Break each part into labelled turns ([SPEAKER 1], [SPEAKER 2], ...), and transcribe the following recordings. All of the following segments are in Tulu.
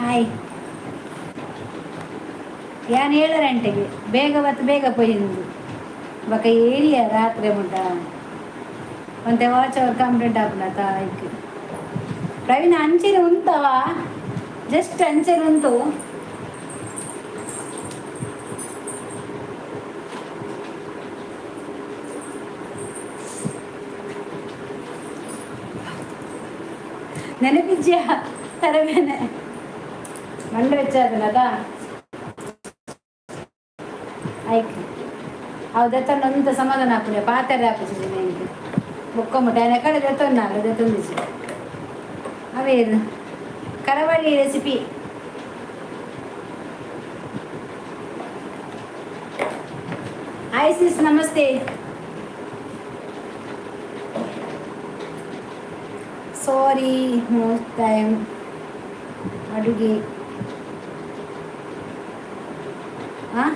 [SPEAKER 1] ಹಾಯ್. ಯಾನ್ 7 ಗಂಟೆಗೆ ಬೇಗ ಬತ್ತು ಬೇಗ ಪೋಯಿಂದು. ಬೊಕ ಏರಿಯ ರಾತ್ರೆ ಮುಟ್ಟ ಒಂತೆ ವಾಚ್ ಅವರ್ ಕಂಪ್ಲೀಟ್ ಆಪುಂಡತ ಐಕ್. ಪ್ರವೀಣ, ಅಂಚೆನೆ ಉಂತವ, ಜಸ್ಟ್ ಅಂಚೆನೆ ಉಂತು. ನೆನಪಿಜ್ಯ ತರಬೇನೆ ಮಂಡೆ ಬೆಚ್ಚಾದನದ ಐಕ್ ಅವು ದೆತ್ತೊಂಡು ಒಂತ ಸಮಾಧಾನ ಆಪುಂಡೆ. ಪಾತೆರ ಆಪುಜಿ ಎಂಕ್. ಬೊಕ್ಕ ಮುಟ್ಟ ಎಕಡೆ ದೆತ್ತೊಂದಾಲ ದೆತ್ತೊಂದಿಜ್ಜಿ. ಅವೇರು ಕರಾವಳಿ ರೆಸಿಪಿ. ಹಾಯ್ ಸಿಸ್, ನಮಸ್ತೆ. ಸಾರಿ, ಮೋಸ್ಟ್ ಟೈಮ್ ಅಡುಗೆ. ಹಾಂ,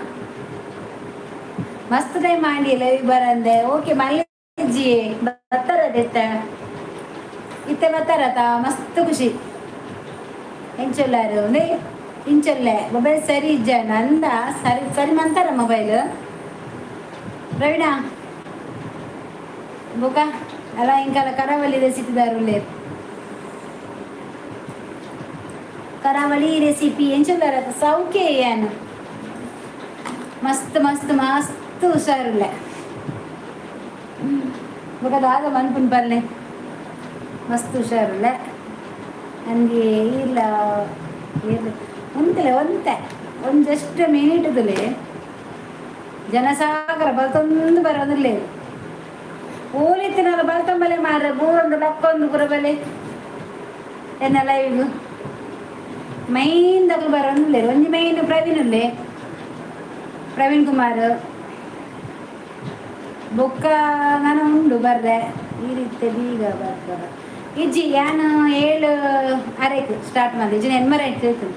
[SPEAKER 1] ಮಸ್ತ್ ಟೈಮ್ ಮಾಡಿ ಲೈವ್ ಬರಂದೆ. ಓಕೆ, ಮಲ್ಲಿಜಿ ಬರ್ತಾರ ಇತ್ತ ಇತ್ತೆ ಬರ್ತಾರತ. ಮಸ್ತ್ ಖುಷಿ. ಎಂಚೊಲ್ಲಾರು ಒಂದೇ ಇಂಚೊಲ್ಲೆ. ಮೊಬೈಲ್ ಸರಿ ಇಜ್ಜ ನಂದ? ಸರಿ ಸರಿ ಮಂತಾರ ಮೊಬೈಲ್ ಪ್ರವೀಣ. ಬೊಕ ಅಲ್ಲ, ಇಂಕಲ ಕರಾವಳಿ ರೆಸಿಪಿ ದಾರುಲ್ಲೇರ್. ಕರಾವಳಿ ರೆಸಿಪಿ. ಎಂಚೊಲ್ಲಾರ? ಸೌಖ್ಯ. ಏನು ಮಸ್ತ್ ಮಸ್ತ್ ಮಸ್ತ್ ಹುಷಾರುಲ್ಲೆ. ಬೊಕ ದಾದ ಮನ್ಪುನ್ ಪಲ್ಲೆ? ಮಸ್ತ್ ಹುಷಾರುಲ್ಲೆ. ನನಗೆ ಇಲ್ಲ ಇಲ್ಲ ಉಂತಲೆ ಒಂತೆ ಒಂದು ಜಸ್ಟ್ ಮಿನಿಟ್ದಲ್ಲಿ ಜನಸಾಗರ ಬಲ್ತೊಂದು ಬರೋದಿಲ್ಲ. ಓಲಿತ್ತಿನಲ್ಲ ಬಲ್ತಂಬಲೆ ಮಾರ್ರೆ, ಬೂರೊಂದು ಲಕ್ಕೊಂದು ಪುರಬಲೆ. ಎನ್ನ ಲೈವ್ ಮೈನ್ ದಕ್ಲು ಬರೋದಿಲ್ಲ. ಒಂಜಿ ಮೈನ್ ಪ್ರವೀಣ್ ಉಲ್ಲೆ, ಪ್ರವೀಣ್ ಕುಮಾರ್. ಬೊಕ್ಕ ನಾನು ಉಂಡು ಬರ್ರೆ. ಈ ರೀತಿ ಬೀಗ ಬರ್ತಾರ ಇಜ್ಜಿ. ಯಾನು 7:30ಕ್ ಸ್ಟಾರ್ಟ್ ಮಾಡಿದೆ. ಇಜ್ಜಿ ಎನ್ಮರ ಇತ್ತು ಇತ್ತು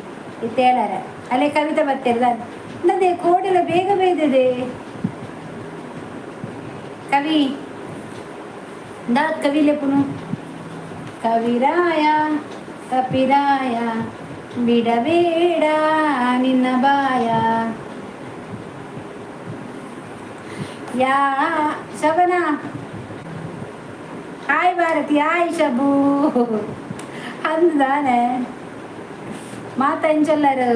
[SPEAKER 1] 7:30. ಅಲ್ಲೇ ಕವಿತಾ ಬರ್ತಿರ್ದ ಅದೇ ಕೋಡೆಲ್ಲ ಬೇಗ ಬೇಯ್ದಿದೆ. ಕವಿ ದಾ ಕವಿ ಲೆಪುನು. ಕವಿರಾಯ ಕಪಿರಾಯ ಬಿಡಬೇಡ ನಿನ್ನ ಬಾಯ. ಯಾ ಶಬನ, ಹಾಯ್ ಭಾರತಿ, ಹಾಯ್ ಶಬು. ಅಂದಾನೆ ಮಾತ ಎಂಚೊಲ್ಲರು?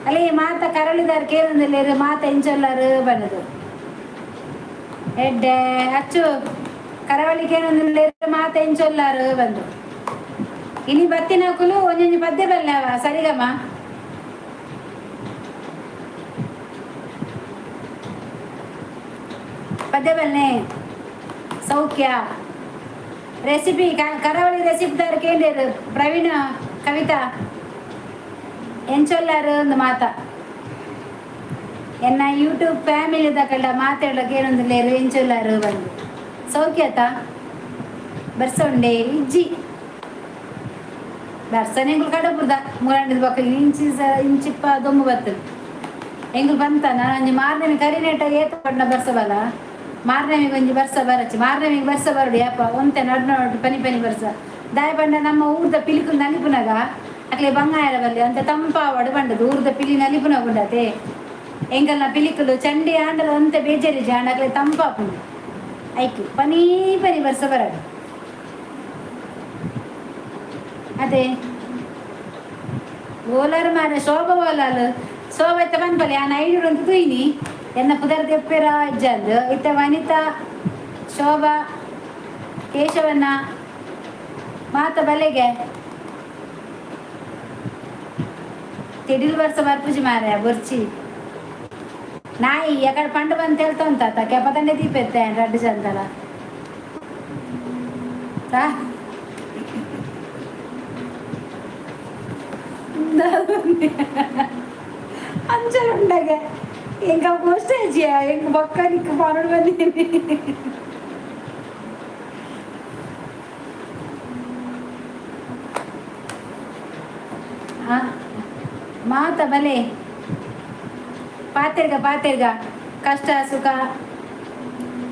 [SPEAKER 1] ಅಲ್ಲಿ ಮಾತ ಕರಳಿದಾರ್ ಕೇಳಂದಿಲ್ಲೇರು. ಮಾತ ಎಂಚೊಲ್ಲರು ಬನ್ನದು ಎಡ್ಡೆ ಅಚ್ಚು. ಕರಾವಳಿ ಕೇಳಂದಿಲ್ಲೇರು. ಮಾತ ಎಂಚೊಲ್ಲಾರು ಬಂದು. ಇನಿ ಬತ್ತಿನಕುಲು ಒಂಜೊಂಜಿ ಪದ್ಯ ಬಲ್ಲವ. ಸರಿಗಮ್ಮ ಪದ್ಯ ಬಲ್ನೆ. ಸೌಖ್ಯ. ರೆಸಿಪಿ, ಕರಾವಳಿ ರೆಸಿಪಿ ದಾರ್ ಕೇಂದ್ರ. ಪ್ರವೀಣ, ಕವಿತಾ, ಎಂಚೊಲ್ಲಾರು ಒಂದು ಮಾತ? ಎನ್ನ ಯೂಟ್ಯೂಬ್ ಫ್ಯಾಮಿಲಿ ದಕಲ್ಡ ಮಾತಾಡ್ಲಕ್ಕೆ ಏನೊಂದಿಲ್ಲೇರು. ಎಂಚೊಲ್ಲಾರು ಬಂದು. ಸೌಖ್ಯತ. ಬರ್ಸೊಂಡೆ ಇಜ್ಜಿ. ಬರ್ಸನೆ ಎಂಗುಲು ಕಡಪುರ್ದ ಮುರಂಡಿದ ಬೊಕ್ಕ ಇಂಚಿ ಇಂಚಿಪ್ಪ ದೊಂಬು ಬರ್ತದೆ. ಎಂಗುಲು ಬಂತ ನಾನು ಒಂಜಿ ಮಾರನೇ ಕರಿನೇಟ ಏತ ಪಂಡ ಬರ್ಸ ಬಲ. ಮಾರನೇಮಿಗೆ ಒಂಜಿ ಬರ್ಸ ಬರಚಿ. ಮಾರನೇಮಿಗೆ ಬರ್ಸ ಬರಡು ಯಪ್ಪ. ಒಂತೆ ನಡ್ ನಡು ಪನಿ ಪನಿ ಬರ್ಸ. ದಾಯ ಪಂಡ ನಮ್ಮ ಊರ್ದ ಪಿಲಿಕುಲು ನಲಿಪುನಗ ಅಕ್ಲೆ ಬಂಗಾರ ಬಲ್ಲಿ ಅಂತ ತಂಪಾವಡು ಬಂಡದು. ಊರ್ದ ಪಿಲಿ ನಲಿಪುನಗ ಉಂಡತೆ. ಎಂಕಲ್ನ ಪಿಲಿಕುಲು ಚಂಡಿ ಆಂಡಲ ಒಂತೆ ಬೇಜಾರಿ ಜಾಂಡ ಅಕ್ಲೆ ತಂಪಾಪುಂಡು. ಐಕ್ ಪನಿ ಪನಿ ಬರ್ಸ ಬರಡು. ಅದೇ ಓಲಾರು ಮಾರೆ. ಶೋಭ ಓಲಾಲು? ಶೋಭ ಇತ್ತ ಪನ್ಪಲೆ. ಆನ ಐನೂರು ಅಂತ ತೂಯಿನಿ. ಎನ್ನ ಪುದರ್ ದೆಪ್ಪೆರ ಇಜ್ಜಂದು. ಇತ್ತ ವನಿತಾ, ಶೋಭಾ, ಕೇಶವನ್ನ ಮಾತ ಬಲೆಗೆ. ತಿಡಿಲ್ ವರ್ಷ ಬರ್ಪುಜಿ ಮಾರೆ ಬೊರ್ಚಿ. ನಾಯಿ ಎಕಡೆ ಪಂಡು ಬಂತ ಹೇಳ್ತಾ ಉಂತಾತ. ಕೆಪತಂಡೆ ದೀಪೆತ್ತೆ ರಡ್ಡು ಚಂದಲ. ಅಂಚಲು ಎಂಕ ಪೋಸ್ಟೇಜಿಯ ಎಂಕ್ ಬೊಕ್ಕ ನಿಕ್ ಪನೊಡು ಬಂದೀನಿ. ಮಾತ ಬಲೆ ಪಾತೆರ್ಗ ಪಾತೆರ್ಗ. ಕಷ್ಟ ಸುಖ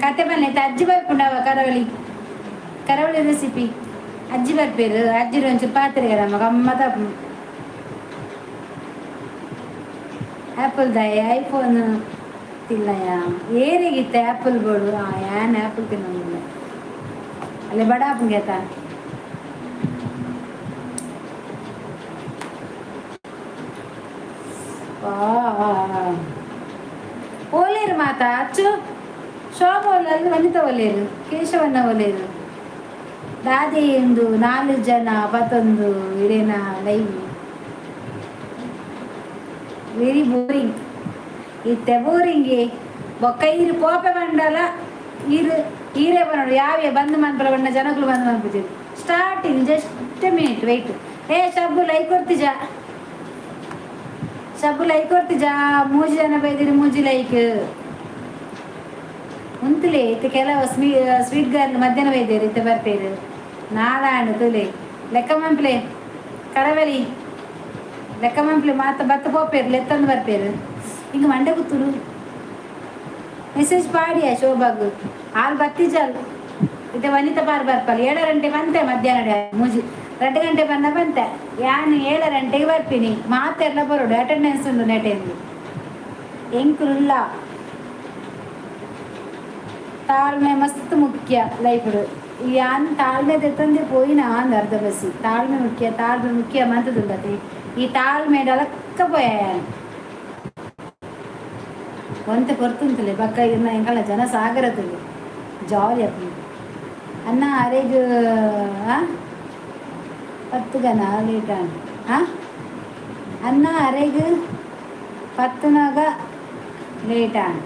[SPEAKER 1] ಕತೆ ಬನ್ನಿ. ಅಜ್ಜಿ ಬರ್ಪುಂಡವ? ಕರಾವಳಿ ಕರಾವಳಿ ರೆಸಿಪಿ ಅಜ್ಜಿ ಬರ್ಪೇರು. ಅಜ್ಜಿ ಒಂಚೂರು ಪಾತೆರ್ಗ ನಮ್ಮ ಗಮ್ಮತ. ಆ್ಯಪಲ್ ದಾಯ ಐಫೋನ್ ತಿನ್ನಯ ಏರಿಗಿತ್ತೆ ಆ್ಯಪಲ್ ಬೋಡು. ಯಾನ್ ಆ್ಯಪಲ್ ತಿನ್ನೋದಿಲ್ಲ. ಅಲ್ಲೇ ಬಡ ಆಪುಂಗೆ ಆತ. ಓಲೇರು ಮಾತಾ ಅಚ್ಚು ಶೋಭ ಒಲ್ಲಲ್ಲಿ ವನಿತಾ ಒಲ್ಲೇರು ಕೇಶವಣ್ಣ ಒಲ್ಲೇರು ದಾದಿ ಒಂದು ನಾಲ್ಕು ಜನ ಪತ್ತೊಂದು ಇರೇನ ಲೈವ್. ವೆರಿ ಬೋರಿಂಗ್ ಇತ್ತೆ ಬೋರಿಂಗಿ. ಬೊಕ್ಕ ಈರು ಪೋಪೆ ಬಂಡಲ ಈರು ಈರೇ ಬನ್ನೋಡು ಯಾವ್ಯ ಬಂದ್ ಮನ್ಪಲ ಬಣ್ಣ ಜನಗಳು ಬಂದ್ ಮನ್ಪುಜಿ. Starting just minute wait. ಏ ಶಬ್ಬು ಲೈಕ್ ಕೊಡ್ತಿಜ? ಶಬ್ಬು ಲೈಕ್ ಕೊಡ್ತಿಜ? ಮೂಜಿ ಜನ ಬೈದಿರಿ, ಮೂಜಿ ಲೈಕ್. ಉಂತುಲೆ ಇತ್ತೆ ಕೆಲವು ಸ್ವೀಟ್ ಗರ್ಲ್ ಮಧ್ಯಾಹ್ನ ಬೈದೇರು, ಇತ್ತೆ ಬರ್ಪೇರು. ನಾಲಾಂಡು ತುಲೆ ಲೆಕ್ಕ ಮಂಪ್ಲೆ ಕಡವಲಿ ಲೆಕ್ಕ ಮಂಪ್ಲೆ ಮಾತ ಬತ್ತ ಪೋಪೇರು ಲೆತ್ತಂದು ಬರ್ಪೇರು. ಹಿಂಗೆ ಮಂಡೆ ಕೂತುರು ಮೆಸೇಜ್ ಪಾಡಿಯ ಶೋಭಾಗು ಹಾಲು ಬತ್ತಿಜಲ್. ಇತ್ತೆ ವನಿತಾ ಪಾರ್ ಬರ್ಪಲ್ 7 ಗಂಟೆ ಬಂತೆ. ಮಧ್ಯಾಹ್ನ ಮೂಜಿ 2 ಗಂಟೆ ಬಂದ ಬಂತೆ. ಯಾನ್ 7 ಗಂಟೆಗೆ ಬರ್ತೀನಿ. ಮಾತೆಲ್ಲ ಬರೋಡು, ಅಟೆಂಡೆನ್ಸ್ ಉಂಡು ನೆಟೆಂದು ಎಂಕುಲ್ಲ. ತಾಳ್ಮೆ ಮಸ್ತ್ ಮುಖ್ಯ ಲೈಫ್. ಯಾನ್ ತಾಳ್ಮೆ ದೆತ್ತಂದೆ ಪೋಯಿನ ಅಂದ್ ಅರ್ಧ ಬಸ್ಸಿ. ತಾಳ್ಮೆ ಮುಖ್ಯ, ತಾಳ್ಮೆ ಮುಖ್ಯ ಮಂತದುಲ್ಲತೆ. ಈ ತಾಳ್ಮೆ ಡಲಕ್ಕ ಪೋಯ ಯಾನ್. ಒಂತೆ ಪೊರ್ತುಂತಲೆ ಬಕ್ಕ ಇರ್ನ ಎಂಕಲ್ನ ಜನ ಸಾಗರ ತುಲೆ ಜಾಲಿ ಆಪುಂಡು. ಅನ್ನ ಅರೆಗ್ ಪತ್ತುಗನ ಲೇಟ್ ಆಂಡ್. ಅನ್ನ ಅರೆಗ್ ಪತ್ತುನಗ ಲೇಟ್ ಆಂಡ್.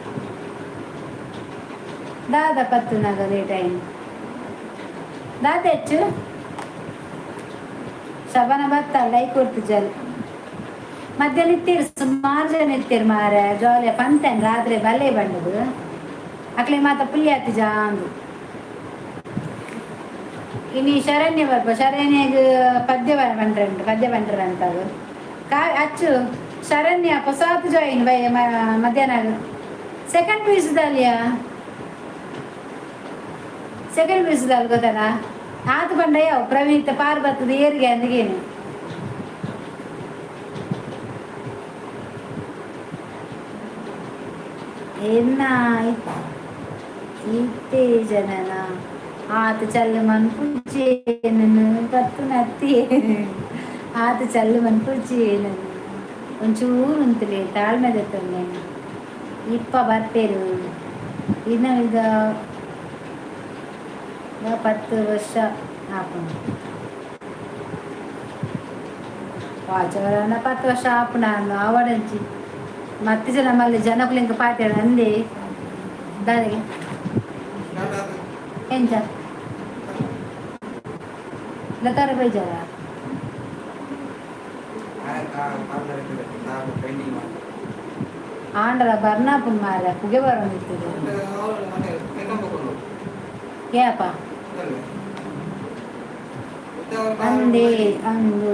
[SPEAKER 1] ದಾದ ಪತ್ತುನಗ ಲೇಟ್ ಆಯ್ನು? ದಾದ ಹೆಚ್ಚು ಶಬನ ಬತ್ತ ಲೈಕ್ ಕೊಡ್ತಿಜಲ್. ಮಧ್ಯಾಹ್ನ ಇತ್ತೀರು, ಸುಮಾರು ಜನ ಇತ್ತೀರು ಮಾರೆ. ಜಾಲಿ ಪಂತೇನ್ ರಾತ್ರಿ ಬಲ್ಲೆ ಬಂಡದು ಅಕ್ಲೆ ಮಾತ ಪುಲ್ಯ ಆತಿ ಜಾಂದು. ಇನಿ ಶರಣ್ಯ ಬರ್ಪ. ಶರಣ್ಯಗ್ ಪದ್ಯ ಬಂಡ್ರಂಟು, ಪದ್ಯ ಬಂಡ್ರ ಅಂತವು ಕಾ ಅಚ್ಚು. ಶರಣ್ಯ ಹೊಸಾತ್ ಜಾಯಿನ್ ಬೈ ಮಧ್ಯಾಹ್ನ. ಸೆಕೆಂಡ್ ಪಿ ದಾಲಿಯಾ, ಸೆಕೆಂಡ್ ಪಿ ದಾಲ್ ಗೊತ್ತಲ್ಲ. ಆತು ಬಂಡ ಯಾವ ಪ್ರವೀಣ್ ಪಾರ್ ಬರ್ತದೆ ಏರಿಗೆ ಅಂದಿಗೇನು. ಎನ್ನ ಇತ್ತೆ ಜನನ ಆತ ಚಲ್ಲು ಮನ್ಪುಜಿ ಪತ್ತು ನತ್ತಿ ಆತ ಚಲ್ಲು ಮನ್ಪುಜಿ. ಒಂಚೂರು ಉಂತುಲೆ, ತಾಳ್ಮೆ ದೆತ್ತೊನ್ನೆ. ಇಪ್ಪ ಬರ್ಪೇರು. ಇನ್ನು ಈಗ 10 ವರ್ಷ ಆಪುಂಡು. ವಾಚವರನ 10 ವರ್ಷ ಆಪುಂಡು ಆವಡಂಚಿ ಮತ್ತೆ ಜನ ಮಲ್ಲಿ ಜನಕುಲು ಇಂಕ ಪಾತೆರ ಅಂದೆ ದಾದಗೆ ಎಂಚ ಲತಾರ ಬೈಜಾರ. ಆಂಡಲ ಬರ್ನಾಪುನ್ ಮಾರ ಪುಗೆ ಬರೋದಿತ್ತು ಏಪ ಅಂದೆ ಅಂದು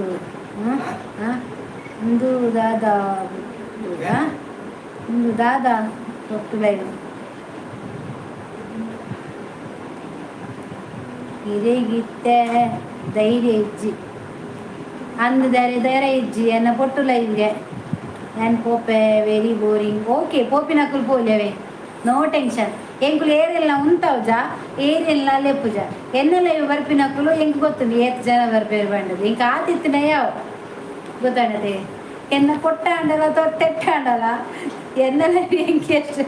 [SPEAKER 1] ಅಂದು ದಾದಾ ಅಂದು ದಾದಾ ಒಟ್ಟು ಲೈವ್ ಇರೆಗಿತ್ತೆ ಧೈರ್ಯ ಇಜ್ಜಿ ಅಂದು ಧೈರ್ಯ ಧೈರ್ಯ ಇಜ್ಜಿ ಎನ್ನ ಪೊಟ್ಟು ಲೈವ್ಗೆ ಯಾನ್ ಪೋಪೆ. Very boring. ಓಕೆ, ಪೋಪಿನಕುಲು ಪೋಲ್ಯವೇ, ನೋ ಟೆನ್ಷನ್. ಎಂಕುಲು ಏರೆಲ್ಲ ಉಂತಾವ್ಜ, ಏರೆಲ್ಲ ಲೆಪ್ಪುಜ. ಎನ್ನೆಲ್ಲ ಇವು ಬರ್ಪಿನಕುಲು ಎಂಕ್ ಗೊತ್ತುಂಡು ಏತ್ ಜನ ಬರ್ಪೇರು ಬಂಡದು. ಇಂಕ ಆತಿತ್ತಿನ ಯಾವ ಗೊತ್ತಾಂಡದೆ ಎನ್ನ ಕೊಟ್ಟ ಆಂಡಲ ತೊಟ್ಟೆಟ್ಟ ಆಂಡಲ ಎನ್ನೆಲ್ಲ ಎಂಕ್ ಎಷ್ಟು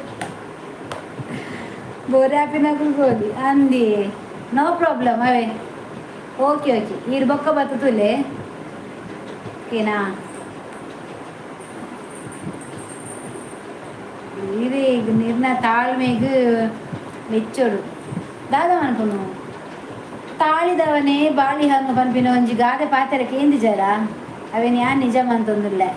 [SPEAKER 1] ಬೋರ್ ಆಪಿನಕುಲು ಪೋಲಿ ಅಂದಿ. ನೋ ಪ್ರಾಬ್ಲಮ್ ಅವೇ. ಓಕೆ ಓಕೆ, ಈರ್ ಬೊಕ್ಕ ಬತ್ತು ತುಲೆ. ಓಕೆನಾ? ಈರೆಗ್ ನಿರ್ನ ತಾಳ್ಮೆಗ್ ಮೆಚ್ಚೋಡು. ದಾದ ಮನ್ಪುನು? ತಾಳಿದವನೇ ಬಾಳಿ ಹಣ್ಣು ಪನ್ಪಿನ ಒಂಜಿ ಗಾದೆ ಪಾತೆರ ಕೇಂದಿಜರ? ಅವೇನು ಯಾನ್ ನಿಜ ಮಂತೊಂದುಲ್ಲೆ.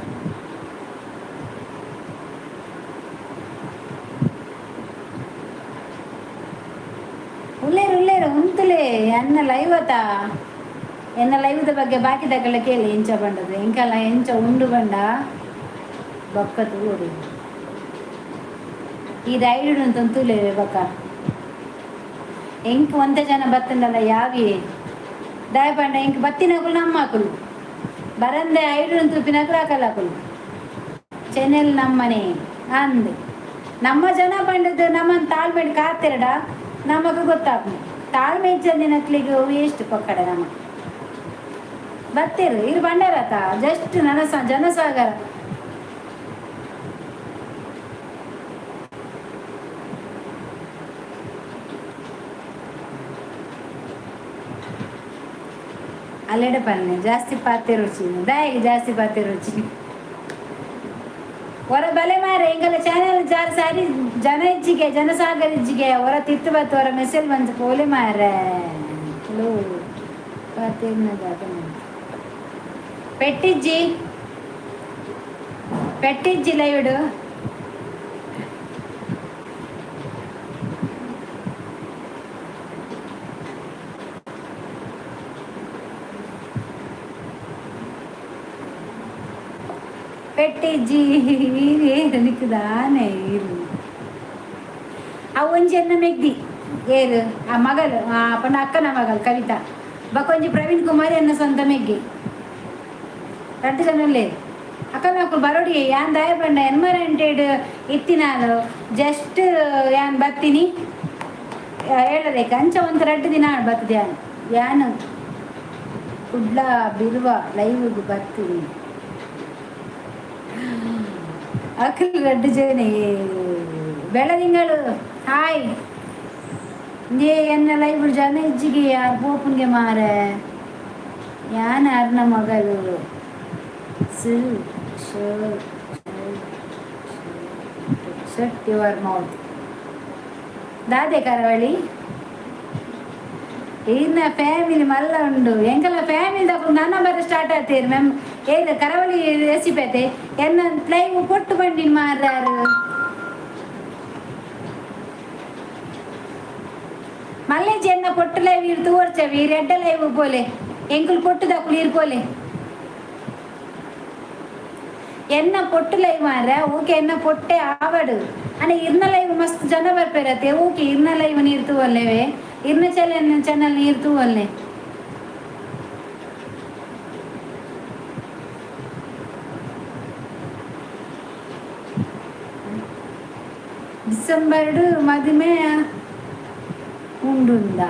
[SPEAKER 1] ಉಲ್ಲೇರು ಉಲ್ಲೇರು ಉಂತುಲೆ. ಎನ್ನ ಲೈವ್ ಅತ, ಎನ್ನ ಲೈವ್ದ ಬಗ್ಗೆ ಬಾಕಿ ಕೇಳಿ ಎಂಚ ಬಂಡದು ಎಂಕಲ್ಲ ಎಂಚ ಉಂಡು ಬಂಡ ಬೊಕ್ಕ ತೂವೊಡು. ಈ ರೈಡ್ ಅಂತಂತೂಲೆ ಬೊಕ್ಕ ಎಂಕ್ ಒಂತೆ ಜನ ಬತ್ತಂಡಲ್ಲ ಯಾವಿ ದಾಯ ಪಂಡ ಎಂಕ್ ಬತ್ತಿನಕುಲು ನಮ್ಮಕುಲು, ಬರಂದೆ ಐಡು ತೂಪಿನಕುಲು ಅಕಲಕುಲು. ಚಾನೆಲ್ ನಮ್ಮನೆ ಅಂದ್ ನಮ್ಮ ಜನ ಪಂಡದು ನಮ್ಮನ್ ತಾಳ್ಮೆ ಕಾತಿರಡ ನಮಗ ಗೊತ್ತಾಗ್ನು. ತಾಳ್ಮೆ ಇಜ್ಜಂದಿನಕ್ಲಿಗೆ ಎಷ್ಟು ಪಕ್ಕಡ ನಮ್ಮ ಬತ್ತೀರು ಇರು ಬಂಡಾರತ ಜಸ್ಟ್ ನನಸ ಜನಸಾಗರ. ಅಲ್ಲೆಡೆ ಪನ್ನೆ ಜಾಸ್ತಿ ಪಾತೆ ರುಚಿ ದಾಯಿಗೆ ಜಾಸ್ತಿ ಪಾತೆ ರುಚಿ. ಹೊರ ಬಲೆ ಮಾರೆ ಎಂಗಲ ಚಾನೆಲ್ ಜಾರ್ ಸಾರಿ ಜನ ಇಜ್ಜಿಗೆ ಜನಸಾಗರ ಇಜ್ಜಿಗೆ ಹೊರ ತಿತ್ತು ಬತ್ತು ಹೊರ ಮೆಸೇಜ್ ಬಂತು ಪೋಲೆ ಮಾರೆ. ಹಲೋ ಪೆಟ್ಟಿಜ್ಜಿ ಪೆಟ್ಟಿಜ್ಜಿ ಲೈವ್ಡು. ಪೆಟ್ಟಿಜ್ಜಿ ನಿಕ್ಕದಾನೆ ಇರು. ಆ ಒಂಜಿ ಎನ್ನ ಮೆಗ್ದಿ ಏರು ಆ ಮಗಲು ಆ ಪಂಡ ಅಕ್ಕನ ಮಗಲು ಕವಿತಾ ಬಕೊಂಜಿ ಪ್ರವೀಣ್ ಕುಮಾರ್ ಎನ್ನ ಸ್ವಂತ ಮೆಗ್ಗಿ ರಡ್ಡು ಜನ ಉಲ್ಲೇರು. ಅಕ್ಕ ನಕುಲು ಬರೋಡಿ ಯಾನ್ ದಾಯ ಪಂಡ ಎನ್ಮರಂಟೆಡ್ ಇತ್ತಿನಾಲು ಜಸ್ಟ್ ಯಾನ್ ಬತ್ತೀನಿ ಹೇಳರೇಕ ಅಂಚ ಒಂದು ರಡ್ಡು ದಿನ ಬತ್ತದೆ ಯಾನ್ ಯಾನ್ ಕುಡ್ಲ ಬಿರುವ ಲೈವ್ಗೆ ಬರ್ತೀನಿ. ಅಖಿಲ್ ರಡ್ಡು ಜನ ಬೆಳದಿಂಗಳು ಹಾಯ್. ಏ ಎನ್ನ ಲೈವ್ ಜನ ಇಜ್ಜಿಗೆ ಯಾರು ಪೋಪುನ್ಗೆ ಮಾರೆ ಯಾನ್ ಅರ್ನ ಮಗಲು ಸು ಶಟ್ your mouth ದಾದೆ ಕರಾವಳಿ ಇನ್ನ ಫ್ಯಾಮಿಲಿ ಮಲ್ಲ ಉಂಡು ಎಂಕಲ ಫ್ಯಾಮಿಲಿ ದಕ್ಕುಲು ನನ್ನ ಬರ ಸ್ಟಾರ್ಟ್ ಆತೀರಿ ಮ್ಯಾಮ್. ಏದು ಕರಾವಳಿ ರೆಸಿಪಿ ಐತೆ ಎನ್ನ ಲೈವ್ ಕೊಟ್ಟು ಬಂಡಿನ ಮಾರ್ಯಾರು. ಮಲ್ಲೇಜಿ ಎನ್ನ ಪೊಟ್ಟು ಲೈವ್ ಇರ್ ತೋರ್ಚವಿ ರೆಡ್ಡ ಲೈವ್ ಪೋಲೆ ಎಂಕುಲು ಪೊಟ್ಟು ದಕ್ಕುಲು ಇರ್ ಪೋಲೆ ಎನ್ನ ಪೊಟ್ಟು ಲೈವ್ ಮಾರ್ರೆ. ಓಕೆ ಎನ್ನ ಪೊಟ್ಟೆ ಆವಡು ಅನೆ ಇರ್ನ ಲೈವ್ ಮಸ್ತ್ ಜನ ಬರ್ಪೇರತ್ತೆ. ಓಕೆ ಇರ್ನ ಲೈವ್ ನೀರು ತೂವಲ್ಲೇವೆ ಇರ್ನ ಚಲನ್ ಚಾನಲ್ ನೀರು ತೂವಲ್ಲೆ. ಡಿಸೆಂಬರ್ಡ್ ಮದಿಮೆ ಉಂಡುಂದ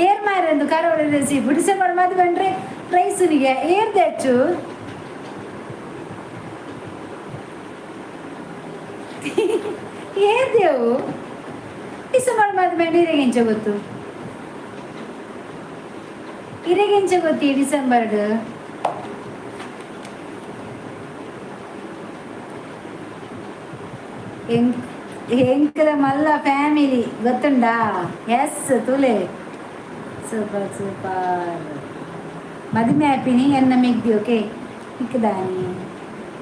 [SPEAKER 1] ಏರ್ ಮಾರಂದು ಕರಾವಳಿ ರೆಸಿಪಿ ಡಿಸೆಂಬರ್ ಮದುವೆ ಅಂದ್ರೆ ರೈಸುನಿಗೆ ಏರ್ ಹೆಚ್ಚು ಏರ್ ದೇವು ಡಿಸೆಂಬರ್ ಮದುವೆ ಇರೆಗೆಂಚ ಗೊತ್ತು ಇರೆಗೆಂಚ ಗೊತ್ತಿ ಡಿಸೆಂಬರ್ಡ್ ಎಂಕಲ ಮಲ್ಲ ಫ್ಯಾಮಿಲಿ ಗೊತ್ತುಂಡಾ? ಎಸ್ ತುಲೆ ಸೂಪರ್ ಸೂಪರ್ ಮದಿಮೆ ಆಪಿನಿ ಎನ್ನ ಮೆಗ್ದಿ. ಓಕೆ ಇಕ್ಕದಾನಿ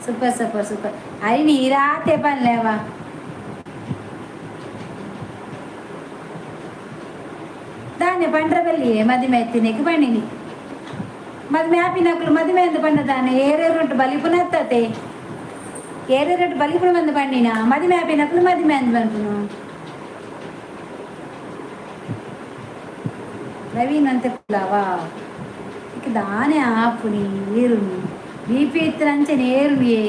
[SPEAKER 1] ಸೂಪರ್ ಸೂಪರ್ ಸೂಪರ್ ಅರಿ ನೀರಾತೆ ಪನ್ಲೇವ ದಾನೆ ಪಂಡ್ರ ಬಲ್ಲಿಯೇ ಮದಿಮೆ ಎತ್ತಿನೇಕ್ ಪಂಡಿನಿ ಮದಿಮೆ ಆಪಿನಕ್ಲು ಮದಿಮೆ ಅಂದ್ ಪಂಡ ದಾನೆ ಏರೇರುಂಟು ಬಲಿಪುನ ಅತ್ತದೆ ಏರೇರುಂಟು ಬಲಿಪುನ ಬಂದು ಪಂಡಿನ ಮದಿಮೆ ಆಪಿನಕ್ಲು ಮದಿಮೆ ಅಂದ್ ಪನ್ಪುನು. ನವೀನ್ ಅಂತೆ ಪುಲಾವಾ ಇಕ ದಾನೆ ಆಪುನಿ ಏರುನಿ ಬಿ ಪಿ ಇತ್ತು ನಂಚನೆ ಏರುನಿಯೇ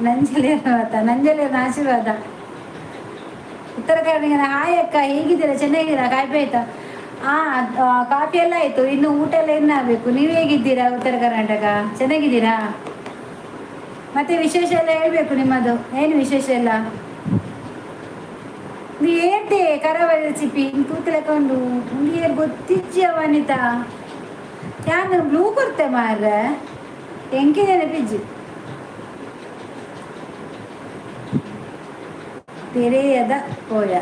[SPEAKER 1] ನಂಜಲೇರು ನಂಜಲೇರು ಆಶೀರ್ವಾದ. ಉತ್ತರ ಕನ್ನಡ ಹಾಯ್ ಅಕ್ಕ ಹೇಗಿದ್ದೀರಾ? ಚೆನ್ನಾಗಿದ್ದೀರಾ? ಕಾಫಿ ಆಯ್ತಾ? ಆ ಕಾಫಿ ಎಲ್ಲ ಆಯ್ತು, ಇನ್ನು ಊಟ ಎಲ್ಲ ಇನ್ನು ಆಗಬೇಕು. ನೀವು ಹೇಗಿದ್ದೀರಾ? ಉತ್ತರ ಕರ್ನಾಟಕ ಚೆನ್ನಾಗಿದ್ದೀರಾ? ಮತ್ತೆ ವಿಶೇಷ ಎಲ್ಲ ಹೇಳ್ಬೇಕು ನಿಮ್ಮದು ಏನು ವಿಶೇಷ ಎಲ್ಲ? ನೀ ಏರ್ತೆ ಕರಾವಳಿ ರೆಸಿಪಿ ತೂತಲೆಕೊಂಡು ಏರ್ ಗೊತ್ತಿಜ್ಜಿ ವನಿತಾ ಯಾನ್ ಬ್ಲೂ ಕೊರ್ತೆ ಮಾರ್ರೆ ಎಂಕೆ ನೆನಪಿಜ್ಜಿ ತೆರೆಯದ ಪೋಯ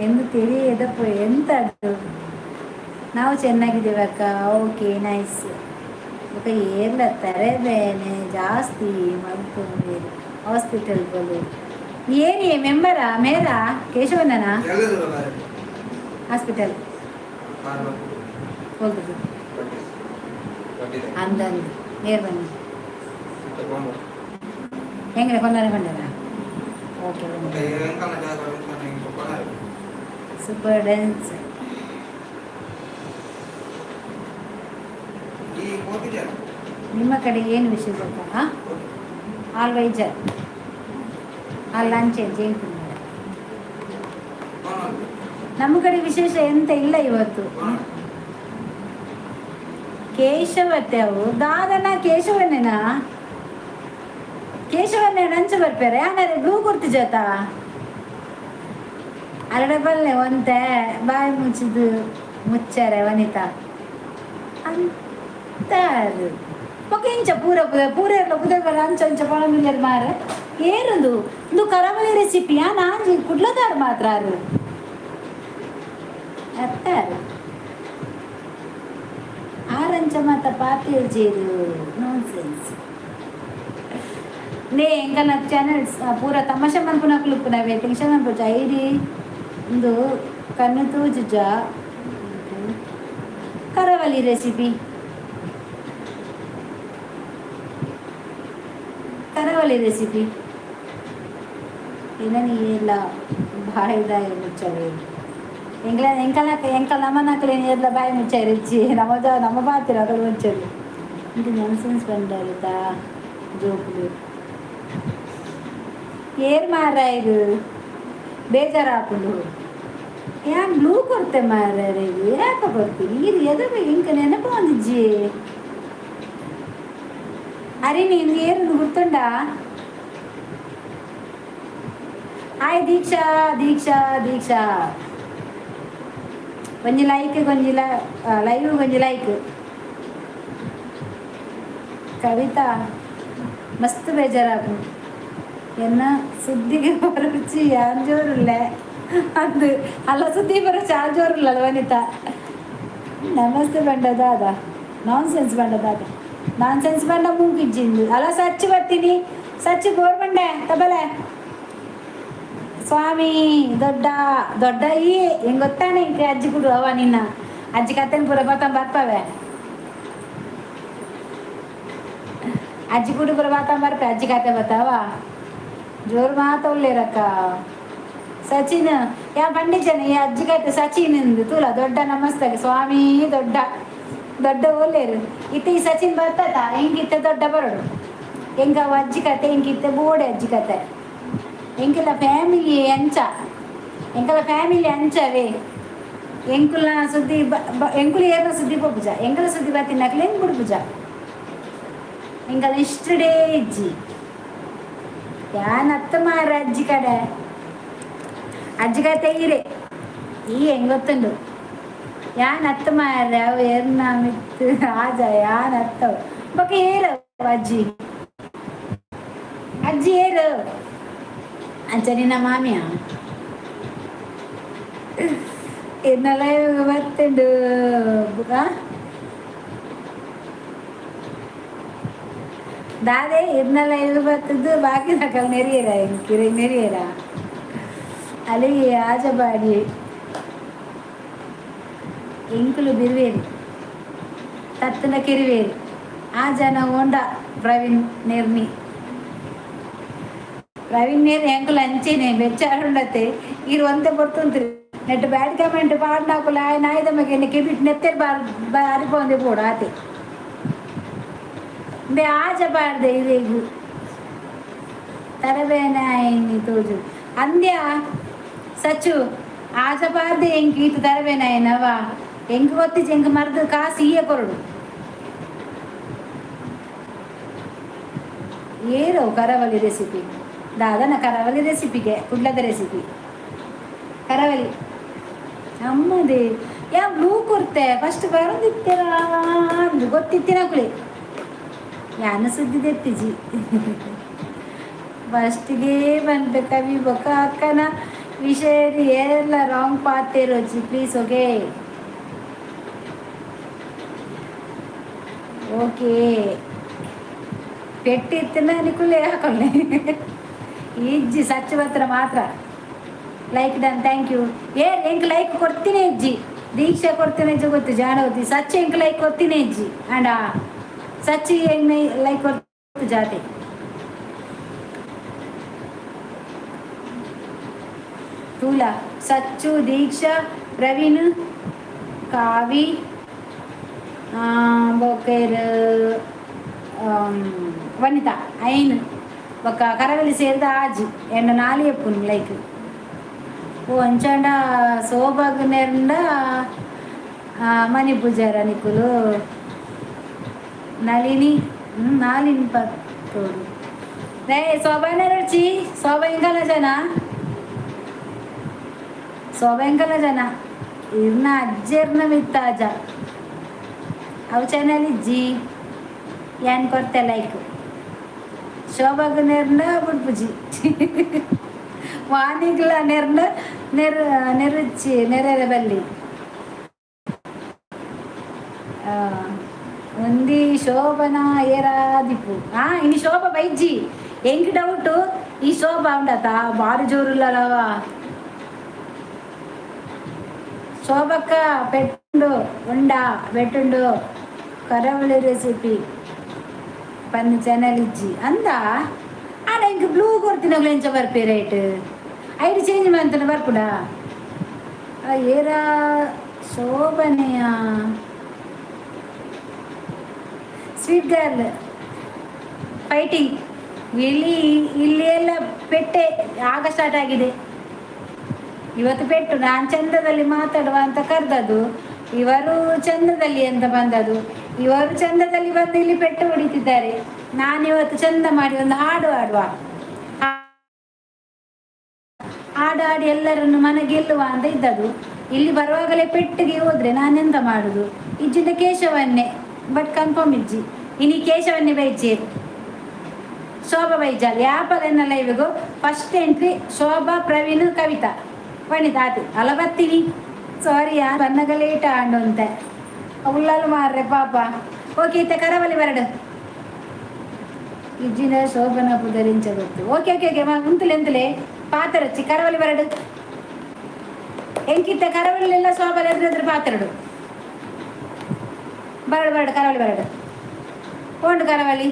[SPEAKER 1] ಎಂದು ತೆರೆಯದ ಪೋಯ ಎಂತ ಅದು? ನಾವು ಚೆನ್ನಾಗಿದ್ದೇವೆ ಅಕ್ಕ. Okay nice. ಬೊಕ ಏರ್ಲ ತರೆ ಬೇನೆ ಜಾಸ್ತಿ ಮಲ್ಪುಂಡು ಹಾಸ್ಪಿಟಲ್ ಪೋಲೆ ಏನಿ ಮೆಂಬರಾ ಮೇರಾ ಕೇಶವಣ್ಣನ ಹಾಸ್ಪಿಟಲ್ ಹೋಗುದು ಅಂದ ಅಂದ ನೇರ್ ಬನ್ನಿ ಹೆಂಗ್ರೆ ಕೊಲ್ಲಾರೆ ಬಂಡರ. Okay super dance. ನಿಮ್ಮ ಕಡೆ ಏನು ವಿಶೇಷ? ಆಲ್ ವೈಜರ್ ಆಲ್ ಲಂಚ್ ಜೇನು. ನಮ್ಮ ಕಡೆ ವಿಶೇಷ ಎಂತ ಇಲ್ಲ ಇವತ್ತು. ಕೇಶವತ್ತೆ ಅವು ದಾದನ ಕೇಶವನ್ನೇನಾ? ಕೇಶವನ್ನೇ ನಂಚ ಬರ್ಪೇರೆ ಯಾನಾರೆ ಬ್ಲೂ ಕುರ್ತಿ ಜೊತ ಅರಡೆ ಬಲ್ಲೆ ಒಂತೆ ಬಾಯಿ ಮುಚ್ಚಿದ್ದು ಮುಚ್ಚಾರೆ ವನಿತಾ ಅಂತಾರು. ಬೊಕ ಇಂಚ ಪೂರ ಪೂರ ಪುದರ್ ಬರ ಅಂಚ ಅಂಚ ಪಣೊಂದುಲ್ಲೆರ್ ಮಾರೆ. ಏರುಂದು ಇಂದು ಕರಾವಳಿ ರೆಸಿಪಿ? ಆ ನಾಂಜಿ ಕುಡ್ಲದಾರ್ ಮಾತ್ರ ಅರು ಅತ್ತಾರು ಆರಂಚ ಮಾತ ಪಾತೇರ್ಜೇರು. ನಾನ್ ಸೆನ್ಸ್ ನೇ. ಎಂಕಲ್ನ ಚಾನೆಲ್ಸ್ ಪೂರ ತಮಾಷೆ ಮನ್ಪುನಕುಲು ಉಪ್ಪುನವೇ, ಟೆನ್ಷನ್ ಮನ್ಪುಜ. ಐಡಿ ಇಂದು ಕಣ್ಣು ತೂಜುಜ. ಕರಾವಳಿ ರೆಸಿಪಿ, ಕರಾವಳಿ ರೆಸಿಪಿ. ಏನನಿ ಇಲ್ಲ ಬಾಯಿದಾಯ ಮುಚ್ಚವೆ. ಎಂಕ್ಲ ಎಂಕಲ ಎಂಕಲ್ ನಮ್ಮನಕಲೆ ಏರ್ಲ ಬಾಯಿ ಮುಚ್ಚಾರ ಇಜ್ಜಿ. ನಮ್ಮ ನಮ್ಮ ಪಾತಿರ ಅಕಲು ಮುಚ್ಚರು. ಇದು ನಾನ್ಸೆನ್ಸ್ ಬಂದಾರುತ್ತಾ ಜೋಕುಲು? ಏರ್ ಮಾರ ಇದು ಬೇಜಾರಾಪುಂಡು. ಯಾನ್ ಬ್ಲೂ ಕೊರ್ತೆ ಮಾರ್ರೆ. ಇದು ಯಾಕ ಕೊರ್ತೀನಿ? ಇದು ಎದುರು ಇಂಕ ನೆನಪು ಒಂದಿಜ್ಜಿ. ಅರೆ, ನೀನು ಏರು ಗುರ್ತುಂಡಾ? ಹಾಯ್ ದೀಕ್ಷಾ, ದೀಕ್ಷಾ, ದೀಕ್ಷಾ. ಒಂಜಿ ಲೈಕ್, ಒಂಜಿ ಲೈವ್, ಒಂಜಿ ಲೈಕ್. ಕವಿತಾ, ಮಸ್ತ್ ಬೇಜಾರಾಪು. ಎನ್ನ ಸುದ್ದಿಗೆ ಬರುಚಿ ಆಂಜೋರುಲ್ಲೆ ಅಂದು ಅಲ್ಲ, ಸುದ್ದಿ ಬರುಚಿ ಆಂಜೋರುಲ್ಲ. ವನಿತಾ ನಮಸ್ತೆ. ಬಂಡ ದಾದ ನಾನ್ ಸೆನ್ಸ್ ಬಂಡ ದಾದ ನಾನ್ ಸೆನ್ಸ್ ಬಂಡ ಮೂಗಿಜ್ಜಿಂದು ಅಲ್ಲ. ಸಚ್ಚಿ ಬರ್ತೀನಿ, ಸಚ್ಚಿ ಬೋರ್ ಬಂಡೆ ತಬಲೆ. ಸ್ವಾಮಿ ದೊಡ್ಡ ದೊಡ್ಡ ಈ ಹೆಂಗ್ ಗೊತ್ತಾನೆ ಇಂಕ ಅಜ್ಜಿ ಕುಡು ಅವ ನಿನ್ನ ಅಜ್ಜಿ ಕತೆನ ಪೂರ ಬತ್ತ ಬರ್ಪವೆ. ಅಜ್ಜಿ ಕುಡು ಪೂರ ಬಾತ ಬರ್ಪೆ. ಅಜ್ಜಿ ಕತೆ ಬರ್ತಾವ. ಜೋರು ಮಾತೊಲ್ಲೇರಕ್ಕ. ಸಚಿನ್ ಯಾ ಪಂಡಿಜನ ಈ ಅಜ್ಜಿ ಕತೆ. ಸಚಿನ್ ಇಂದು ತೂಲ. ದೊಡ್ಡ ನಮಸ್ತೆ. ಸ್ವಾಮಿ ದೊಡ್ಡ ದೊಡ್ಡ ಒಲ್ಲೇರು. ಇತ್ತೆ ಈ ಸಚಿನ್ ಬರ್ತದ. ಹೆಂಗಿತ್ತೆ ದೊಡ್ಡ ಬರೋಡು. ಎಂಕ ಅವು ಅಜ್ಜಿ ಕತೆ ಎಂಕಿತ್ತೆ ಬೋಡೆ ಅಜ್ಜಿ ಕತೆ. ಎಂಕೆಲ್ಲ ಫ್ಯಾಮಿಲಿ ಅಂಚ, ಎಂಕಲ ಫ್ಯಾಮಿಲಿ ಅಂಚವೇ. ಎಂಕುಲ ಸುದ್ದಿ ಎಂಕುಲು ಏರ್ನ ಸುದ್ದಿ ಪೋಪುಜ. ಎಂಕಲ ಸುದ್ದಿ ಬತ್ತಿನಕಲೆ ಎಂಕ್ ಬುಡ್ಪುಜ. ಎಂಕಲ ಇಷ್ಟಡೇ ಇಜ್ಜಿ. ಯಾನ್ ಅತ್ತ ಮಾರ ಅಜ್ಜಿ ಕಡೆ ಅಜ್ಜಿ ಕತೆ ಈರೆ ಈ ಹೆಂಗ್ ಗೊತ್ತುಂಡು. ಯಾನ್ ಅತ್ತ ಮಾರ ಅವು ಏರ್ನ ಮಿತ್ತು ಆಜ ಯಾನ್ ಅತ್ತವು. ಬೊಕ ಏರು ಅಜ್ಜಿ? ಅಜ್ಜಿ ಏರು? ಅಂಚ ನಿನ್ನ ಮಾಮಿಯ ಎನ್ನಲ ಬತ್ತುಂಡು. ದಾದೆ ಇರ್ನಲ್ಲ ಇದು ಬತ್ತದ್ದು ಬಾಕಿ ನಕಲ್ ನೆರಿಯರ ಕಿರೆ ನೆರಿಯರ ಅಲ್ಲಿ ಆಜಬಾಡಿ. ಎಂಕುಲು ಬಿರುವೇರಿ ತತ್ತನ ಕಿರಿವೇರಿ. ಆ ಜನ ಓಂಡ ಪ್ರವೀಣ್ ನೆರ್ನಿ, ಪ್ರವೀಣ್ ನೇರ್. ಎಂಕುಲು ಅಂಚೆನೆ ಬೆಚ್ಚಾರುಂಡತೆ. ಈರು ಒಂತೆ ಪೊರ್ತುಂತ್ರಿ ನೆಟ್ ಬ್ಯಾಡ್ ಕಮೆಂಟ್ ಪಾಡ್ನಾಕುಲು ಆಯ್ ನಾಯ್ದ ಮಗೆ ಕೆಬಿಟ್ ನೆತ್ತೆರ್ ಬಾರ್ ಬಾರಿ ಪೋಡು ಆತೆ. ಬೆ ಆಜ ಪಾಡ್ದೆ ಇರೇಗು ತರಬೇನ ತೋಜು ಅಂದ್ಯ ಸಚ್ಚು ಆಜ ಪಾಡ್ದೆ. ಎಂಕ್ ಈತು ತರಬೇನಾಯನವ ಎಂಕ್ ಗೊತ್ತಿಜ್ಜಿ. ಎಂಕ್ ಮರ್ದು ಕಾಸು ಈಯ ಕೊರಡು. ಏರೋ ಕರಾವಳಿ ರೆಸಿಪಿ ದಾದನ? ಕರಾವಳಿ ರೆಸಿಪಿಗೆ ಕುಡ್ಲದ ರೆಸಿಪಿ ಕರಾವಳಿ ಅಮ್ಮದೇ. ಯಾ ಬ್ಲೂ ಕೊರ್ತೆ ಫಸ್ಟ್ ಬರೋದಿತ್ತೀರಾ ಅಂದು ಗೊತ್ತಿತ್ತಿನಕುಲೆ. ಯಾನ ಸುದ್ದಿ ದೆತ್ತಿಜಿ. ಫಸ್ಟಿಗೆ ಬಂತು ಕವಿ ಬೊಕ್ಕ ಅಕ್ಕನ ವಿಷಯ ಎಲ್ಲ ರಾಂಗ್ ಪಾತೇರೋಜಿ. Please okay okay. ಪೆಟ್ಟಿತ್ತಿನ ನಿಕುಲೆ ಹಾಕೊಳ್ಳೆ ಇಜ್ಜಿ. ಸಚ್ಚ ಬತ್ರ ಮಾತ್ರ. Like done, thank you. ಏ ಎಂಕ್ ಲೈಕ್ ಕೊಡ್ತೀನಿ ಇಜ್ಜಿ. ದೀಕ್ಷೆ ಕೊಡ್ತೀನಿ ಇಜ್ಜಿ ಗೊತ್ತು ಜಾಣವತಿ. ಸಚ್ಚ ಎಂಕ್ ಲೈಕ್ ಕೊಡ್ತೀನಿ ಇಜ್ಜಿ. ಅಂಡ ಸಚ್ಚಿ ಎಂಗ್ ಲೈಕ್ ಕೊಡ್ತು ಜಾತಿ. ತೂಲ ಸಚ್ಚು, ದೀಕ್ಷಾ, ಪ್ರವೀಣ್, ಕಾವಿ, ಬೊಕೇರ್. ವನಿತಾ ಐನ್ ಬೊಕ್ಕ ಕರವಲಿ ಸೇರ್ದ ಆಜಿ ಎನ್ನ ನಾಲಿ ಎಪ್ಪುನು ಲೈಕ್. ಓ, ಅಂಚಾಂಡ ಸೋಬಾಗ್ ನೆರ್ಂಡ ಮಣಿ ಪೂಜಾರ ನಿಕುಲು. ನಳಿನಿ ನಾಲಿನಿ ಪತ್ತೋಡು. ಏ, ಶೋಭಾ ನೆರಡ್ಚಿ. ಶೋಭಾ ಎಂಕಲ ಜನ, ಶೋಭಾ ಎಂಕಲ ಜನ. ಇರ್ನ ಅಜ್ಜೆರ್ನ ಮಿತ್ತಾಜ ಅವು ಚಾನಲ್ ಇಜ್ಜಿ. ಯಾನ್ ಕೊರ್ತೆ ಲೈಕ್. ಶೋಭಾಗ್ ನೆರ್ಂಡ ಬುಡ್ಪುಜಿ, ವಾನಿಗ್ಲ ನೆರ್ಂಡ ನೆರ್ ನೆರುಚ್ಚಿ ನೆರೆರೆ ಬಲ್ಲಿ. ಒಂದಿ ಶೋಭನ ಏರಾದಿಪ್ಪು. ಆ ಇನಿ ಶೋಭಾ ಬೈಜ್ಜಿ. ಎಂಕ್ ಡೌಟು, ಈ ಶೋಭಾ ಉಂಡತ ಬಾರಿ ಜೋರುಲ್ಲಲವ. ಶೋಭಕ್ಕ ಪೆಟ್ಟುಂಡು ಉಂಡಾ? ಬೆಟ್ಟುಂಡು. ಕರಾವಳಿ ರೆಸಿಪಿ ಪನ್ನಿ ಚಾನಲ್ ಇಜ್ಜಿ ಅಂದ. ಆಡ ಇಂಕ್ ಬ್ಲೂ ಕೊರ್ತಿನಗ್ಲು ಎಂಚ ಬರ್ಪೆ? ರೇಟ್ ಐಡಿ ಚೇಂಜ್ ಮಂತನ ಬರ್ಪುಡ. ಏರಾ ಶೋಭನೆಯ? Sweet girl fighting. ಇಲ್ಲಿ ಇಲ್ಲಿ ಎಲ್ಲ ಪೆಟ್ಟೆ ಆಗ ಸ್ಟಾರ್ಟ್ ಆಗಿದೆ ಇವತ್ತು. ಪೆಟ್ಟು. ನಾನು ಚಂದದಲ್ಲಿ ಮಾತಾಡುವ ಅಂತ ಕರೆದದ್ದು, ಇವರು ಚಂದದಲ್ಲಿ ಅಂತ ಬಂದದ್ದು. ಇವರು ಚಂದದಲ್ಲಿ ಬಂದು ಇಲ್ಲಿ ಪೆಟ್ಟು ಹೊಡಿತಿದ್ದಾರೆ. ನಾನಿವತ್ತು ಚಂದ ಮಾಡಿ ಒಂದು ಹಾಡು ಹಾಡುವ, ಹಾಡು ಹಾಡಿ ಎಲ್ಲರನ್ನು ಮನ ಗೆಲ್ಲುವ ಅಂತ ಇದ್ದದ್ದು. ಇಲ್ಲಿ ಬರುವಾಗಲೇ ಪೆಟ್ಟಿಗೆ ಹೋದ್ರೆ ನಾನೆಂತ ಮಾಡುದು? ಇಜ್ಜಿಂದ ಕೇಶವನ್ನೇ, ಬಟ್ ಕನ್ಫರ್ಮ್ ಇಜ್ಜಿ. ಇನಿ ಕೇಶವನ್ನೇ ಬೈಚಿ, ಶೋಭಾ ಬೈಜಾಲ್ ಯಾಪಲ ಎನ್ನ ಲೈವ್ಗೂ ಫಸ್ಟ್ ಎಂಟ್ರಿ ಶೋಭಾ, ಪ್ರವೀಣ್, ಕವಿತಾ, ವನಿತಾ ಆತಿ. ಅಲ ಬತ್ತೀನಿ, ಸಾರಿ, ಬನ್ನಗ ಲೇಟ್ ಆಂಡು ಅಂತೆ. ಉಳ್ಳಾಲು ಮಾರ್ರೆ ಪಾಪ. ಓಕೆ, ಇತ್ತ ಕರಾವಳಿ ಬರಡು. ಇಜ್ಜಿನ ಶೋಭನ ಪುದರಿಂಚ ಗೊತ್ತು. ಓಕೆ ಓಕೆ ಓಕೆ, ಉಂತುಲೆ ಎಂತಲೆ ಪಾತರಚ್ಚಿ. ಕರಾವಳಿ ಬರಡು. ಎಂಕಿತ್ತ ಕರಾವಳಿಲೆಲ್ಲ ಶೋಭಾ ಎದುರು ಎದುರು ಪಾತ್ರಡು. ಬರಡು ಬರಡು, ಕರಾವಳಿ ಬರಡು. ಓಂಡು ಕರಾವಳಿ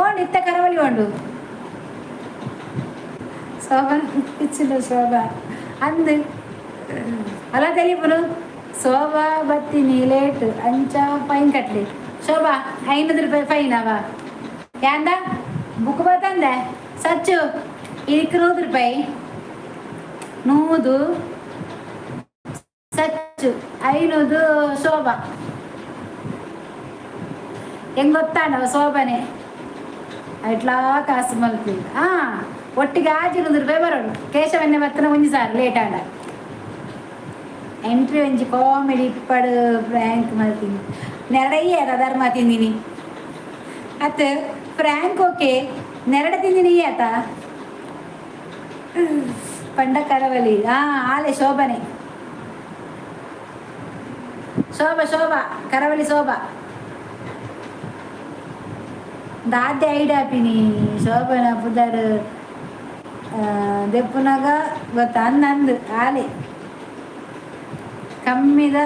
[SPEAKER 1] ಓಂಡು. ಇತ್ತ ಕರಾವಳಿ ಓಂಡು. ಶೋಭಾ ಇಚ್ಚಿನ ಶೋಭಾ ಅಂದು ಅಲ್ಲ ತೆಲಿಪುನು. ಶೋಭಾ ಬತ್ತೀನಿ ಲೇಟ್, ಅಂಚ ಫೈನ್ ಕಟ್ಲಿ. ಶೋಭಾ, 500 ರೂಪಾಯಿ ಫೈನ್ ಅವ ಯಾಂದ ಬುಕ್ ಬತ್ತಂದೆ. ಸಚ್ಚು, ಇದಕ್ಕೆ 100 ರೂಪಾಯಿ. 100 ಸಚ್ಚು, 500 ಶೋಭಾ. ಹೆಂಗ್ ಗೊತ್ತಾಂಡವ ಶೋಭನೆ ಐಟ್ಲಾ ಕಾಸು ಮಲ್ಪಿ. ಆ ಒಟ್ಟಿಗೆ ಆಜಿ 100 ರೂಪಾಯಿ ಬರೋಡು. ಕೇಶವನ್ನೇ ಬತ್ತನ ಒಂಜಿ ಸಾರ್ ಲೇಟ್ ಆಂಡ. ಎಂಟ್ರಿ ಒಂಜಿ ಕಾಮಿಡಿ ಇಪ್ಪಡು, ಪ್ರ್ಯಾಂಕ್ ಮಲ್ತೀನಿ. ನೆರಡಯ್ಯ ಧರ್ಮ ತಿಂದಿನಿ ಅತ್. ಫ್ರ್ಯಾಂಕ್ ಓಕೆ, ನೆರಡ ತಿಂದಿನಿ ಆತ ಪಂಡ. ಕರವಲಿ ಆ ಆಲೆ ಶೋಭನೆ. ಶೋಭಾ, ಶೋಭಾ, ಕರವಲಿ ಶೋಭಾ. ದಾದ್ಯ ಐಡಾಪಿನಿ ಶೋಭನ ಪುದರ್ ದೆಪ್ಪುನಗ ಗೊತ್ತ ಅಂದ್ ಅಂದ್ ಆಲೆ. ಕಮ್ಮಿದ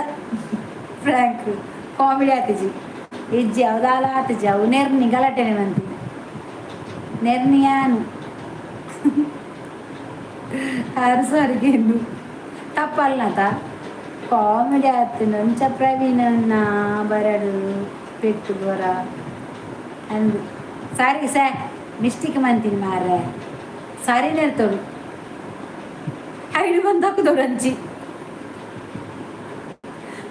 [SPEAKER 1] ಫ್ರ್ಯಾಂಕ್ ಕಾಮಿಡಿ ಆತಿಜಿ. ಇಜ್ಜಿ, ಅವದಾಲ ಆತಿಜಿ. ಅವು ನೆರ್ನಿ ಗಲಾಟೆನೆ ಮಂತಿ ನೆರ್ನಿಯಾನು ಆರು ಸಾರಿಗೆ ತಪ್ಪಲ್ನತ. ಕಾಮಿಡಿ ಆತು. ಅಂಚ ಪ್ರವೀಣಣ್ಣ ಬರಡು ಪೆಟ್ಟು ಗೋರ ಅಂದು. ಸಾರಿ ಸಾ, ಮಿಸ್ಟೇಕ್ ಮಂತೀನಿ ಮಾರ್ರೆ. ಸಾರಿ ನೆರ್ತೋಡು. ಐಡು ಬಂದು ಹಾಕುದೋಡು ಅಂಚಿ,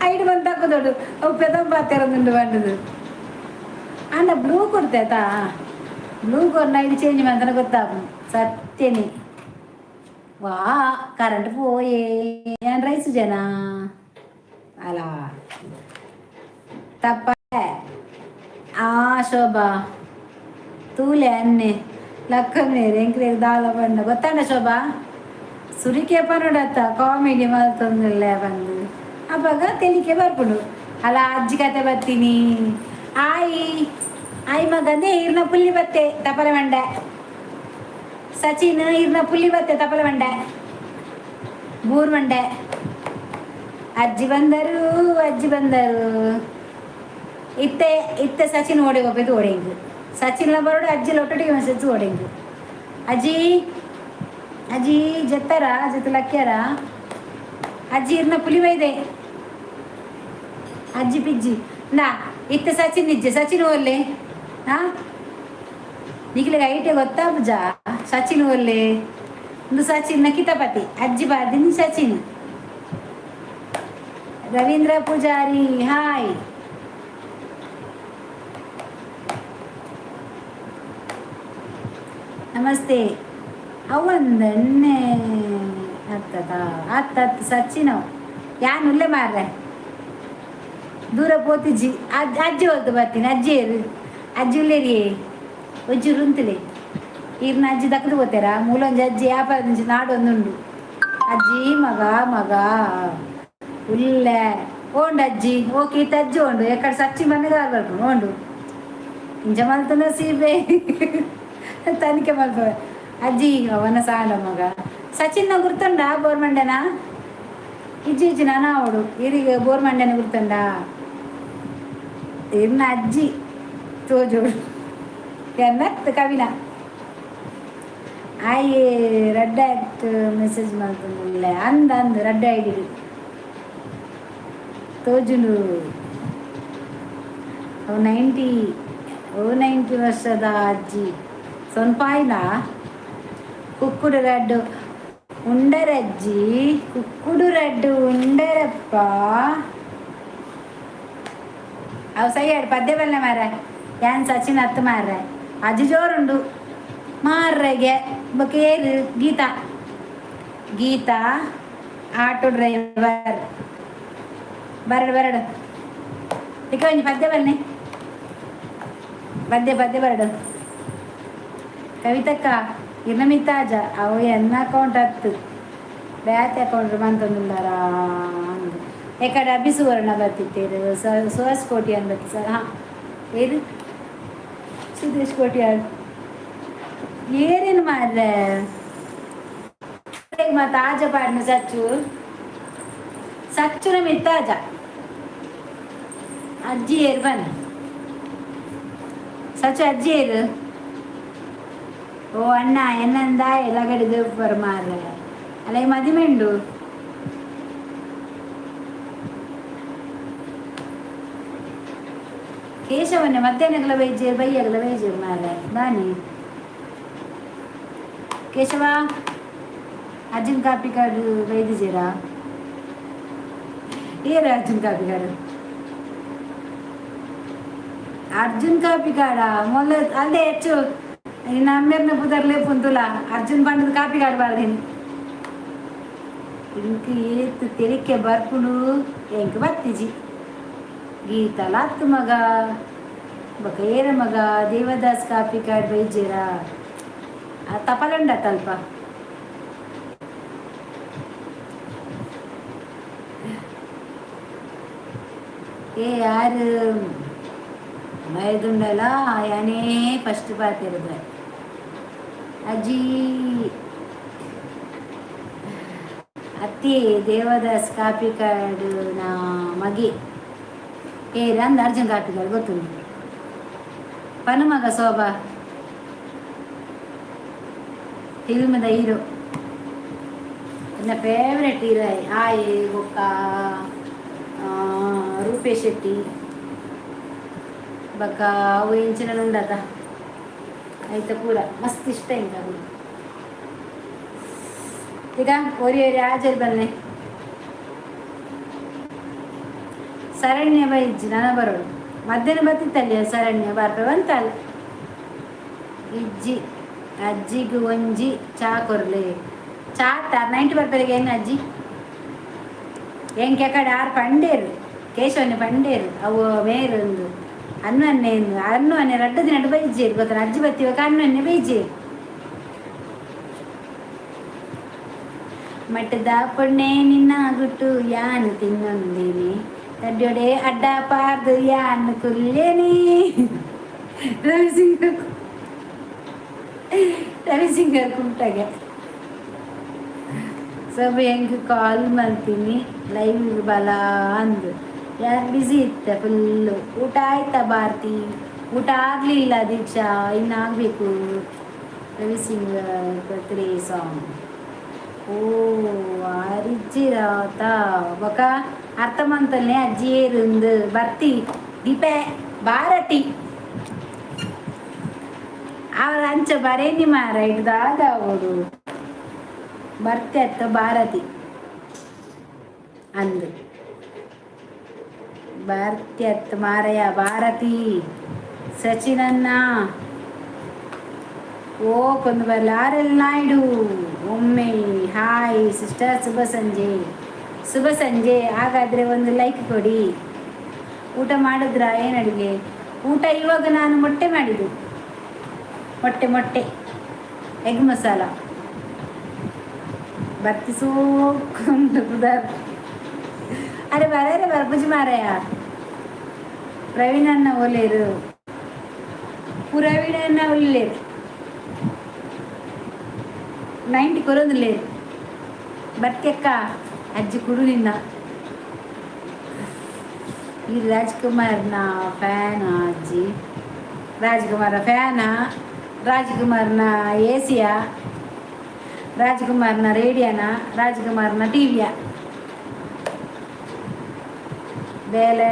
[SPEAKER 1] ಐಡು ಬಂದು ಹಾಕುದೋಡು. ಅವು ಪೆದಂಬ ತೆರದುಂಡು ಬಂಡದು. ಅಂಡ ಬ್ಲೂ ಕೊಡ್ತೇತಾ? ಬ್ಲೂ ಕೊರ್ನ ಐಡಿ ಚೇಂಜ್ ಮಂತನ ಗೊತ್ತಾಪು ಸತ್ಯನೇ. ವಾ, ಕರೆಂಟ್ ಪೋಯೇ. ಏನ್ ರೈಸ್ ಜನ ಅಲ್ಲ ತಪ್ಪ. ಆ ಶೋಭಾ ತೂಲೆ ಅನ್ನೆ ಲಕ್ಕಮೇರೆ ಎಂಕ್ಲೆ ದಾಲ ಬಣ್ಣ ಗೊತ್ತಾಂಡ. ಶೋಭಾ ಸುರಿಕೆ ಪನೋಡತ್ತ ಕಾಮಿಡಿ ಮಲ್ತೊಂದಿಲ್ಲ ಬಂದು ಅವಾಗ ತೆಲಿಕೆ ಬರ್ಪುಂಡು ಅಲ್ಲ. ಅಜ್ಜಿ ಕತೆ ಬತ್ತೀನಿ. ಆಯಿ ಆಯಿ ಮಗಂದೇ ಇರ್ನ ಪುಲ್ಲಿ ಬತ್ತೆ ತಪಲ ಮಂಡೆ. ಸಚಿನ್ ಇರ್ನ ಪುಲ್ಲಿ ಬತ್ತೆ ತಪಲ ಮಂಡೆ ಬೂರ್ ಮಂಡೆ. ಅಜ್ಜಿ ಬಂದರು, ಅಜ್ಜಿ ಬಂದರು. ಇತ್ತೆ ಇತ್ತೆ ಸಚಿನ್ ಓಡಿ ಹೋಗ್ಬೇಕು. ಓಡಿಂಗ್ ಸಚಿನ್ಲ ಬರೋಡು. ಅಜ್ಜಿ ಲೊಟ್ಟಟಿಗೆ ಮೆಸೇಜ್ ಓಡಿಂಗ್. ಅಜ್ಜಿ, ಅಜ್ಜಿ ಜತ್ತಾರ ಜೊತೆ ಲಕ್ಕ್ಯಾರ. ಅಜ್ಜಿ ಇರ್ನ ಪುಲಿ ಬೈದೆ. ಅಜ್ಜಿ ಪಿಜ್ಜಿ ನಾ. ಇತ್ತೆ ಸಚಿನ್ ಇಜ್ಜೆ. ಸಚಿನ್ ಒಲ್ಲೆ? ಹಾ, ನಿಕ್ಲೆಗ್ ಐಟೆ ಗೊತ್ತಾಪುಜ? ಸಚಿನ್ ಒಲ್ಲೆ? ಒಂದು ಸಚಿನ್ ನಕಿತಪತಿ ಅಜ್ಜಿ ಬಾರ್ದಿನಿ ಸಚಿನ್. ರವೀಂದ್ರ ಪೂಜಾರಿ, ಹಾಯ್, ನಮಸ್ತೆ. ಅವೊಂದನ್ನೆ ಅತ್ತದ ಅತ್ತ ಸಚಿನ್ ಅವು. ಯಾನ್ ಉಲ್ಲೆ ಮಾರ್ರೆ, ದೂರ ಪೋತಿಜ್ಜಿ. ಅಜ್ಜಿ ಹೊಲ್ತು ಬರ್ತೀನಿ. ಅಜ್ಜಿ ಏರು? ಅಜ್ಜಿ ಉಲ್ಲೇರಿಯೇ? ಒಂಚೂರು ಉಂತುಲೆ. ಈರ್ನ ಅಜ್ಜಿ ದಕ್ಕದು ಪೋತೇರಾ? ಮೂಲೊಂಜಿ ಅಜ್ಜಿ ವ್ಯಾಪಾರದಿಂಚಿ ನಾಡೊಂದುಂಡು. ಅಜ್ಜಿ ಮಗ ಮಗ ಉಲ್ಲೆ ಓಂಡು ಅಜ್ಜಿ. ಓಕೆ, ಇತ್ತ ಅಜ್ಜಿ ಓಂಡು. ಎಕ್ಕಡ ಸಚ್ಚಿ ಮನೆಗೆ ಬರ್ಪುಂಡು. ಓಂಡು ಇಂಚ ಮಲ್ತನ ಸೀಬೆ ತನಿಖೆ ಮಲ್ಪ. ಅಜ್ಜಿ ಅವನ ಸಾಂಡ ಮಗ. ಸಚಿನ್ನ ಗುರ್ತುಂಡ? ಬೋರ್ಮಂಡೆನ? ಇಜ್ಜಿ ಇಜ್ಜಿ, ನಾನ ಅವಡು. ಇರಿಗೆ ಬೋರ್ಮಂಡೆನ ಗುರ್ತುಂಡ? ಇರ್ನ ಅಜ್ಜಿ ತೋಜೋಡು ಎನ್ನತ್ ಕವಿನ ಆಯೆ ರಡ್ಡ ಆಕ್ಟ್ ಮೆಸೇಜ್ ಮಲ್ತೊಂದುಲ್ಲೆ. ಅಂದ್ ಅಂದ್, ರಡ್ಡ ಐಡಿ ತೋಜುಂಡು. ಅವು 90, ಓ 90 ವರ್ಷದ ಅಜ್ಜಿ ಸೊನ್ಪಾಯ್ನ. ಕುಕ್ಕುಡು ರಡ್ಡು ಉಂಡರಜ್ಜಿ, ಕುಕ್ಕುಡು ರಡ್ಡು ಉಂಡರಪ್ಪ. ಅವು ಸೈಯಾಡು ಪದ್ಯ ಬಲ್ಲೆ ಮಾರ್ರೆ. ಯಾನ್ ಸಚಿನ್ ಅತ್ತು ಮಾರ್ರೆ. ಅಜ್ಜಿ ಜೋರುಂಡು ಮಾರ್ರೆಗೆ. ಬೊಕ ಏರು? Geeta, Geeta auto driver. ಬರಡು ಬರಡು. ಇಕ ಒಂಜಿ ಪದ್ಯ ಬನ್ನಿ. ಪದ್ಯ ಪದ್ಯ ಬರಡು. ಕವಿತಕ್ಕ, ಇರ್ನ ಮಿತ್ತಾಜ ಅವು ಎನ್ನ ಅಕೌಂಟ್ ಅತ್ತು, ಬ್ಯಾತೆ ಅಕೌಂಟ್ ಮಂತೊಂದುಲ್ಲಾರ ಅಂದು. ಎಕಡೆ ಅಭಿ ಸುವರ್ಣ ಬತ್ತಿತ್ತೇರು, ಸುಹಾಸ್ ಕೋಟಿ ಅನ್ ಬತ್ತಿ ಸರ್. ಹಾಂ, ಏರು? ಸುದೇಶ್ ಕೋಟಿ ಏರೇನು ಮಾರ್ರೆ? ಮಾತ ಆಜ ಪಾಡ್ನ ಸಚ್ಚು ಸಚ್ಚುನ ಮಿತ್ತಾಜ. ಅಜ್ಜಿ ಏರು ಬನ್ನಿ. ಸಚ್ಚು, ಅಜ್ಜಿ ಏರು? ಓ ಅಣ್ಣ, ಎನ್ನಂದ ಎಲ್ಲ ಬರ್ ಮಾರ್ರೆ. ಅಲ್ಲ, ಈ ಮದಿಮೆಂಡು ಕೇಶವನ್ನೇ ಮಧ್ಯಾಹ್ನಗಳ ಬೈಜೇರು, ಬೈಯಗಲ ಬೈಜೇರು ಮಾರ್ರೆ. ಬಾನಿ ಕೇಶವ, ಅರ್ಜುನ್ ಕಾಪಿಕಾಡು ಬೈದಿಜೇರಾ? ಏರು ಅರ್ಜುನ್ ಕಾಪಿಕಾಡು? ಅರ್ಜುನ್ ಕಾಪಿಕಾಡ ಮೊಲ್ಲ ಅಲ್ಲೇ ಹೆಚ್ಚು ಇನ್ನು ಅಮ್ಮೇರ್ನ ಪುದರ್ಲೇ ಪುಂತುಲ. ಅರ್ಜುನ್ ಬಣ್ಣದ ಕಾಪಿಕಾಡು ಬಾರ್ದಿನಿ. ಇಂಕ್ ಏತ್ ತೆಲಿಕೆ ಬರ್ಪುಂಡು, ಎಂಕ್ ಬತ್ತಿಜಿ. ಗೀತಲ ಅತ್ತು ಮಗ. ಬೊಕ ಏರ ಮಗ? ದೇವದಾಸ್ ಕಾಪಿಕಾಡ್ ಬೈಜೇರಾ? ಆ ತಪಲುಂಡ ತಲ್ಪ. ಏ ಯಾರು ಬೈದುಂಡಲ ಯಾನೇ ಫಸ್ಟ್ ಪಾತಿರದ. ಅಜ್ಜಿ ಅತ್ತಿ ದೇವದಾಸ್ ಕಾಪಿಕಾಡು ನಾ ಮಗೆ. ಏ ಅಂದ ಅರ್ಜುನ್ ಕಾಪಿಕಾಡು ಗೊತ್ತುಂಡು. ಪನು ಮಗ. ಶೋಭಾ ಫಿಲ್ಮ್ದ ಹೀರೋ, ನನ್ನ ಫೇವ್ರೆಟ್ ಹೀರೋ ಆಯೆ. ಬೊಕ್ಕ ರೂಪೇಶ್ ಶೆಟ್ಟಿ, ಬೊಕ್ಕ ಅವು ಎಂಚಿನ ಉಂಡತ, ಐತ ಪೂರ ಮಸ್ತ್ ಇಷ್ಟ ಇಂಕ ಅವು. ಈಗ ಒರಿ ಒರಿ ಹಾಜರು ಬನ್ನಿ. ಶರಣ್ಯ ಬೈಜ್ಜಿ, ನನ ಬರೋಡು. ಮಧ್ಯಾಹ್ನ ಬತ್ತಿತ್ತಲ್ಲಿ ಶರಣ್ಯ, ಬರ್ಪೆ ಬಂತಲ್ಲ. ಇಜ್ಜಿ. ಅಜ್ಜಿಗ್ ಒಂಜಿ ಚಾ ಕೊರ್ಲೆ. ಚಾ ತಾರ್ 90 ಬರ್ಪೆರಿಗೆ ಏನು ಅಜ್ಜಿ? ಎಂಕೆ ಕಡೆ ಆರು ಪಂಡೇರು, ಕೇಶವನೆ ಪಂಡೇರು. ಅವು ಮೇರು ಒಂದು ಅನ್ನು ಅನ್ನೆ ಅನ್ನು ಅನ್ನೆ ರಡ್ಡು ದಿನ ಬೈಜೇರು ಗೊತ್ತ. ಅಜ್ಜಿ ಬತ್ತಿವಾಗ ಅನ್ನು ಅನ್ನೆ ಬೈಜೇರು. ಮಟ್ಟದ ಪೊಣ್ಣೆ, ನಿನ್ನ ಗುಟ್ಟು ಯಾನು ತಿನ್ನೊಂದಿನಿ. ತಡ್ಡೊಡೆ ಅಡ್ಡ ಪಾರ್ದು ಯಾನು ಕುಲ್ಲೇನಿ. ರವಿಸಿಂಗ, ರವಿಸಿಂಗ ಕುಂಟಗೆ. ಸ್ವಲ್ಪ ಹೆಂಗೆ ಕಾಲ್ ಮಾಡ್ತೀನಿ ಲೈವ್ ಬಲ ಅಂದು. ಯಾರು ಬ್ಯುಸಿ ಇತ್ತೆ ಫುಲ್ಲು. ಊಟ ಆಯ್ತಾ ಭಾರತಿ? ಊಟ ಆಗಲಿಲ್ಲ ದೀಕ್ಷಾ, ಇನ್ನು ಆಗಬೇಕು. ರವಿಸಿಂಗ್ ಬರ್ತ್ಡೇ ಸಾಂಗ್. ಓ ಅರಿಜಿರಾತ. ಬೊಕ ಅರ್ಥ ಮಂತಲ್ನೇ ಅಜ್ಜಿ ಏರುಂದು ಬರ್ತಿ. Deepa Bharati ಅವರ ಅಂಚ ಬರೇನಿ ಮಾರ ಇಡ್ದಾದ ಅವಳು ಬರ್ತೆ ಅತ್ತ ಭಾರತಿ ಅಂದು ಭಾರತಿ ಅತ್ತ ಮಾರಯ್ಯ ಭಾರತಿ ಸಚಿನನ್ನ ಓ ಕೊಂದು ಬರಲ್ಲ. ಆರ್ ಎಲ್ ನಾಯ್ಡು ಒಮ್ಮೆ ಹಾಯ್ ಸಿಸ್ಟರ್, ಶುಭ ಸಂಜೆ. ಶುಭ ಸಂಜೆ. ಹಾಗಾದರೆ ಒಂದು ಲೈಕ್ ಕೊಡಿ. ಊಟ ಮಾಡಿದ್ರಾ? ಏನು ಅಡುಗೆ? ಊಟ ಇವಾಗ ನಾನು ಮೊಟ್ಟೆ ಮಾಡಿದ್ದು. ಮೊಟ್ಟೆ, ಮೊಟ್ಟೆ ಎಗ್ ಮಸಾಲ. ಬರ್ತಿಸೋಕೊಂಡು. ಅರೆ ಬರ ಬರ್ಪುಜಿ ಮಾರಾಯ. ಪ್ರವೀಣ್ ಅಣ್ಣ ಒಲೇರು? ಪ್ರವೀಣ್ ಅಣ್ಣ ಒಲ್ಲೇರು? 90 ಕೊರೊಂದುಲ್ಲೇರು. ಬರ್ತೆಕ್ಕ ಅಜ್ಜಿ ಕುಡು ನಿನ್ನ. ಈ ರಾಜ್ಕುಮಾರ್ನ ಫ್ಯಾನ್ ಅಜ್ಜಿ. ರಾಜ್ಕುಮಾರ ಫ್ಯಾನ, ರಾಜ್ಕುಮಾರ್ನ ಎಸಿಯ, ರಾಜ್ಕುಮಾರ್ನ ರೇಡಿಯೋನ, ರಾಜ್ಕುಮಾರ್ನ ಟಿವಿಯ. ಬೇಲೆ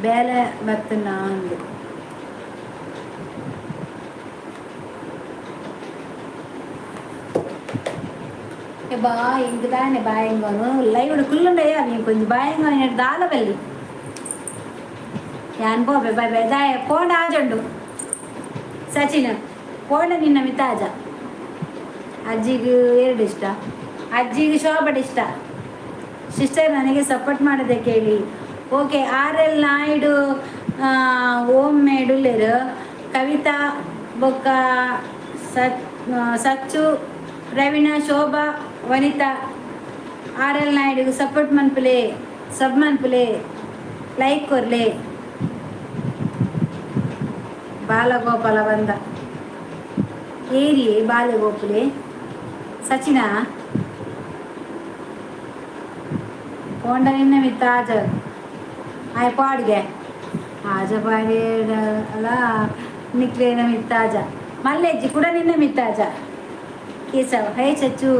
[SPEAKER 1] ಬೇಲೆ ಮತ್ತು ನಾಂದು ಬಾ ಇಂಕದಾನೆ ಬಾಯಂಗೋನು ಲೈವ್ ಕುಲ್ಲುಂಡಯ್ಯ. ನೀವು ಕೊಂಚ ಬಾಯಂಗೋನು ದಾಲ ಬಲ್ಲಿ ಯಾನ್ ಪೋಪೆ. Bye bye. ದಾಯ ಪೋಂಡ ಆಜುಂಡು ಸಚಿನ್, ಪೋಂಡ ನಿನ್ನ ಮಿತಾಜ. ಅಜ್ಜಿಗೆ ಎರಡು ಇಷ್ಟ. ಅಜ್ಜಿಗೆ ಶೋಭಟ್ ಇಷ್ಟ. ಸಿಸ್ಟರ್, ನನಗೆ ಸಪೋರ್ಟ್ ಮಾಡೋದೆ ಕೇಳಿ. Okay. R L Naidu Om ಮೇಡುಲ್ಲೇರು. Kavitha ಬೊಕ್ಕ ಸತ್ ಸಚ್ಚು, ಪ್ರವೀಣ, ಶೋಭಾ, ವನಿತಾ, ಆರ್ ಎಲ್ ನಾಯ್ಡುಗೆ ಸಪೋರ್ಟ್ ಮನ್ಪುಲೆ, ಸಬ್ ಮನ್ಪುಲೆ, ಲೈಕ್ ಕೊರ್ಲೆ. ಬಾಲಗೋಪಾಲ ಬಂದ. ಏರಿಯೇ ಬಾಲಗೋಪುಲೆ ಸಚಿನ ಪೋಂಡ ನಿನ್ನ ಮಿತ್ತ ಆಜ ಆಯ್ ಪಾಡ್ಗೆ ಆಜ ಪಾಡಿ ಅಲ್ಲ ನಿಕ್ಲೇನ ಮಿತ್ತಾಜ ಮಲ್ಲೆಜ್ಜಿ ಕೂಡ ನಿನ್ನ ಮಿತ್ತಾಜ. Keshav, hi Chachchu,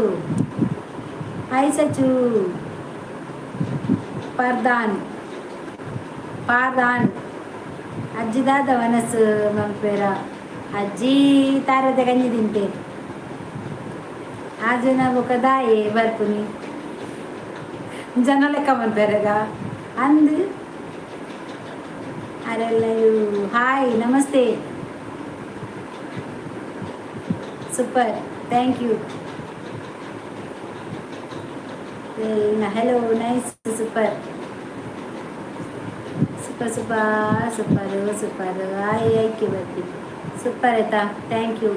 [SPEAKER 1] hi Sachchu. ಪರ್ದಾನ್ ಪಾರ್ದಾನ್. ಅಜ್ಜಿ ದಾದ ವನಸ್ಸು ಮನ್ಪೇರ? ಅಜ್ಜಿ ತಾರದ ಗಂಜಿ ತಿಂತೆ. ಆಜನ ಬೊಕ ದಾಯೆ ಬರ್ಪುನಿ? ಜನ ಲೆಕ್ಕ ಮನ್ಪೇರೆಗ ಅಂದ್. ಅರೆಲ್ಲ ಹಾಯ್, ನಮಸ್ತೆ, super, thank you. Hello, nice, super super super super super. Hi ಐಕೆ ಬರ್ತಿ. ಸೂಪರ್ ಆಯ್ತಾ? Thank you.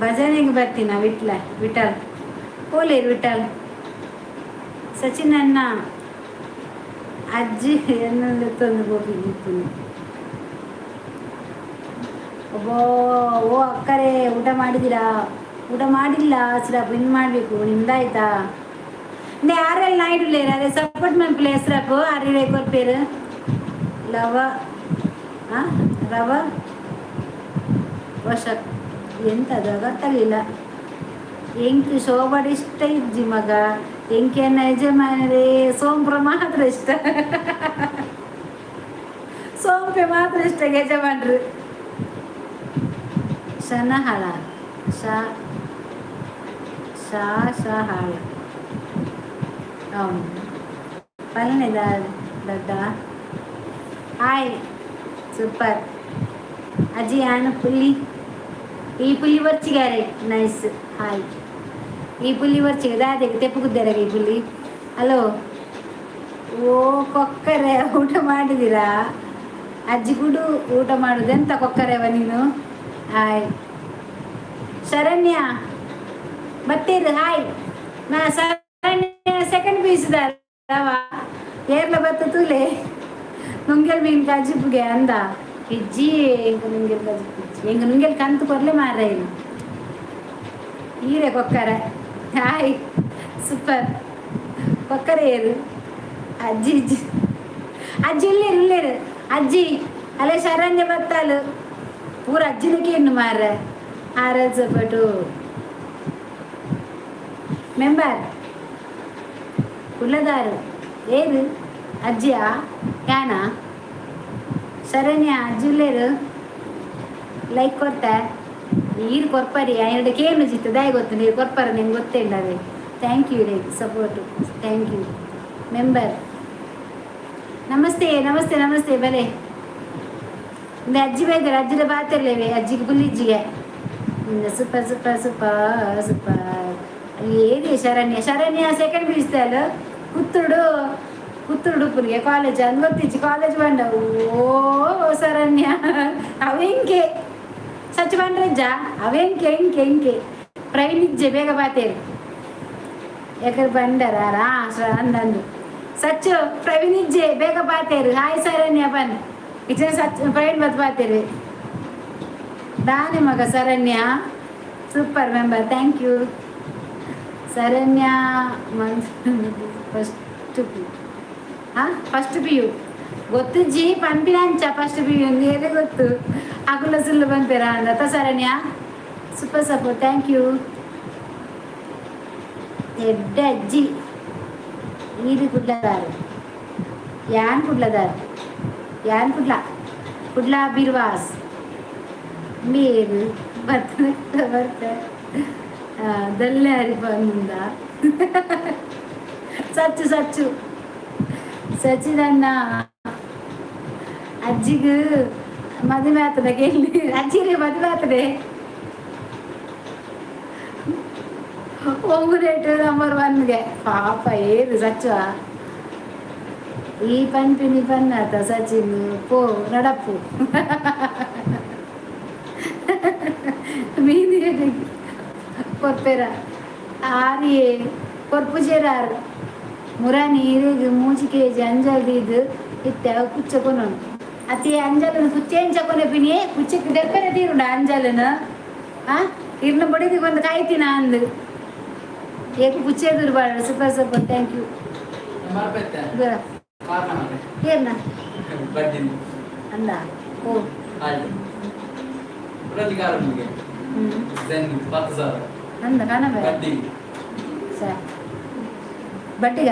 [SPEAKER 1] ಭಜನೆಗೆ ಬರ್ತೀನ. ವಿಟ್ಲ ವಿಠಲ್ ಪೋಲೇರು ವಿಠಲ್. ಸಚಿನ್ ಅಣ್ಣ, ಅಜ್ಜಿ ಎನ್ನೊಂದು ಗೋಪಿ ಇಪ್ಪುನಿ. ಒಬ್ಬೋ ಓ ಅಕ್ಕರೇ, ಊಟ ಮಾಡಿದ್ದೀರಾ? ಊಟ ಮಾಡಿಲ್ಲ ಅಸ್ರಪ್, ಇನ್ನು ಮಾಡಬೇಕು. ನಿಮ್ದಾಯ್ತಾ? ನೇ ಆರೆಲ್ ನಾಯ್ಡು ಲೇರು ಅದೇ ಸಪೋರ್ಟ್ ಮನ್ಪುಲೆ. ಅಸ್ರಪ್ ಆರು ಕೊರ್ಪೇರು. ಲವ ರವ ವಶ ಎಂತದ ಗೊತ್ತಾಗಲಿಲ್ಲ. ಎಂಕ್ ಶೋಭಾಡ್ ಇಷ್ಟ ಇಜ್ಜಿ ಮಗ. ಎಂಕೆನ್ನ ಯಜಮಾನರೇ ಸೋಂಪ್ರ ಮಾತ್ರ ಇಷ್ಟ. ಸೋಂಪೆ ಮಾತ್ರ ಇಷ್ಟ ಯಜಮಾನ್ರು. ಶನಹಳ ಶ ಶಾ ಶಹಾಳ ಪಲ್ನೆದ ದಡ್ಡ. Hi, super. ಅಜ್ಜಿ ಆನು ಪುಲ್ಲಿ. ಈ ಪುಲ್ಲಿ ಬರ್ಚಿಗಾರೆ. ನೈಸ್. ಹಾಯ್. ಈ ಪುಲ್ಲಿ ಬರ್ಚಿಗೆ ದಾದೆಗೆ ತೆಪ್ಪು ಗುದ್ದಾರ ಈ ಪುಲ್ಲಿ. ಹಲೋ. ಓ ಕೊಕ್ಕರೆ, ಊಟ ಮಾಡಿದ್ದೀರಾ? ಅಜ್ಜಿ ಕೂಡ ಊಟ ಮಾಡುದೆಂತ ಕೊಕ್ಕರೆವ ನೀನು? ಹಾಯ್ ಶರಣ್ಯ ಬತ್ತೀರು. ಹಾಯ್. ನಾ ಶರಣ್ಯ ಸೆಕೆಂಡ್ ಪೀಸ್ ಏರ್ಲ ಬತ್ತ ತೂಲೆ. ನುಂಗೆಲ್ ಮೀನ್ ಕಜಿಪುಗೆ ಅಂದ ಇಜ್ಜಿ. ಎಂಕ ನುಂಗೆಲ್ ಕಜಿಪು ಇಜ್ಜಿ. ಎಂಕ ನುಂಗೆಲ್ ಕಂತು ಕೊರ್ಲೆ ಮಾರ. ಏನು ಈರೆ ಕೊಕ್ಕರ? Hi, super. ಕೊಕ್ಕರೆ ಏರು? ಅಜ್ಜಿ ಅಜ್ಜಿ ಅಜ್ಜಿ ಉಲ್ಲೇರು ಉಲ್ಲೇರು ಅಜ್ಜಿ. ಅಲ್ಲೇ ಶರಣ್ಯ ಬತ್ತಾಲು. ಪೂರ ಅಜ್ಜಿನಕ್ಕೆ ಇನ್ನು ಮಾರ್ರೆ. ಆರಲ್ ಸಪಟು. ಮೆಂಬರ್ ಕುಡ್ಲದಾರು ಏರು ಅಜ್ಜಿಯ ಯಾನ ಶರಣ್ಯ ಅಜ್ಜುಲ್ಲೇರು ಲೈಕ್ ಕೊರ್ತೆ. ನೀರು ಕೊರ್ಪರಿ ಎರಡು ಕೇನು ಜಿತ್ತು ದಾಯ ಗೊತ್ತು ನೀರು ಕೊರ್ಪರ ನಿಂಗೆ ಗೊತ್ತೇ ಇಲ್ಲ ಅದೇ. Thank you ರೀ ಸಪೋರ್ಟು, thank you member. ನಮಸ್ತೆ ನಮಸ್ತೆ ನಮಸ್ತೆ ಬಲೆ. ಇಂದ ಅಜ್ಜಿ ಬೈದಾರೆ, ಅಜ್ಜಿದ ಬಾತಿರ್ಲೇವೆ ಅಜ್ಜಿಗೆ ಬುಲ್ಲಿಜ್ಜಿಗೆ. Super super super super. ಏರಿ ಶರಣ್ಯ? ಶರಣ್ಯ ಸೆಕೆಂಡ್ ಬೀಸ್ತಾಲ ಪುತ್ತೂರು, ಪುತ್ತೂರು ಉಪ್ಪುನಿಗೆ ಕಾಲೇಜ್ ಅಂದ್ ಗೊತ್ತಿಜ್ಜಿ. ಕಾಲೇಜ್ ಬಂಡ. ಓ ಶರಣ್ಯ, ಅವೆಂಕೆ ಸಚ್ ಬಂಡ್ರಜ್ಜ ಅವೆಂಕೆ ಎಂಕೆ ಎಂಕೆ ಪ್ರವೀಣ್ ಬೇಗ ಬಾತೇರಿ ಯಾಕಂದ್ರೆ ಬಂಡರ ಅಂದಂದು ಸಚ್ಚು ಪ್ರವೀಣ್ ಇಜ್ಜೆ ಬೇಗ ಬಾತೇರು. ಹಾಯ್ ಶರಣ್ಯ ಬನ್ ಇಚ್ಚ ಸಚ್ ಪ್ರವೀಣ್ ಬತ್ ಬಾತೇರು ದಾನೆ ಮಗ. Sharanya super member, thank you Sharanya. First P ಹಾಂ, ಫಸ್ಟ್ ಪಿಯು ಗೊತ್ತಿಜ್ಜಿ ಪನ್ಪಿನಂಚ. ಫಸ್ಟ್ ಪಿಯು ಏನೇ ಗೊತ್ತು, ಅಕುಲ ಸುಳ್ಳು ಪನ್ಪೇರ ಅಂದತ್ತ. Sharanya super support, thank you. ಎಡ್ಡೆ ಅಜ್ಜಿ ಈರು ಕುಡ್ಲದಾರು ಯಾನ್ ಕುಡ್ಲದಾರು ಯಾನ್ ಕುಡ್ಲ ಕುಡ್ಲ ಬಿರ್ವಾಸ್ ಮೇರು ಬರ್ತ ಬರ್ತ ದಲ್ಲೆ ಹರಿಪಂದ. ಸಚ್ಚು ಸಚ್ಚು ಸಚಿದಣ್ಣ ಅಜ್ಜಿಗೆ ಮದುವೆ ಆತದ ಕೇಳಿ. ಅಜ್ಜಿಗೆ ಮದುವೆ ಆತದೆ. ಒಂಗುರೇಟ್ ನಂಬರ್ ಒನ್ಗೆ ಪಾಪ ಏರು ಸಚ್ಚುವ ಈ ಪನ್ಪಿನಿ ಪನ್ನಾತ ಸಚಿನ್ ಪೋ ನಡಪ್ಪು ಮೀನು ಕೊರ್ಪೆರ ಆರಿಯೇ ಕೊರ್ಪುಜೆರಾರು ಮುರಾನಿ ಇರೆಗ್ 3 ಕೆಜಿ ಅಂಜಲ್ ದೀದ್ ಇತ್ತೆ ಅವು ಕುಚ್ಚ ಕೊನೊನು ಅತ್ತೆ. ಅಂಜಲನು ಕುಚ್ಚೆ ಎಂಚ ಕೊನಪಿನಿ? ಕುಚ್ಚಕ್ಕೆ ದೆರ್ಪೆರೆ ತೀರುಂಡ ಅಂಜಲನು. ಆ ಇರ್ನ ಬಡಿದಿಗೆ ಒಂದು ಕಾಯ್ತಿನ ಅಂದು ಏಕ ಕುಚ್ಚೆ ದೂರ. Super super, thank you.
[SPEAKER 2] ಮರ್ಪೆತ್ತೆ.
[SPEAKER 1] ದೂರ.
[SPEAKER 2] ಕಾರಣ ಮಾರ್ರೆ.
[SPEAKER 1] ಏರ್ನ?
[SPEAKER 2] ಬಡ್ಡಿನ.
[SPEAKER 1] ಅಂದ ಓ.
[SPEAKER 2] ಆಯ್ತು, ಕುಡೊಂಜಿ ಕಾರ್ ನಿಮಗೆ. ಝೆನ್ 10,000.
[SPEAKER 1] ಅಂದ ಕಾಣಬೇ.
[SPEAKER 2] ಬಡ್ಡಿಗೆ.
[SPEAKER 1] ಸರಿ, ಬಟ್ಟಿಗ.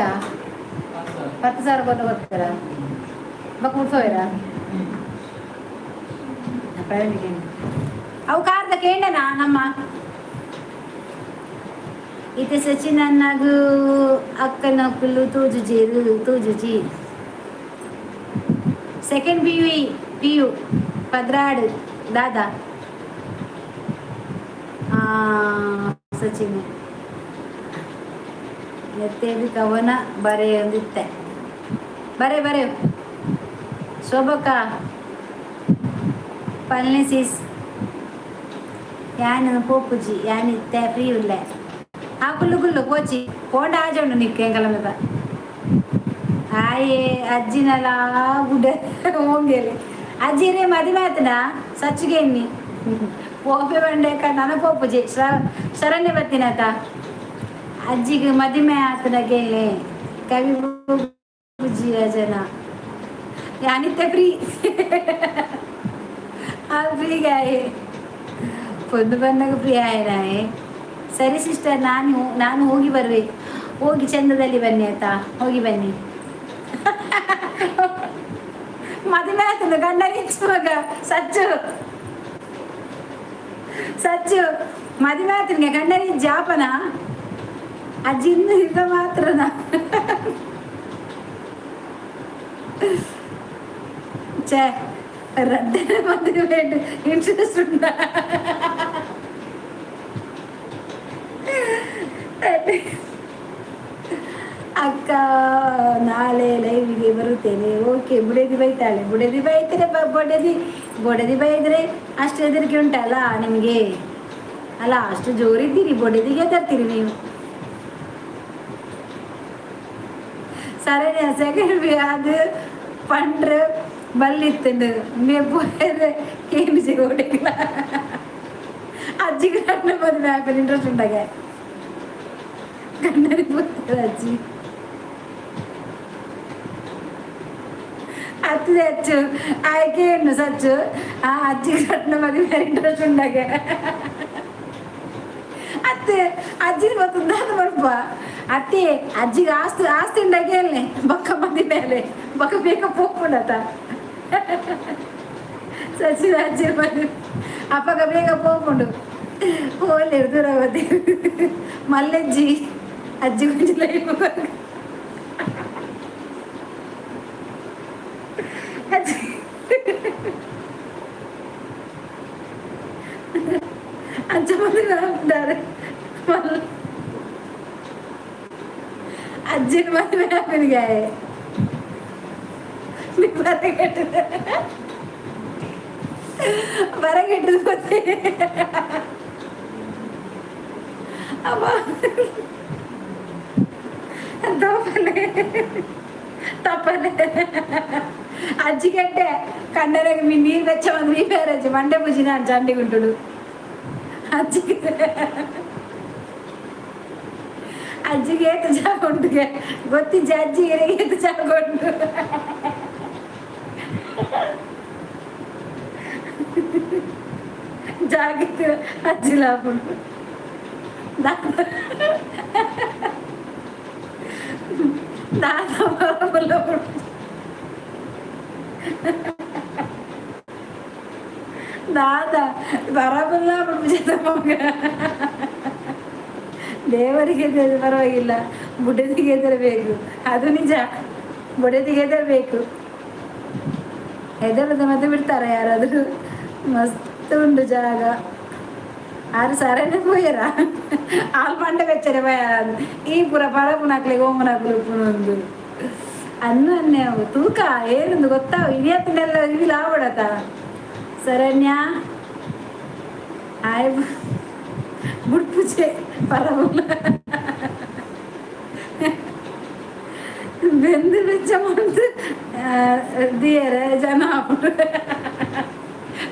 [SPEAKER 2] 10,000.
[SPEAKER 1] 10,000 ಕೊಟ್ಟು ಬರ್ತೀರಾ ಬಕ್ ಮುಟ್ಕೋವಿರಾ ಪ್ರವೀಣಿಗೆ? ಅವು ಕಾರ್ದ ಕೇಂಡನಾ ನಮ್ಮ ಇತ್ತೆ ಸಚಿನ್ ಅಣ್ಣಗು ಅಕ್ಕನಕುಲು ತೂಜುಜೇರು ತೂಜುಜಿ. ಸೆಕೆಂಡ್ ಪಿಯು, ಪಿಯು 12 ದಾದಾ ಸಚಿನ್ ಎತ್ತೇದು ಕವನ ಬರೆಯೊಂದಿತ್ತೆ. ಬರೆ ಬರೆ. ಶೋಭಕ್ಕ ಪಲ್ನಿ ಸೀಸ್ ಯಾನ್ ಪೋಪುಜಿ, ಯಾನ್ ಇತ್ತೆ ಫ್ರೀ ಉಲ್ಲೆ. ಆ ಕುಲ್ಲು ಕುಲ್ಲು ಪೋಚಿ ಪೋಂಡ ಆಜೋಂಡು ನಿಕ್ಕ ಎಂಕಲಮದ ಆಯೆ ಅಜ್ಜಿನಲ ಗುಡ್ಡೆ ಓಂಗೆಲೆ. ಅಜ್ಜಿ ರೇ ಮದಿಮೆ ಆತನ ಸಚ್ಚಿಗೆ ಎನ್ನಿ ಪೋಪೆ ಬಂಡೆ ನನ ಪೋಪುಜಿ. ಶರಣ್ಯ ಬತ್ತಿನಾತ ಅಜ್ಜಿಗೆ ಮದಿಮೆ ಆತನ ಕೇಳಿ ಕವಿ ಪೂಜಿ ಜನ. ಯಾನಿತ್ತೆ ಫ್ರೀ, ಆ ಫ್ರೀಗೆ ಆಯೆ ಪೊಂದು ಬಂದಾಗ ಫ್ರೀ ಆಯನಾಯೆ. ಸರಿ ಸಿಸ್ಟರ್, ನಾನು ನಾನು ಹೋಗಿ ಬರುವೆ. ಹೋಗಿ ಚಂದದಲ್ಲಿ ಬನ್ನಿ ಆಯ್ತಾ? ಹೋಗಿ ಬನ್ನಿ. ಮದುವೆ ಆಯ್ತಲ್ಲ ಗಂಡ ಮಗ ಸಚ್ಚು ಸಚ್ಚು ಮದುವೆ ಆತನಿಗೆ ಗಂಡನ ಜಾಪನ ಅಜ್ಜಿ ಇನ್ನು ಇದ್ದ ಮಾತ್ರನ. ಛೇ, ರಡ್ಡನೆ ಮದುವೆ ಇಂಟ್ರೆಸ್ಟ್ ಉಂಟಾ? ಅಕ್ಕ, ನಾಳೆ ಲೈವ್ಗೆ ಬರುತ್ತೇನೆ. ಓಕೆ. ಬುಡದಿ ಬೈತಾಳೆ, ಬುಡದಿ ಬೈತಾರೆ. ಬೊಡದಿ ಬೊಡದಿ ಬೈದರೆ ಅಷ್ಟು ಹೆದರಿಕೆ ಉಂಟಲ್ಲ ನಿಮಗೆ? ಅಲ್ಲ, ಅಷ್ಟು ಜೋರಿದ್ದೀರಿ, ಬೊಡದಿಗೆ ತರ್ತೀರಿ ನೀವು. ಸರಿ, ಸೆಕೆಂಡ್ ಬಿ ಅದು ಪಂಡ್ರೆ ಬಲ್ಲಿತ್ತಂಡು ಮೇ ಪೋಯರೆ ಏನು ಸಿಗೋಡಿಲ್ಲ. ಅಜ್ಜಿಗೆ ನನ್ನ ಮದುವೆ ಆಪಲ್ ಇಂಟ್ರೆಸ್ಟ್ ಉಂಟಾಗೆ ಕಣ್ಣಲ್ಲಿ పోతారు ಅಜ್ಜಿ ಅತ್ತು ಹೆಚ್ಚು ಆಯ್ಕೆ ಏನು ಸಚ್ಚು ಆ ಅಜ್ಜಿಗೆ ಸಣ್ಣ ಮದುವೆ ಇಂಟ್ರೆಸ್ಟ್ ಉಂಟಾಗೆ. ಅತ್ತ ಅತ್ತೆ ಅಜ್ಜಿನ ಗೊತ್ತುಂದಾದ ಬರ್ಪ ಅತ್ತೆ ಅಜ್ಜಿಗೆ ಆಸ್ತಿ ಆಸ್ತಿ ಉಂಡಾಗೆ ಬೊಕ್ಕ ಮಂದಿ ಮೇಲೆ ಬೊಕ್ಕ ಬೇಗ ಪೋಪುಂಡತ ಸಚಿನ ಅಜ್ಜಿ ಬಂದು ಅಪ್ಪಗ ಬೇಗ ಪೋಪುಂಡು ಹೋಲಿ ದೂರ ಮಲ್ಲಜ್ಜಿ ಅಜ್ಜಿ ಗುಂಜಿ ಲೈಫ್ ಅಜ್ಜಿ ಅಂಚ ಮಂದಿ ಮಲ್ಲ ಅಜ್ಜಿನ ಮದುವೆ ಆಪಿನಿಗೆ ಬರಗೆಟ್ಟದ ಬರಗೆಟ್ಟದ ಗೊತ್ತೇ ಅಮ್ಮ ತಪ್ಪಲೆ ತಪ್ಪಲೆ ಅಜ್ಜಿಗಡ್ಡೆ ಕಣ್ಣರಾಗ మీ నీరు వెచ్చమంది మీ పేరజ్జి మండే బుజ్జిన చండిగుంటుడు ಅಜ್ಜಿಗೆ ಅಜ್ಜಿಗೆ ಏತು ಜಾಗ ಉಂಟು ಗೊತ್ತಿಜ್ಜಿ ಅಜ್ಜಿಗೆ ಏತು ಜಾಗ ಉಂಟು. ಜಾಗ ಅಜ್ಜಿ ಲಾಭ ಉಂಟು. ದಾದ ದಾದ ಬರಬಲ್ಲ ಮಗ ದೇವರಿಗೆ ಪರವಾಗಿಲ್ಲ, ಬುಡದಿಗೆ ಹೆದರಬೇಕು. ಅದು ನಿಜ, ಬುಡದಿಗೆ ಹೆದರಬೇಕು. ಹೆದರದ ಮತ್ತೆ ಬಿಡ್ತಾರ ಯಾರಾದರೂ? ಮಸ್ತ್ ಉಂಟು ಜಾಗ. ಆರು ಸರನೆ ಪೋಯರ ಆಲ್ ಪಂಡ ಬೆಚ್ಚರೆ ಭಯ. ಈ ಪೂರ ಪರಪುನಕ್ಲೆಗ್ ಓಮನಕ್ಲು ಉಪ್ಪುನೊಂದು ಅನ್ನು ಅನ್ನೆ ತೂಕ ಏನೊಂದು ಗೊತ್ತಾವು ಇನಿಯತ್ತಿನೆಲ್ಲ ಇಲ್ಲಿ ಆವಡತ. ಶರಣ್ಯ ಆಯ್ ಬುಡ್ಪುಜೆ ಪರವುಲ ಬೆಂದು ಬೆಚ್ಚ ಮಂತು ದಿಯರೆ ಜನ ಆಪುಂಡು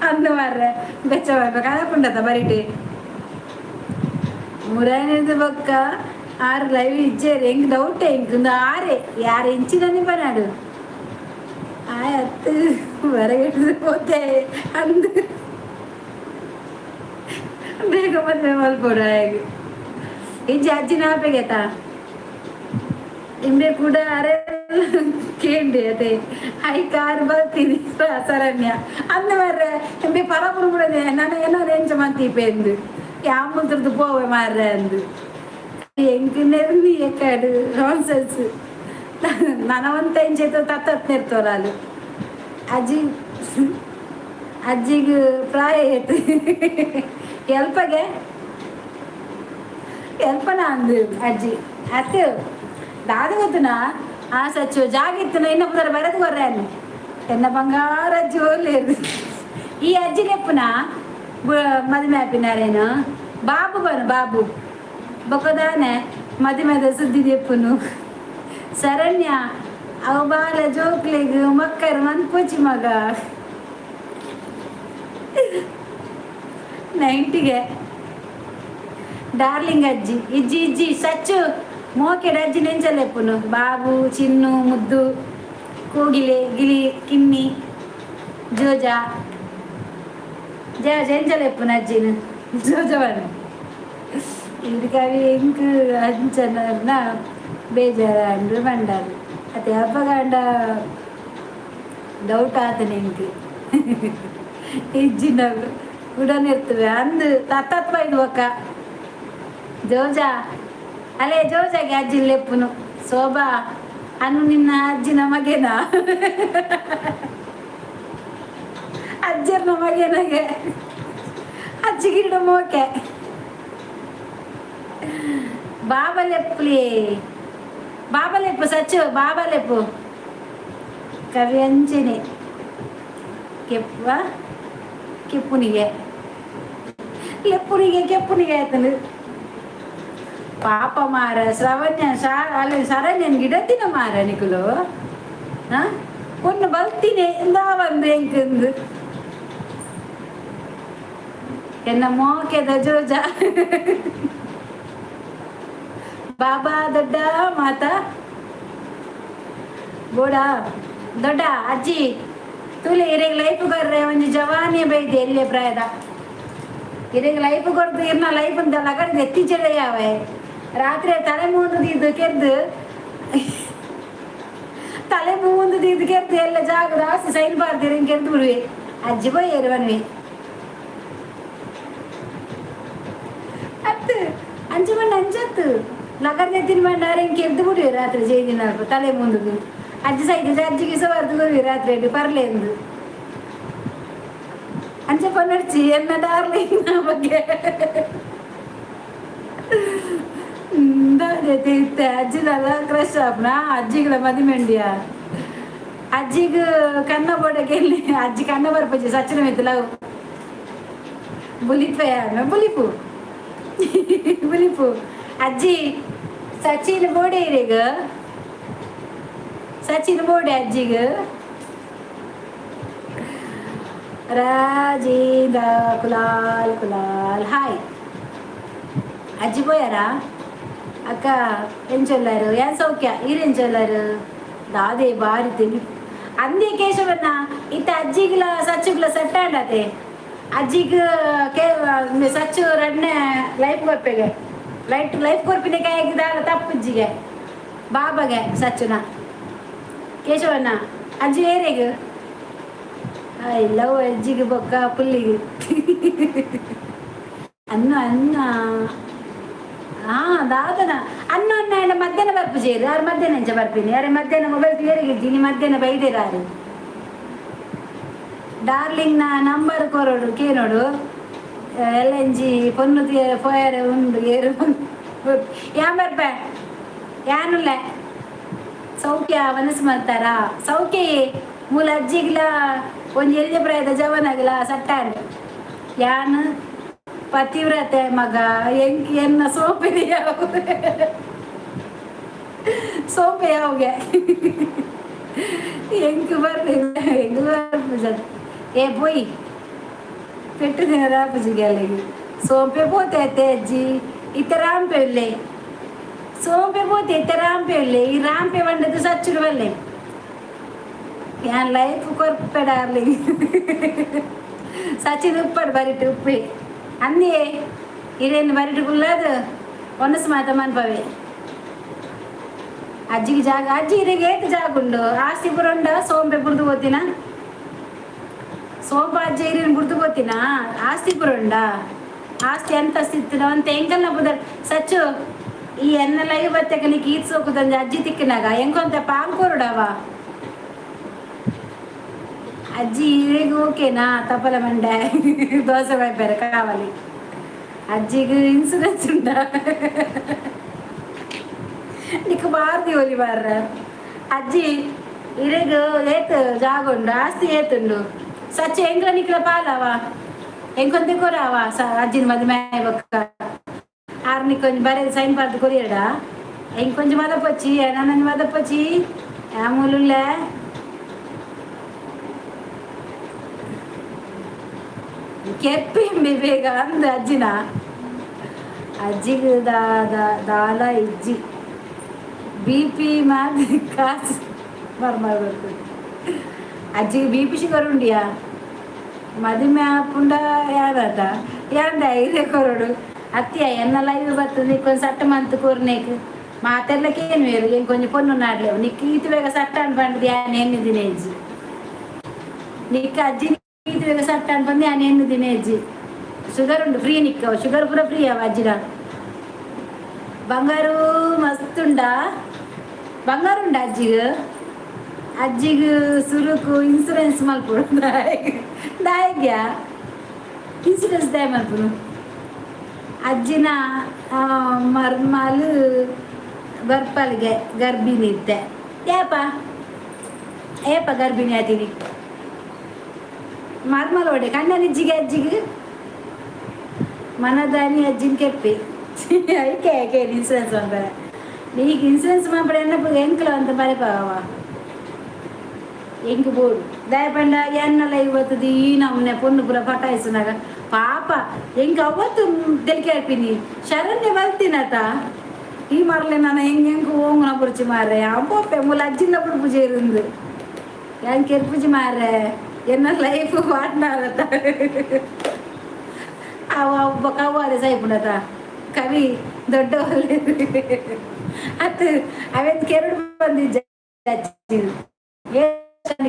[SPEAKER 1] ಅಂದು ಮಾರ್ರೆ ಬೆಚ್ಚ ಬರ್ಬೇಕು ಕದಪುಂಡತ ಬರಿಟೆ ಮುರಾನಿದ ಬೊಕ್ಕ ಆರು ಲೈವ್ ಇಜ್ಜೇರು ಎಂಕ್ ಡೌಟ್ ಎಂಕ್ ಉಂದು ಆರೆ ಯಾರು ಇಂಚಿನನಿ ಪನಾಡು ಆಯ್ ಅತ್ತು ಹೊರಗೆಡ್ದು ಪೋತೆ ಅಂದು ಬೇಗ ಮದುವೆ ಮಲ್ಪೊಡು ಆಯಗ್. ಇಂಚಿ ಅಜ್ಜಿನ ಆಪೆಗೆತ ಇಂಬೆ ಕೂಡ ಅರೆ ಕೇಂಡಿ ಅದೇ I car ಬರ್ತೀನಿ ಶರಣ್ಯ ಅಂದ ಮಾರ್ರೆ ಇಂಬೆ ಪರಪುರು ಬಿಡದೆ ನಾನು ಏನೋ ರೇಂಜ ಮಂತೀಪೆಂದು ಯಾಮುತ್ರದ್ದು ಪೋವೆ ಮಾರ್ರೆ ಅಂದು ಎಂಕ್ ನೆರ್ನಿ ಎಕ್ಕಡು ನಾನ್ಸೆನ್ಸ್ ನನವಂತ ಇಂಚೈತ ತತ್ತತ್ ನೆರ್ತೋಲಾಲು ಅಜ್ಜಿ ಅಜ್ಜಿಗೆ ಪ್ರಾಯ ಏತು ಎಲ್ಪಗೆ ಎಲ್ಪನ ಅಂದು ಅಜ್ಜಿ ಅತ್ತು ದಾದ ಗೊತ್ತುನಾ ಆ ಸಚ್ಚು ಜಾಗಿತ್ತುನ ಇನ್ನ ಪುದರ್ ಬರೆದು ಕೊರ್ರೆ ಎನ್ನ ಬಂಗಾರ ಅಜ್ಜಿ ಓಲೇರು ಈ ಅಜ್ಜಿ ಲೆಪ್ಪುನ ಮದುವೆ ಆಪಿನಾರೇನು ಬಾಬು ಬನು ಬಾಬು ಬೊಕ್ಕದಾನೆ ಮದುವೆದ ಸುದ್ದಿ ದೆಪ್ಪುನು. ಶರಣ್ಯ ಅವು ಬಾಲ ಜೋಕ್ಲೆಗ್ ಮಕ್ಕರ್ ಮನ್ಪುಚಿ ಮಗ ನೈಂಟಿಗೆ ಡಾರ್ಲಿಂಗ್ ಅಜ್ಜಿ ಇಜ್ಜಿ ಇಜ್ಜಿ ಸಚ್ಚು ಮೋಕೆಡ್ ಅಜ್ಜಿ ನೆಂಚಲೆಪ್ಪುನು ಬಾಬು ಚಿನ್ನು ಮುದ್ದು ಕೋಗಿಲೆ ಗಿಲಿ ಕಿನ್ನಿ ಜೋಜ ಜೋಜ ಎಂಚಲೆಪ್ಪುನು ಅಜ್ಜಿನ ಜೋಜವನು ಇದಕ್ಕಾಗಿ ಎಂಕ್ ಅಂಚನ ಬೇಜಾರು ಬಂಡಾರು ಅತ್ತೆ ಅಪ್ಪಗಂಡ ಡೌಟ್ ಆತನೆ ಎಂಕ್ ಇಜ್ಜಿನ ಉಡನಿರ್ತವೆ ಅಂದು ತತ್ತತ್ವ ಇದು ಒಕ್ಕ ಜೋಜ ಅಲೇ ಜೋಜಾಗೆ ಅಜ್ಜಿ ಲೆಪ್ಪುನು ಶೋಭಾ ಅನ್ನು ನಿನ್ನ ಅಜ್ಜಿನ ಮಗೇನ ಅಜ್ಜರ್ನ ಮಗೇನಗೆ ಅಜ್ಜಿ ಗಿಡ ಮೋಕೆ ಬಾಬಾ ಲೆಪ್ಪುಲಿ ಬಾಬಾ ಲೆಪ್ಪು ಸಚ್ಚು ಬಾಬಾ ಲೆಪ್ಪು ಕವಿ ಅಂಚನೆ ಕೆಪ್ಪ ಕೆಪ್ಪುನಿಗೆ ಲೆಪ್ಪುನಿಗೆ ಕೆಪ್ಪುನಿಗೆ ಆಯ್ತನು ಪಾಪ ಮಾರ ಶ್ರವಣ್ಯ ಅಲ್ಲಿ ಶರಣ್ಯನ್ ಗಿಡತಿನ ಮಾರ ನಿಕುಲು ಪೊಣ್ಣು ಬಲ್ತಿನಿ ಇಂದಾ ಬಂದು ಎಂಕಂದು ಎನ್ನ ಮೋಕೆದ ಜೋಜ ಬಾಬಾ ದೊಡ್ಡ ಮಾತಾ ಬೋಡಾ ದೊಡ್ಡ ಅಜ್ಜಿ ತೂಲೆ ಇರೆಗ್ ಲೈಫ್ ಬರ್ರೆ ಒಂಜಿ ಜವಾನಿ ಬೈದೆ ಎಲ್ಲೆ ಪ್ರಾಯದ. ಇರೆಗ್ ಲೈಫ್ ಕೊರ್ದು ಇರ್ನ ಲೈಫ್ ಅಂತ ಲಗಡ್ ಎತ್ತೀಚೆಲ್ಲ ಯಾವೆ. ರಾತ್ರಿ ತಲೆ ಮೂಂದು ದೀದು ಕೆರ್ದು, ತಲೆ ಮೂಂದು ದೀದು ಕೆರ್ದು ಎಲ್ಲ ಜಾಗದ ಆಸ್ತಿ ಸೈನ್ ಬಾರ್ದಿರ ಕೆರ್ದು ಬಿಡುವೆ. ಅಜ್ಜಿ ಪೋಯೇರು ಬನ್ವಿ ಅತ್ತು ಅಂಚು ಮಣ್ಣ ಅಂಚತ್ತು ಲಗಡ್ ಎತ್ತಿನ ಮಣ್ಣ ಹಿಂಗೆ ಕೆರ್ದು ಬಿಡುವೆ ರಾತ್ರಿ ಜೈದಿನ ತಲೆ ಮುಂದಕ್ಕೆ. ಅಜ್ಜಿ ಸೈಡ್ ಅಜ್ಜಿಗೆ ಸವಾರ್ದು ಕೊರುವೆ ರಾತ್ರಿ ಪರ್ಲೆ ಎಂದು. ಅಂಚ ಪನರ್ಚಿ ಎನ್ನ ಡಾರ್ಲಿಂಗ್ ಬಗ್ಗೆ ಇತ್ತೆ ಅಜ್ಜಿದಲ್ಲ ಕ್ರಶ್ ಆಪ್ನ ಅಜ್ಜಿಗಳ ಮದಿಮೆಂಡಿಯ ಅಜ್ಜಿಗ್ ಕನ್ನ ಬೋಡಕ್ಕೆ ಎಲ್ಲಿ ಅಜ್ಜಿ ಕನ್ನ ಬರ್ಪಜಿ ಸಚಿನ ಮಿತ್ತು ಲವ್ ಬುಲಿಪೆ ಬುಲಿಪು ಬುಲಿಪು. ಅಜ್ಜಿ ಸಚಿನ್ ಬೋಡೆ ಇರೇಗ, ಸಚಿನ್ ಬೋಡೆ ಅಜ್ಜಿಗ್. ರಾಜೇಂದ್ರ ಕುಲಾಲ್ ಕುಲಾಲ್ ಹಾಯ್. ಅಜ್ಜಿ ಪೋಯಾರಾ? ಅಕ್ಕ ಎಂಚೊಲ್ಲಾರು? ಏನ್ ಸೌಖ್ಯ, ಈರೆಂಚೊಲ್ಲಾರು? ದಾದೆ ಬಾರಿ ತೆಲಿ ಅಂದೇ ಕೇಶವಣ್ಣ. ಇತ್ತ ಅಜ್ಜಿಗ್ಲ ಸಚ್ಚುಗ್ಲ ಸೆಟ್ ಆಂಡತೆ. ಅಜ್ಜಿಗ್ ಕೇ ಸಚ್ಚು ರಡ್ನೆ ಲೈಫ್ ಕೊರ್ಪೆಗೆ, ಲೈಟ್ ಲೈಫ್ ಕೊರ್ಪಿನ ಕಾಯಿಗೆ ದಾಲ ತಪ್ಪುಜ್ಜಿಗೆ ಬಾಬಾಗೆ ಸಚ್ಚುನ. ಕೇಶವಣ್ಣ ಅಜ್ಜಿ ಏರೆಗ್ I love ಅಜ್ಜಿಗೆ ಬೊಕ್ಕ ಪುಲ್ಲಿಗೆ ಅನ್ನ ಅನ್ನ. ಹಾ ದಾದನ ಅನ್ನ ಅನ್ನ ಅಣ್ಣ. ಮಧ್ಯಾಹ್ನ ಬರ್ಪು ಯಾರು ಮಧ್ಯಾಹ್ನ ಎಂಚ ಬರ್ಪಿನಿ? ಯಾರು ಮಧ್ಯಾಹ್ನ ಮೊಬೈಲ್ ತೀರಿಗೆ ಇದ್ದೀನಿ, ಮಧ್ಯಾಹ್ನ ಬೈದಿರಾರು. ಡಾರ್ಲಿಂಗ್ ನಾ ನಂಬರ್ ಕೊರಡು ಕೇನೋಡು. ಎಲ್ ಎನ್ ಜಿ ಪೊನ್ನು ಪೋಯರೆ ಉಂಡು ಏರು ಯಾನ್ ಬರ್ಪೆ ಯಾನುಲ್ಲ. ಸೌಖ್ಯ ಮನಸ್ಸು ಮಾಡ್ತಾರ ಸೌಖ್ಯ. ಮೂಲ ಅಜ್ಜಿಗ್ಲ ಒಂಜಿ ಎಲ್ಯ ಪ್ರಾಯದ ಜವನಗ್ಲ ಸಟ್ಟಾಂಡ್. ಯಾನ್ ಪತಿವ್ರತೆ ಮಗ, ಎಂಕ್ ಎನ್ನ ಸೋಪಿನ ಯಾವ ಸೋಪೆ ಯಾವ್ಗೆ ಎಂಕ್ ಬರ್ಪೆ ಎಂಕ್ ಬರ್ಪು. ಏ ಪೋಯಿ ಪೆಟ್ಟು ದಿನ ರಾಪುಜಿಗೆ ಅಲ್ಲಿಗೆ ಸೋಂಪೆ ಪೋತೆ ಅತ್ತೆ. ಅಜ್ಜಿ ಇತ್ತ ರಾಂಪೆ ಉಲ್ಲೆ, ಸೋಂಪೆ ಪೋತೆ ಇತ್ತ ರಾಂಪೆ ಉಲ್ಲೆ. ಈ ರಾಂಪೆ ಬಂಡದು ಸಚ್ಚುಡು ಬಲ್ಲೆ. ಯಾನ್ ಲೈಫ್ ಕೊರ್ಪೆ ಡಾರ್ಲಿಂಗ್. ಸಚಿನ್ ಉಪ್ಪಡು ಬರಿಟು ಉಪ್ಪಿ ಅಂದಿಯೇ ಇರೇನು ಬರಿಟು ಕುಲ್ಲದು ಒನಸು ಮಾತ ಮನ್ಪವೆ. ಅಜ್ಜಿಗೆ ಜಾಗ ಅಜ್ಜಿ ಇರೆಗೆ ಏತ್ ಜಾಗ ಉಂಡು? ಆಸ್ತಿ ಪೂರ ಉಂಡ? ಸೋಂಪೆ ಬುಡ್ದು ಪೋತಿನ ಸೋಂಪ ಅಜ್ಜಿ ಇರೇನು ಬುಡ್ದು ಪೋತಿನ? ಆಸ್ತಿ ಪೂರ ಉಂಡ? ಆಸ್ತಿ ಅಂತ ಇತ್ತು ಅಂತ ಎಂಕಲ್ನ ಬುದರ್. ಸಚ್ಚು ಈ ಎನ್ನ ಲೈವ್ ಬತ್ತಕ ನೀ ಕೀತ್ ಸೋಕುದಂಜ ಅಜ್ಜಿ ತಿಕ್ಕಿನಾಗ ಎಂಕೊಂತ ಪಾಂಕೂರುಡವ. ಅಜ್ಜಿ ಇರೆಗ್ ಓಕೆನಾ? ತಪಲ ಮಂಡೆ ದೋಸೆ ಬೈಪೇರೆ ಕಾವಲಿ. ಅಜ್ಜಿಗೆ ಇನ್ಸೂರೆನ್ಸ್ ಉಂಟಾ? ನಿಕ್ ಬಾರ್ದಿ ಒಲಿ ಬಾರ್ರ. ಅಜ್ಜಿ ಇರೆಗ್ ಏತ್ ಜಾಗ ಉಂಡು? ಆಸ್ತಿ ಏತುಂಡು? ಸಚ್ಚ ಎಂಕ್ಲ ನಿಕ್ಲ ಪಾಲವ ಎಂಕೊಂತೆ ಕೊರವ? ಸ ಅಜ್ಜಿನ ಮದುವೆ ಬೊಕ್ಕ ಆರ್ ನಿಕ್ಕೊಂಜಿ ಬರೆ ಸೈನ್ ಪಾರ್ದು ಕೊರಿಯಡ. ಎಂಕೊಂಜಿ ಮದಪಚ್ಚಿ ನನ್ನೊಂಜಿ ಮದಪಚ್ಚಿ ಆಮೂಲುಲ್ಲೆ. ಕೆಪ್ಪಿ ಬೇಗ ಅಂದ ಅಜ್ಜಿನ. ಅಜ್ಜಿಗೆ ದಾಲ ಇಜ್ಜಿ, ಬಿ ಪಿ ಮಾತ್ರ ಕಾಸು ಬರ್ಮಾರ್ಬೇಕು. ಅಜ್ಜಿಗೆ ಬಿ ಪಿ ಶುಗರ್ ಉಂಡಿಯಾ? ಮದಿಮೆ ಆಪುಂಡ ಯಾರಾತ ಯಾಂದ ಐದೇ ಕೊರಡು. ಅತ್ತಿಯ ಎನ್ನ ಲೈವ್ ಬರ್ತದೆ ನಿಕ್ಕೊಂದು ಸಟ್ಟ ಮಂತ್ ಕೂರ್ನೇಕ್ ಮಾತೆರ್ಲಕ್ಕೆ ಏನು ಬೇರು ಎಂಕ್ ಒಂಜಿ ಪೊನ್ನು ನಾಡ್ಲೇವು. ನಿಕ್ ಈತ್ ಬೇಗ ಸಟ್ಟ ಅನ್ಪಂಡ್ದು ಯಾನ್ ಎನ್ನಿದಿನ ಇಜ್ಜಿ. ನಿಕ್ ಅಜ್ಜಿ ಈತ್ ಬೇಗ ಸಟ್ಟ ಅನ್ಪಂದು ಯಾನ್ ಎನ್ನಿದಿನ ಇಜ್ಜಿ. ಶುಗರ್ ಉಂಡು ಫ್ರೀ ನಿಕ್ಕ, ಶುಗರ್ ಪೂರ ಫ್ರೀ ಅವ ಅಜ್ಜಿಡ. ಬಂಗಾರು ಮಸ್ತ್ ಉಂಡಾ? ಬಂಗಾರ ಉಂಡ ಅಜ್ಜಿಗ್? ಅಜ್ಜಿಗ್ ಸುರುಕು ಇನ್ಸೂರೆನ್ಸ್ ಮಲ್ಪೊಡು. ದಾಯಗ್ಯಾ ಇನ್ಸೂರೆನ್ಸ್ ದಾಯ ಮಲ್ಪುನು? ಅಜ್ಜಿನ ಮರ್ಮಾಲು ಬರ್ಪಲ್ಗೆ ಗರ್ಭಿಣಿ ಇದ್ದೆ. ಏಪ ಏಪ ಗರ್ಭಿಣಿ ಆತೀನಿ ಮರ್ಮಲ್ ಒಡೆ ಕಣ್ಣನಿಜ್ಜಿಗೆ ಅಜ್ಜಿಗೆ ಮನದಾನಿ ಅಜ್ಜಿನ ಕೆಪ್ಪಿ ಐಕೆ ಯಾಕೆ ಇನ್ಸೂರೆನ್ಸ್ ಮಾಡ್ತಾರೆ? ನೀಗ ಇನ್ಸೂರೆನ್ಸ್ ಮಾಡ್ಬೇಡ ಎನ್ನಪ್ಪ ಎಂಕ್ಲ ಅಂತ ಬರೆಪಾವ ಎಂಕ್ ಬೋಡು. ದಯಪಂಡ ಎನ್ನಲ ಇವತ್ತು ಈ ನಮ್ಮನೆ ಪೊಣ್ಣು ಪೂರ ಪಟಾಯಿಸುನಾಗ ಪಾಪ ಎಂಕ್ ಅವತ್ತು ತೆಲಿಕೆ ಹಾಪಿನಿ ಶರಣ್ಯ ಬಲ್ತಿನತ. ಈ ಮರಲೆ ನಾನು ಹೆಂಗೆ ಹೆಂಗೆ ಓಂಗುನ ಪುರ್ಚಿ ಮಾರ್ರೆ ಅம்போಪೆ ಮೂಲ ಅಜ್ಜಿನ ಪುಡ್ಪುಜೆ ಇருந்து ಏನ್ ಕೆರ್ಪುಜಿ ಮಾರ್ರೆ. ಎನ್ನ ಲೈಫ್ ಪಾರ್ಟ್ನರ್. ಅವ ಒಬ್ಬ ಕವ್ವಾದೆ ಸೈಪುಂಡತ ಕವಿ ದೊಡ್ಡ ಅತ್ತು ಅವೇನು ಕೆರಡು ಬಂದಿಜ್ಜ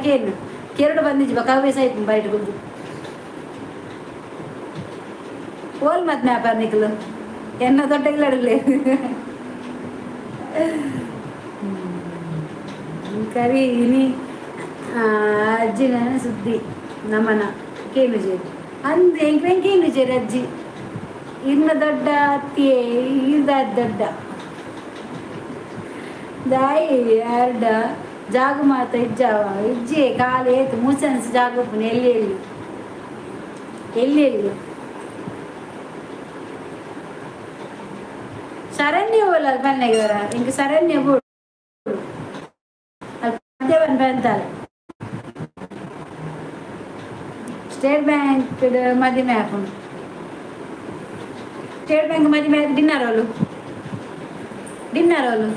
[SPEAKER 1] ಕೇಳು ಕೆರಡು ಬಂದಿಜ್ಜ ಬೊಕ ಅವೇ ಸೈಪುಂಡು ಬೈಟ್ ಕುಲ್ದು ಓಲ್ ಮತ್ ಮ್ಯಾಪಾರ್ ನಿಕ್ಲು ಎನ್ನ ದೊಡ್ಡ ಇಲ್ಲಡಲೆ ಕವಿ ಇನಿ ಅಜ್ಜಿನ ಸುದ್ದಿ ನಮನ ಕೇಳು ಅಂದ್ ಎಂಕ್ ಕೇಳು ಜೇರು ಅಜ್ಜಿ ಇನ್ನ ದೊಡ್ಡ ಅತ್ತಿಯೇ ಇರ್ದ ದೊಡ್ಡ ದಾಯಿ ಎರಡ ಜಾಗು ಮಾತ ಇಜ್ಜಾವ ಇಜ್ಜೆ ಕಾಲು ಏತು ಮೂಸನ್ಸ್ ಜಾಗ ಎಲ್ಲಿ ಎಲ್ಲಿ ಎಲ್ಲಿ ಎಲ್ಲಿ ಶರಣ್ಯ ಓಲ ಬನ್ನಗಿವರ ಇಂಕ ಶರಣ್ಯ ಬೋಡು ಅಲ್ಲಿ ಬಂತಾಳೆ ಸ್ಟೇಟ್ ಬ್ಯಾಂಕ್ ಮದಿಮೆ ಆಪುಂಡು ಸ್ಟೇಟ್ ಬ್ಯಾಂಕ್ ಮದಿಮೆ ಡಿನ್ನರ್ ಅವ್ಲು ಡಿನ್ನರ್ ಅವ್ಲು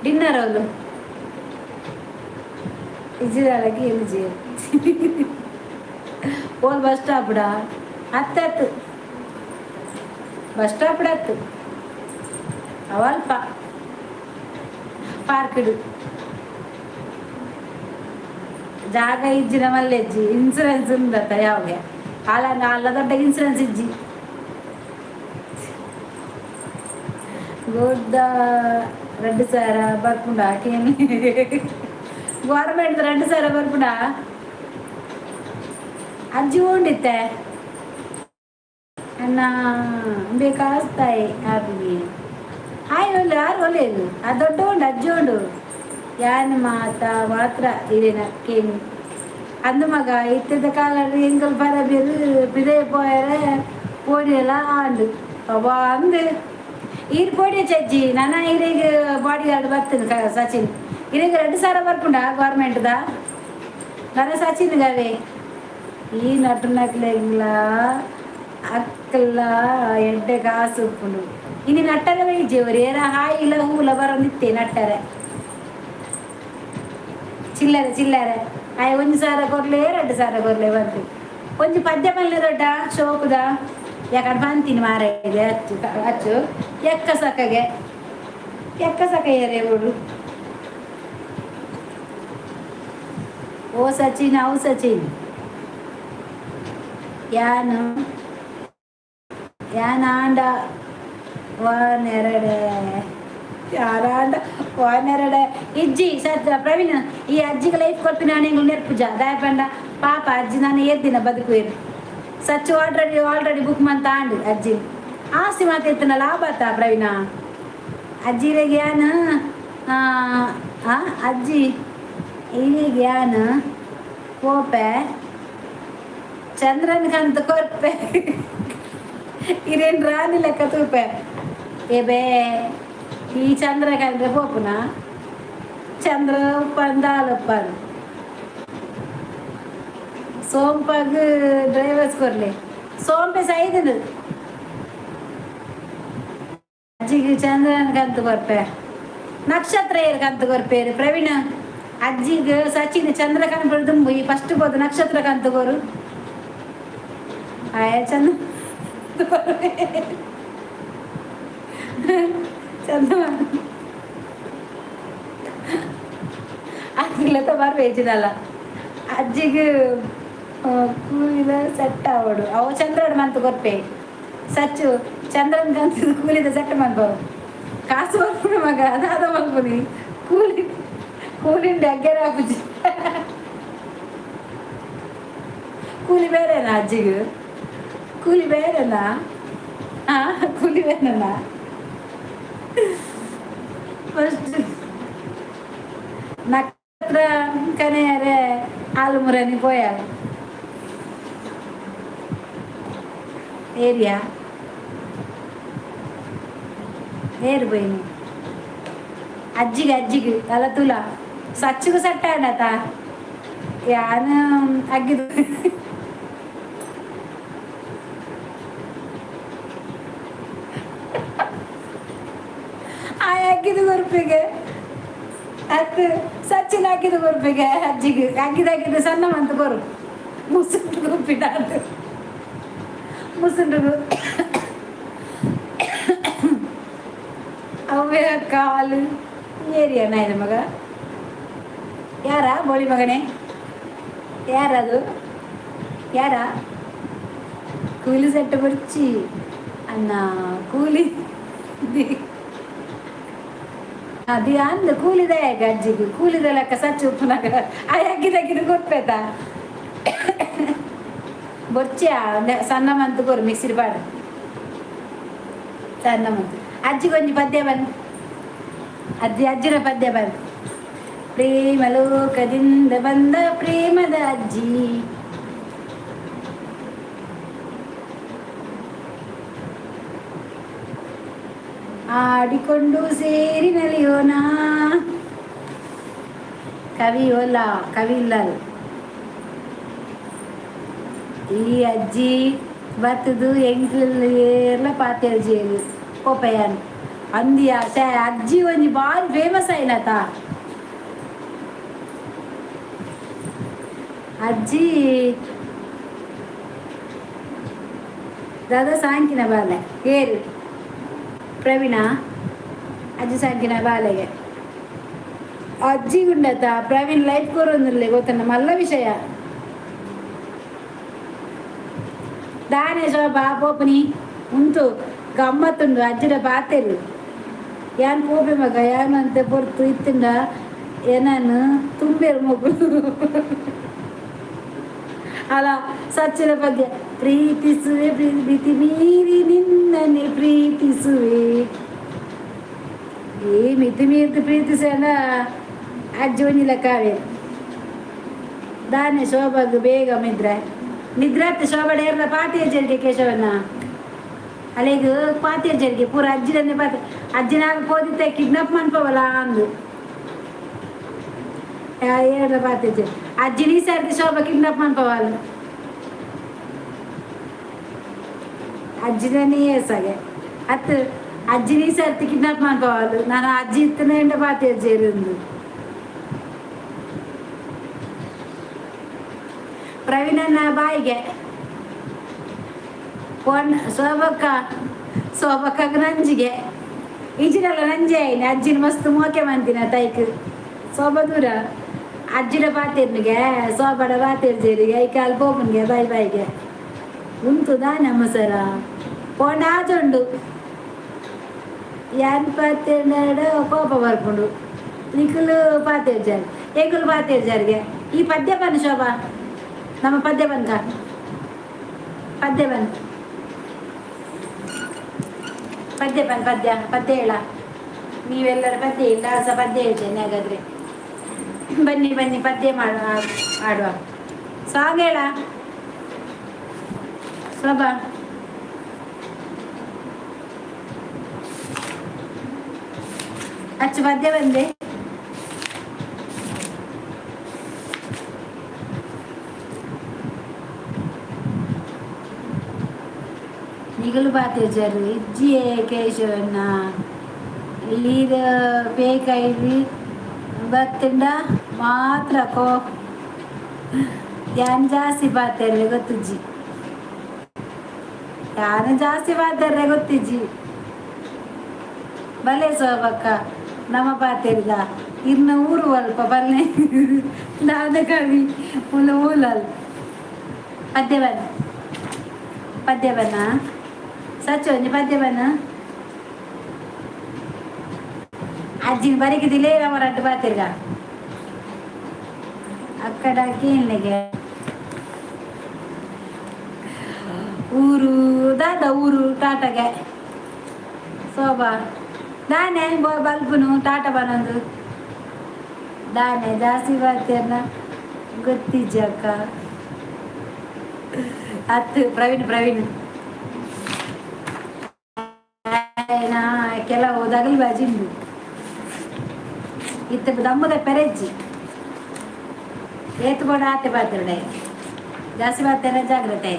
[SPEAKER 1] ಡಿನ್ನರ್ ಅವ್ಲು ಇಜ್ಜಿದಾಳಕ್ಕೆ ಏನು ಜೀವ ಓಲ್ ಬಸ್ ಸ್ಟಾಪ್ಡ ಹತ್ತತ್ತು ಬಸ್ ಸ್ಟಾಪ್ಡ ಹತ್ತು ಅವಲ್ಪ ಪಾರ್ಕ್ಡ್ ಜಾಗ ಇಜ್ಜಿನ ಮಲ್ಲೆಜ್ಜಿ ಇನ್ಸೂರೆನ್ಸ್ ಉಂದತ್ತ ಯಾವಾಗ ಅಲ್ಲ ಅಲ್ಲ ದೊಡ್ಡ ಇನ್ಸೂರೆನ್ಸ್ ಇಜ್ಜಿ ಗೋಡ್ಡ ರಡ್ಡು ಸಾರ ಬರ್ಪುಂಡ ಕೇನಿ ಗೌರ್ಮೆಂಟ್ ರಡ್ಡು ಸಾರ ಬರ್ಪುಂಡ ಅಜ್ಜಿ ಉಂಡಿತ್ತೆ ಅಣ್ಣ ಬೇಕಾಸ್ತಾಯಿ ಆಪಿಗೆ ಹಾಯ್ ಒಳ್ಳೆ ಆರು ಒಳ್ಳೆಯದು ಆ ದೊಡ್ಡ ಉಂಡು ಅಜ್ಜಿ ಉಂಡು ಯಾನ್ ಮಾತ ಮಾತ್ರ ಇರೇನ ಕೇನಿ ಅಂದು ಮಗ ಇತ್ತದ ಕಾಲ ಎಂಕಲ್ ಪರಬೇರು ಪಿದಯ ಪೋಯರೆ ಪೋಡಿಯೆಲ್ಲ ಆಂಡು ಅಬ್ಬಾ ಅಂದು ಈರ್ ಪೋಡಿಯ ಚಜ್ಜಿ ನಾನ ಇರೇಗ ಬಾಡಿ ಗಾರ್ಡ್ ಬರ್ತೇನೆ ಸಚಿನ್ ಇರೇಗ 2 ಸಾವಿರ ಬರ್ಪುಂಡ ಗೌರ್ಮೆಂಟ್ದ ನನ್ನ ಸಚಿನ್ ಗವೆ ಈ ನಟನಕ್ಲೆಗ್ಲ ಅಕ್ಕಲ್ಲ ಎಡ್ಡೆ ಕಾಸು ಉಪ್ಪುಂಡು ಇನಿ ನಟ್ಟರೆ ಬೈಜೆವರು ಏರ ಹಾಯಿ ಇಲ್ಲ ಹೂಲ ಬರೋನಿತ್ತೆ ನಟ್ಟರೆ ಚಿಲ್ಲರೆ ಚಿಲ್ಲರೆ ಆಯ್ 1 ಸಾವಿರ ಕೊರ್ಲೆ 2 ಸಾವಿರ ಕೊರ್ಲೆ ಬಂತು ಒಂಜಿ ಪದ್ಯ ಮಲ್ಲೆ ದೊಡ್ಡ ಶೋಕುದ ಯಾಕಂದ್ರೆ ಬಂತೀನಿ ಮಾರ ಇದೆ ಅಚ್ಚು ಅಚ್ಚು ಎಕ್ಕ ಸಕ್ಕಗೆ ಎಕ್ಕ ಸಕ್ಕ ಏರೆ ಬಿಡು. ಓ ಸಚಿನ್ ಅವು ಸಚಿನ್ ಯಾನು ಯಾನಾಂಡ ವಾನೆರಡೆ ಯಾರಾಂಡ ವಾನೆರಡೆ ಇಜ್ಜಿ ಸತ್ ಪ್ರವೀಣ್ ಈ ಅಜ್ಜಿಗೆ ಲೈಫ್ ಕೊರ್ಪಿನ ಎಂಗ್ಲು ನೆರ್ಪುಜ ದಾಯಪಂಡ ಪಾಪ ಅಜ್ಜಿ ನಾನು ಏದ್ದಿನ ಬದುಕುವೇರು ಸಚ್ಚು ಆಲ್ರೆಡಿ ಆಲ್ರೆಡಿ ಬುಕ್ ಮಂತ ಆಂಡು ಅಜ್ಜಿ ಆಸ್ತಿ ಮಾತ ಇತ್ತನ ಲಾಭ ಆತ ಪ್ರವೀಣ ಅಜ್ಜಿಗೆ ಯಾನ ಅಜ್ಜಿ ಇರಿಗೆ ಯಾನ ಕೋಪೆ ಚಂದ್ರನ್ ಕಂತ ಕೊರ್ಪೆ ಇರೇನ್ ರಾಣಿ ಲೆಕ್ಕ ತೂಪೆ ಏ ಬೇ ಈ ಚಂದ್ರ ಕಂಡ್ರೆ ಪೋಪುನ ಚಂದ್ರ ಉಪ್ಪನ್ ದಾಲ್ ಉಪ್ಪನ್ ಸೋಂಪಾಗ ಡ್ರೈವರ್ಸ್ ಕೊರ್ಲೆ ಸೋಂಪೆ ಸೈದನು ಅಜ್ಜಿಗೆ ಚಂದ್ರನ್ ಕಂತು ಕೊರ್ಪೆ ನಕ್ಷತ್ರ ಏರ್ ಕಂತು ಕೊರ್ಪೇರು ಪ್ರವೀಣ ಅಜ್ಜಿಗೆ ಸಚಿನ್ ಚಂದ್ರ ಕನ್ಪುಡು ದುಂಬು ಈ ಫಸ್ಟ್ ಬೋದು ನಕ್ಷತ್ರ ಕಂತು ಕೊರು ಆಯ ಚಂದ್ರ ಚಂದ್ರ ಅಕ್ಲೆತ ಬರ್ಬೇಚಿದಲ್ಲ ಅಜ್ಜಿಗೆ ಕೂಲಿದ ಸೆಟ್ ಆವಡು ಅವು ಚಂದ್ರಡ್ ಮಂತ್ ಕೊರ್ಪೆ ಸಚ್ಚು ಚಂದ್ರನ್ ಕಂತು ಕೂಲಿದ ಸೆಟ್ ಮನ್ಪವು ಕಾಸು ಬರ್ಪುಡು ಮಗ ಅದಾದ ಮಲ್ಪುನಿ ಕೂಲಿ ಕೂಲಿಂಡಿ ಅಗ್ಗೆರ ಹಾಕುಜಿ ಕೂಲಿ ಬೇರೆನಾ ಅಜ್ಜಿಗೆ ಕೂಲಿ ಬೇರೆನಾ ಆ ಕೂಲಿ ಬೇರೆನಾ ಫಸ್ಟ್ ನಕ್ಷತ್ರ ಕನೆಯರೆ ಆಲುಮುರನಿ ಪೋಯಾಲ ಏರಿಯಾ ಏರು పోయిನಿ ಅಜ್ಜಿಗೆ ಅಜ್ಜಿಗೆ ಅಲ್ಲ ತುಲ ಸಚ್ಚಿಗೂ ಸಟ್ಟ ಆಡತ ಯಾನ ಅಗ್ಗಿದು ಆ ಅಗ್ಗಿದು ಕೊರ್ಪಿಗೆ ಅತ್ತು ಸಚ್ಚಿನ ಹಾಕಿದ ಕೊರ್ಪಿಗೆ ಅಜ್ಜಿಗೆ ಅಗ್ಗಿದ ಅಗ್ಗಿದ ಸಣ್ಣ ಮಂತ ಕೊರು ಮುಸುಕು ಗುಪ್ಪಿಟ. ಮುಸುಂಡು ಅವೇ ಕಾಲು ಏರಿಯ ನಾಯಿನ ಮಗ. ಯಾರ ಬೋಳಿ ಮಗನೇ? ಯಾರದು? ಯಾರ ಕೂಲಿ ಸೆಟ್ಟ ಬರ್ಚಿ ಅನ್ನ ಕೂಲಿ ಅದು ಅಂದ ಕೂಲಿದ ಅಜ್ಜಿಗೆ ಕೂಲಿದ ಲೆಕ್ಕ ಸಚ್ಚು ಉಪ್ಪುನಾಗ ಆ ಅಕ್ಕಿದಕ್ಕಿದು ಗೊತ್ತೈತ ಬೊರ್ಚಿ ಸಣ್ಣ ಮಂತು ಕೊರು ಮಿಕ್ಸಿಡ್ ಪಾಡು ಸಣ್ಣ ಮಂತು. ಅಜ್ಜಿಗೊಂಜಿ ಪದ್ಯ ಬನ್, ಅಜ್ಜಿ ಅಜ್ಜಿನ ಪದ್ಯ ಬನ್. ಪ್ರೇಮ ಲೋಕದಿಂದ ಬಂದ ಪ್ರೇಮದ ಅಜ್ಜಿ. ಆಡಿಕೊಂಡು ಸೇರಿ ನಲಿಯೋಣ. ಕವಿ ಓಲ ಕವಿ ಇಲ್ಲ. ಈ ಅಜ್ಜಿ ಬತ್ತದು ಎಂಕ್ಲ ಪಾತೆರ್ಜಿ ಪೋಪಯ್ಯನ್ ಅಂದಿಯ ಅಜ್ಜಿ ಒಂಜಿ ಬಾರಿ ಫೇಮಸ್ ಆಯ್ನತ ಅಜ್ಜಿ. ದಾದಾ ಸಾಂಕಿನ ಬಾಲೆ ಏರು ಪ್ರವೀಣ ಅಜ್ಜಿ ಸಾಂಕಿನ ಬಾಲೆಗೆ ಅಜ್ಜಿ ಗುಂಡತ ಪ್ರವೀಣ್ ಲೈಫ್ ಕೊರೊಂದಿಲ್ಲ ಗೊತ್ತಣ್ಣ ಮಲ್ಲ ವಿಷಯ. ದಾನೆ ಶೋಭಾ ಪೋಪನಿ ಉಂಟು ಗಮ್ಮತ್ತುಂಡು ಅಜ್ಜಿಡ ಪಾತೆರು. ಯಾನ್ ಪೋಪೆ ಮಗ ಯಾನಂತೆ ಪೊರ್ತು ಇತ್ತಿಂಡ ಏನಾನು ತುಂಬೇರು ಮಗು ಅಲ್ಲ. ಸಚ್ಚಿನ ಪದ್ಯ ಪ್ರೀತಿಸುವೆ ಪ್ರೀತಿ ಮೀರಿ ನಿನ್ನನೆ ಪ್ರೀತಿಸುವೆ. ಈ ಮಿತಿ ಮೀರಿ ಪ್ರೀತಿಸೇನ ಅಜ್ಜಿ ಒಂಜಿಲ ಕಾವೇರಿ. ದಾನೆ ಶೋಭಾಗ್ ಬೇಗ ಮಿದ್ರೆ ನಿದ್ರಾತ್ ಶೋಭಡ ಏರ್ಲ ಪಾತಿಯ ಜರಿಗೆ ಕೇಶವನ್ನ ಅಲೆಗ್ ಪಾತಿಯ ಜರಿಗೆ ಪೂರ ಅಜ್ಜಿಡನ್ನೇ ಪಾತೆ ಅಜ್ಜಿನಾಗ ಪೋದಿತ್ತೆ ಕಿಡ್ನಾಪ್ ಮನ್ಪವಲ್ಲ ಅಂದು ಏರ್ಲ ಪಾತಿಯ ಜರಿ ಅಜ್ಜಿ ಸರ್ತಿ ಶೋಭ ಕಿಡ್ನಾಪ್ ಮನ್ಪವಲ್ಲ ಅಜ್ಜಿನೇ ಸಗೆ ಅತ್ತು ಅಜ್ಜಿನಿ ಸರ್ತಿ ಕಿಡ್ನಾಪ್ ಮನ್ಪವಲ್ಲ. ನಾನು ಅಜ್ಜಿ ಇತ್ತನೇ ಎಂಡ ಪಾತಿಯ ಜೇರಿಂದು. ಪ್ರವೀಣನ ಬಾಯಿಗೆ ಫೋನ್ ಶೋಭಕ್ಕ ಶೋಭಕ್ಕ ನಂಜಿಗೆ ಈಜಿನಲ್ಲ ನಂಜೆ ಆಯ್ನ ಅಜ್ಜಿನ ಮಸ್ತ್ ಮೋಕೆ ಮಂತಿನ ತೈಕ್ ಶೋಭ ದೂರ ಅಜ್ಜಿನ ಪಾತಿರ್ನಿಗೆ ಶೋಭಡ ಪಾತಿರ್ಜೇರಿಗೆ I ಕಾಲು ಪೋಪನ್ಗೆ ಬಾಯ್ ಬಾಯ್ಗೆ ಉಂಟು ನಮ್ಮ ಸರ ಪೋಂಡ ಆಜುಂಡು ಯಾನ್ ಪಾತಿರ್ನಾಡ ಕೋಪ ಬರ್ಪುಂಡು ನಿಕ್ಕಲು ಪಾತಿರ್ಜಾರ್ ಎಂಕುಲು ಪಾತಿರ್ಜಾರಿಗೆ. ಈ ಪದ್ಯ ಬನ್ನಿ ಶೋಭಾ, ನಮ್ಮ ಪದ್ಯ ಬಂದ ಪದ್ಯ ಬಂದ್ ಪದ್ಯ ಬಂದ್ ಪದ್ಯ ಪದ್ಯ ಹೇಳ. ನೀವೆಲ್ಲರ ಪದ್ಯ ಇಲ್ಲ ಸಹ ಪದ್ಯ ಹೇಳ್ತೇನೆ. ಹಾಗಾದ್ರೆ ಬನ್ನಿ ಬನ್ನಿ ಪದ್ಯ ಮಾಡುವ ಆಡುವ. ಸಾಂಗ್ ಹೇಳ ಶೋಭಾ. ಅಚ್ಚು ಪದ್ಯ ಬಂದೆ. ನಿಗಲು ಪಾತೆಜರು ಇಜ್ಜಿಯೇ ಕೇಶವನ್ನ ಈರ ಪೇಕೈದಿ ಬತ್ತಂಡ ಮಾತ್ರ ಕೋ ಯಾನ್ ಜಾಸ್ತಿ ಪಾತೆರ್ರೆ ಗೊತ್ತುಜ್ಜಿ, ಯಾನು ಜಾಸ್ತಿ ಪಾತೆರ್ರೆ ಗೊತ್ತಿಜ್ಜಿ. ಬಲೆ ಸೋಬಕ್ಕ ನಮ್ಮ ಪಾತೆರ್ಗ ಇರ್ನ ಊರು ಅಲ್ಪ ಬಲ್ಲೆ ದಾದ ಕವಿ ಮುಲ ಮೂಲಲ್. ಪದ್ಯ ಬನ್ನ ಪದ್ಯ ಬನ್ನ ಸಚ್ಚು ಒಂಜಿ ಪದ್ಯ ಬನ್ನ. ಅಜ್ಜಿನ ಬರಿಕಿದಿಲೇ ನಮ್ಮ ರಡ್ಡು ಪಾತೆರ್ಗ ಅಕ್ಕಡ ಕೇಳಲಿಗೆ ಊರು ದಾದ ಊರು ಟಾಟಾಗೆ ಶೋಭಾ ದಾನೆ ಬಲ್ಪುನು ಟಾಟಾ ಬನೊಂದು ದಾನೆ ಜಾಸ್ತಿ ಪಾತೆರ್ನ ಗೊತ್ತಿಜ್ಜಿ ಅಕ್ಕ. ಅತ್ತು ಪ್ರವೀಣ್ ಪ್ರವೀಣ್ ಕೆಲವು ದಗಲ್ ಬಾಜಿ ಉಂಡು ಇತ್ತೆ ದಮ್ಮದ ಪೆರೆಜ್ಜಿ ಏತು ಬೋಡ ಆತೆ ಪಾತೆರ್ಡೆ ಜಾಸ್ತಿ ಪಾತೆರ ಜಾಗ್ರತೆ.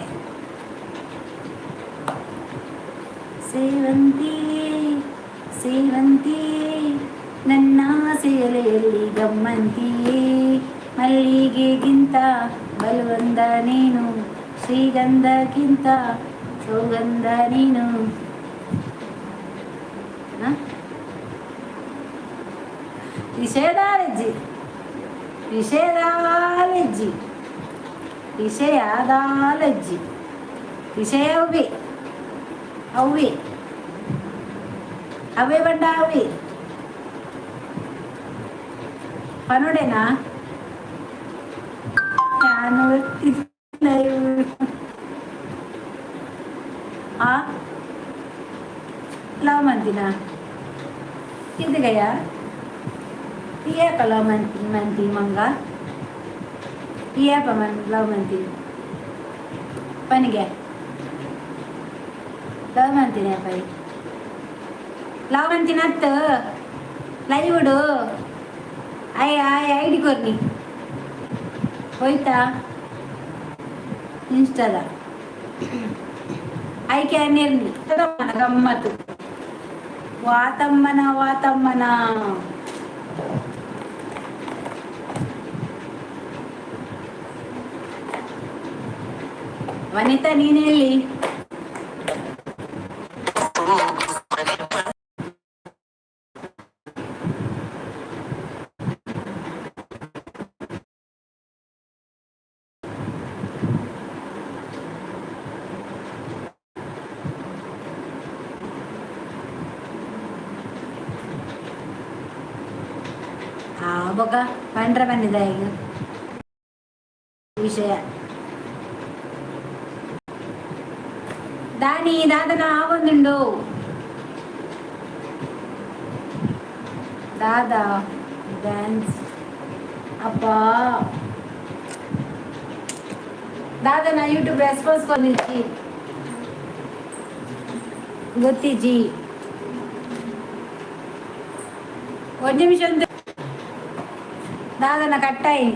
[SPEAKER 1] ಸೇವಂತಿಯೇ ಸೇವಂತಿಯೇ ನನ್ನ ಸೇಲೆಯಲ್ಲಿ ಗಮ್ಮಂತಿಯೇ ಮಲ್ಲಿಗೆಗಿಂತ ಬಲವಂದ ನೀನು ಶ್ರೀಗಂಧಕ್ಕಿಂತ ಸೌಗಂಧ ನೀನು. ಹ? ವಿಷಯದಾಲಜ್ಜಿ, ವಿಷಯದಾಲಜ್ಜಿ, ವಿಷಯದಾಲಜ್ಜಿ, ವಿಷಯ ಅವ್ವೆ ಅವ್ವೆ ಅವ್ವೆ ಬಂಡ ಅವ್ವೆ ಪನೋಡೆನಾ? ನಾನು ಆ ಲವ್ ಮಂತಿನ ಇದು ಏಪ ಲವ್ ಮಂತಿ ಮಂತಿ ಮಂಗ ಏಪ ಮನ್ ಲವ್ ಮಂತಿ ಪನಿಗೆ ಲವ್ ಮಂತಿನ ಪೈ ಲವ್ ಮಂತಿನತ್ತು ಲೈವುಡು I I ID ಕೊರ್ನಿ ಹೋಯ್ತಾ ಇನ್ಸ್ಟಾದ I can ಇರ್ನಿ ಗಮ್ಮತ್ತು. ವಾತಮ್ಮನ ವಾತಮ್ಮನ. ವನಿತಾ, ನೀನೆಲ್ಲಿ? ಆ ಬೊಕ ಪಂಡ್ರ ಬಂದಿದೆ ಈಗ ವಿಷಯ. ದಾನಿ ದಾದನ ಆವೊಂದುಂಡು ದಾದಾ ಡ್ಯಾನ್ಸ್ ಅಪ್ಪ ದಾದನ ಯೂಟ್ಯೂಬ್ ರೆಸ್ಪಾನ್ಸ್ ಕೊರ್ನಿಚ್ಚಿ ಗೊತ್ತಿಜ್ಜಿ. ಒಂದು ನಿಮಿಷ ಒಂದು ದಾದನ ಕಟ್ಟಾಯಿ.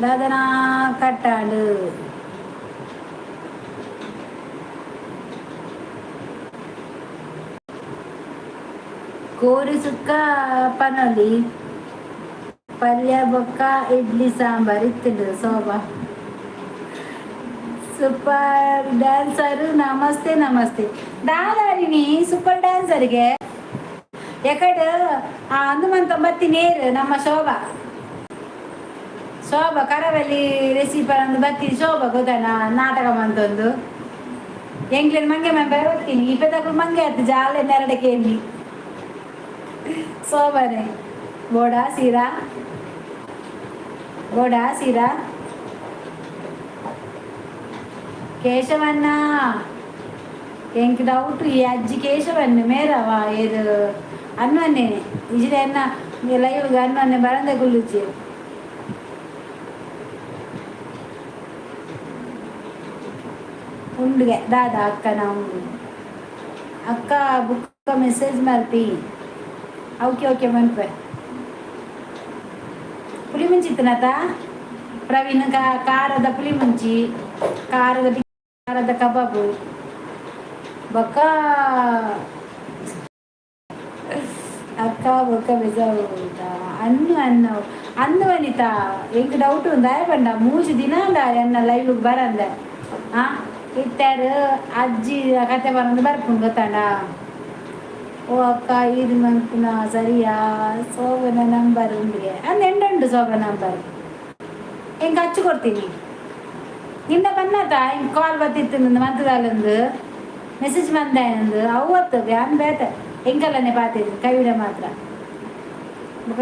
[SPEAKER 1] ದಾದನ ಕಟ್ಟಾಡು. ಕೋರಿ ಸುಕ್ಕ ಪನೊಲಿ ಪಲ್ಯ ಬೊಕ್ಕ ಇಡ್ಲಿ ಸಾಂಬಾರ್ ಇತ್ತುಂಡು. ಶೋಭಾ ಸೂಪರ್ ಡ್ಯಾನ್ಸರ್, ನಮಸ್ತೆ ನಮಸ್ತೆ. ದಾದಾರಿನಿ ಸೂಪರ್ ಡ್ಯಾನ್ಸರ್ಗೆ ಎಕಡ್ ಆ ಹನುಮಂತ ಬತ್ತಿ ನೇರು ನಮ್ಮ ಶೋಭಾ. ಶೋಭಾ ಕರವಲ್ಲಿ ರೆಸಿಪಿ ಒಂದು ಬತ್ತಿ ಶೋಭಾ ಗೊತ್ತನ ನಾಟಕ ಮಂತೊಂದು ಎಂಗ್ಲೇನ್ ಮಂಗೆ ಮಂಗೆ ಬರ್ತೀನಿ ಇಪ್ಪತ್ತಕ್ಕೂ ಮಂಗೆ ಆಯ್ತು ಜಾಲೆ ನೆರಡಕ್ಕೆ ಎಲ್ಲಿ ಶೋಭನೆ ಬೋಡಾ ಸೀರಾ ಬೋಡಾ ಸೀರಾ. ಕೇಶವಣ್ಣ, ಎಂಕ್ ಡೌಟ್ ಈ ಅಜ್ಜಿ ಕೇಶವಣ್ಣ ಮೇರವ ಏದು ಅನ್ವನ್ನೇ ಇಜಿರೆ ಅನ್ನ ಲೈವ್ ಅನ್ವನ್ನೆ ಬರಂದೆ ಗುಲ್ಲುಜ್ಜಿ. ಉಂಡುಗೆ ದಾದಾ ಅಕ್ಕನ ಉಂಡು ಅಕ್ಕ ಬುಕ್ಕ ಮೆಸೇಜ್ ಮಲ್ಪಿ. ಓಕೆ ಓಕೆ ಮನ್ಪೆ. ಪುಳಿ ಮುಂಚಿತ್ತನತ ಪ್ರವೀಣ್ ಖಾರದ ಪುಳಿ ಮುಂಚಿ, ಖಾರದ ಖಾರದ ಕಬಾಬು ಬೊಕ್ಕ ಅಕ್ಕ ಬೊಕ್ಕ ಬೆಜ ಅನ್ನು ಅನ್ನು ಅಂದು. ವನಿತಾ, ಎಂಕ್ ಡೌಟ್ ಉಂದು ದಾಯೆ ಪಂಡ ಮೂಜಿ ದಿನ ಉಂಡ ಎನ್ನ ಲೈವ್ ಬರಂದೆ. ಆ ಇತ್ಯಾರು ಅಜ್ಜಿ ಕತೆ ಬರಂದು ಬರ್ಪುಂಡು ಗೊತ್ತಾಂಡ. ಓ ಅಕ್ಕ, ಇದು ಮನ್ಪುನ ಸರಿಯಾ? ಶೋಭನ ನಂಬರ್ ಉಂಡಿಗೆ ಅಂದ್ ಎಂಡುಂಡು ಶೋಭ ನಂಬರ್ ಎಂಕ್ ಹಚ್ಚು ಕೊಡ್ತೀನಿ. ನಿಂದ ಬನ್ನತ ಹಿಂಗೆ ಕಾಲ್ ಬತ್ತಿತ್ತು ಮಂತದಾಲಂದು ಮೆಸೇಜ್ ಬಂದ ಅವತ್ತು ಯಾನ್ ಬೇತೆ ಎಂಕಲ್ಲನೆ ಪಾತಿದ್ದು ಕೈವಿಡ ಮಾತ್ರ. ಬೊಕ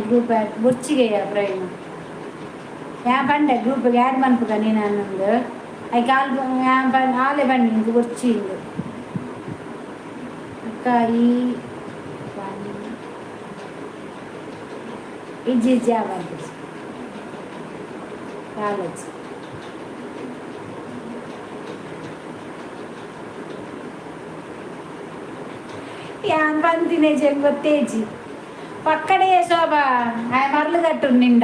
[SPEAKER 1] ಗ್ರೂಪ್ ಬೊರ್ಚಿಗೆಯ ಪ್ರವೀಣ್ ಯಾ ಪಂಡೆ ಗ್ರೂಪ್ಗೆ ಆ್ಯಡ್ ಮನ್ಪುಗ ನೀನು ಅನ್ನೊಂದು I call ಯಾನ್ ಪನ್ ಆಲೆ ಬನ್ನಿ ಇಂಕ್ ಬೊರ್ಚಿ ಇಂದು. ಅಕ್ಕ ಈ ಇಜ್ಜಿ ಇಜ್ಜಿ ಆವಂತ ಕಾಲೇಜ್ ಯಾನ್ ಪಂತಿನೆ ಗೊತ್ತೇಜಿ ಪಕ್ಕಡೆ. ಶೋಭಾ ಆಯ ಮರ್ಲು ಕಟ್ಟು ನಿಂಡ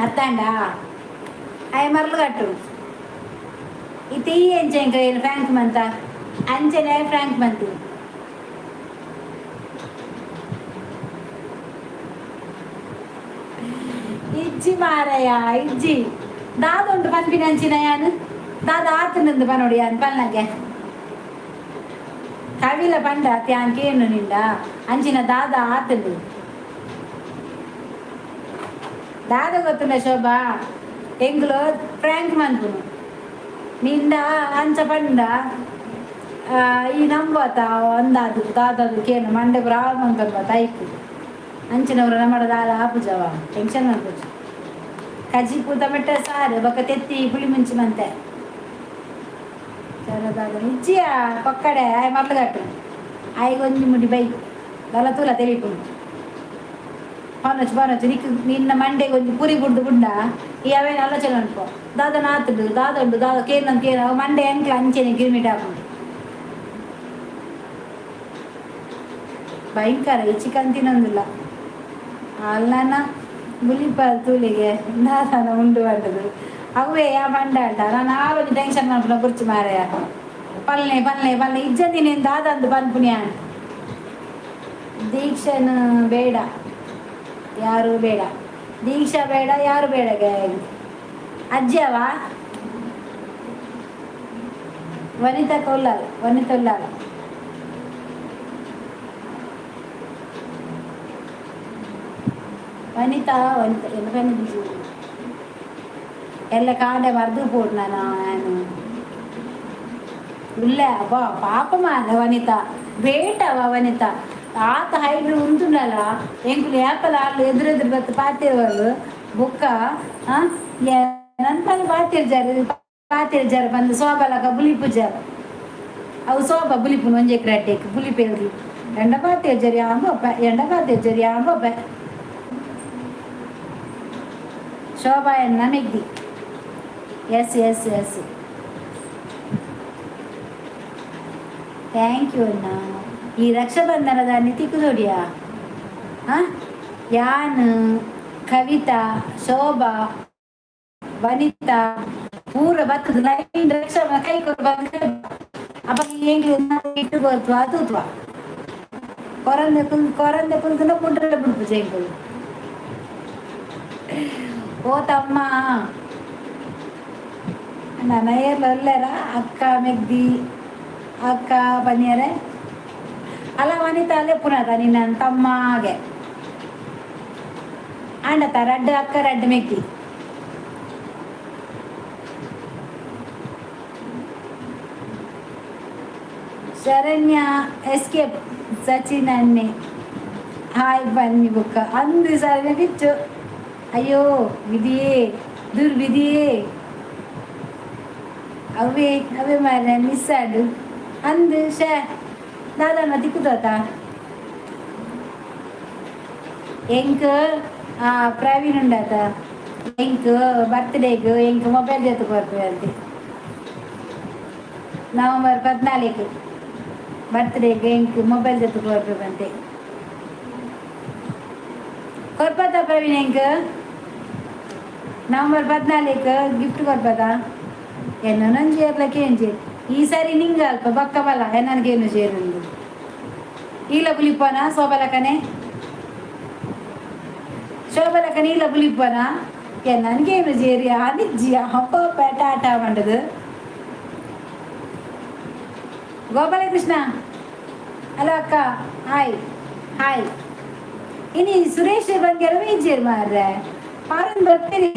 [SPEAKER 1] ಅತ್ತಾಂಡ ಆಯ ಮರ್ಲು ಕಟ್ಟು ಇತ್ತೆ ಈ ಎಂಚ ಎಂಕ ಫ್ರಾಂಕ್ ಮಂತ ಅಂಚನೆ ಫ್ರಾಂಕ್ ಮಂತಿ. ಇಜ್ಜಿ ಮಾರಯ್ಯ ಇಜ್ಜಿ ದಾದ ಉಂಟು ಪನ್ಪಿನ ಅಂಚಿನ ಯಾನ್ ದಾದ ಆತನಂದು ಪನೋಡು ಯಾನ್ ಪನ್ನಗೆ ಕವಿಲ ಪಂಡ ತ್ಯಾನ್ ಕೇನು ನಿಂಡ ಅಂಚಿನ ದಾದ ಆತಂಡು ದಾದ ಗೊತ್ತುಂಡ ಶೋಭಾ ಎಂಗ್ಲು ಫ್ರ್ಯಾಂಕ್ ಮನ್ಪುನು ನಿಂಡ ಅಂಚ ಪಂಡ ಈ ನಂಬತ ಅಂದಾದು ದಾದದು ಕೇನು ಮಂಡೆ ಪೂರ ಹಾಳು ಮನ್ಪನ್ ಐಕು ಅಂಚಿನವರು ನಮ್ಮ ದಾದ ಆಪುಜವ ಟೆನ್ಷನ್ ಮನ್ಪುಜಿ ಕಜಿಪು ಟೊಮೆಟೊ ಸಾರು ಬೊಕ್ಕ ತೆತ್ತಿ ಪುಳಿ ಮುಂಚಿ ಮಂತೆ ದಾದ ಇಜ್ಜಿಯ ಪಕ್ಕಡೆ ಆಯ್ ಮರ್ಲುಗಟ್ಟು ಆಯ್ಗೆ ಒಂಜಿ ಮುಡಿ ಬೈ ದಲ ತೂಲ ತೆಲಿಪುಂಡು ಪನೊಚ್ಚು ಪನೊಚ್ಚು ನಿಕ್ ನಿನ್ನ ಮಂಡೆಗೆ ಒಂಜಿ ಪುರಿ ಬುಡ್ದು ಬುಂಡ ಈ ಅವೇನು ಆಲೋಚನೆ ಅನ್ಕೋ ದಾದ ನಾತುಂಡು ದಾದ ಉಂಡು ದಾದ ಕೇಂದ್ರ ಕೇನ ಅವು ಮಂಡೆ ಎಂಕ್ಲ ಅಂಚೆನೆ ಗಿರ್ಮಿಟ್ ಆಪುಂಡು ಭಯಂಕರ ಈ ಚಿಕನ್ ತಿನ್ನೊಂದಿಲ್ಲ ಅಲ್ಲನ ಬುಲಿಪ ತೂಲಿಗೆ ದಾದನ ಉಂಡು ಬಂದದು ಅವೇ ಆ ಬಂಡ ಅಂಟ ನಾನು ಆ ಒಂಜಿ ಟೆನ್ಷನ್ ಮನ್ಪುನ ಕುರ್ಚಿ ಮಾರಾಯ ಪಲ್ಲೆ ಪಲ್ಲೆ ಪಲ್ಲೆ ಇಜ್ಜಂದಿನ ದಾದಂದು ಪನ್ಪುನಿಯ ದೀಕ್ಷನ್ ಬೇಡ ಯಾರು ಬೇಡ ದೀಕ್ಷಾ ಬೇಡ ಯಾರು ಬೇಡ ಅಜ್ಜಿ ಅವ ವನಿತಾ ಕೊಲ್ಲಾಲ್ ವನಿತಾ ಉಲ್ಲಾಲ್ ವನಿತಾ ವನಿತಾ ಎಲ್ಲ ಫ್ಯಾಮಿಲಿ ಎಲ್ಲ ಕಾಂಡೆ ಮರ್ದು ಪೋಡು ನಾನು ನಾನು ಉಲ್ಲೆ ಅಬ್ಬಾ ಪಾಪ ಮಾರ ವನಿತಾ ಗ್ರೇಟ್ ಅವ ವನಿತಾ ಆತ ಹೈಡ್ರು ಉಂಟುಂಡಲ್ಲ ಎಂಕುಲು ಏಪಲ ಆಲ್ ಎದುರೆದುರು ಬತ್ತು ಪಾತಿರುವಳು ಬೊಕ್ಕ ನನ್ ಪಾತಿರ್ಜಾರು ಪಾತಿರ್ಜಾರು ಬಂದು ಸೋಬಲಕ ಬುಲಿಪುಜಾರು ಅವು ಸೋಬ ಬುಲಿಪುನು ಒಂಜೆ ಕ್ರಾಟೆಕ್ ಬುಲಿಪೇರು ಎಂಡ ಪಾತಿರ್ಜಾರಿ ಆಂಬೋಪ ಎಂಡ ಪಾತಿರ್ಜಾರಿ ಆಂಬೋಪ ಶೋಭಾ ಎನ್ನ ಮೆಗ್ದಿ S S S thank you ಅಣ್ಣ ಈ ರಕ್ಷಾಬಂಧನದ ತಿಕ್ಕುದೋಡಿಯಾ ಯಾನ್ ಕವಿತಾ ಶೋಭಾ ವನಿತಾ ಪೂರ ಬತ್ತದ ಲೈನ್ ರಕ್ಷಾ ಕೈ ಕೊರು ಬಂದ ಅಪ್ಪ ಎಂಗ್ಲು ಇಟ್ಟು ಕೊರ್ತ್ವಾ ತೂತ್ವಾ ಕೊರಂದೆ ಕುಲ್ ಕೊರಂದೆ ಕುಲ್ತನ ಪುಂಡ್ರೆ ಬಿಡ್ಪು ಎಂಕುಲು ಓ ತಮ್ಮ ನನ್ನ ಏರ್ಲ ಒಲ್ಲೆರ ಅಕ್ಕ ಮೆಗ್ದಿ ಅಕ್ಕ ಪನಿಯರೆ ಅಲ್ಲ ವನಿತಾ ಅಲ್ಲೇ ಪುನಃ ನಿನ್ನ ತಮ್ಮಗೆ ಆಂಡತ ರಡ್ಡು ಅಕ್ಕ ರಡ್ಡು ಮೆಗ್ದಿ ಶರಣ್ಯ ಎಸ್ಕೇಪ್ ಸಚಿನ್ ಅನ್ನೆ ಹಾಯ್ ಬನ್ನಿ ಬುಕ್ಕ ಅಂದು ಶರಣ್ಯ ಬಿಚ್ಚು ಅಯ್ಯೋ ವಿಧಿಯೇ ದುರ್ವಿಧಿಯೇ ಅವೇ ಅವೇ ಮಾರ್ರೆ ಮಿಸ್ ಆಡು ಅಂದು ಶೇ ದಾದಣ್ಣ ತಿಕ್ಕುದೋತ ಎಂಕ್ ಪ್ರವೀಣ್ ಉಂಡಾತ ಎಂಕ್ ಬರ್ತ್ಡೇಗ್ ಎಂಕ್ ಮೊಬೈಲ್ ಜೊತೆ ಕೊರ್ಪೆ ಅಂತೆ ನವಂಬರ್ 14 ಬರ್ತ್ಡೇಗ್ ಎಂಕ್ ಮೊಬೈಲ್ ಜೊತೆ ಕೊರ್ಪೆ ಬಂತೆ ಕೊರ್ಪದ ಪ್ರವೀಣ್ ಎಂಕ್ ನವಂಬರ್ 14 ಗಿಫ್ಟ್ ಕೊರ್ಪದ ಎನ್ನೊಂಜಿ ಏರ್ಲಕ್ಕೆ ಎಂಜಿ ಈ ಸಾರಿ ನಿಂಗ ಅಲ್ಪ ಬಕ್ಕ ಬಲ ಎನ್ನನ್ಗೇನು ಸೇರುಂದು ಈಲ ಬುಲಿಪ್ಪನ ಸೋಬಲಕನೆ ಶೋಭಲಕನೆ ಈಲ ಬುಲಿಪ್ಪನ ನನಗೇನು ಜೇರಿ ಅನಿಜ್ಜಿ ಅಪ್ಪ ಟಾಟಾ ಮಂಡದು ಗೋಪಾಲಕೃಷ್ಣ ಹಲೋ ಅಕ್ಕ ಹಾಯ್ ಹಾಯ್ ಇನಿ ಸುರೇಶ್ ಬಂಗೆಲ್ಲ ಇಜ್ಜೇರ್ ಮಾರ್ರೆ ಪಾರನ್ ಬರ್ತೀರಿ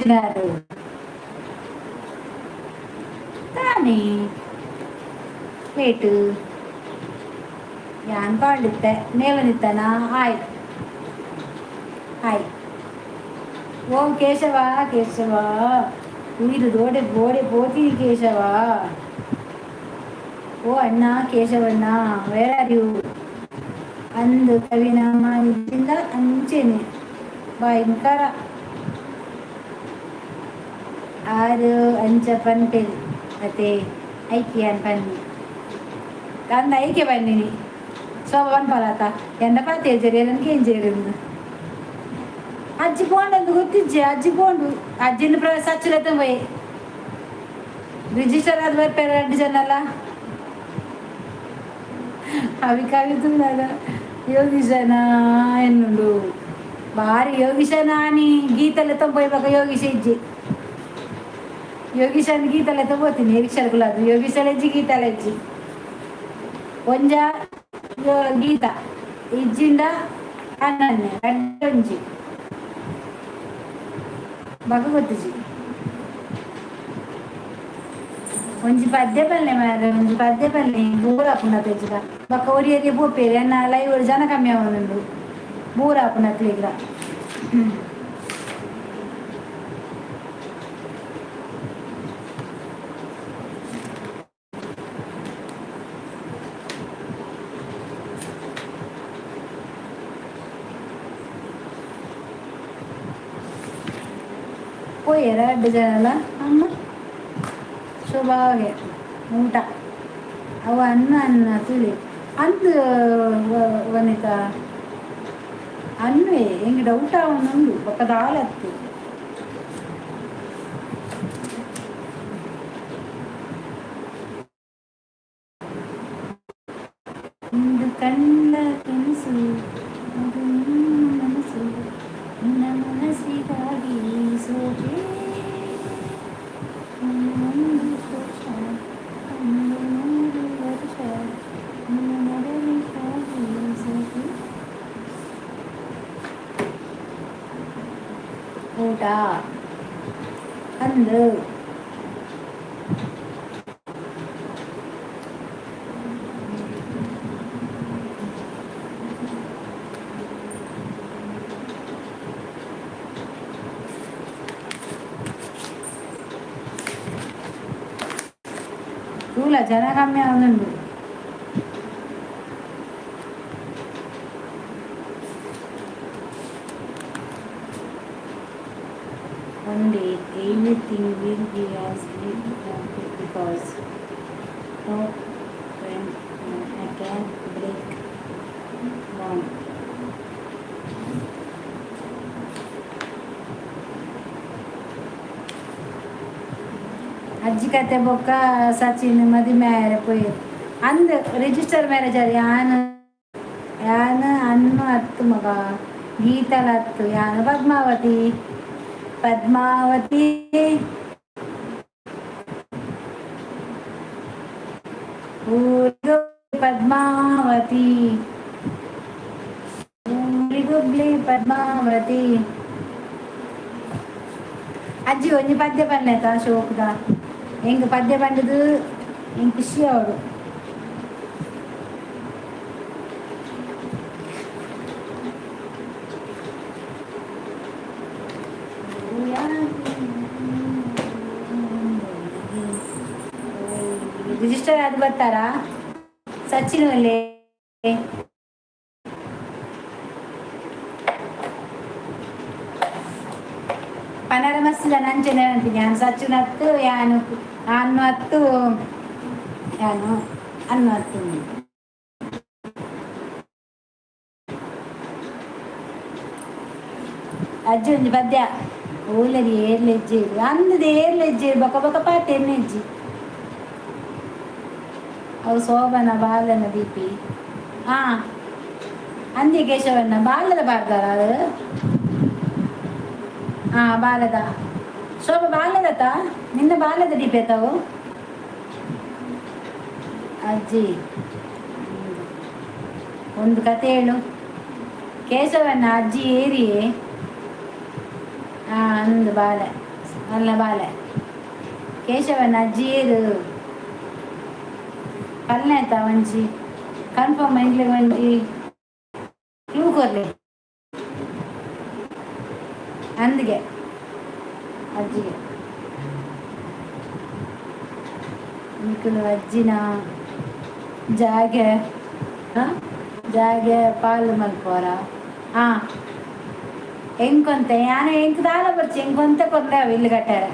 [SPEAKER 1] ತಾನೇ ಲೇಟು ಯಾನ್ ಪಾಂಡಿತ್ತೆ ನೇಲನಿತ್ತನ ಹಾಯ್ ಹಾಯ್ ಓಂ ಕೇಶವ ಕೇಶವ ಉಯಿರು ದೋಡೆ ಬೋಡೆ ಪೋತೀನಿ ಕೇಶವ ಓ ಅಣ್ಣ ಕೇಶವಣ್ಣ ವೇರ್ are you ಅಂದು ಕವಿನಾಮ ಇದ್ದಿಂದ ಅಂಚೆನೆ ಭಯಂಕರ ಆರು ಅಂಚ ಪನ್ಪೆಲ್ ಅತೆ ಐಕೆ ಅನ್ ಪನ್ನಿ ಅಂದ ಐಕೆ ಬನ್ನಿನಿ ಶೋಭ ಪನ್ಪಲಾತ ಎಂಡ ಪಾತೇಜರಿ ನನಗೆ ಏನ್ ಸೇರಿಂದು ಅಜ್ಜಿ ಪೋಂಡು ಗೊತ್ತಿಜ್ಜೆ ಅಜ್ಜಿ ಪೋಂಡು ಅಜ್ಜಿನ ಪ್ರವಾಸ ಸಚ್ಚುಲತ್ತ ಪೋಯೆ ರಿಜಿಸ್ಟರ್ ಆದ ಬರ್ಪೇರ ಎರಡು ಜನ ಅಲ್ಲ ಅವಿ ಕವಿತುಂದಾದ ಯೋಗೀಶನ ಎನ್ನುಂಡು. ಬಾರಿ ಯೋಗೀಶ ನಾನಿ ಗೀತಲೆ ತೊಂಬೊಯ್ಬಾಗ ಯೋಗೀಶ ಇಜ್ಜಿ. ಯೋಗೀಶನ್ ಗೀತಲೆ ತೊಗೋತೀನಿ ರಿಕ್ಷಾಗುಲಾದು ಯೋಗೀಶಲೆಜ್ಜಿ ಗೀತಲೆಜ್ಜಿ ಒಂಜ ಗೀತ ಇಜ್ಜಿಂಡ ಅನನ್ಯ ರಡ್ಡೊಂಜಿ ಬಗ ಗೊತ್ತಿಜಿ. ಒಂಜಿ ಪದ್ಯ ಪಲ್ಲೆ ಮಾರ್ರೆ, ಒಂಜಿ ಪದ್ಯ ಪಲ್ಲೆ ಬೂರ ಆಪುಂಡು ಅಪೇಜಿಗ. ಬೊಕ್ಕ ಒರಿಯರಿಗೆ ಪೋಪೇರು ಎನ್ನ ಲೈವ್ ಜನ ಕಮ್ಮಿ ಆವೊಂದುಂಡು ಬೂರ ಆಪುಂಡು ಅಕ್ಲೆಗ್ಲ. ಪೋಯೆರ ರಡ್ಡ್ ಜನಲ ಅಮ್ಮ ಶೋಭಾಗೆ ಊಟ ಅವು ಅನ್ನ ಅನ್ನ ತುಳಿ ಅಂದ್ ವನಿತಾ ಅನ್ವೇ ಎಂಕ್ ಡೌಟ್ ಆವೊಂದುಂಡು ಬೊಕ್ಕ ದಾಲತ್ತು. ಇಂದು ಕಂಡ ಕನಸು ಅದು ನಿನ್ನ ಮನಸ್ಸು ನಿನ್ನ ಮನಸ್ಸಿಗಾಗಿ ಸೋಕೆ ಒಂದು ವರ್ಷ ಒಂದು ನೂರು ವರ್ಷ ನಿನ್ನ ನರಳಿಗಾಗಿ ಸೋಕೆ. ಊಟ ಅಂದು ತೂಲ ಜನ ಕಮ್ಮಿ ಆವೊಂದುಂಡು. One day everything will be as we wanted because no when I can break bond. ಅಜ್ಜಿ ಕತೆ ಬೊಕ್ಕ ಸಚಿನ್ ಮದಿಮೆ ಆಯೆರೆ ಪೋಯೆರ್ ಅಂದ್ ರಿಜಿಸ್ಟರ್ ಮ್ಯಾರೇಜ್ ಆರ್ ಯಾನ್ ಯಾನ್ ಅನ್ನು ಅತ್ತು ಮಗ ಗೀತಲ ಅತ್ತು ಯಾನ್ ಪದ್ಮಾವತಿ ಪದ್ಮಾವತಿ ಊರಿಗೊ ಪದ್ಮಾವತಿ ಊರಿಗೊಬ್ಳೆ ಪದ್ಮಾವತಿ. ಅಜ್ಜಿ ಒಂಜಿ ಪದ್ಯ ಪನ್ಲೆತ ಶೋಕುದ ಎಂಕ್ ಪದ್ಯ ಪಂಡುದು ಎಂಕ್ ಖುಷಿ ಆವೊಡು. ರಿಜಿಸ್ಟರ್ ಆದ್ ಬರ್ತಾರಾ ಸಚಿನ್ ಒಲ್ಲೆ? ಪನರ ಮಸ್ತ್ ಜನ ಅಂಚನೆ ಪನ್ಪಿನಿ ಯಾನ್ ಸಚಿನ್ ಅತ್ತು ಯಾನ್ ಅನ್ನು ಅತ್ತು ಯಾನು ಅನ್ನು ಅತ್ತು. ಅಜ್ಜಿ ಒಂಜಿ ಪದ್ಯ ಓಲರಿ ಏರ್ಲೆಜ್ಜೆ ಅಂದದ ಏರ್ಲೆಜ್ಜೆ ಬೊಕ ಬೊಕ ಪಾತೆರ್ನೆ ಇಜ್ಜಿ. ಅವು ಶೋಭನ ಬಾಲನ ದೀಪಿ ಹಾ ಅಂದಿ ಕೇಶವಣ್ಣ ಬಾಲದ ಬಾರ್ದಾರ ಅದು ಹಾ ಬಾಲದ ಶೋಭ ಬಾಲದತ್ತ ನಿನ್ನ ಬಾಲದ ದೀಪಿ ಅತ್ತವು ಅಜ್ಜಿ ಒಂದು ಕತೆ ಹೇಳು ಕೇಶವಣ್ಣ. ಅಜ್ಜಿ ಏರಿಯೇ ಹಾ ಅಂದು ಬಾಲೆ ಅಲ್ಲ ಬಾಲೆ ಕೇಶವಣ್ಣ ಅಜ್ಜಿ ಏರು ಪಲ್ಲೆ ಆಯ್ತಾ ಒಂಜಿ ಕನ್ಫರ್ಮ್ ಎಂಕ್ಲೆಗ್ ಒಂಜಿ ಕ್ಲೂ ಕೊರ್ಲೆ ಅಂದ್ಗೆ ಅಜ್ಜಿಗೆ ನಿಕುಲು ಅಜ್ಜಿನ ಜಾಗೆ ಜಾಗೆ ಪಾಲು ಮಲ್ಪೋರ ಹಾ ಎಂಕೊಂತೆ ಯಾನ ಎಂಕ್ ದಾಲ ಬರ್ಚಿ ಎಂಕೊಂತೆ ಕೊರ್ಲೆ ಅವು ಇಲ್ಲು ಕಟ್ಟಾರೆ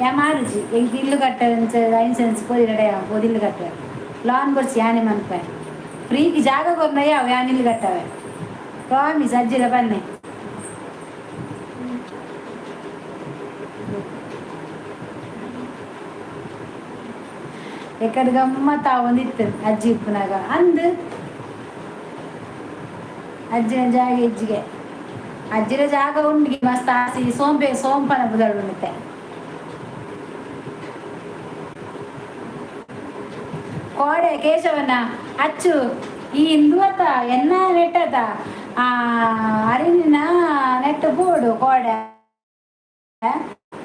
[SPEAKER 1] ಯಾ ಮಾರುಜಿ ಎಂಕ್ ಇಲ್ಲು ಕಟ್ಟಾರೆ ಲೈಸೆನ್ಸ್ ಪೋದಿ ರೆಡಿ ಪೋದು ಇಲ್ಲು ಕಟ್ಟಾರೆ ಲಾನ್ ಬರ್ಚಿ ಯಾನೆ ಮನ್ಪೆ ಫ್ರೀಗೆ ಜಾಗ ಕೊರ್ನಯ್ಯ ಅವು ಯಾನ್ ಇಲ್ಲು ಕಟ್ಟವೆ ಪ್ರಾಮಿಸ್ ಅಜ್ಜಿರ ಬನ್ನಿ. ಎಕ್ಕಡ ಗಮ್ಮತ್ ಆವೊಂದಿತ್ತು ಅಜ್ಜಿ ಉಪ್ಪುನಾಗ ಅಂದ್ ಅಜ್ಜಿನ ಜಾಗೆ ಇಜ್ಜಿಗೆ ಅಜ್ಜಿರ ಜಾಗ ಉಂಡಿಗೆ ಮಸ್ತ್ ಆಸಿ ಸೋಂಪೆ ಸೋಂಪನ ಬುದಳು ಉಂಡುತ್ತೆ. ಕೋಡೆ ಕೇಶವನ ಅಚ್ಚು ಈ ಹಿಂದುವತ್ತ ಎನ್ನ ನೆಟ್ಟತ ಆ ಅರಿನಿನ ನೆಟ್ಟು ಬೋಡು ಕೋಡೆ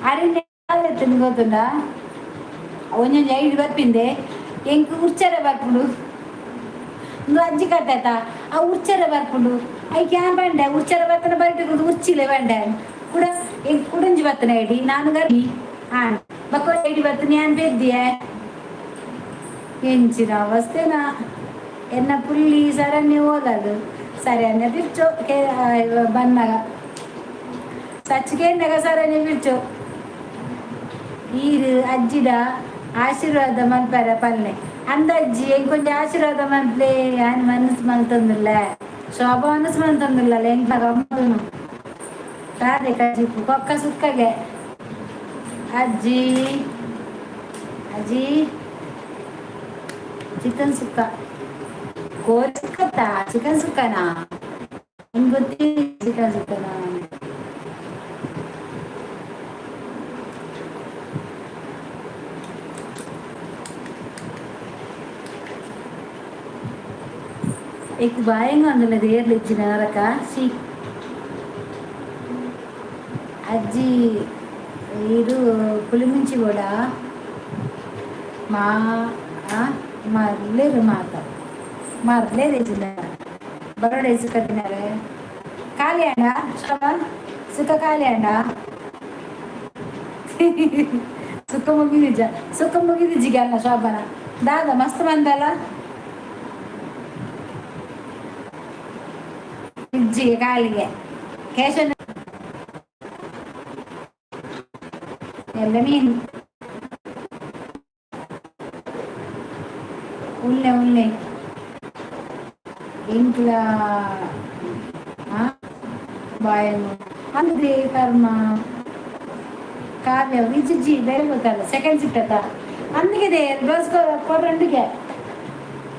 [SPEAKER 1] ಅರಿನ ಗೊತ್ತುಂಡ ಒಂಜೊಂಜಿ ಐದು ಬರ್ಪಿಂದೆ ಎಂಕ್ ಉರ್ಚರೆ ಬರ್ಪುಂಡು. ಇಂದು ಅಜ್ಜಿ ಕಟ್ಟಾಯ್ತಾ ಆ ಉರ್ಚರೆ ಬರ್ಪುಂಡು. ಐಕ್ ಯಾನ್ ಬಂಡೆ ಉರ್ಚರೆ ಬತ್ತನ ಬರಿಟು ಉರ್ಚಿಲೆ ಬಂಡೆ ಕುಡ ಎಂಕ್ ಕುಡಂಜಿ ಬತ್ತನ ಐಡಿ ನಾನು ಗರ್ಮಿ ಆನ್ ಬೊಕ್ಕ ಐಡಿ ಬತ್ತನ ಯಾನ್ ಪೆದ್ದಿಯೆ ಎಂಚಿನ ಅವಸ್ಥೆನಾ. ಎನ್ನ ಪುಲ್ಲಿ ಸರನ್ನೇ ಓದದು ಸರಿ ಅನ್ನ ಬಿರ್ಚೋ ಬನ್ನಾಗ ಸಚ್ಚಿಕೆಂದಾಗ ಸರನ್ನೇ ಬಿರ್ಚೋ. ಈರು ಅಜ್ಜಿಡ ಆಶೀರ್ವಾದ ಮಲ್ಪರ ಪಲ್ಲೆ ಅಂದಜ್ಜಿ ಎಂಕೊಂಜಿ ಆಶೀರ್ವಾದ ಮಲ್ಪ್ಲೆ. ಯಾನ್ ಮನಸ್ಸು ಮಲ್ತೊಂದುಲ್ಲ ಶೋಭಾ ಮನಸ್ಸು ಮಲ್ತೊಂದುಲ್ಲ ಎಂಕ್ಲ ಗಮ್ಮತುನು ದಾದೆ ಕಜಿಪು ಕೊಕ್ಕ ಸುಕ್ಕಗೆ. ಅಜ್ಜಿ ಅಜ್ಜಿ ಚಿಕನ್ ಸುಕ್ಕ ಕೋರಿ ಸುಕ್ಕತ್ತಾ ಚಿಕನ್ ಸುಕ್ಕನಾ ನಿಂಗೆ ಗೊತ್ತಿ ಚಿಕನ್ ಸುಕ್ಕನಾ? ಎಕ್ ಭయంగా ఉందలేదు ఏర్లు ఇచ్చిన నరక సి. ಅಜ್ಜಿ ಇದು ಪುಲಿಮಿಂಚಿ ಕೂಡ ಮಾ ಮರ್ಲೇರು ಮಾತ ಮರ್ಲೇರು ಇಜ್ಜಿಲ್ಲ ಬರೋಡೆ ಸುಕ್ಕ ತಿನ್ನರೆ ಖಾಲಿ ಅಣ್ಣ ಶೋಭಾ ಸುಕ್ಕ ಖಾಲಿ ಅಣ್ಣ ಸುಕ್ಕ ಮುಗಿದಿಜ್ಜ ಸುಕ್ಕ ಮುಗಿದಿಜ್ಜಿಗೆ ಅಲ್ಲ ಶೋಭನ ದಾದ ಮಸ್ತ್ ಬಂದಲ್ಲ ಇಜ್ಜಿಗೆ ಕಾಲಿಗೆ ಕೇಶನ ಎಲ್ಲ ಮೀನು ಉಲ್ಲೆ ಉಲ್ಲೆ ಎಂಕ್ಲ ಬಾಯನು ಅಂದ್ರೆ ಕರ್ಮ ಕಾವ್ಯ ವಿಜಿಜಿ ಬೇರೆ ಗೊತ್ತಲ್ಲ ಸೆಕೆಂಡ್ ಸಿಕ್ತತ అందుకే ಬ್ಲೌಸ್ ಕೊರ್ರಂಡಿಗೆ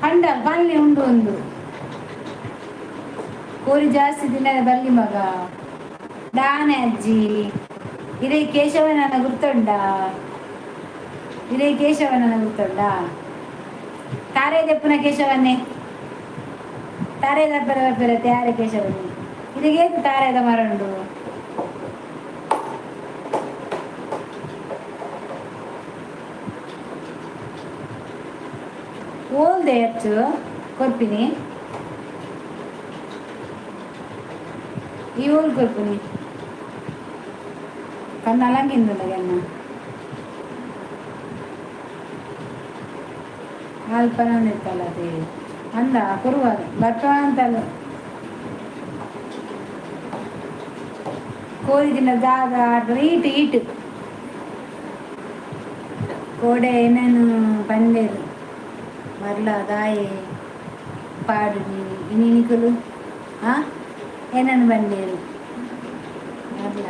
[SPEAKER 1] ಪಂಡ ಪಲ್ಲೆ ಉಂಡು ಒಂದು ಕೋರಿ ಜಾಸ್ತಿ ತಿನ್ನರೆ ಬಲ್ಲಿ ಮಗ ದಾನೆ. ಅಜ್ಜಿ ಇದೇ ಕೇಶವನ ಗುರ್ತುಂಡ ಇದೇ ಕೇಶವನ ಗುರ್ತುಂಡ ತಾರೆ ದೆಪ್ಪುನ ಕೇಶವನ್ನೇ ತಾರೆ ದಪ್ಪರ ಬರ್ಪರ ತ್ಯಾರೆ ಕೇಶವನ್ನೇ ಇದಕ್ಕೆ ತಾರೆದ ಮರಂಡು. ಓಲ್ದೆ ಅಚ್ಚು ಕೊರ್ಪಿನಿ ಈ ಓಲ್ ಕೊರ್ಪಿನಿ ಕಣ್ಣು ಅಲಂಗಿಂದುಲ್ಲ ಎನ್ನ ಅಲ್ಪನ ಇತ್ತಲ್ಲ ಅದೇ ಅಂದ ಕೊರುವಾಗ ಬರ್ಪ ಅಂತಲ್ಲ ಕೋರಿ ದಿನ ದಾದ ಈಟು ಈಟು ಕೋಡೆ ಏನೇನು ಬಂದೇರು ಮರ್ಲ ದಾಯೆ ಪಾಡು ಇನಿನಿಕುಲು ಆ ಏನೇನು ಬಂದೇರು ಮರ್ಲ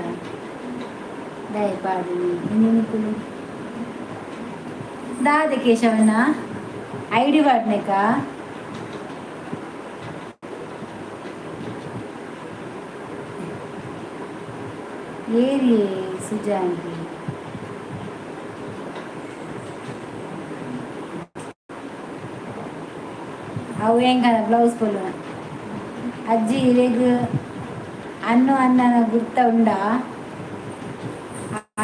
[SPEAKER 1] ದಾಯೆ ಪಾಡು ಇನಿನಿಕುಲು ದಾದ ಕೇಶವನ ಐಡಿ ವಾಡ್ನೇಕ ಏರಿ ಸುಜಾಂತಿ ಅವು ಹೆಂಗನ ಬ್ಲೌಸ್ ಪೊಲ್ಲುನ ಅಜ್ಜಿ ಇರೆಗ್ ಅನ್ನು ಅಣ್ಣನ ಗುರ್ತ ಉಂಡ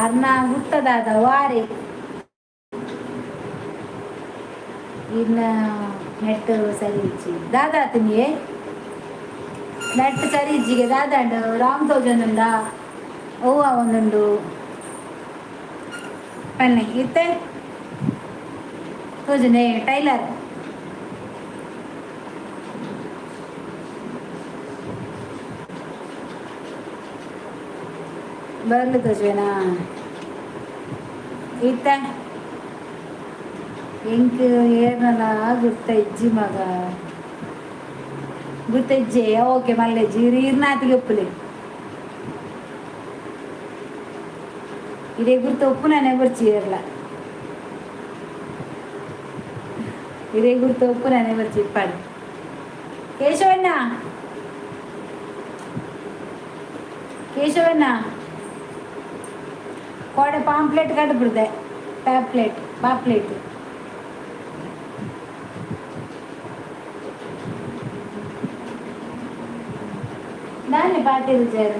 [SPEAKER 1] ಅರ್ನ ಗುರ್ತದಾದ ವಾರಿ ಇನ್ನ ನೆಟ್ ಸರಿ ಇಜ್ಜಿ ದಾದಾ ತಿನ್ನಿಯೇ ನೆಟ್ ಸರಿ ಇಜ್ಜಿಗೆ ದಾದಾಂಡು ರಾಮ್ ತೋಜೊಂದುಂಡ ಅವ್ವ ಒಂದುಂಡು ಪನ್ನೆ ಇತ್ತೆ ತೋಜುನೆ ಟೈಲರ್ ಬರಲು ತೋಜುವೆನಾ ಇತ್ತ ಎಂಕ್ ಏರ್ನಲ ಗುರ್ತ ಇಜ್ಜಿ ಮಗ ಗುರ್ತ ಇಜ್ಜೆ ಓಕೆ ಮಲ್ಲೆಜ್ಜಿ ಇರು ಇರ್ನಾತಿಗೆ ಒಪ್ಪುಲೆ ಇದೇ ಗುರ್ತ ಒಪ್ಪು ನಾನೇ ಬರ್ಚಿ ಏರ್ಲ ಇದೇ ಗುರ್ತ ಒಪ್ಪು ನಾನೇ ಬರ್ಚಿ ಇಪ್ಪಾಡು ಕೇಶವಣ್ಣ. ಕೇಶವಣ್ಣ ಕೋಡೆ ಪಾಂಪ್ಲೆಟ್ ಕಡ್ಬಿಡ್ದೆ. ಪ್ಯಾಪ್ಲೆಟ್ ಪಾಪ್ಲೆಟ್ ನಾನೇ ಪಾಟೀಲ್ ಸರ್.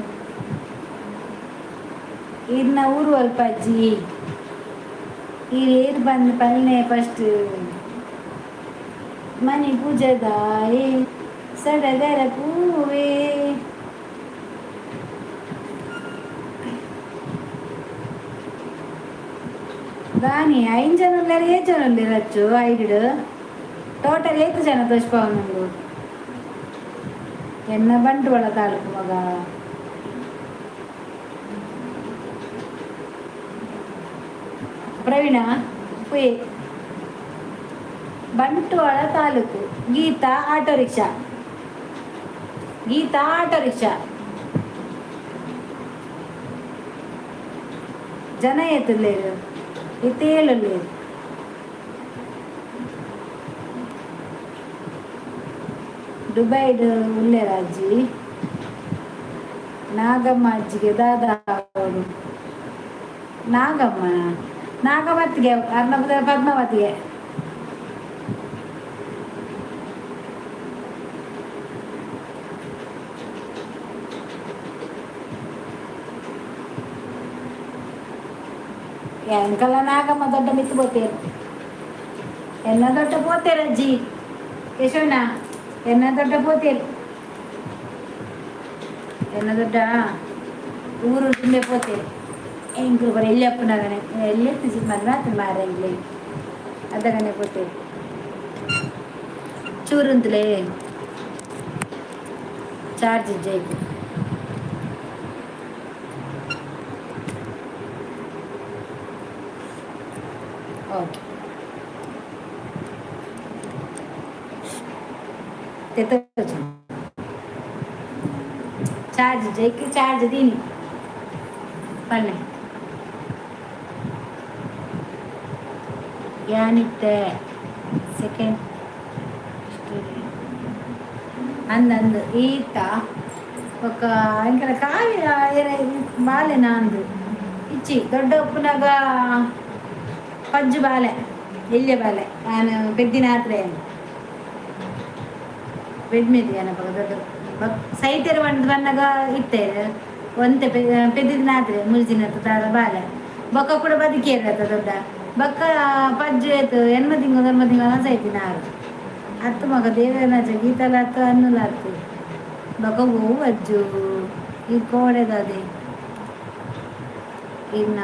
[SPEAKER 1] ಇರ್ನ ಊರು ಅಲ್ಪ ಅಜ್ಜಿ. ಈ ಏರ್ ಬಂದು ಪಲ್ನೆ ಫಸ್ಟ್ ಮನೆ ಪೂಜದಾಯೇ ಸಡಗರ ಪೂವೇ. ದಾನಿ ಐನ್ ಜನ ಉಲ್ಲೆರ್, ಏತ್ ಜನ ಉಲ್ಲೆರ್ ಅಚ್ಚು? ಐಡ್ ಟೋಟಲ್ ಏತ್ ಜನ ತೋಜ್ಪಾವೊಂದುಂಡು? ಎನ್ನ ಬಂಟ್ವಾಳ ತಾಲೂಕು ಮಗ. Praveen ಪುಯೆ. Bantwal taluk. Geetha auto rickshaw, Geetha auto rickshaw. ಜನ ಏತುಲ್ಲೆರ್? ಇತ್ತೆ ಏಳುಲ್ಲೆರ್. ದುಬೈಡ್ ಉಲ್ಲೆರ್ ಅಜ್ಜಿ. ನಾಗಮ್ಮ ಅಜ್ಜಿಗೆ ದಾದ ಆವೊಡು? ನಾಗಮ್ಮ ನಾಗಮತ್ತಿಗೆ ಅರ್ನ ಪದ್ಮಾವತಿಗೆ. ಎಂಕಲ್ಲ ನಾಗಮ್ಮ ದೊಡ್ಡ ಮಿತ್ತು ಪೋತೇರು. ಎನ್ನ ದೊಡ್ಡ ಪೋತೇರು ಅಜ್ಜಿ. ಕೇಶವಣ್ಣ, ಎನ್ನ ದೊಡ್ಡ ಪೋತೇರು, ಎನ್ನ ದೊಡ್ಡ ಊರು ತುಂಬೆ ಪೋತೇರು. ಎಂಕುಲು ಪೂರ ಎಲ್ಯಪ್ಪುನಗನೆ ಎಲ್ಯತ್ತು ಮದ್ಮೆ ಆತುಂಡು ಮಾರ್ರೆ ಎಂಕ್ಲೆಗ್. ಅದಗನೆ ಪೋತೇರು. ಚೂರುಂತಲೇ ಚಾರ್ಜ್ ಇಜ್ಜ. ಓಕೆ, ಚಾರ್ಜ್ ಜೈಕ್ ಚಾರ್ಜ್ ದೀನಿ ಪನ್ನೆ. ಯಾನಿತ್ತೆ ಸೆಕೆಂಡ್ ಅಂದ್ ಅಂದ್ ಈತ ಬೊಕ್ಕ ಎಂಕಲ ಕಾವ್ಯ ಬಾಲೆನ ಅಂದು ಇಚ್ಚಿ. ದೊಡ್ಡ ಉಪ್ಪುನಾಗ ಪಜ್ಜು ಬಾಲೆ, ಎಲ್ಯ ಬಾಲೆ. ನಾನು ಪೆದ್ದಿನ ಆತ್ರೆ ಬೆಡ್ಮೆದಿ ಏನಪ್ಪ ದೊಡ್ಡ ಸೈತೆರ್ ಬಂದ್ ಬನ್ನಗ ಇತ್ತೇರು ಒಂತೆ. ಪೆದ್ದಿನ ಆತ್ರೆ ಮುಲ್ಜಿನ ತಾರ ಬಾಲೆ. ಬೊಕ್ಕ ಕೂಡ ಬದುಕಿಯರ್ ಅತ್ತ ದೊಡ್ಡ. ಬೊಕ್ಕ ಪಜ್ಜು ಆಯ್ತು 80 ತಿಂಗಳು, 9 ತಿಂಗಳ ಸೈತಿನ ಆರು ಅತ್ತು ಮಗ. ದೇವರಾಜ ಗೀತಲಾತು ಅನ್ನುಲಾತು. ಬೊಕ್ಕ ಓ ಅಜ್ಜು ಈ ಕೋಡೆದಾದೆ ಇನ್ನ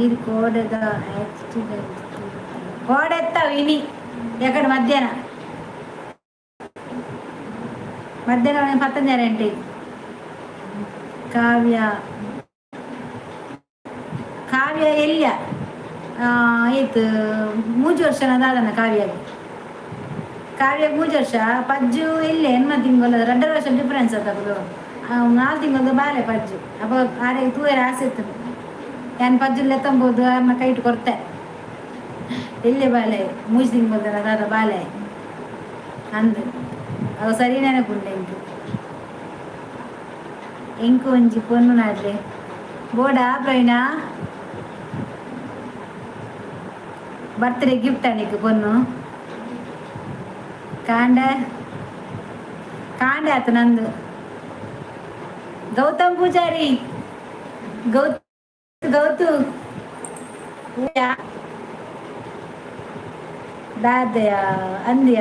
[SPEAKER 1] ಈ ಕೋಡೆದ ಆಕ್ಸಿಡೆಂಟ್ ಕೋಡೆತ್ತ ಇನಿ ಎಕಡೆ ಮಧ್ಯಾಹ್ನ ಮಧ್ಯಾಹ್ನ ಪತ್ತೊಂಜರೆ. ಕಾವ್ಯ ಕಾವ್ಯ ಎಲ್ಯ ಆಯ್ತು. 3 ವರ್ಷ ದಾದನ ಕಾವ್ಯಗೆ. ಕಾವ್ಯ 3 ವರ್ಷ. ಪಜ್ಜು ಎಲ್ಲಿ 8 ತಿಂಗಳು. 2.5 ವರ್ಷ ಡಿಫ್ರೆನ್ಸ್ ಅತ್ತಕುಲು. 4 ತಿಂಗಳದ್ದು ಬಾಲೆ ಪಜ್ಜು. ಅಪ್ಪ ಆರೆಗ್ ತೂಯೆರೆ ಆಸೆ ಇತ್ತು. ಯಾನ್ ಪಜ್ಜು ಲೆತ್ತಂಬೋದು ಅರ್ನ ಕೈಟ್ ಕೊರ್ತೆ. ಎಲ್ಲಿ ಬಾಲೆ 3 ತಿಂಗಳದ ದಾದ ಬಾಲೆ ಅಂದ್. ಅವು ಸರಿ ನೆನಪುಂಡು ಎಂಕ್. ಎಂಕ್ ಒಂಜಿ ಪೊಣ್ಣು ನಾಡ್ಲೆ ಬೋಡಾ ಪ್ರವೀಣ? ಬರ್ತ್ಡೇ ಗಿಫ್ಟ್ ನಿಕ್ ಪೊಣ್ಣು. ಕಾಂಡೆ ಕಾಂಡೆ ಆತು ನಂದು. ಗೌತಮ್ ಪೂಜಾರಿ, ಗೌತು ಗೌತು ದಾದಯ ಅಂದ್ಯ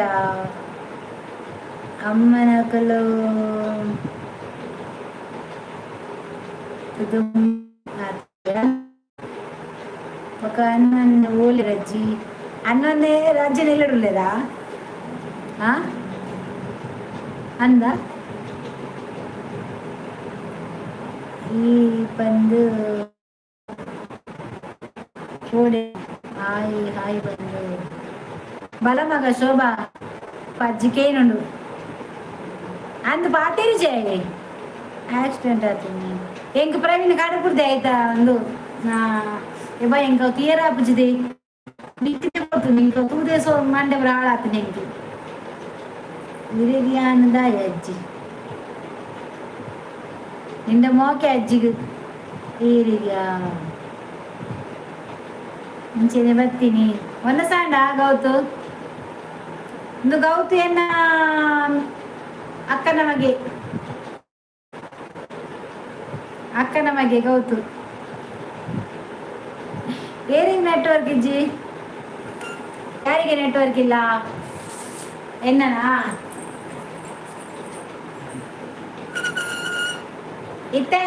[SPEAKER 1] ಅಮ್ಮನಕಲು ఒక ಅನ್ನೊಂದು ಓಲಿ ರಜ್ಜಿ ಅನ್ನೊಂದೇ ರಾಜ್ಯ ನಿಲ್ಲಡುಲ್ಲೇರಾ ಅಂದ. ಈ ಬಂದು ಓಡೆ ಹಾಯ್ ಹಾಯ್ ಬಂದು ಬಲ ಮಗ. ಶೋಭಾ ಪಜ್ಜಿಕೇನುಂಡು ಅಂದ್ ಪಾತೇರಿ ಜಯ. ಆಕ್ಸಿಡೆಂಟ್ ಆತೀನಿ ಎಂಕ್ ಪ್ರವೀಣ್ ಕಡಪುರ್ದೆ ಆಯ್ತಾ ಒಂದು ಇಬ್ಬ. ಎಂಕ ತೀರ ಆಪುಜಿದೆ ನಿಕ್ಕಿದೆ ಕೊಡ್ತು. ನಿಂಕ ತೂದೆ. ಸೊ ಮಂಡೆ ಹಾಳಾತೀನಿ ಎಂಕ್. ಇರಿಯಾನದ ಅಜ್ಜಿ ನಿಂದ ಮೋಕೆ ಅಜ್ಜಿಗೆ ಈರಿಗ ಮುಂಚೆನೆ ಬರ್ತೀನಿ. ಒಂದ ಸಾಂಡ ಗೌತು ಒಂದು ಗೌತು ಎನ್ನ ಅಕ್ಕನ ಮಗೆ, ಅಕ್ಕನ ಮಗೆ ಗೌತು. ಏರಿಗೆ ನೆಟ್ವರ್ಕ್ ಇಜ್ಜಿ? ಯಾರಿಗೆ ನೆಟ್ವರ್ಕ್ ಇಲ್ಲ? ಎನ್ನನಾ? ಇತ್ತೆ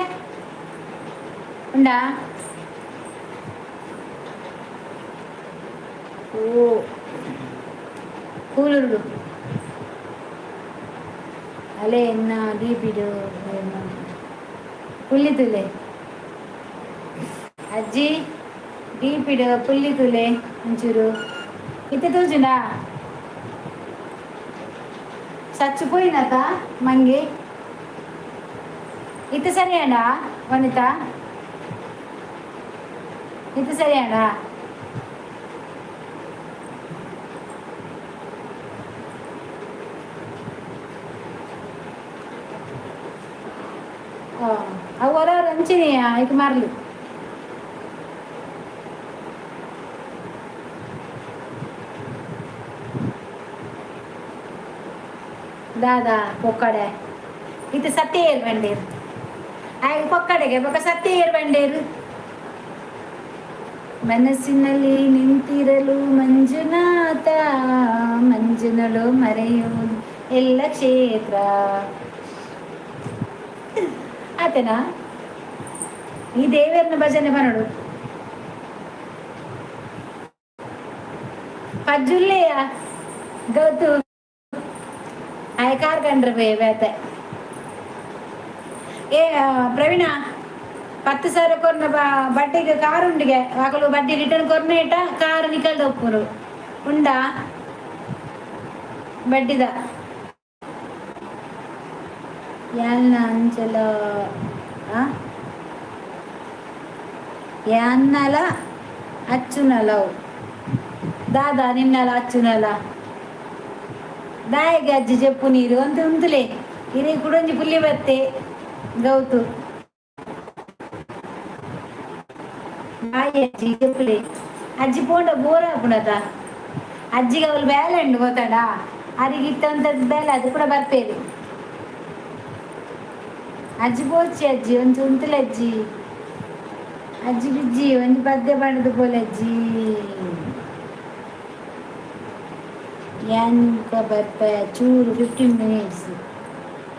[SPEAKER 1] ಉಂಡಾ? ಓ ಕೂಲುರುಡು ಅಲೆ ಎನ್ನ ದೀಪಿಡು ಪುಲ್ಲಿ ತುಲೆ ಅಜ್ಜಿ, ದೀಪಿಡು ಪುಲ್ಲಿ ತುಲೆ ಒಂಚೂರು. ಇತ್ತೆ ತೂಜುಂಡಾ? ಚಚ್ಚಿపోయిನತ ಮಂಗೆ. ಇತ್ತೆ ಸರಿಯಾಣ ವನಿತಾ? ಇತ್ತೆ ಸರಿಯಾಣ? ಅವು ಹೊರ ಅಂಚಿನಿ ಐಕ್ ಮಾರ್ಲಿ. ದಾದಾ ಪೊಕ್ಕಡೆ ಇದು ಸತ್ಯ ಏರ್ ಬಂಡೇರು ಆಗ ಪೊಕ್ಕಡೆಗೆ ಬೊಕ ಸತ್ಯ ಏರ್ ಬಂಡೇರು. ಮನಸ್ಸಿನಲ್ಲಿ ನಿಂತಿರಲು ಮಂಜುನಾಥ, ಮಂಜುನಳು ಮರೆಯುವುದು ಎಲ್ಲ ಕ್ಷೇತ್ರ. ಆತನಾ ಈ ದೇವರನ್ನ ಭಜನೆ ಮಾಡೋಡು ಪಜ್ಜುಲ್ಲೆಯ ಗೌತು. ಆಯ್ ಕಾರ್ ಕಂಡ್ರೆ ಬೇತೆ. ಏ ಪ್ರವೀಣ, 10,000 ಕೊರ್ನ ಬಡ್ಡಿಗೆ ಕಾರ್ ಉಂಡಿಗೆ. ಆಗಲು ಬಡ್ಡಿ ರಿಟರ್ನ್ ಕೊರ್ನ ಇಟ್ಟ ಕಾರ್ ನಿಕಲ್ದ ಒಪ್ಪುರು ಉಂಡಾ ಬಡ್ಡಿದ ಯಾಲ್ನ ಅಂಚಲ ಯಾನ್ನಲ ಅಚ್ಚುನಲವು ದಾದಾ ನಿನ್ನಲ ಅಚ್ಚುನಲ ದಾಯಗೆ ಅಜ್ಜಿ చెప్పు ನೀರು ಅಂತ ಉಂತುಲೆ. ಇರೆ ಕುಡೊಂಜಿ ಪುಲ್ಲಿ ಬತ್ತೆ ಗೌತು. ಬಾಯಿ ಅಜ್ಜಿ చెప్పులే. ಅಜ್ಜಿ ಪೋಂಡ ಬೋರ್ ಆಪುಣತ. ಅಜ್ಜಿಗೆ ಅವಳು ಬೇಲೆ ಉಂಡು ಗೊತ್ತಾಡ. ಅರಿಗೆ ಇತ್ತಂತದ್ದು ಬೇಲೆ ಅದು ಕೂಡ ಬರ್ಪೇರು. ಅಜ್ಜಿ ಪೋಚಿ ಅಜ್ಜಿ ಒಂಚು ಉಂತುಲೆ ಅಜ್ಜಿ. ಅಜ್ಜಿ ಬಿಜ್ಜಿ ಒಂಜಿ ಪದ್ಯ ಪಂಡದು ಪೋಲೆ ಅಜ್ಜಿ. ಯಾನ್ಕ ಬರ್ಪ ಚೂರು 15 ಮಿನಿಟ್ಸ್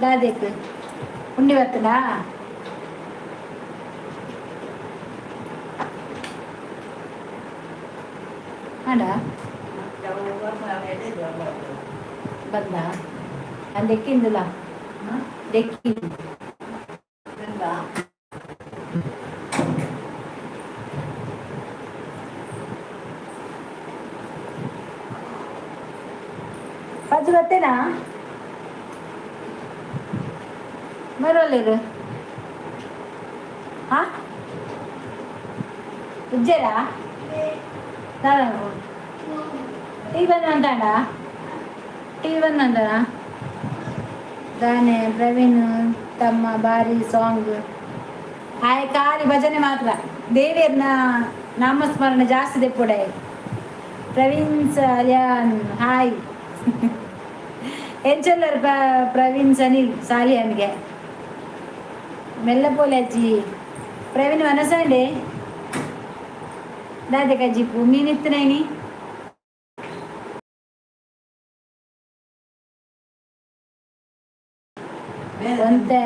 [SPEAKER 1] ದಾದೆಕ್ ಉಂಡಿ ಬರ್ತದಾ? ಅಡ ಬಂದ ನಾನು ದೆಕ್ಕಿಂದಿಲ್ಲ ದೆಕ್ಕಿ. ಪಜ್ಜು ಬತ್ತೇನಾ? ಬರೋಲ್ಲೇರು? ಹಾ ಉಜ್ಜೇರಾ? టీ ಬಂದ ಅಂತಾಡ? టీ ಬಂದ ಅಂತಾನ ದಾನೆ ಪ್ರವೀಣ್ ತಮ್ಮ ಬಾರಿ ಸಾಂಗ್. ಆಯ್ ಖಾಲಿ ಭಜನೆ ಮಾತ್ರ, ದೇವಿಯರ್ನ ನಾಮಸ್ಮರಣೆ ಜಾಸ್ತಿ ದೆಪ್ಪುಡೆ. ಪ್ರವೀಣ್ ಸಾಲಿಯಾನ್ ಹಾಯ್. ಎಂಚೊಲ್ಲರ್ ಪ್ರವೀಣ್ ಸನಿಲ್ ಸಾಲಿಯಾನ್ಗೆ? ಮೆಲ್ಲ ಪೋಲೆ ಅಜ್ಜಿ. ಪ್ರವೀಣ್ ಮನಸಂಡೆ ದಾದೆ ಕಜ್ಜಿಪ್ಪು ಮೀನಿತ್ತನೇನಿ? ಒಂತೆ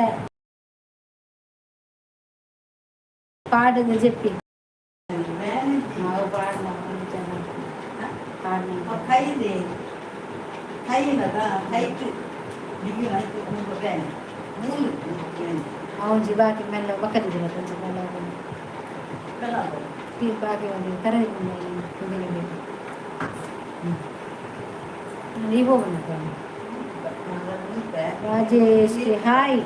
[SPEAKER 1] ಪಾಡದ ಜೆಪ್ಪಿ ನಾವು ಪಾಡ್ನ ಪಾಡ್ನ.
[SPEAKER 3] ಕೈದೆ ಕೈನದ ಕೈಟ್ ಬಿಗಿ ಬೇನೆ ಮೂಲು.
[SPEAKER 1] ಅವಂಜಿ ಬಾಕಿ ಮೆಲ್ಲ ಬಕ್ಕದಿದ್ದಿಲ್ಲ ಕೊಂಚ ಮೆಲ್ಲ. ಟೀ ಬಾಕಿ ಒಂದು ಕರೆ ಬೇಕು. ನೀವು ಹೋಗೋಣ. ರಾಜೇಶ್ ಹಾಯ್.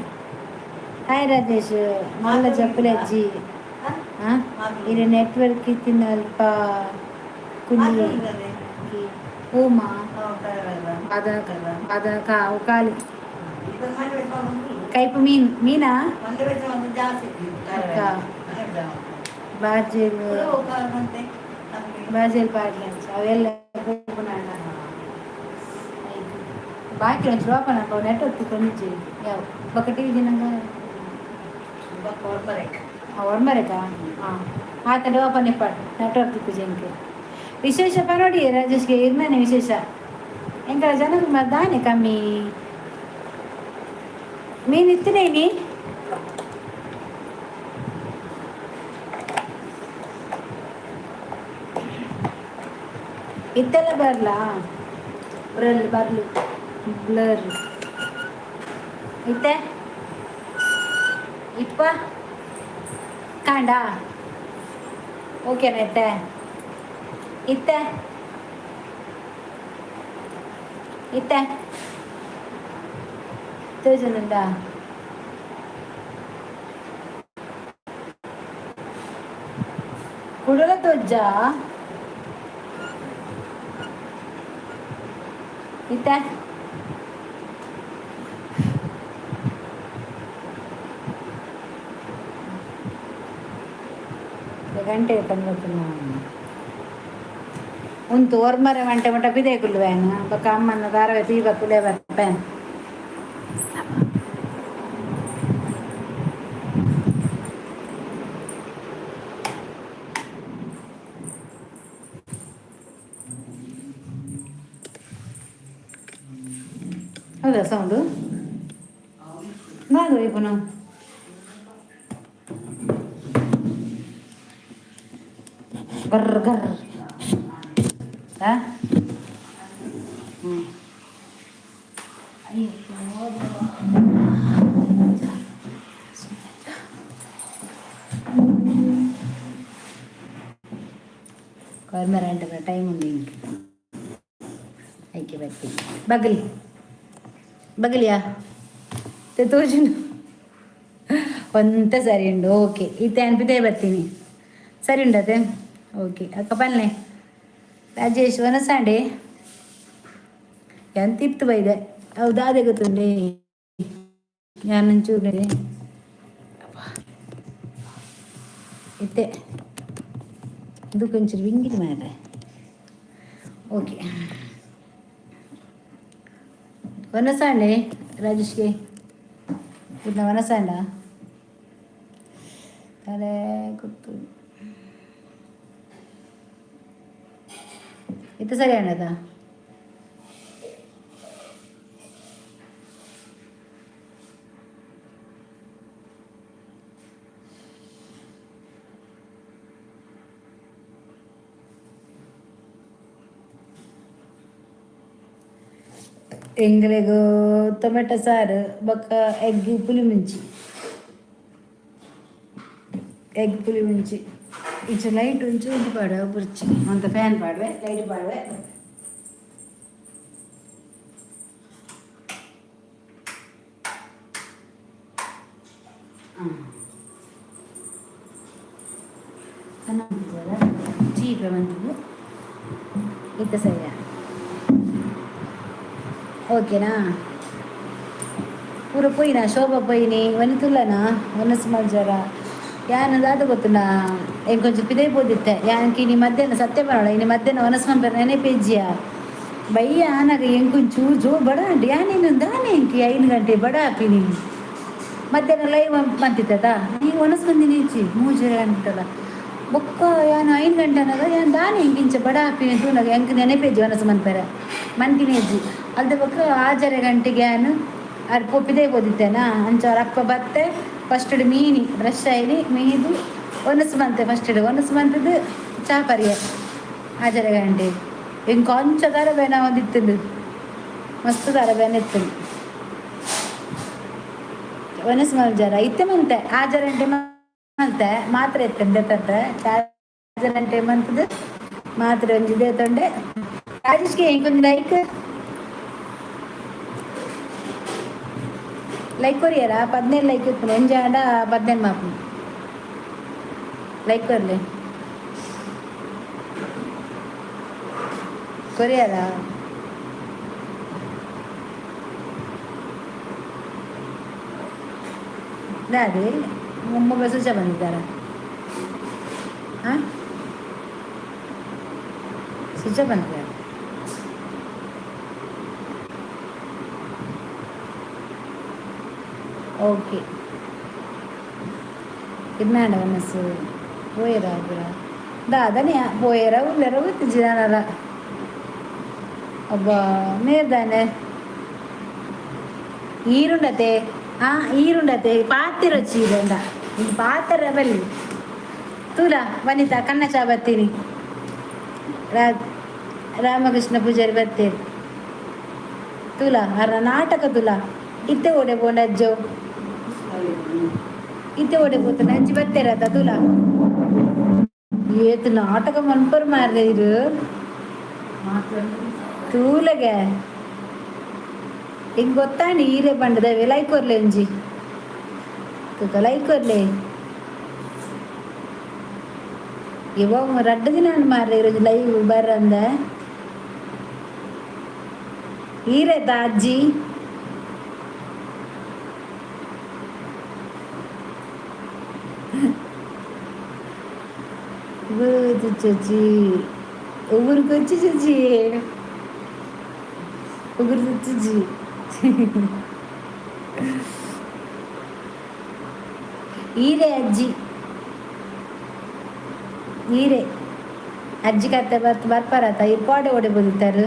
[SPEAKER 1] ಹಾಯ್ ರಾಜೇಶ್. ಮಲ್ಲ ಜಪ್ಪಲೆ ಅಜ್ಜಿ. ಹಾಂ ಇದು ನೆಟ್ವರ್ಕ್ ಇತ್ತಿನ ಅಲ್ಪ ಕುಲಿ. ಓಮಾ. ಅದ ಅದ ಕಾಲಿ ಕೈಪು ಮೀನು ಮೀನಾ ಬಾಜಿ ಬಾಜೆಲ್ ಪಾಡ್ಲಿ ಅವೆಲ್ಲ ಬಾಕಿ ಒಂಚೂರು ಓಪನ್ ಹಾಕೋ ನೆಟ್ವರ್ಕ್ ಕೊಂಚಿ ಯಾವ ಬೊಕ್ಕ ಟಿವಿ ದಿನಂಗ ಒರ್ಮರೆಕಾ ಹಾಂ ಆತಂಡೆ ಓಪನ್ ಇಪ್ಪಾಡು ನೆಟ್ವರ್ಕ್ ತಿಕ್ಕು ವಿಶೇಷ ಪನೋಡಿ ರಾಜೇಶ್ಗೆ ಇರ್ನಾನೆ ವಿಶೇಷ ಎಂಕಲ ಜನకు ದಾನೆ ಕಮ್ಮಿ ಮೀನು ಇತ್ತನೇ ಇತ್ತೆಲ್ಲ ಬರಲಾ ಬರಲ್ ಬರ್ಲು ಬ್ಲರ್ ಇತ್ತೆ ಇಪ್ಪ ಕಾಂಡ ಓಕೆನಾ ಇತ್ತೆ ಇತ್ತೆ ಇತ್ತೆ ತೋಜನುಂಡ ಕುಡಲ ತೋಜ್ಜ ಇತ್ತೆ ಗಂಟೆ ಪನ್ಪುನ ಉಂತು ಒರ್ಮರೆ ಮಂಟೆ ಮಟ ಪಿದೆ ಕುಲ್ಲುವೇನ ಬೊಕ್ಕ ಅಮ್ಮನ ದಾರವೆ ಪೀಬ ಕುಲೆ ಬರ್ಪೇನ್ ಹೌದಾ ಸೌಂಡು ದಾದ ಇಪ್ಪುನ ಗರ್ ಗರ್ ಆ ಗೌರ್ಮೆಂಟ್ ಟೈಮ್ ಉಂಡು ಇಂಕ್ ಐಕೆ ಬರ್ತೀನಿ ಬಗಲಿ ಬಗಲಿಯಾ ತೋಜುನು ಒಂತ ಸರಿ ಉಂಡು ಓಕೆ ಇತ್ತೆ ಅನ್ಪಿತೇ ಬರ್ತೀನಿ ಸರಿ ಉಂಡತೆ ಓಕೆ ಅಕ್ಕ ಪನ್ಲೆ ರಾಜೇಶ್ ವನಸಾಂಡೆ ಎಂತ ಇತ್ತು ಬೈದೆ ಹೌದಾ ಅದೇ ಗೊತ್ತುಂಡೆ ಯಾನೊಂಚೂರು ಇತ್ತೆ ಇದು ಕೊಂಚೂರು ವಿಂಗಿರಿ ಮಾರ್ರೆ ಓಕೆ ವನಸಾಂಡೆ ರಾಜೇಶ್ಗೆ ಇದ್ನ ವನಸಾಂಡ ತಲೆ ಗೊತ್ತು ಇತ್ತು ಸರಿ ಅಣ್ಣದ ಎಂಗ್ಲೆಗ್ ಟೊಮೆಟೊ ಸಾರು ಬೊಕ್ಕ ಎಗ್ ಪುಲಿಮುಂಚಿ ಎಗ್ ಪುಲಿಮುಂಚಿ ಈಚೆ ಲೈಟ್ ಒಂಚೂರು ಪಾಡುವೆ ಬುರ್ಚಿ ಅಂತ ಫ್ಯಾನ್ ಪಾಡುವೆ ಲೈಟ್ ಪಾಡುವೆ. ಚೀಪ ಬಂದಿದ್ದು ಇತ್ತ ಸರಿಯಾ ಓಕೆನಾ ಪೂರ ಪೋಯಿನಾ ಶೋಭಾ ಪೋಯಿನಿ ವನಿತುಲ್ಲನಾ ವನಸ್ ಮಲ್ಜರ ಯಾನ್ ದಾದ ಗೊತ್ತುಂಡಾ ಎಂಕ್ ಒಂಚೂರು ಪಿದಯಿ ಪೋದಿತ್ತೆ ಯಾನ್ಕ್ ಇನಿ ಮಧ್ಯಾಹ್ನ ಸತ್ಯ ಪನೊಡ ಇನಿ ಮಧ್ಯಾಹ್ನ ವನಸ್ ಮನ್ಪೆರೆ ನೆನಪೇಜ್ಜಿಯ ಬಯ್ಯ ಆನಗ ಎಂಕೊಂಚೂರು ಜೋ ಬಡ ಉಂಡು ಯಾನ್ ಇನ್ನೊಂದು ದಾನೆ ಎಂಕ್ 5 ಗಂಟೆ ಬಡ ಆಪಿನಿ ಮಧ್ಯಾಹ್ನ ಲೈವ್ ಮಂತಿತ್ತದ ನೀ ವನಸ್ ಬಂದಿನಿ ಇಜ್ಜಿ ಮೂಜರೆ ಗಂಟೆಲ ಬೊಕ್ಕ ಯಾನ್ 5 ಗಂಟೆ ಅನ್ನಾಗ ಯಾನ್ ದಾನೆ ಎಂಕ್ ಇಂಚ ಬಡ ಆಪಿನಿ ತೂನಗ ಎಂಕ್ ನೆನಪೇಜ್ಜಿ ವನಸ್ ಮನ್ಪೆರೆ ಮಂತಿನ ಇಜ್ಜಿ ಅಲ್ದ ಬೊಕ್ಕ ಆಜರೆ ಗಂಟೆಗೆ ಯಾನ್ ಅರ್ ಪಿದಯಿ ಪೋದಿತ್ತೆನಾ ಅಂಚ ಅಪ್ಪ ಬತ್ತೆ ಫಸ್ಟ್ ಮೀನಿ ಬ್ರಷ್ ಆಯ್ಲಿ ಮೀದು ಒನಸ್ ಮಂತೆ ಫಸ್ಟ್ ಒನಸ್ ಮಂತದ್ದು ಚಾ ಪರಿಯ ಆಜರೆ ಗಂಟೆ ಇಂಕ ಅಂಚ ತರಬೇನ ಒಂದಿತ್ತುಂಡು ಮಸ್ತ್ ತರಬೇನ ಇತ್ತುಂಡು ಒನಸ್ ಮಲ್ಜಾರ ಇತ್ತೆ ಮಂತೆ ಆಜರೆ ಗಂಟೆ ಮಂತೆ ಮಾತ್ರೆ ಇತ್ತುಂಡೆ ತಂತೆ ಆಜರೆ ಗಂಟೆ ಮಂತದ್ದು ಮಾತ್ರೆ ಒಂಜಿ ದೇತೊಂಡೆ ರಾಜೇಶ್ಗೆ ಇಂಕೊಂಜಿ ಲೈಕ್ ಲೈಕ್ ಕೊರಿಯರಾ 17 ಲೈಕ್ ಇಪ್ಪುಂಡು ಒಂಜಿ ಆಂಡ 17 ಮಾಪುಂಡು ಲೈಕ್ ಕೊರ್ಲೆ ಕೊರಿಯರಾ. ಅದೇ ಮೊಬೈಲ್ ಸ್ವಿಚ್ ಬಂದಿದ್ದಾರೆ. ಹಾಂ, ಸ್ವಿಚ್ ಬಂದಿದ್ದಾರೆ. ಓಕೆ, ಇರ್ನಾಂಡ ಮನಸ್ಸು ಪೋಯರ ಪುರ ದಾದನೆ ಪೋಯರ ಉಲ್ಲರ ಗೊತ್ತಿಜ್ಜಿ. ಒಬ್ಬ ಮೇರ್ದಾನೆ ಈರುಂಡತೆ. ಆ ಈರುಂಡತೆ ಪಾತಿರೊಚ್ಚಿ ಈರುಂಡ ಇದು ಪಾತ್ರ ಬಲ್ಲಿ ತೂಲ ವನಿತಾ ಕನ್ನ ಚಾ ಬರ್ತೀನಿ. ರಾಮಕೃಷ್ಣ ಪೂಜಾರಿ ಬರ್ತೀರಿ. ತುಲ ಅರ ನಾಟಕ ತುಲ ಇತ್ತೆ ಓಡೆ ಪೋಂಡ ಅಜ್ಜೋ ಇತ್ತೆ ಓಡೆ ಪೋತನ ಅಜ್ಜಿ ಬತ್ತೇರತ ತುಲ ಏತ್ ನಾಟಕ ಮನ್ಪರ್ ಮಾರ್ರೆ ಇರು ತೂಲಗೆ ಹಿಂಗೆ ಗೊತ್ತಾಂಡಿ ಈರೆ ಬಂಡದ ಲೈಕ್ ಕೊರ್ಲೆ ಒಂಜಿ ತುಕ ಲೈಕ್ ಕೊರ್ಲೆ. ಇವಾಗ ರಡ್ಡು ದಿನ ಮಾರ್ರೆ ಇರೋದು ಲೈವ್ ಬರಂದ ಈರೆತ ಅಜ್ಜಿ. ಚಚ್ಚಿ ಉಗುರು ಕೊಚ್ಚಿ ಚಚ್ಚಿ ಉಗುರು ಚಚ್ಚಿ ಈರೆ ಅಜ್ಜಿ ಈರೆ ಅಜ್ಜಿ ಕತ್ತೆ ಬರ್ತ ಬರ್ಪಾರತ ಈ ಪಾಡೆ ಓಡೆ ಬದುಕ್ತಾರು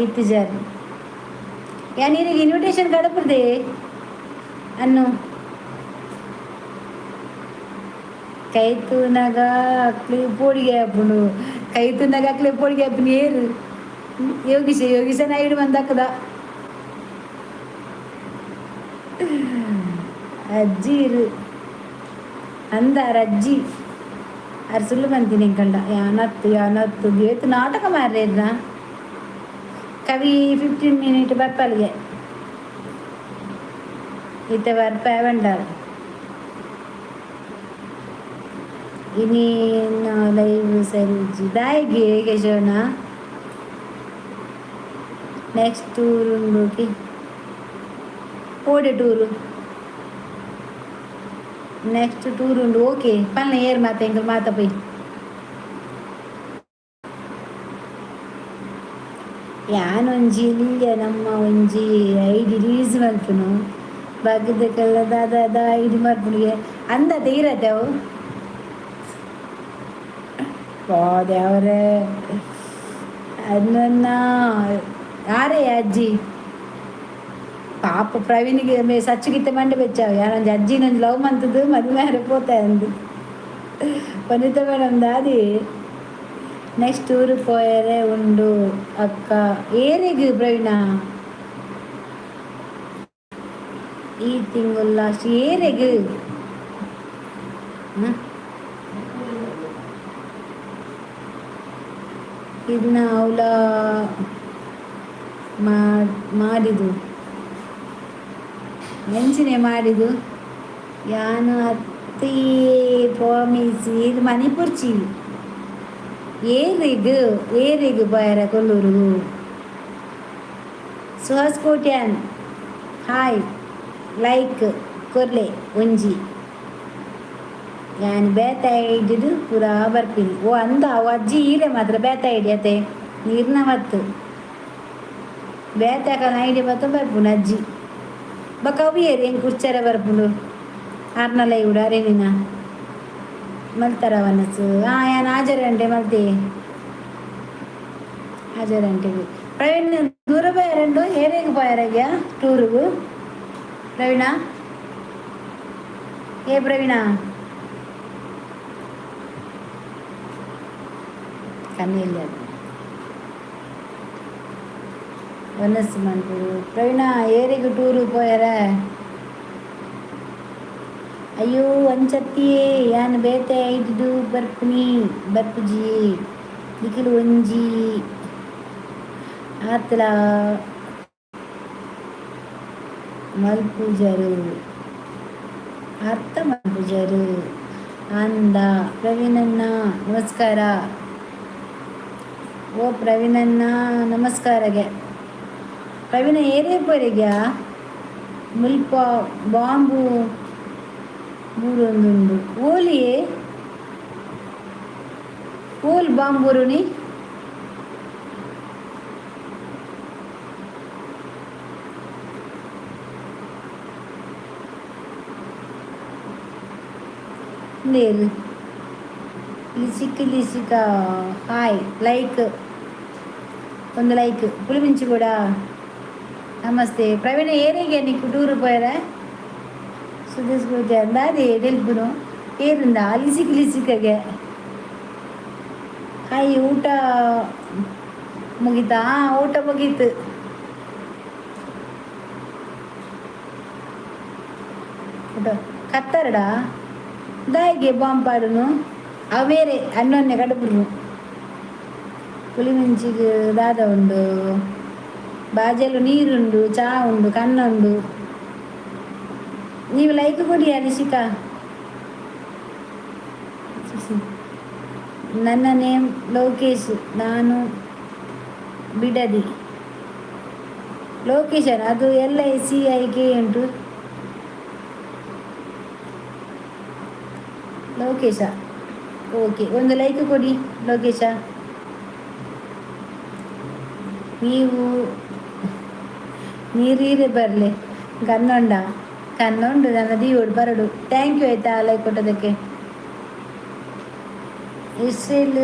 [SPEAKER 1] ಇತ್ತಿಜಾರ್. ಯಾನ್ ಈರೆಗೆ ಇನ್ವಿಟೇಷನ್ ಕಡಪುರ್ದೆ ಅನ್ನು ಕೈ ತೂನಗ ಅಕ್ಲು ಪೋಡಿಗೆ ಆಪುಂಡು. ಕೈ ತೂನಗ ಅಕ್ಲೆ ಪೋಡಿಗೆ ಆಪುನು. ಏರು ಯೋಗೀಶ? ಯೋಗೀಶ ನಾయుడు ಬಂದಾಕದ ಅಜ್ಜಿ ಇರು ಅಂದಾರ ಅಜ್ಜಿ ಅರ್ ಸುಳ್ಳು ಬಂತೀನಿ ಎಂಕಂಡ ಯಾನತ್ತು ಯಾನತ್ತು ಏತು ನಾಟಕ ಮಾರ್ರೆ ಇರ್ನ. ಕವಿ 15 ಮಿನಿಟ್ ಬರ್ಪಲ್ಗೆ ಇತ್ತೆ ಬರ್ಪ ಬಂಡಾರ. ಇನಿ ಲೈವ್ ಸರಿ ದಾಯಿಗೆ ಕೇಶವನ ನೆಕ್ಸ್ಟ್ ಟೂರ್ ಉಂಡು. ಓಡೆ ಟೂರು? ನೆಕ್ಸ್ಟ್ ಟೂರ್ ಉಂಡು. ಓಕೆ, ಪಲ್ನ ಏರ್ ಮಾತ ಎಂಕಲ್ ಮಾತ ಪೋಯಿ. ಯಾನೊಂಜಿ ಇಲ್ಲಿಯ ನಮ್ಮ ಒಂಜಿ ಐಡಿ ರಿಲೀಸ್ ಮಲ್ಪುನು ಬಾಕಿದಕ್ಕೆಲ್ಲ ದಾದ ದಾ ಐಡಿ ಮಲ್ಪುನಿಗೆ ಅಂದ ತೀರತ್ತೆ ಅವು. ಓ ದೇವರೇ, ಅದನ್ನ ಯಾರೇ ಅಜ್ಜಿ ಪಾಪ ಪ್ರವೀಣಿಗೆ ಮೇ ಸಚ್ಚುಗಿತ್ತೆ ಮಂಡೆ ಬೆಚ್ಚಾವ. ಯಾರೊಂಜಿ ಅಜ್ಜಿನೊಂಜಿ ಲವ್ ಮಂತದ್ದು ಮದುವೆ ಆರೆ ಪೋತೆ ಅಂದು. ವನಿತಾ ಮೇಡಮ್ ದಾದಿ ನೆಕ್ಸ್ಟ್ ಟೂರ್ ಪೋಯರೆ ಉಂಡು ಅಕ್ಕ ಏರೆಗ್ ಪ್ರವೀಣ? ಈ ತಿಂಗಳು ಲಾಸ್ಟ್ ಏರೆಗ್? ಇದನ್ನ ಅವಳ ಮಾಡಿದು ಮೆಂಚಿನೆ ಮಾಡಿದು ಯಾನು ಅತ್ತಿ ಪೋಮಿಸಿ ಇದು ಮಣಿಪುರ್ಚಿ ಏರಿಗ್ ಏರಿಗ್ ಪೋಯರ ಕೊಲ್ಲೂರು. ಸುಹಾಸ್ ಕೋಟ್ಯಾನ್ ಹಾಯ್, ಲೈಕ್ ಕೊರ್ಲೆ ಒಂಜಿ. ಯಾನ್ ಬೇತ ಐಡಿಡು ಪೂರಾ ಬರ್ಪಿನಿ. ಓ ಅಂದ ಅವು ಅಜ್ಜಿ ಈರೆ ಮಾತ್ರ ಬೇತ ಐಡಿ ಅತೆ ನೀರ್ನ ಮತ್ತು ಬೇತೆ ಐಡಿ ಬತ್ತ ಬರ್ಪುನು ಅಜ್ಜಿ. ಬೊಕ ಅವು ಏರು ಎಂಕ್ ಕುರ್ಚರೆ ಬರ್ಪುಂಡು ಆರ್ನಲ ಇವುಡು ಅರೆನಿನ ಮಲ್ತಾರ ವನಸು. ಹಾಂ, ಯಾನ್ ಹಾಜರಂಟೆ ಮಲ್ತೆ ಹಾಜರಂಟೆ. ಪ್ರವೀಣ್ ದೂರ ಪೋಯರಂಡು ಏರೆಗ್ ಪೋಯರಗ್ಯ ಟೂರುಗು ಪ್ರವೀಣ? ಏ ಪ್ರವೀಣ ಕಣ್ಣು ವನಸ್ಸು ಮನ್ಪುಡು. ಪ್ರವೀಣ ಏರೆಗ್ ಟೂರು ಪೋಯರ? ಅಯ್ಯೋ ಅಂಚತ್ತಿಯೇ ಯಾನ್ ಬೇತೆ ಐದು ಬರ್ಪುನಿ ಬರ್ಪುಜಿ ನಿಖಿಲ್ ಒಂಜಿ ಆತ್ಲ ಮಲ್ಪುಜರು ಅರ್ಥ ಮಲ್ಪುಜರು ಅಂದ. ಪ್ರವೀಣಣ್ಣ ನಮಸ್ಕಾರ. ಓ ಪ್ರವೀಣಣ್ಣ ನಮಸ್ಕಾರಗೆ. ಪ್ರವೀಣ ಏರೇ ಪೋರೆಗ್ಯಾ? ಮುಲ್ಪ ಬಾಂಬು ಬೂರೊಂದುಂಡು. ಓಲಿಯೇ, ಓಲ್ ಬಾಂಬೂರುನಿ? ನೇರು ಲಿಸಿಕ್ ಲಿಸಿಕ. ಹಾಯ್, ಲೈಕ್, ಒಂದು ಲೈಕ್. ಪುಳಿಮಿಂಚಿ ಕೂಡ ನಮಸ್ತೆ. ಪ್ರವೀಣ, ಏರಿಗೆ ನೀಕು ಟೂರು ಪೋಯರ? ಸುದೇಶ್ ಪೂಜೆ ಅಂದಾದೆ ಎಡೆಲ್ಪುನು ಏರಿಂದ ಲಿಸಿಕ್ ಲಿಸಿಕಗೆ. ಹಾಯ್, ಊಟ ಮುಗೀತಾ? ಊಟ ಮುಗೀತು. ಊಟ ಕತ್ತರಡ ದಾಯಿಗೆ ಬಾಂಬ್ ಪಾಡುನು? ಅವೇರೆ ಅನ್ನೊನ್ನೆ ಕಡುಪುನು. ಪುಳಿಮಿಂಚಿಗೆ ದಾದ ಉಂಡು? ಬಾಜಲು ನೀರುಂಡು, ಚಾ ಉಂಡು, ಕಣ್ಣುಂಡು. ನೀವು ಲೈಕ್ ಕೊಡಿ. ಅನಿಶಿಕಾ, ನನ್ನ ನೇಮ್ ಲೋಕೇಶ್, ನಾನು ಬಿಡದಿ. ಲೋಕೇಶನ್, ಅದು LICIK ಉಂಟು. ಲೋಕೇಶ, ಓಕೆ, ಒಂದು ಲೈಕ್ ಕೊಡಿ ಲೋಕೇಶ. ನೀವು ನೀರೀರೆ ಬರಲಿ. ಕನ್ನೊಂಡ ಕನ್ನೊಂಡು ನನ್ನ ದೀವೋಡು ಬರಡು. Thank you ಆಯ್ತಾ ಲೈಕ್ ಕೊಟ್ಟದಕ್ಕೆ. ಇಸ್ರೇಲ್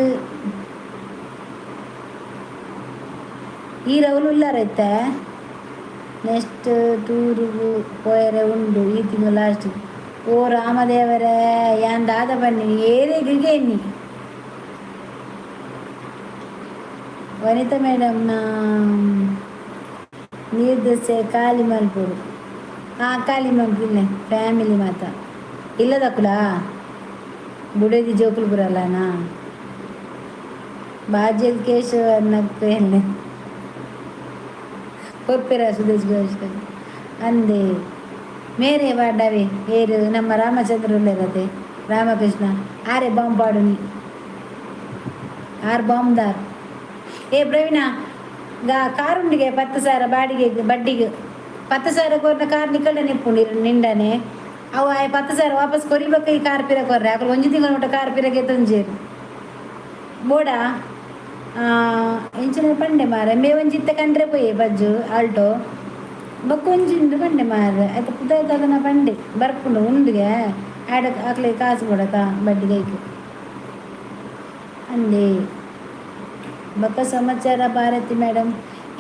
[SPEAKER 1] ಈ ರೌಲು ಉಲ್ಲಾರೈತೆ. ನೆಕ್ಸ್ಟ್ ಟೂರುಗು ಪೋಯರೆ ಉಂಡು ಈ ತಿಂಗಳು ಲಾಸ್ಟ್. ಓ ರಾಮದೇವರೇ, ಯಾನ್ ದಾದ ಬನ್ನಿ ಏರೆಗೆ ಎನ್ನಿ. ವನಿತಾ ಮೇಡಮ್ನ ನೀರ್ದೋಸೆ ಖಾಲಿ ಮಲ್ಪೊಡು. ಹಾಂ, ಖಾಲಿ ಮಲ್ಪಿಲ್ಲ. ಫ್ಯಾಮಿಲಿ ಮಾತ ಇಲ್ಲದಕ್ಕುಲ ಬುಡದಿ ಜೋಕುಲು ಬರಲ್ಲನಾ? ಬಾಜೆಲ್ ಕೇಶವ ಅನ್ನಕ್ಕೆ ಕೊರ್ಪೆರ ಸುದೇಶ್ ಘೋಷ್ ಅಂದೆ. ಮೇರೆ ವಾಡವೆ ಏರು ನಮ್ಮ ರಾಮಚಂದ್ರ ಉಲ್ಲೇರತೆ, ರಾಮಕೃಷ್ಣ ಆರೆ ಬಾಂಬ್ ಪಾಡುನಿ, ಆರ್ ಬಾಂಬ್ದಾರ್. ಏ ಪ್ರವೀಣ, ಗಾ ಕಾರುಂಡಿಗೆ 10,000 ಬಾಡಿಗೆ ಬಡ್ಡಿಗೆ. 10,000 ಕೊರ್ನ ಕಾರ್ ನಿಕ್ಕಲ್ಡ ನಿಪ್ಪುಂಡು ನಿಂಡನೆ. ಅವು ಆಯ್ 10,000 ವಾಪಸ್ ಕೊರಿಬೇಕ. ಈ ಕಾರ್ ಪಿರ ಕೊರ್ರೆ ಅಕುಲು ಒಂಜಿ ತಿಂಗಳು ಮುಟ್ಟ ಕಾರ್ ಪಿರಗೆ ತೊಂಜೇರು ಬೋಡ. ಎಂಚಿನ ಪಂಡೆ ಮಾರೆ, ಮೇ ಒಂಜಿ ಇತ್ತೆ ಕಂಡ್ರೆ ಪೋಯೆ ಬಜ್ಜು ಆಲ್ಟೋ ಬೊಕ್ಕ ಒಂಜಿ ಉಂಡು ಪಂಡೆ ಮಾರೆ. ಆಯ್ತು, ಪುದರ್ ಪಂಡೆ ಬರ್ಪುಂಡು ಉಂಡುಗೆ. ಆಡ ಅಕ್ಲೆ ಕಾಸು ಕೊಡಕ ಬಡ್ಡಿ ಕೈಕ್ ಅಂದೆ. ಬೊಕ್ಕ ಸಮಾಚಾರ ಭಾರತಿ ಮೇಡಮ್?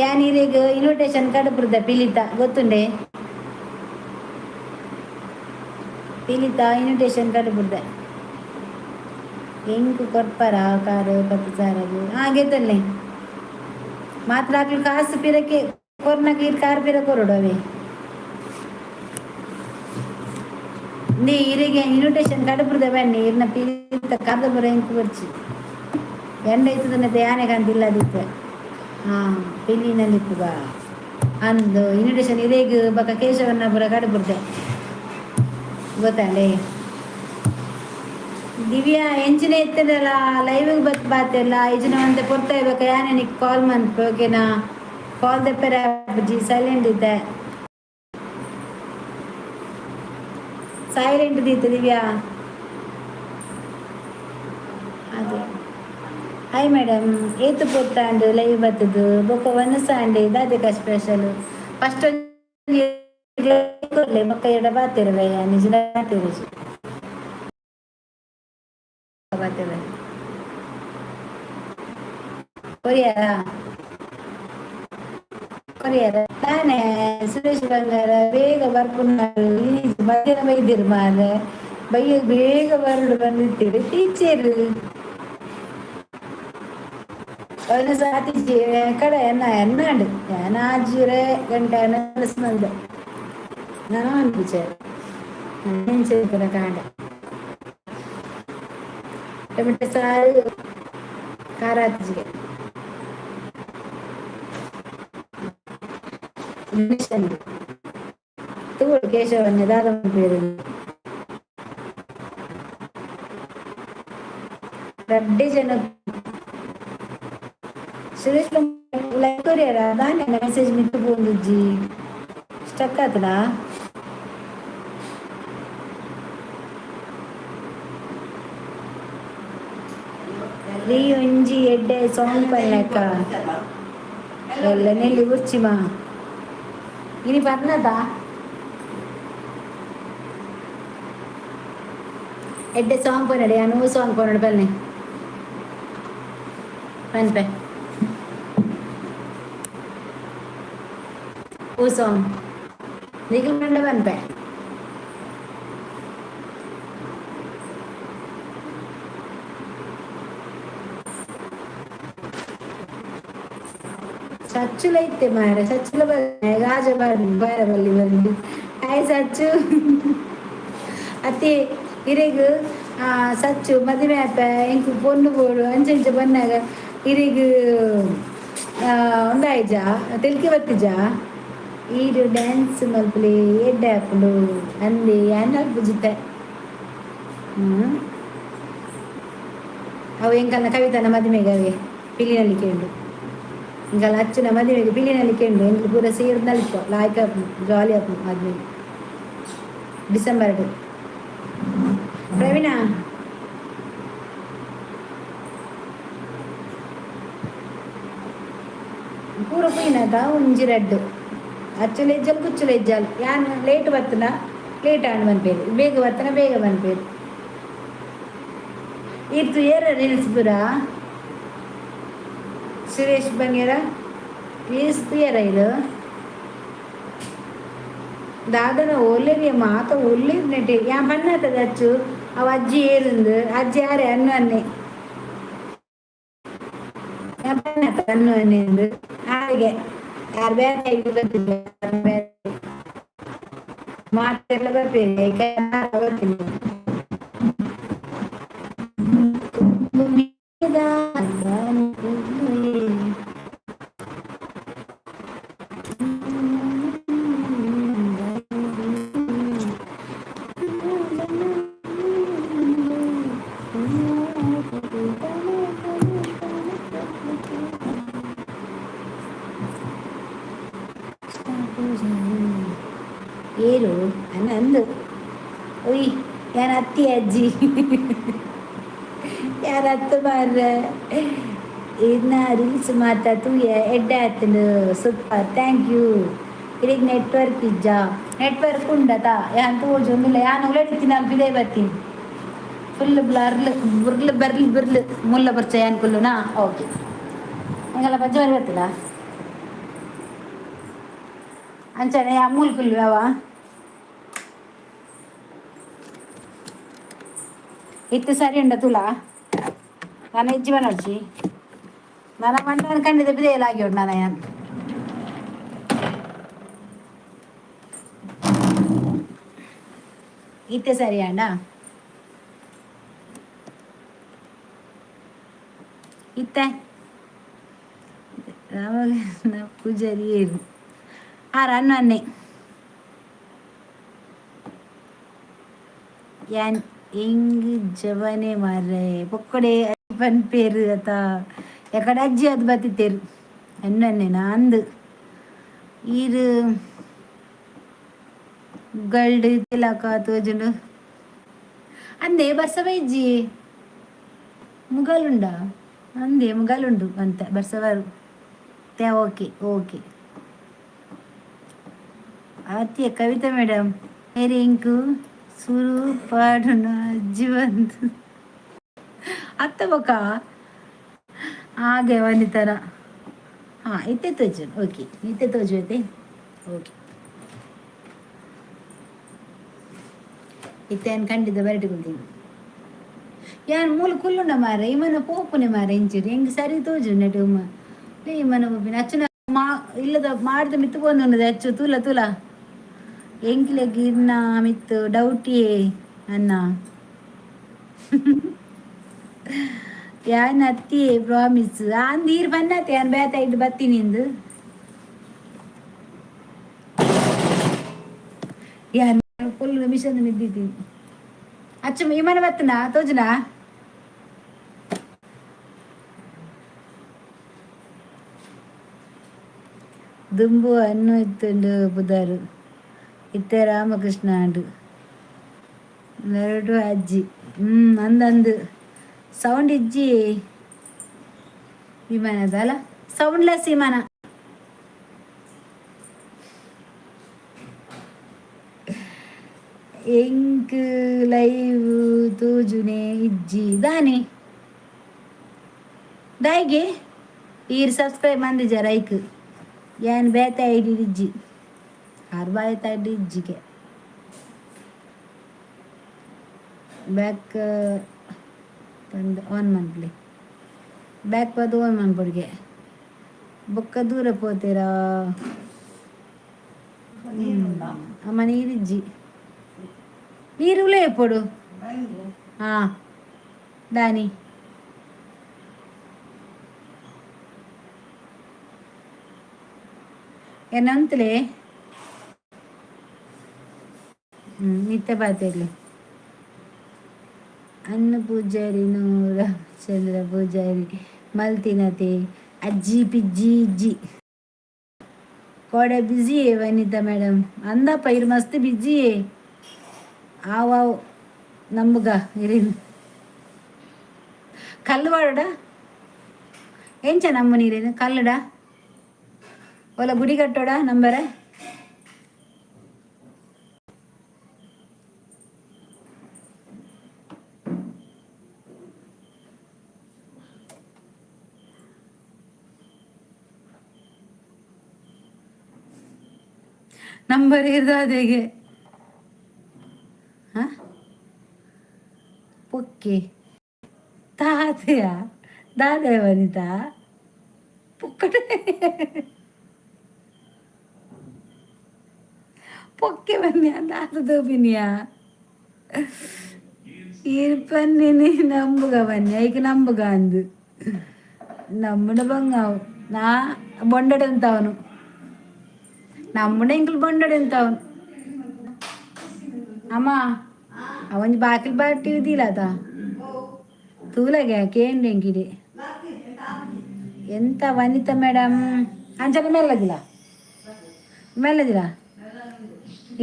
[SPEAKER 1] ಯಾನ್ ಇರೆಗ್ ಇನ್ವಿಟೇಷನ್ ಕಡಪುರ್ದ ಪಿಲಿತ ಗೊತ್ತುಂಡೆ? ಪಿಲಿತ ಇನ್ವಿಟೇಷನ್ ಕಡಪುರ್ದ. ಎಂಕ್ ಕೊರ್ಪರ ಕಾರು 10,000? ಹಾಂ, ಗೆತ್ತಲ್ಲೆ ಮಾತ್ರ. ಅಕ್ಲು ಕಾಸು ಪಿರಕ್ಕೆ ಕೊರ್ನಕ ಇರ್ ಕಾರ್ ಪಿರ ಕೊರಡು ಅವೇ. ನೀ ಇರೆಗೆ ಇನ್ವಿಟೇಷನ್ ಕಡಪುರ್ದ ಬನ್ನಿ. ಇರ್ನ ಪಿಲಿತ ಕರ್ದ ಬರ ಎಂಕ್ ಬರ್ಚಿ ಎಂಡ ಇತ್ತದನ್ನತೆ ಯಾನೆ ಕಾಂತಿಲ್ಲದಿತ್ತೆ. ಹಾಂ, ಪಿಲಿನಲ್ಲಿಪ್ಪುಗ ಅಂದು ಇನ್ವಿಟೇಷನ್ ಇರೇಗ್ ಬೊಕ ಕೇಶವನ್ನ ಪುರ ಕಡಪುರ್ದೆ ಗೊತ್ತಾಂಡೆ. ದಿವ್ಯಾ, ಎಂಚಿನ ಇತ್ತದಲ್ಲ ಲೈವ್ ಬತ್ ಬಾತೆಲ್ಲ ಇಜಿನ ಒಂತೆ ಪೊರ್ತ ಇಬೇಕ. ಯಾನೆ ನಿಕ್ ಕಾಲ್ ಮನ್ಪು, ಓಕೆನಾ? ಕಾಲ್ ದೆಪ್ಪರೆ ಅಪ್ಪುಜಿ, ಸೈಲೆಂಟ್ ಇದ್ದೆ, ಸೈಲೆಂಟ್ ದೀತ ದಿವ್ಯಾ ಅದು. ಹಾಯ್ ಮೇಡಮ್, ಏತು ಪೊತ್ತಾಂಡು ಲೈವ್ ಬತ್ತದು? ಬೊಕ್ಕ ವನಸಾಂಡೆ ದಾದೆಕ ಸ್ಪೆಷಲ್? ಫಸ್ಟ್ ಬೊಕ್ಕ ಎಡ ಬಾತಿರುವೆ ನಿಜ ಬಾತಿರುಜಿ ಬಾತಿರುವೆ. ಕೊರಿಯರ ಕೊರಿಯರ ತಾನೇ ಸುರೇಶ್ ಬಂಗಾರ ಬೇಗ ಬರ್ಪುನಾರು. ಮಧ್ಯಾಹ್ನ ಬೈದಿರು ಮಾರ್ರೆ, ಬಯ್ಯ ಬೇಗ ಬರಡು ಬಂದಿತ್ತೀರಿ ಟೀಚರ್. ಅವನ ಸಾತಿಜಿ ಕಡೆ ಎನ್ನ ಎನ್ನಾಂಡು ഞാൻ ಆಜಿರೆ ಗಂಟೆ ಮಲ್ದೆ ನಾನು ಅನ್ಪಿಚಾరు నేను ಕಾಂಡ ಟೊಮೆಟೊ ಸಾರು ಖಾರ ಆತಿಜಿಗೆ. ತೂಳು ಕೇಶವನ್ನೇ ದಾದ ಪೇರು ರಡ್ಡೆ ಜನ. ಸುರೇಶ್ ಲೈಕ್ ಕೊರಿಯರ ದಾನೆ? ಮೆಸೇಜ್ ಮಿತ್ತು ಪೋಂದುಜ್ಜಿ, ಸ್ಟಕ್ ಆತನಾ? ರೀ ಒಂಜಿ ಎಡ್ಡೆ ಸಾಂಗ್ ಪನ್ಲಕ್ಕ. ಎಲ್ಲ ನೆಲ್ಲಿ ಉರ್ಚಿಮಾ ಇನಿ ಬರ್ನದ ಎಡ್ಡೆ ಸಾಂಗ್ ಪನ್ನಡೆ ಅನು ಸಾಂಗ್ ಪನ್ನಡ ಬನ್ನಿ ಪನ್ಪೆ ಓ ಸಾಂಗ್ ನಿಖಿಲ್ ಮಂಡ ಪನ್ಪೆ. ಸಚ್ಚುಲ ಇತ್ತೆ ಮಾರೆ, ಸಚ್ಚುಲ ಬನ್ನಿ ರಾಜ ಬನ್ನಿ ಬಾರ ಬಲ್ಲಿ ಬನ್ನಿ. ಹಾಯ್ ಸಚ್ಚು. ಅತ್ತೆ ಇರೆಗ್ ಸಚ್ಚು ಮದಿಮೆ ಆಪ ಎಂಕ್ ಪೊಣ್ಣು ಬೋಡು ಅಂಚ ಇಂಚ ಬನ್ನಾಗ ಇರೆಗ್ ಒಂದಾಯ್ಜ ತೆಲ್ಕೆ ಬತ್ತಿಜ. ಈರು ಡ್ಯಾನ್ಸ್ ಮಲ್ಪಲೆ ಎಡ್ಡೆ ಆಪುಂಡು ಅಂದೆ ಯಾನ್ ಅಲ್ಪುಜಿತೆ. ಹ್ಞೂ, ಅವು ಎಂಕಲ್ನ ಕವಿತನ ಮದಿಮೆಗೆ ಅವೆ ಪಿಲಿನಲಿಕೆ ಉಂಡು. ಎಂಕಲ್ನ ಅಚ್ಚುನ ಮದಿಮೆಗೆ ಪಿಲಿನಲಿಕೆ ಉಂಡು. ಎಂಕ್ಲು ಪೂರ ಸೇರ್ದು ನಲಿಪು ಲಾಯ್ಕ್ ಆಪುಂಡು, ಜಾಲಿ ಆಪುಂಡು ಮದಿಮೆಗೆ ಡಿಸೆಂಬರ್. ಪ್ರವೀಣ, ಪೂರ ಪೋಯಿನದ ಒಂಜಿ ರಡ್ಡು ಅಚ್ಚುಲ ಇಜ್ಜಲ್ ಕುಚ್ಚುಲ ಇಜ್ಜಲ್. ಯಾನ್ ಲೇಟ್ ಬತ್ತನ ಲೇಟ್ ಆಂಡ್ ಪನ್ಪೇರು, ಬೇಗ ಬತ್ತನ ಬೇಗ ಪನ್ಪೇರು. ಇತ್ತು ಏರ ರೀಲ್ಸ್ ಪೂರ ಸುರೇಶ್ ಬಂಗೇರ ರೀಲ್ಸ್ ತೂಯರ. ಇದು ದಾದನ ಒಲ್ಲೆರಿಯ ಮಾತ ಒಲ್ಲೆರ್ ನೆಟೆ ಯಾನ್ ಪನ್ನಾತದ ಅಚ್ಚು ಅವು ಅಜ್ಜಿ ಏರುಂದು ಅಜ್ಜಿ ಯಾರೇ ಅನ್ನು ಅನ್ನೆ ಯಾನ್ ಪನ್ನಾತ ಅನ್ನು ಅನ್ನೆಂದು ಹಾಗೆ ಯಾರು ಬೇರೆ ಬರ್ತಿಲ್ಲ ಮಾತೆಲ್ಲ ಬರ್ಪೇನೆ ಬರ್ತೀನಿ. ಏರು ಅನ್ನ ಅಂದು ಒಯ್ ಯಾನ್ ಅತ್ತಿ ಅಜ್ಜಿ ಯಾರು ಅತ್ತ ಮಾರ್ರೆ. ಇನ್ನ ರೀಲ್ಸ್ ಮಾತ ತೂಯ ಎಡ್ಡೆ ಆತುಂಡು. Super, thank you. ಇರೆಗ್ ನೆಟ್ವರ್ಕ್ ಇಜ್ಜಾ? ನೆಟ್ವರ್ಕ್ ಉಂಡತ ಯಾನ್ ತೋಜೊಂದುಲ್ಲ. ಯಾನ್ ಉಲಡಿತ್ತಿನ ಪಿದೈ ಬತ್ತೀನಿ. ಫುಲ್ ಬ್ಲರ್ಲ್ ಬುರ್ಲ್ ಬರ್ಲ್ ಬಿರ್ಲ್ ಮುಲ್ಲ ಬರ್ಚ ಯಾನ್ ಕುಲ್ಲುನಾ. ಓಕೆ, ಎಂಕಲ್ಲ ಪಜ್ಜೆ ಬತ್ತಿಲ್ಲ ಅಂಚನೆ ಅಮೂಲ್ ಕುಲ್ಲು ಅವ ಇತ್ತು. ಸರಿ ಉಂಡ ತುಲಾ ನಾನು ಇಜ್ಜಿ ಬನೊಡ್ಚಿ ನನ್ನ ಮಂಡನ ಕಂಡಿದ್ದೆ ಬಿದೆಯಲ್ಲ ಆಗಿ ಉಂಡು ನಾನು ಯಾನ್. ಇತ್ತೆ ಸರಿ ಅಣ್ಣ. ಇತ್ತೆ ರಾಮಕೃಷ್ಣ ಪೂಜಾರಿ ಏರು ಆರ್ ಅನ್ನು ಅನ್ನೆ ಯಾನ್ ಎಂಗ್ ಜವನೆ ಮಾರ್ರೆ ಪೊಕ್ಕಡೆ ಪನ್ಪೇರು ಅತ ಎಕಡೆ ಅಜ್ಜಿ ಅದು ಬತ್ತಿತ್ತೇರು ಅನ್ನನ್ನೆ ನಾಂದು ಈರು ಗಲ್ಡ್ ತಿಲಕ ತೋಜುಂಡು ಅಂದೆ ಬರ್ಸ ಬೈಜ್ಜಿ ಮುಗಲುಂಡ ಅಂದೆ ಮುಗಲುಂಡು ಅಂತ ಬರ್ಸವರು ತೆ. ಓಕೆ ಓಕೆ ಆತಿಯ ಕವಿತಾ ಮೇಡಮ್ ಮೇರೆ ಇಂಕು ಸುರು ಪಾಡುನ ಅಜ್ಜಿ ಬಂತು ಅತ್ತ ಬೊಕ ಹಾಗೆ ವನಿತರ. ಹಾಂ, ಇತ್ತೆ ತೋಜು. ಓಕೆ, ಇತ್ತೆ ತೋಜು ಐತೆ. ಓಕೆ, ಇತ್ತೆ ಖಂಡಿತ ಬರಟಿ ಕುಲ್ತೀನಿ. ಯಾನ್ ಮೂಲು ಕುಲ್ಲುಂಡ ಮಾರ ಇಮನ ಪೋಪುನೆ ಮಾರ ಇಂಚಿರಿ ಹೆಂಗ್ ಸರಿ ತೋಜು ನೆಟ್ ಉಮ್ಮ ಲೇ ಇಮನ ಪೋಪಿನ ಅಚ್ಚುನ ಮಾ ಇಲ್ಲದ ಮಾಡಿದ ಮಿತ್ತು ಪೋಂದುಂಡದೆ ಅಚ್ಚು ತೂಲ ತೂಲ ಎಂಕ್ಲೆಗ್ ಇರ್ನ ಮಿತ್ತು ಡೌಟಿಯೇ ಅನ್ನ ಯಾನ್ ಅತ್ತಿಯೇ ಪ್ರಾಮಿಸ್ ಆಂದ್ ಈರ್ ಬನ್ನತೆ ಯಾನ್ ಬೇತ ಇಟ್ಟು ಬತ್ತೀನಿ ಇಂದು ಯಾನ್ ಫುಲ್ ಮಿಷನ್ ಮಿದ್ದಿದ್ದೀನಿ ಅಚ್ಚು ಇಮನ ಬತ್ತನಾ ತೋಜುನಾ? ದುಂಬು ಅನ್ನು ಇತ್ತುಂಡು ಪುದರು ಇತ್ತೆ ರಾಮಕೃಷ್ಣ ಆಂಡು ಮೆರಡು ಅಜ್ಜಿ. ಹ್ಞೂ, ಅಂದಂದು ಸೌಂಡ್ ಇಜ್ಜಿ. ವಿಮಾನದ ಅಲ್ಲ, ಸೌಂಡ್ಲೆಸ್ ವಿಮಾನ. ಎಂಕ್ ಲೈವ್ ತೂಜುನೆ ಇಜ್ಜಿ ದಾನೆ ದಾಯಿಗೆ? ಈರ್ ಸಬ್ಸ್ಕ್ರೈಬ್ ಮಂದಿಜಾರ ಐಕ್. ಯಾನ್ ಬೇತೆ ಐಡಿ ಇಜ್ಜಿ, ಆರ್ ಬಾಯತ ಐಡಿ ಇಜ್ಜಿಗೆ. ಬ್ಯಾಕ್ ಬಂದು ಆನ್ ಮನ್ಪುಲೆ, ಬ್ಯಾಕ್ ಬದು ಆನ್ ಮನ್ಪೊಡ್ಗೆ. ಬೊಕ್ಕ ದೂರ ಪೋತೀರಾ?
[SPEAKER 3] ನೀರುಂಡ?
[SPEAKER 1] ಅಮ್ಮ, ನೀರಿಜ್ಜಿ, ನೀರು ಉಲೇ ಪೊಡು. ಹಾ, ದಾನಿ? ಏನಂತಲೇ? ಹ್ಞೂ, ನಿತ್ಯ ಪಾತೆರ್ಲಿ. ಅನ್ನ ಪೂಜಾರಿ ರಾಮಚಂದ್ರ ಪೂಜಾರಿ ಮಲ್ತಿನತೆ. ಅಜ್ಜಿ ಪಿಜ್ಜಿ ಇಜ್ಜಿ. ಕೋಡೆ ಬಿಜಿ ವನಿತಾ ಮೇಡಮ್ ಅಂದಪ್ಪ. ಇರು ಮಸ್ತ್ ಬಿಜಿ. ಆವ್ ಆವ್, ನಂಬುಗ ಇರಿನ್ ಕಲ್ಲು ವಾಡಡ. ಎಂಚ ನಂಬು ನೀರೇನು ಕಲ್ಲುಡ? ಓಲ ಗುಡಿ ಕಟ್ಟೋಡ ನಂಬರ? ನಂಬರ್ ಇರ್ದಾದೆಗೆ. ಹಾ, ಪೊಕ್ಕೆ ತಾತೆಯ ದಾದೆ ವನಿತಾ? ಪೊಕ್ಕಡೆ ಪೊಕ್ಕೆ ಬನ್ನಿಯ ದಾದ ದೋಪಿನಿಯ? ಇರ್ಪನ್ನಿನಿ ನಂಬುಗ ಬನ್ನಿ. ಐಕ್ ನಂಬುಗ ಅಂದು ನಮ್ಮಡ ಬಂಗಾವು. ನಾ ಬೊಂಡಡೆ ಅಂತವನು, ನಮ್ಮಡ ಎಂಕುಲು ಬೊಂಡಡೆ ಅಂತವನು. ಅಮ್ಮ, ಅವೊಂಜಿ ಬಾಕಿಲ್ ಬಾಟಿ ಇದಿಲ್ಲದ ತೂಲಗೆ ಕೇಂದ್ರ ಎಂಕಿಡಿ. ಎಂತ ವನಿತಾ ಮೇಡಮ್, ಅಂಚನೆ ಮೆಲ್ಲದಿಲ್ಲ, ಮೆಲ್ಲದಿಲ್ಲ.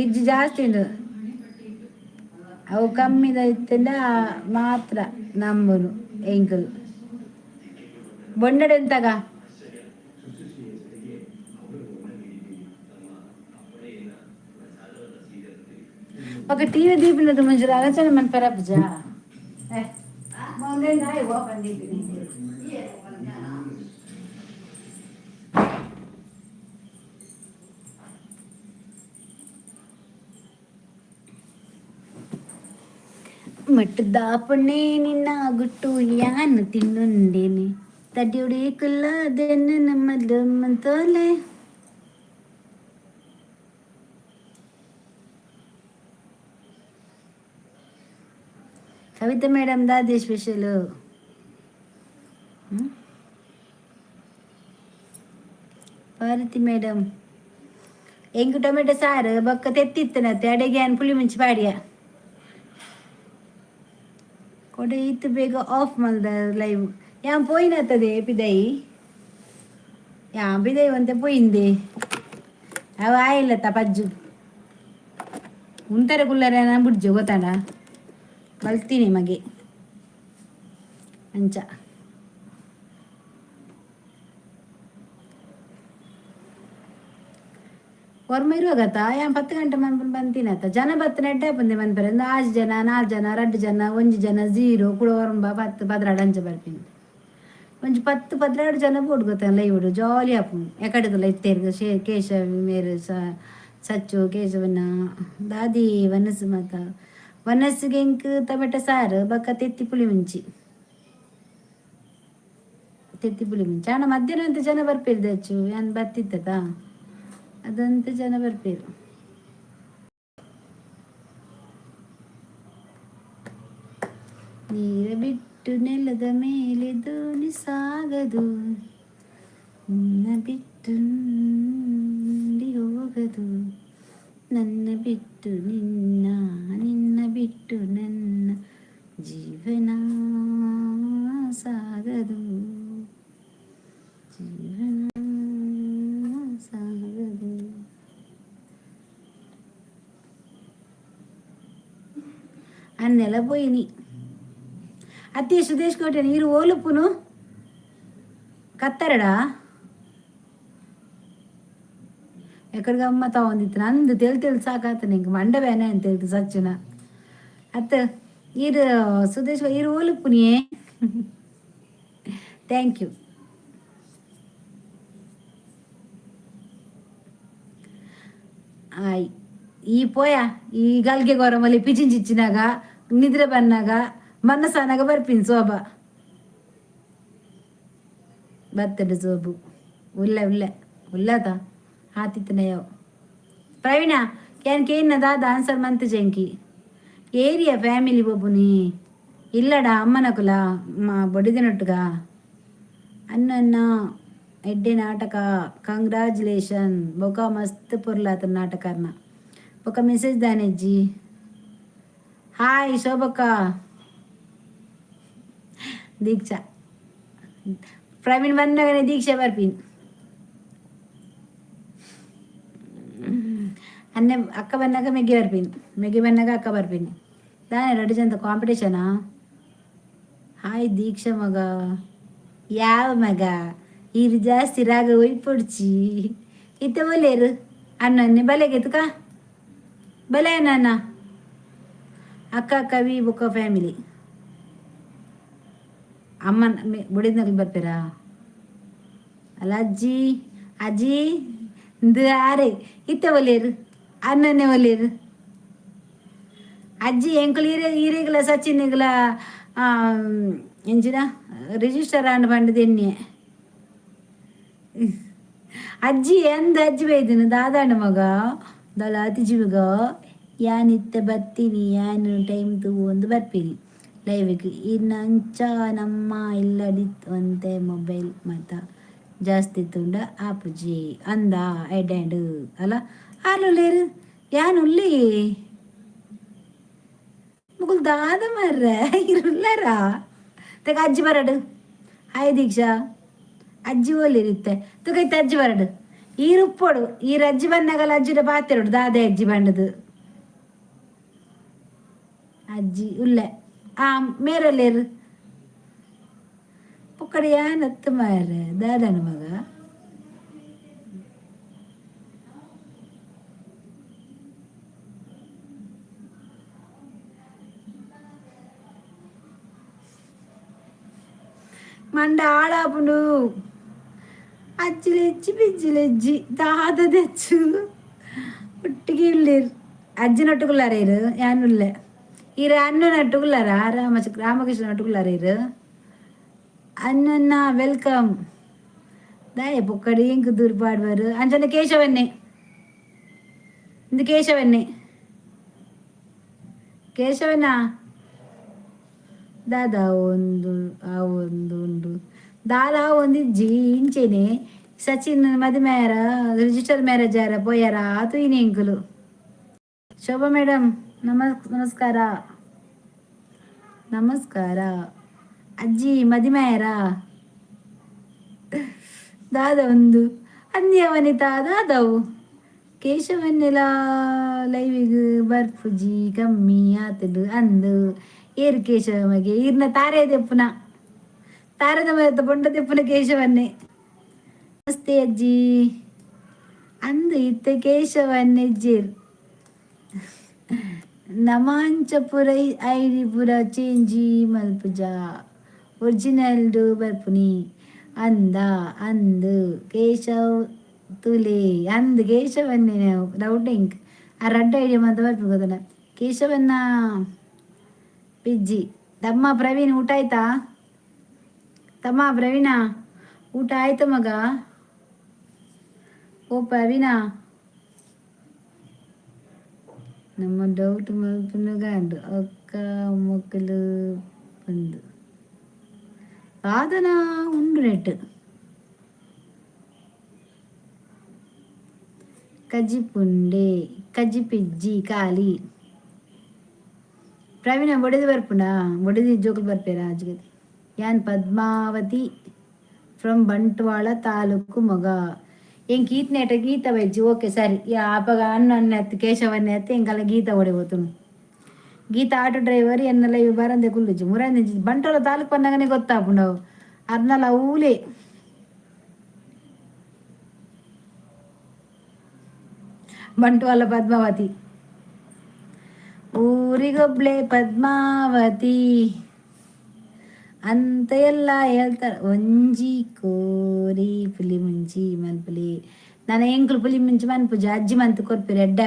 [SPEAKER 1] ಇಜ್ಜಿ, ಜಾಸ್ತಿ ಉಂಟು. ಅವು ಕಮ್ಮಿದ ಇತ್ತಂಡ ಮಾತ್ರ ನಂಬುನು ಎಂಕುಲು. ಬೊಂಡಡೆ ಎಂತಾಗ? ఒక టీవీ దీపినది మంచి ఆలోచన మన పెరపజా. ఓపెన్ దీపిని. ಮಟ್ಟು ದಾಪಣೆ ನಿನ್ನ ಗುಟ್ಟು ಯಾನ್ ತಿನ್ನುಂಡೇನೆ ತಡಿಯುಡಿ ಕುಲ್ಲದೆನ್ನ ನಮ್ಮ ತೋಲೆ. ಕವಿತಾ ಮೇಡಮ್, ದಾದಿ ಸ್ಪೆಷಲು? ಭಾರತಿ ಮೇಡಮ್, ಎಂಕ್ ಟೊಮೆಟೊ ಸಾರು ಬೊಕ್ಕ ತೆತ್ತಿತ್ತನತ್ತೆ. ಅಡೆಗೆ ಪುಳಿ ಮುಂಚಿ ಪಾಡಿಯ. ಕೊಡೆ ಇತ್ತು ಬೇಗ ಆಫ್ ಮಲ್ದ ಲೈವ್. ಯಾನ್ ಪೋಯಿನತ್ತದೆ ಪಿದೈ, ಯಾನ್ ಪಿದೈ ಒಂತೆ ಪೋಯಿಂದೆ. ಅವ ಆಯಿಲ್ಲತ್ತ ಪಜ್ಜು ಉಂತಾರೆ ಕುಲ್ಲರೆ ಬುಡ್ಜು ಗೊತ್ತಾಡ ಕಲ್ತೀನಿ ಮಗೆ ಅಂಚ. ಒರ್ಮ ಇರುವಾಗತ್ತ ಯಾನ್ 10 ಗಂಟೆ ಮನ್ಪುನ್ ಬಂತೀನತ್ತ. ಜನ ಬತ್ತು ನೆಡ್ಡೆ ಪಂದೆ ಮನ್ಪರೆ. ಒಂದು ಆಜ್ ಜನ, ನಾಲ್ಕು ಜನ, ರಡ್ಡು ಜನ, ಒಂಜಿ ಜನ, ಜೀರೋ. ಕುಡ ಒರಂಬ 10 12 ಅಂಚ ಬರ್ಪಿನಿ. ಒಂಜಿ 10 12 ಜನ ಬೋಡು ಗೊತ್ತ ಲೈವ್ ಜಾಲಿ ಆಪುಂಡು. ಎಕಡೆದಲ್ಲ ಇತ್ತೇರ್ಗ ಶೇ ಕೇಶವ ಮೇರು ಸಚ್ಚು ಕೇಶವನ ದಾದಿ ವನಸು ಮಾತ? ವನಸ್ಸಿಗೆ ಎಂಕ್ ಟೊಮೆಟೊ ಸಾರು ಬೊಕ್ಕ ತೆತ್ತಿ ಪುಳಿ ಮುಂಚಿ, ತೆತ್ತಿ ಪುಳಿ ಮುಂಚಿ. ಆಂಡ ಮಧ್ಯಾಹ್ನ ಅಂತ ಜನ ಬರ್ಪೇರು ದಚ್ಚು. ಯಾನ್ ಬತ್ತಿತ್ತದ ಅದಂತ ಜನ ಬರ್ಪೇರು. ನೀರ ಬಿಟ್ಟು ನೆಲದ ಮೇಲೆ ದೋಣಿ ಸಾಗದು, ನಿನ್ನ ಬಿಟ್ಟು ಹೋಗದು, ನನ್ನ ಬಿಟ್ಟು ನಿನ್ನ, ನಿನ್ನ ಬಿಟ್ಟು ನನ್ನ ಜೀವನ ಸಾಗದು, ಜೀವನ ಸಾಗದು. ಅನ್ನೆಲ್ಲ ಪೋಯಿನಿ. ಅತ್ತಿ ಸುದೇಶ್ ಕೋಟೆ ನೀರು ಓಲುಪುನು. ಕತ್ತರಡ ಎಕಡೆ ಗಮ್ಮತ್ತ ಒಂದಿತ್ತು ನಂದು ತೆಲ್ ತೆಲ್ ಸಾಕಾತ ನಿಂಗೆ ಮಂಡವೇನೆ ಅಂತ ಹೇಳ್ತು ಸಚ್ಚಿನ. ಅತ್ತ ಇರು ಸುದೇಶ್ ಇರು ಓಲುಪುನಿಯೇ. Thank you. ಆಯ್ ಈ ಪೋಯ ಈ ಗಲ್ಗೆ ಗೊರಮಲ್ಲಿ ಪಿಚಿಂಚಿಚ್ಚಿನಾಗ ನಿದ್ರೆ ಬನ್ನಾಗ ಮನಸ್ಸಾನಾಗ ಬರ್ಪಿನ್ ಸೋಬ ಬರ್ತಡೆ ಸೋಬು ಉಲ್ಲೆ ಉಲ್ಲೆ ಉಲ್ಲದ ಆತಿತ್ತನ ಯಾವ ಪ್ರವೀಣ can ಕೇನ್ನ ದಾದ ಆನ್ಸರ್ ಮಂತ್ ಜಂಕಿ ಏರಿಯಾ ಫ್ಯಾಮಿಲಿ ಬೊಬ್ಬುನಿ ಇಲ್ಲಡ ಅಮ್ಮನಕುಲ ಮಾ ಬೊಡಿದಿನೊಟ್ಟುಗ ಅನ್ನ ಎಡ್ಡೆ ನಾಟಕ. ಕಂಗ್ರಾಚುಲೇಷನ್. ಬೊಕ ಮಸ್ತ್ ಪೊರ್ಲಾತ ನಾಟಕರ್ನ. ಬೊಕ ಮೆಸೇಜ್ ದಾನೆಜ್ಜಿ. ಹಾಯ್ ಶೋಭಕ್ಕ. ದೀಕ್ಷಾ ಪ್ರವೀಣ್ ಬಂದಾಗನೆ ದೀಕ್ಷಾ ಬರ್ಪಿನ್. ಅನ್ನೆ ಅಕ್ಕ ಬಂದಾಗ ಮೆಗ್ಗಿ ಬರ್ಪಿನ್, ಮೆಗ್ಗಿ ಬಂದಾಗ ಅಕ್ಕ ಬರ್ಪಿನ್. ದಾನೆ ರಡ್ಡು ಜನ ಕಾಂಪಿಟೇಷನಾ? ಹಾಯ್ ದೀಕ್ಷಾ ಮಗ. ಯಾವ ಮಗ ಇರು ಜಾಸ್ತಿ ರಾಗ ಒಯ್ಪೊಡ್ಚಿ ಇತ್ತೆ ಒಲ್ಲೇರು ಅಣ್ಣನ್ನೆ ಬಲೆಗೆತ್ತುಕ ಬಲೆ ಅಣ್ಣ ಅಕ್ಕ ಕವಿ ಬೊಕ್ಕ ಫ್ಯಾಮಿಲಿ ಅಮ್ಮನ ಬುಡಿದ್ನಗ್ಲು ಬರ್ತೀರಾ ಅಲ್ಲ? ಅಜ್ಜಿ ಅಜ್ಜಿ ಇಂದು ಆರೆ ಇತ್ತೆ ಒಲ್ಲೇರು ಅಣ್ಣನ್ನೇ ಒಲ್ಲೇರು ಅಜ್ಜಿ. ಎಂಕುಲು ಈರೆ ಈರೆಗ್ಲ ಸಚಿನ್ಗಳ ಎಂಚಿನ ರಿಜಿಸ್ಟರ್ ಆಂಡ್ ಪಂಡದು ಎಣ್ಣೆ ಅಜ್ಜಿ ಎಂದ ಅಜ್ಜಿ ಬೈದಿನ ದಾದಾಂಡ ಮಗ ದಳ ಅತಿಜಿ ಮಗ. ಯಾನಿತ್ತೆ ಬತ್ತೀನಿ, ಯಾನು ಟೈಮ್ ತೂವೊಂದು ಬರ್ಪಿನಿ ಲೈವಿಗೆ. ಇನ್ನು ಅಂಚ ನಮ್ಮ ಇಲ್ಲಡಿ ಒಂತೆ ಮೊಬೈಲ್ ಮಾತ ಜಾಸ್ತಿ ತುಂಡ ಆಪುಜಿ ಅಂದ ಎಡ್ಯಾಂಡ್ ಅಲ್ಲ ಆರ್ಲುಲ್ಲೇರು ಯಾನ್ ಉಲ್ಲಿ ಮುಗುಲ್ ದಾದ ಮಾರ್ರೆ ಇರುಲ್ಲರಾ ತಗ ಅಜ್ಜಿ ಬರಡು. ಹಾಯ್ ದೀಕ್ಷಾ. ಅಜ್ಜಿ ಒಲ್ಲಿರುತ್ತೆ ತುಕೈತೆ ಅಜ್ಜಿ ಬರಡು. ಈರುಪ್ಪೊಡು ಈರು ಅಜ್ಜಿ ಬನ್ನಗಲ ಅಜ್ಜಿಡ ಪಾತೆರಡು ದಾದೆ ಅಜ್ಜಿ ಬಂಡದು ಅಜ್ಜಿ ಉಲ್ಲೆ ಆ ಮೇರಲ್ಲೇರು ಪೊಕ್ಕಡೆ ಯಾನತ್ತು ಮಾರ್ರೆ ದಾದನ ಮಗ. ಮಂಡ ಹಾಳಾಪುಂಡು. ಅಜ್ಜಿಲೆಜ್ಜಿ ಬಿಜ್ಜಿಲೆಜ್ಜಿ ದಾದ తెచ్చు ಒಟ್ಟಿಗೆ ಇಲ್ಲೇರು ಅಜ್ಜಿನೊಟ್ಟುಗುಲ್ಲಾರ ಇರು ಯಾನುಲ್ಲೆ ಇರು ಅಣ್ಣನೊಟ್ಟುಗುಲ್ಲಾರ ರಾಮ ರಾಮಕೃಷ್ಣ ನೊಟ್ಟುಗುಲ್ಲಾರ ಇರು ಅಣ್ಣನ್ನ welcome. ದಾಯ ಪೊಕ್ಕಡಿ ಇಂಕ್ ದೂರ ಪಾಡ್ವಾರು ಅಂಚನೆ ಕೇಶವನ್ನೇ ಇಂದು ಕೇಶವನ್ನೇ ಕೇಶವನ ದಾದಾ ಒಂದು ಆ ಒಂದು ಉಂಡು ದಾಲ ಒಂದಿಜ್ಜಿ ಇಂಚೆನೆ ಸಚಿನ್ ಮದಿಮೆ ಆಯರ ರಿಜಿಸ್ಟರ್ ಮ್ಯಾರೇಜ್ ಆಯರ ಪೋಯಾರ ಆತು ಎಂಕುಲು. ಶೋಭಾ ಮೇಡಮ್ ನಮಸ್ಕಾರ ನಮಸ್ಕಾರ. ಅಜ್ಜಿ ಮದಿಮೆ ಆಯರ ದಾದ ಒಂದು ಅಂದ್ಯ ವನಿತಾ ದಾದವು ಕೇಶವನ್ನೆಲ ಲೈವಿಗ್ ಬರ್ಪುಜಿ ಕಮ್ಮಿ ಆತಲು ಅಂದು ಏರು ಕೇಶವ ಮಗೆ ಈರ್ನ ತಾರೆ ದೆಪ್ಪುನ ತಾರದ ಮರತ ಬೊಂಡ ದೆಪ್ಪುನ ಕೇಶವನ್ನೇ. ನಮಸ್ತೆ ಅಜ್ಜಿ ಅಂದು ಇತ್ತೆ ಕೇಶವನ್ನೆಜ್ಜೇರು ನಮಾಂಚಪುರ ಐಡಿ ಪುರ ಚೇಂಜಿ ಮಲ್ಪುಜ ಒರಿಜಿನಲ್ ಬರ್ಪುನಿ ಅಂದ ಅಂದು ಕೇಶವ್ ತುಲೆ ಅಂದ್ ಕೇಶವನ್ನೇ ಡೌಟ್ ಇಂಕ್ ಆ ರಡ್ಡ ಐಡಿಯಾ ಮಾತ ಬರ್ಪು ಗೊತ್ತಲ್ಲ ಕೇಶವನ್ನ ಪಿಜ್ಜಿ. ತಮ್ಮ ಪ್ರವೀಣ್ ಊಟ ಆಯ್ತಾ? ತಮ್ಮ ಪ್ರವೀಣ ಊಟ ಆಯ್ತಾ ಮಗ? ಓ ಪ್ರವೀಣ ನಮ್ಮ ಡೌಟ್ ಮಲ್ಪುನಗಾಂಡು ಅಕ್ಕ ಮೊಕ್ಕಲು ಬಂದು ಸಾಧನ ಉಂಡು ನೆಟ್ ಕಜ್ಜಿಪುಂಡೆ ಕಜ್ಜಿಪಿಜ್ಜಿ ಖಾಲಿ. ಪ್ರವೀಣ ಬೊಡೆದು ಬರ್ಪುಂಡಾ? ಬೊಡೆದಿ ಜೋಕುಲು ಬರ್ಪೇರಾ ಅಜ್ಜಿಗೆ? ಯಾನ್ ಪದ್ಮಾವತಿ ಫ್ರಮ್ ಬಂಟ್ವಾಳ ತಾಲೂಕು ಮಗ. ಎಂಕ್ ಈತ್ನೇಟ ಗೀತ ಬೈಜಿ. ಓಕೆ ಸರಿ. ಅಪಗ ಅಣ್ಣ ಅನ್ನ ಅತ್ತು ಕೇಶವನ್ನೇ ಅತ್ತು ಎಂಕಲ್ಲ ಗೀತ ಓಡಿ ಹೋತುನು. ಗೀತಾ ಆಟೋ ಡ್ರೈವರ್ ಎನ್ನಲ್ಲ ಇವು ಬರಂದೆ ಕುಲ್ಲುಜಿ ಮುರಂದೆ ಬಂಟ್ವಾಳ ತಾಲೂಕು ಪನ್ನಗನೆ ಗೊತ್ತಾಪುಂಡು ಅವು ಅರ್ನಲ ಊಲೆ. ಬಂಟ್ವಾಳ ಪದ್ಮಾವತಿ. ಊರಿಗೊಬ್ಳೆ ಪದ್ಮಾವತಿ ಅಂತ ಎಲ್ಲ ಹೇಳ್ತಾರೆ. ಒಂಜಿ ಕೋರಿ ಪುಲಿ ಮುಂಚಿ ಮನ್ಪುಲಿ. ನನ್ನ ಎಂಕುಲು ಪುಲಿ ಮುಂಚಿ ಮನ್ಪುಜಿ, ಅಜ್ಜಿ ಮಂತ್ ಕೊರ್ಪಿರು, ಎಡ್ಡೆ.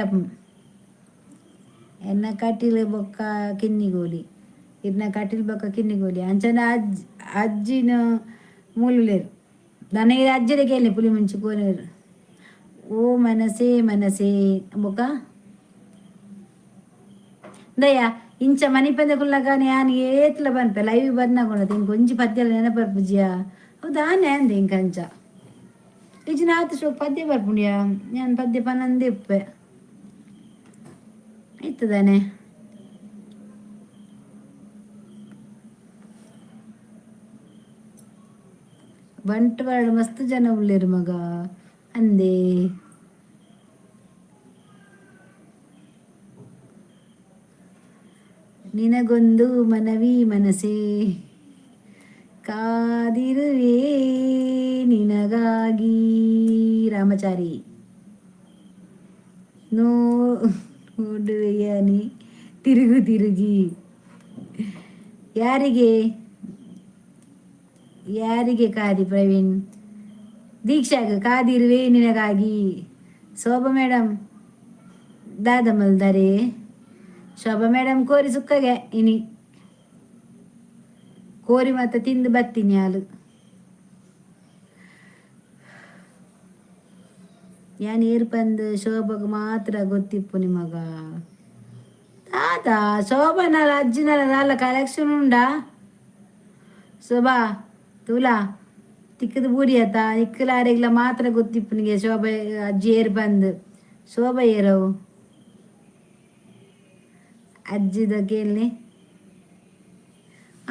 [SPEAKER 1] ಎನ್ನ ಕಟೀಲು ಬೊಕ್ಕ ಕಿನ್ನಿಗೋಲಿ, ಇರ್ನ ಕಟೀಲು ಬೊಕ್ಕ ಕಿನ್ನಿಗೋಲಿ. ಅಂಚನೆ ಅಜ್ಜಿ, ಅಜ್ಜಿನ ಮೂಲುಲೇರು. ನನಗೆ ಅಜ್ಜಿದ ಕೇಳಿ ಪುಲಿ ಮುಂಚಿ ಕೋನೇರು. ಓ ಮನಸೇ ಮನಸೇ ಬೊಕ್ಕ ದಯ ಇಂಚ ಮನಿಪಂದೆ ಕುಲ್ಲಗ ಯಾನ್ ಏತ್ಲ ಪನ್ಪೆ. ಲೈವ್ ಬರ್ನಾಗೊಂಡ ಇಂಕ ಒಂಜಿ ಪದ್ಯಲ ನೆನಪರ್ಪುಜಿಯ? ಹೌದಾನೆ ಅಂದೆ. ಇಂಕ ಅಂಚ ಇಜ್ಜಿನ ಆತು ಶೋಕ್ ಪದ್ಯ ಬರ್ಪುಂಡಿಯ. ಯಾನ್ ಪದ್ಯ ಪನಂದೆ ಇಪ್ಪೆ ಇತ್ತದಾನೆ. ಬಂಟ್ವಾಳ ಮಸ್ತ್ ಜನ ಉಲ್ಲೇರು ಮಗ ಅಂದೆ. ನಿನಗೊಂದು ಮನವಿ ಮನಸೇ, ಕಾದಿರುವೆ ನಿನಗಾಗಿ. ರಾಮಚಾರಿ ನೋ ನೋಡುವೆಯ ನೀ ತಿರುಗು ತಿರುಗಿ. ಯಾರಿಗೆ ಯಾರಿಗೆ ಕಾದಿ ಪ್ರವೀಣ್? ದೀಕ್ಷಾಗ ಕಾದಿರುವೆ ನಿನಗಾಗಿ. ಶೋಭಾ ಮೇಡಮ್ ದಾದ ಮಲ್ದಾರೆ? ಶೋಭಾ ಮೇಡಮ್ ಕೋರಿ ಸುಕ್ಕಗೆ ಇನಿ ಕೋರಿ ಮತ್ತೆ ತಿಂದು ಬತ್ತೀನಿ ಹಾಲು. ಯಾನ್ ಏರ್ ಪಂದ್ ಶೋಭಗ್ ಮಾತ್ರ ಗೊತ್ತಿಪ್ಪು ನಿಮಗ. ತಾತ ಶೋಭನಲ ಅಜ್ಜಿನಲ ದಾಲ ಕಲೆಕ್ಷನ್ ಉಂಡಾ? ಶೋಭಾ ತೂಲಾ ತಿಕ್ಕದ ಬೂಡಿ ಆತ. ಇಕ್ಕಲಾರೆಗ್ಲ ಮಾತ್ರ ಗೊತ್ತಿಪ್ಪುನಿಗೆ ಶೋಭಾ ಅಜ್ಜಿ ಏರ್ ಬಂದ್. ಶೋಭಾ ಏರವು ಅಜ್ಜಿದ ಕೇಳಿ.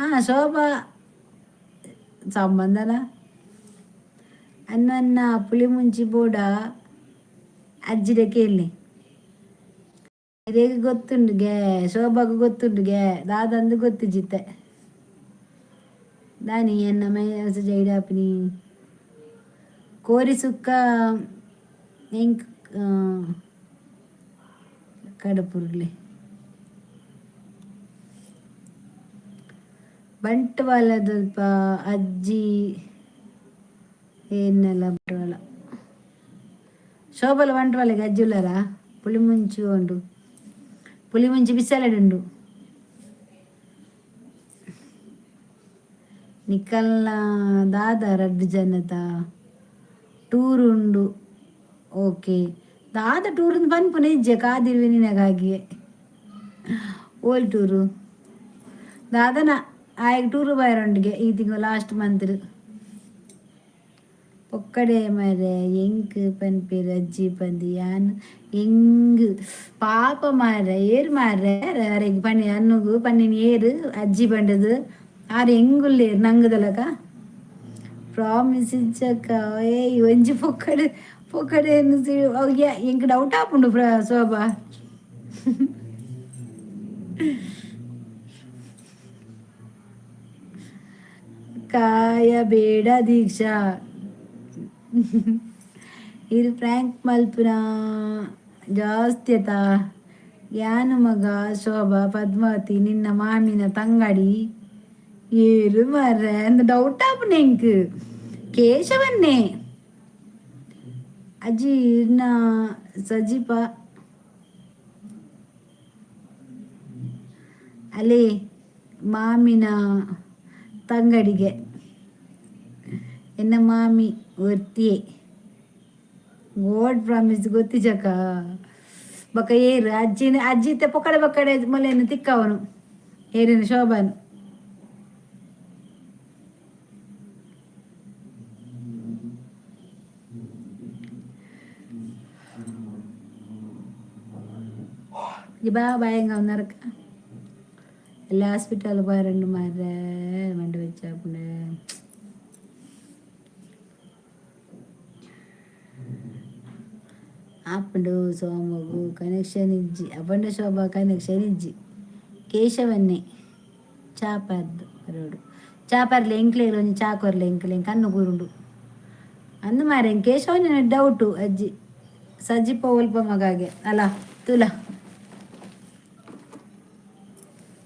[SPEAKER 1] ಆ ಶೋಭಾ ಸಂಬಂಧನ ಅನ್ನ ಪುಳಿ ಮುಂಚಿ ಬೋಡ ಅಜ್ಜಿದ ಕೇಳಿ. ಇದೇಗ ಗೊತ್ತುಂಡು ಗೆ, ಶೋಭಾಗ ಗೊತ್ತುಂಡು ಗೆ, ದಾದಂದು ಗೊತ್ತಿಜಿತ್ತೆ ದಾನಿ ಎನ್ನ ಮೆಸೇಜ್ ಐಡಾಪಿನಿ. ಕೋರಿ ಸುಕ್ಕ ಎಂಕ್ ಕಡಪುರ್ಲೆ. ಬಂಟ್ವಾಳದಲ್ಪ ಅಜ್ಜಿ ಏನೆಲ್ಲ ಬಂಟ್ವಾಳ. ಶೋಭಲ ಬಂಟ್ವಾಳಗೆ ಅಜ್ಜಿ ಉಳ್ಳಾರ? ಪುಳಿ ಮುಂಚಿ ಉಂಡು, ಪುಳಿ ಮುಂಚಿ ಬಿಸಲೆಡುಂಡು. ನಿಕಲ್ನ ದಾದ ರಡ್ಡು ಜನತ ಟೂರ್ ಉಂಡು. ಓಕೆ, ದಾದ ಟೂರ್ ಪನ್ಪುನ ಇಜ್ಜೆ. ಕಾದಿರುವೆ ನಿನಗಾಗಿ. ಓಲ್ ಟೂರು ದಾದನ? ಆಯ್ಗೆ ಟೂರು ಬೈರೊಂಡಿಗೆ ಈ ತಿಂಗಳು ಲಾಸ್ಟ್ ಮಂತ್. ಪೊಕ್ಕಡೆ ಮರೆ ಎಂಕ್ ಪನ್ಪೇರು ಅಜ್ಜಿ ಪಂದು. ಯಾನ್ ಎಂಗ್ ಪಾಪ ಮಾರ್ರೆ, ಏರ್ ಮಾರ್ರೆ ಅರೆಗ್ ಪನ್ನಿ ಅನ್ನುಗು ಪನ್ನಿನ ಏರು ಅಜ್ಜಿ ಪಂಡದು? ಆರ್ ಎಂಗುಲ್ಲೇರು ನಂಗುದಲಕ ಪ್ರಾಮಿಸ್ ಇಜ್ಜಕ್ಕ. ಏಯ್, ಒಂಜಿ ಪೊಕ್ಕಡೆ ಪೊಕ್ಕಡೆ ಎಂಕ್ ಡೌಟ್ ಆಪುಂಡು ಶೋಭಾ. ಕಾಯಬೇಡ ದೀಕ್ಷಾ. ಇರು ಪ್ರ್ಯಾಂಕ್ ಮಲ್ಪುನ ಜಾಸ್ತಿ ಆತ. ಯಾನು ಮಗ ಶೋಭಾ ಪದ್ಮಾವತಿ ನಿನ್ನ ಮಾಮಿನ ತಂಗಡಿ ಏರು ಮಾರ್ರೆ ಅಂದ್ ಡೌಟ್ ಆಪುಂಡು ಎಂಕ್. ಕೇಶವನ್ನೇ ಅಜ್ಜಿ ಇರ್ನ ಸಜೀಪ ಅಲ್ಲಿ ಮಾಮಿನ ತಂಗಡಿಗೆ. ಎನ್ನ ಮಾಮಿ ಒರ್ತಿಯೇ. ಗೋಡ್ ಪ್ರಾಮಿಸ್ ಗೊತ್ತಿಜಕ್ಕ. ಬೊಕ ಏರು ಅಜ್ಜಿನ ಅಜ್ಜಿ ಇತ್ತೆ ಪೊಕ್ಕಡೆ ಬೊಕ್ಕಡೆ ಮೊಲೆಯನ್ನು ತಿಕ್ಕವನು ಏರಿನ ಶೋಭಾನ್. ಬಾ ಭయంగా ఉన్నారక్క. ಎಲ್ಲ ಹಾಸ್ಪಿಟಲ್ ಬಾರಂಡು ಮಾರ್ರೆ ಮಂಡೆ വെച്ചാപ്പുണ്ട്. ಆಪುಂಡು ಸೋಮಗು ಕನೆಕ್ಷನ್ ಇಜ್ಜಿ. ಅಪಂಡ ಶೋಭಾ ಕನೆಕ್ಷನ್ ಇಜ್ಜಿ. ಕೇಶವನ್ನೇ ಚಾಪರ್ದು ಬರೋಡು. ಚಾಪರ್ಲೆ ಎಂಕ್ಲೇರ್ ಒಂಜಿ ಚಾ ಕೊರ್ಲೆ ಎಂಕ್ಲೆ, ಕಣ್ಣು ಕೂರುಂಡು ಅಂದು ಮಾರೆ. ಕೇಶವನ ಡೌಟು ಅಜ್ಜಿ. ಸಜಿಪ ಒಲ್ಪ ಮಗಾಗೆ ಅಲ್ಲ ತುಲ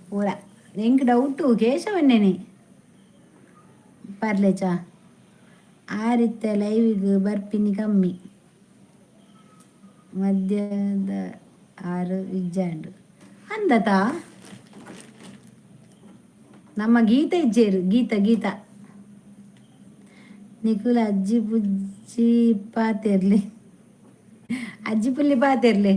[SPEAKER 1] ಪೂರ ಎಂಕ್ ಡೌಟು ಕೇಶವನ್ನೇನೆ ಪರ್ಲೇಚಾ. ಆರಿತ್ತ ಲೈವಿಗ್ ಬರ್ಪಿನಿ ಕಮ್ಮಿ ಮಧ್ಯದ ಆರು ಇಜ್ಜಾಂಡು ಅಂದತ. ನಮ್ಮ ಗೀತ ಇಜ್ಜೇರು ಗೀತ ಗೀತ ನಿಕುಲ ಅಜ್ಜಿ ಪುಜ್ಜಿ ಪಾತೆರ್ಲಿ, ಅಜ್ಜಿ ಪುಲ್ಲಿ ಪಾತೆರ್ಲಿ,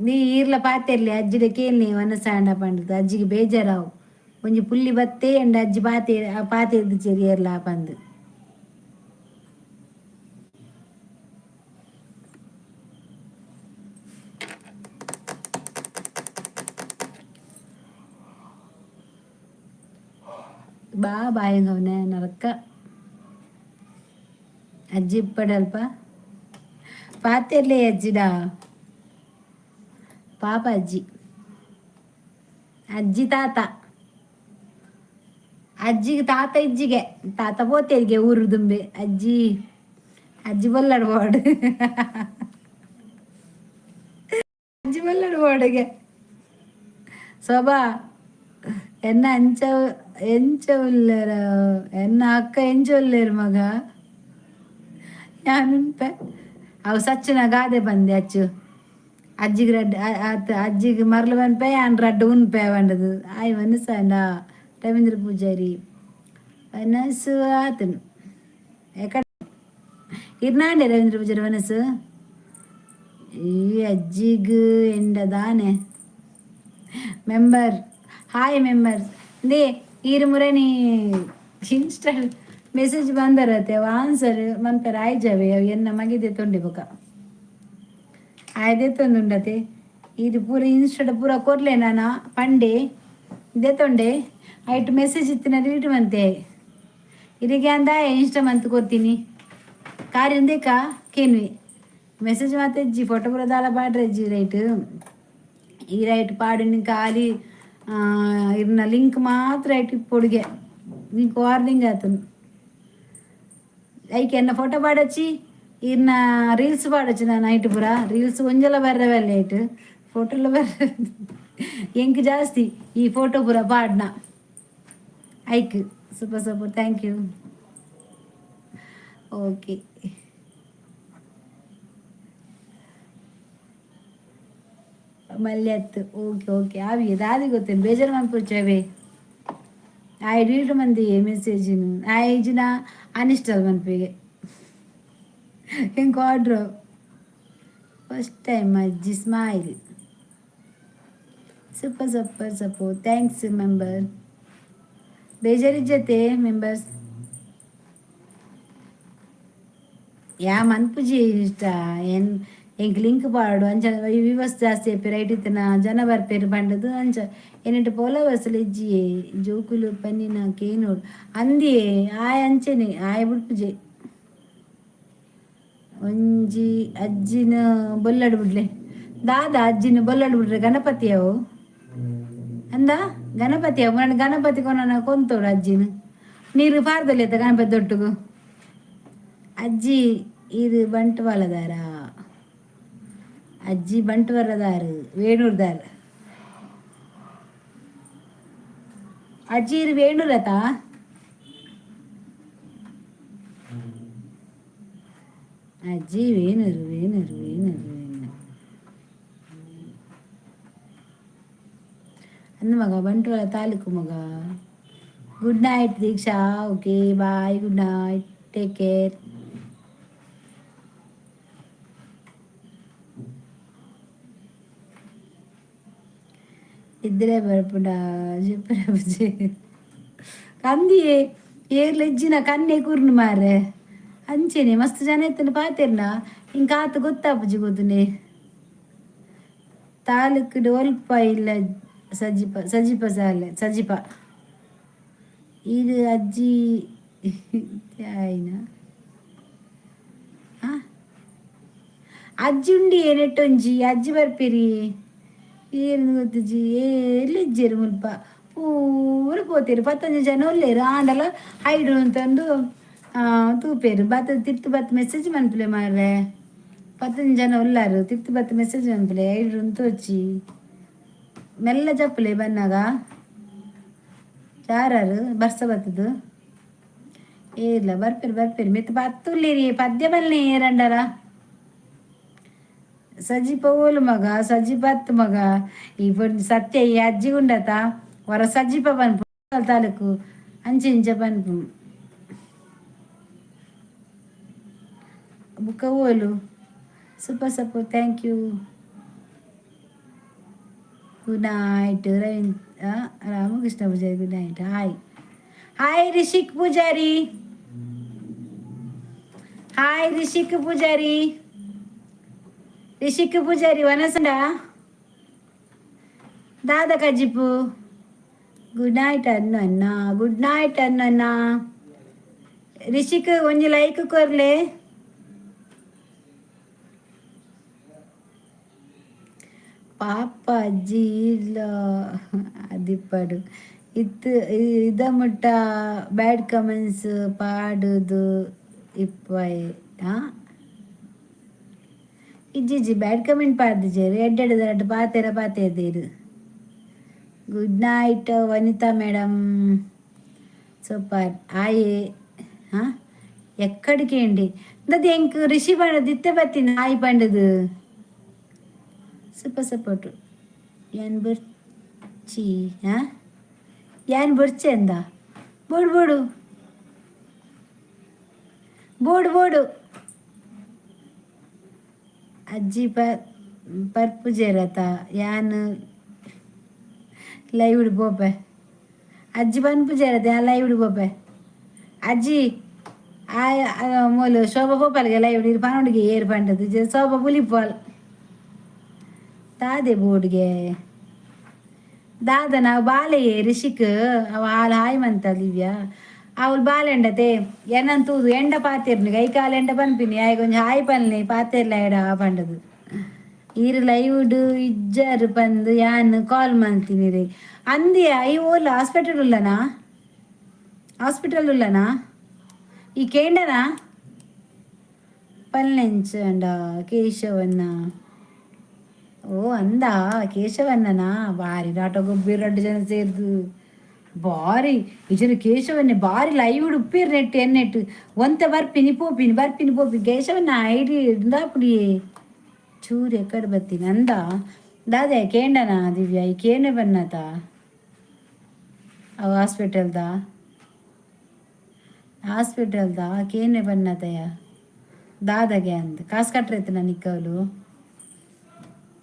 [SPEAKER 1] ನೀ ಈರ್ಲ ಪಾತೆರ್ಲಿ. ಅಜ್ಜಿಡ ಕೇನ್ಲಿ ವನಸಾಂಡ ಪಂಡದು. ಅಜ್ಜಿಗೆ ಬೇಜಾರಾವು, ಒಂಜಿ ಪುಲ್ಲಿ ಬತ್ತೇ ಅಂಡ ಅಜ್ಜಿ ಪಾತೆ ಪಾತೆರ್ದು ಚೆರಿಯರ್ಲ ಪಂದು. ಬಾ ಬಾಯಂಗವನೆ ನರಕ. ಅಜ್ಜಿ ಇಪ್ಪಡಲ್ಪ ಪಾತೆರ್ಲೆ ಅಜ್ಜಿಡ. ಪಾಪ ಅಜ್ಜಿ, ಅಜ್ಜಿ ತಾತ, ಅಜ್ಜಿಗೆ ತಾತ ಇಜ್ಜಿಗೆ ತಾತ ಪೋತೇರಿಗೆ ಊರು ದುಂಬೆ. ಅಜ್ಜಿ ಅಜ್ಜಿ ಬೊಲ್ಲಡ್ ಬೋಡು, ಅಜ್ಜಿ ಬೊಲ್ಲಡ್ ಬೋಡಿಗೆ. ಶೋಭಾ ಎನ್ನ ಅಂಚ ಎಂಚ ಉಲ್ಲೇರ? ಎನ್ನ ಅಕ್ಕ ಎಂಚ ಉಲ್ಲೇರು ಮಗ? ಯಾನುನ್ಪೆ ಅವು ಸಚ್ಚಿನ ಗಾದೆ ಬಂದೆ. ಅಚ್ಚು ಅಜ್ಜಿಗೆ ರಡ್ಡ್ ಆತ್ ಅಜ್ಜಿಗೆ ಮರ್ಲು ಪನ್ಪೆ, ಯಾನ್ ರಡ್ಡ್ ಉನ್ಪೆ ಪಂಡದು. ಆಯ್ ಮನಸ್ಸಾಂಡ ರವೀಂದ್ರ ಪೂಜಾರಿ ಮನಸ್ಸು ಆತನು ಎಕಡೆ ಇರ್ನಾಂಡೆ ರವೀಂದ್ರ ಪೂಜಾರಿ ಮನಸ್ಸು. ಈ ಅಜ್ಜಿಗ್ ಎಂಡ ದಾನೆ. Member, hi members. They ಈರು ಮುರನಿ ಇನ್ಸ್ಟಾ ಮೆಸೇಜ್ ಬಂದರತೆ, ಆನ್ಸರ್ ಮನ್ಪೆರ ಆಯ್ಜವೆ. ಅವು ಎನ್ನ ಮಗಿದೆ ತೊಂಡಿ ಬೊಕ ಆಯ್ದೆ ತೊಂದುಂಡತೆ. ಇದು ಪೂರ ಇನ್ಸ್ಟಾಡ ಪೂರ ಕೊರ್ಲೆ ನಾನ ಪಂಡೆ ತೊಂಡೆ. ಐಟ್ ಮೆಸೇಜ್ ಇತ್ತಿನ ಡಿಲೀಟ್ ಮಂತೆ. ಇರಿಗೆ ಅಂದ ಇನ್ಸ್ಟಾ ಮಂತ್ ಕೊರ್ತೀನಿ ಕಾರಿ ಉಂದೇಕ ಕೇನ್ವಿ. ಮೆಸೇಜ್ ಮಾತ ಇಜ್ಜಿ, ಫೋಟೋ ಪೂರ ದಾಲ ಪಾಡ್ರೆ ಇಜ್ಜಿ. ರೈಟ್, ಈ ರೈಟ್ ಪಾಡಿನ ಖಾಲಿ ಇರ್ನ ಲಿಂಕ್ ಮಾತ್ರ ಐಟ್ ಇಪ್ಪೊಡುಗೆ. ನಿಂಕ್ ವಾರ್ನಿಂಗ್ ಆತನು. ಐಕೆ ಎನ್ನ ಫೋಟೋ ಪಾಡೊಚ್ಚಿ, ಇರ್ನ ರೀಲ್ಸ್ ಪಾಡೊಚ್ಚಿ. ನಾನು ನೈಟ್ ಪೂರ ರೀಲ್ಸ್ ಒಂಜಲ ಬರ್ರೆ ಬಲ್ಲೆ, ಐಟ್ ಫೋಟೋಲ ಬರ್ರೆ. ಎಂಕ್ ಜಾಸ್ತಿ ಈ ಫೋಟೋ ಪೂರ ಪಾಡ್ನ ಐಕ್. Super super, thank you. Okay, ಮಲ್ಯತ್ತು. Okay okay. ಆವಿ ದಾದಿ ಗೊತ್ತೇನು ಬೇಜಾರು ಮನ್ಪುಚ್ಚವೆ. ಆಯ್ ಡಿಲೀಟ್ ಮಂದಿ ಮೆಸೇಜಿನ. ಆಯ್ಜಿನ ಅನ್ಇನ್ಸ್ಟಾಲ್ ಮನ್ಪಿಗೆ ಹಿಂಗೆ order. ಫಸ್ಟ್ ಟೈಮ್ ಅಜ್ಜಿ smile. Super super support, thanks member. ಬೇಜಾರಿಜ್ಜತೆ ಮೆಂಬರ್ಸ್. ಯಾ ಮನ್ಪುಜಿ ಇಷ್ಟ ಏನ್ ಎಂಕ್ ಲಿಂಕ್ ಪಾಡು ಅಂಚ ವಿವಸ್ ಜಾಸ್ತಿ ಆಪೆರ್, ರೈಟ್ ಇತ್ತಿನ ಜನ ಬರ್ಪೇರು ಪಂಡದು. ಅಂಚ ಎನ್ನಿಟ್ಟು ಫಾಲೋವರ್ಸ್ ಇಜ್ಜಿಯೇ. ಜೋಕುಲು ಪನ್ನಿನ ಕೇನೋಡು ಅಂದಿಯೇ. ಆಯ್ ಅಂಚನೆ ಆಯ್ ಬುಡ್ಪುಜೆ. ಒಂಜಿ ಅಜ್ಜಿನ ಬೊಲ್ಲಡು ಬಿಡ್ಲೆ ದಾದ, ಅಜ್ಜಿನ ಬೊಲ್ಲಡು ಬಿಡ್ರೆ. ಗಣಪತಿ ಅವು ಅಂದ ಗಣಪತಿ ಅವು ನನ್ನ ಗಣಪತಿ ಕೊನ ಕೊಂತೋಡು. ಅಜ್ಜಿನ ನೀರು ಪಾರ್ದಲ್ಲಿ ಗಣಪತಿ ದೊಟ್ಟುಗು. ಅಜ್ಜಿ ಇದು ಬಂಟ್ವಾಳದಾರ? ಅಜ್ಜಿ ಬಂಟ್ವಾಳದಾರು, ವೇಣೂರ್ದಾರ. ಅಜ್ಜಿ ಇದು ವೇಣೂರತಾ? ಅಜ್ಜಿ ವೇಣೂರು ವೇಣೂರು ವೇಣೂರು ವೇಣೂರು ಅಂದ ಮಗ, ಬಂಟ್ವಾಳ ತಾಲೂಕು ಮಗ. Good night Deeksha. Okay, bye, good night, take care. ಇದ್ರೆ ಬರ್ಪುಂಡ ಬುಜ್ಜಿ ಕಂದಿಯೇ ಏರ್ಲ ಇಜ್ಜಿನ ಕನ್ನೆ ಕೂರ್ನು ಮಾರೆ. ಅಂಚೆನೆ ಮಸ್ತ್ ಜನ ಇತ್ತನ ಪಾತೆರ್ನ ಇಂಕ ಆತು ಗೊತ್ತಾಪುಜಿ ಗೊತ್ತುನೆ. ತಾಲೂಕು ಒಲ್ಪ ಇಲ್ಲ ಸಜಿಪ ಸಜಿಪ ಸಾಲೆ ಸಜಿಪ. ಇದು ಅಜ್ಜಿ ಆಯ್ನ ಅಜ್ಜಿ ಉಂಡಿ ನೆಟ್ಟೊಂಜಿ ಅಜ್ಜಿ ಬರ್ಪಿರಿ ಏನ್ ಗೊತ್ತುಜಿ. ಎಲ್ಲಿ ಇಜ್ಜೆರ್ ಮುಲ್ಪ ಪೂರ ಪೋತೆರ್. ಪತ್ತೊಂಜಿ ಜನ ಉಲ್ಲೆರ್ ಆಂಡಲ ಹೈಡ್ ಅಂತಂದು ತೂಪೆರ್. ಬತ್ತ ತಿರ್ತು ಬತ್ ಮೆಸೇಜ್ ಮನ್ಪುಲೆ ಮಾರ್ರೆ. 15 ಜನ ಉಲ್ಲಾರು. ತಿತ್ತು ಬತ್ತು ಮೆಸೇಜ್ ಅನ್ಪಲೆ. ಐಡ್ರು ಉಂತೋಚಿ ಮೆಲ್ಲ ಜಪ್ಪಲೆ ಬನ್ನಾಗ. ಯಾರು ಬರ್ಸ ಬತ್ತದು ಏರ್ಲ ಬರ್ಪಿರಿ ಬರ್ಪಿರಿ ಮಿತ್ ಬತ್ತುಲ್ಲಿರಿ ಪದ್ಯ ಬಲ್ನಿ ಏರಂಡರ. ಸಜಿಪ ಓಲು ಮಗ, ಸಜಿಪ ಅತ್ತು ಮಗ. ಈ ಸತ್ಯ ಈ ಅಜ್ಜಿ ಉಂಡತ ವರ ಸಜಿಪ ಪನ್ಪು ತಾಲೂಕು ಅಂಚೆ ಇಂಚ ಪನ್ಪು. ಬುಕ್ಕ ಓಲು. Super support, thank you. Good night Ravindra Ramakrishna Pujari. Good night. Hi hi Rishik Pujari. Hi Rishik Pujari. Rishik Pujari ವನಸಂಡ ದಾದ ಕಜಿಪು. ಗುಡ್ ನೈಟ್ ಅನ್ನ ಅನ್ನ. ಗುಡ್ ನೈಟ್ ಅನ್ನ. ರಿಷಿಕ್ ಒಂಜಿ ಲೈಕ್ ಕೊರ್ಲೆ. ಪಾಪ ಅಜ್ಜಿ ಇಲ್ಲ ಅದಿಪ್ಪಡು ಇತ್ತು ಇದ ಮುಟ್ಟ ಬ್ಯಾಡ್ ಕಮೆಂಟ್ಸ್ ಪಾಡುದು ಇಪ್ಪಾಯ್. ಹಾಂ, ಇಜ್ಜಿಜ್ಜಿ, ಬ್ಯಾಡ್ ಕಮೆಂಟ್ ಪಾಡ್ದಿಜೆರ್. ಎಡ್ಡೆಡ್ ರಡ್ಡ್ ಪಾತೆರ ಪಾತೆರ್ದೆರ್. Good night Vanitha madam. Super. ಆಯೆ ಹಾಂ ಎಕ್ಕಡಿಕೇಂಡಿ ದದಿ ಎಂಕ್ ರಿಷಿ ಪಂಡದು ಇತ್ತೆ ಬತ್ತಿನ ಆಯ್ ಪಂಡದು. Super support. ಯಾನ್ ಬೊರ್ಚಿ. ಹಾಂ, ಯಾನ್ ಬೊರ್ಚಿ ಅಂದ. ಬೋಡು ಬೋಡು ಬೋಡು ಬೋಡು. ಅಜ್ಜಿ ಪರ್ಪುಜೆರತ ಯಾನ್ ಲೈವ್ ಪೋಪೆ. ಅಜ್ಜಿ ಪನ್ಪುಜೆರತ ಯಾನ್ ಲೈವ್ ಪೋಪೆ. ಅಜ್ಜಿ ಆ ಮೂಲು ಶೋಭಾ ಪೋಪಲ್ಗೆ ಲೈವ್ ಇರ್ ಪನೊಂಡಿಗೆ ಏರ್ ಪಂಡದು ಶೋಭಾ ಪುಲಿಪೋಲ್ ದಾದೆ ಬೋರ್ಡ್ಗೆ ದಾದ. ನಾವು ಬಾಲೆಯೇ ರಿಷಿಕ್ ಅವ ಹಾಲು ಹಾಯ್ ಮಂತ ದಿವ್ಯಾ. ಅವಳು ಬಾಲೆಂಡತೆ ಎನ್ನನ್ ತೂದು ಎಂಡ ಪಾತೆರ್ನಿ ಕೈ ಕಾಲು ಎಂಡ ಪನ್ಪಿನಿ. ಆಯ್ ಕೊಂಚ ಹಾಯ್ ಪನ್ಲಿ ಪಾತೆರ್ಲ ಎಡ ಪಂಡದು. ಈರ್ ಲೈವ್ಡ್ ಇಜ್ಜಾರು ಪಂದು ಯಾನ್ ಕಾಲ್ ಮಲ್ತೀನಿ ರೀ ಅಂದಿಯ. ಈ ಓಲ್ ಹಾಸ್ಪಿಟಲ್ ಉಲ್ಲನಾ? ಹಾಸ್ಪಿಟಲ್ ಉಲ್ಲನಾ? ಈ ಕೇಂಡನಾ ಪಲ್ಲೆಂಚಂಡ ಕೇಶವನ್ನ? ಓ ಅಂದ ಕೇಶವಣ್ಣನಾ? ಬಾರಿ ನಾಟ ಗೊಬ್ಬಿ ರಡ್ಡು ಜನ ಸೇರ್ದು ಬಾರಿ ಇಜನ ಕೇಶವನ್ನೇ ಬಾರಿ ಲೈವ್ ಉಪ್ಪೀರ್ ನೆಟ್ ಎನ್ನೆಟ್ ಒಂತೆ ಬರ್ಪಿನಿ ಪೋಪಿನಿ ಬರ್ಪಿನಿ ಪೋಪಿನಿ. ಕೇಶವನ್ನ ಐಡಿ ಇಂದಾಪುಡಿಯೇ ಚೂರು ಎಕ್ಕಡೆ ಬತ್ತೀನಿ ಅಂದ. ದಾದೆ ಕೇಂಡನಾ ದಿವ್ಯಾ? ಈ ಕೇನೆ ಬನ್ನತ ಅವು ಹಾಸ್ಪಿಟಲ್ದ ಹಾಸ್ಪಿಟಲ್ದ ಕೇನೆ ಬನ್ನತಯ್ಯ ದಾದಗೆ ಅಂದ್. ಕಾಸು ಕಟ್ರೈತನ ನಿಕ್ಕವಲು?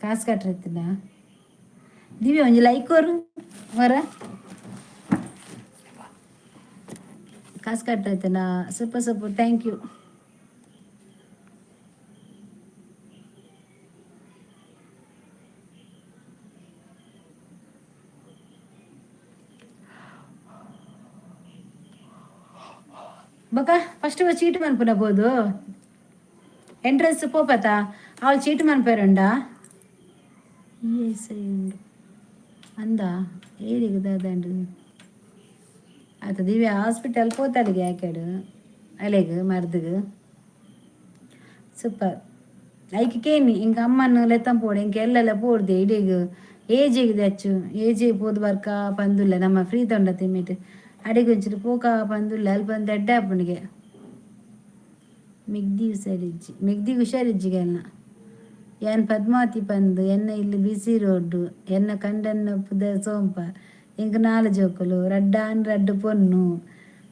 [SPEAKER 1] ಕಾಸು ಕಟ್ರೈತನ ದಿವ್ಯ? ಒಂಜಿ ಲೈಕ್ ಕೊರು ವರ. ಕಾಸು ಕಟ್ರೈತನ? Super super, thank you. ಬೊಕ ಫಸ್ಟ್ ಚೀಟ್ ಮನ್ಪುನ ಬೋದು ಎಂಟ್ರೆನ್ಸ್ ಪೋಪತ ಅವಳು ಚೀಟ್ ಮನ್ಪೇರುಂಡ. ಎಸ್ ಉಂಡು ಅಂದ ಏರಿಗ ದಾದಂಡು ಆತ. ದಿವ್ಯ ಹಾಸ್ಪಿಟಲ್ ಪೋತಾಳಿಗೆ ಯಾಕೆಡು ಅಲೆಗ್ ಮರ್ದಿಗ್. ಸೂಪರ್. ಐಕ್ ಕೇನಿ ಇಂಕ ಅಮ್ಮನ್ನು ಲೆತ್ತಂಪೋಡು. ಇಂಕ ಎಲ್ಲೆಲ್ಲ ಪೋಡ್ದೆ ಇಡೀಗ ಏಜಿಗ್ ದಚ್ಚು ಏಜಿಗೆ ಪೋದು ಬರ್ಕ ಪಂದುಲ್ಲ. ನಮ್ಮ ಫ್ರೀ ತೊಂಡ ತಿಮ್ಮಿಟ್ ಅಡಿಗೊಂಚಿರು ಪೋಕ ಪಂದುಲ್ಲ. ಅಲ್ಪ ಬಂದು ಎಡ್ಡೆ ಆಪುಂಡಿಗೆ. ಮಿಗ್ದಿ ಹುಷಾರಿಜ್ಜಿ, ಮಿಗ್ದಿ ಹುಷಾರಿಜ್ಜಿಗೆ ಅಲ್ಲ. ಯಾನ್ ಪದ್ಮಾವತಿ ಪಂದು ಎನ್ನ ಇಲ್ಲಿ ಬಿಸಿ ರೋಡ್ಡು. ಎನ್ನ ಕಂಡನ್ನ ಪುದ ಸೋಂಪ. ಇಂಕ್ ನಾಲ್ ಜೋಕುಲು, ರಡ್ಡಾನ್ ರಡ್ಡು ಪೊನ್ನು.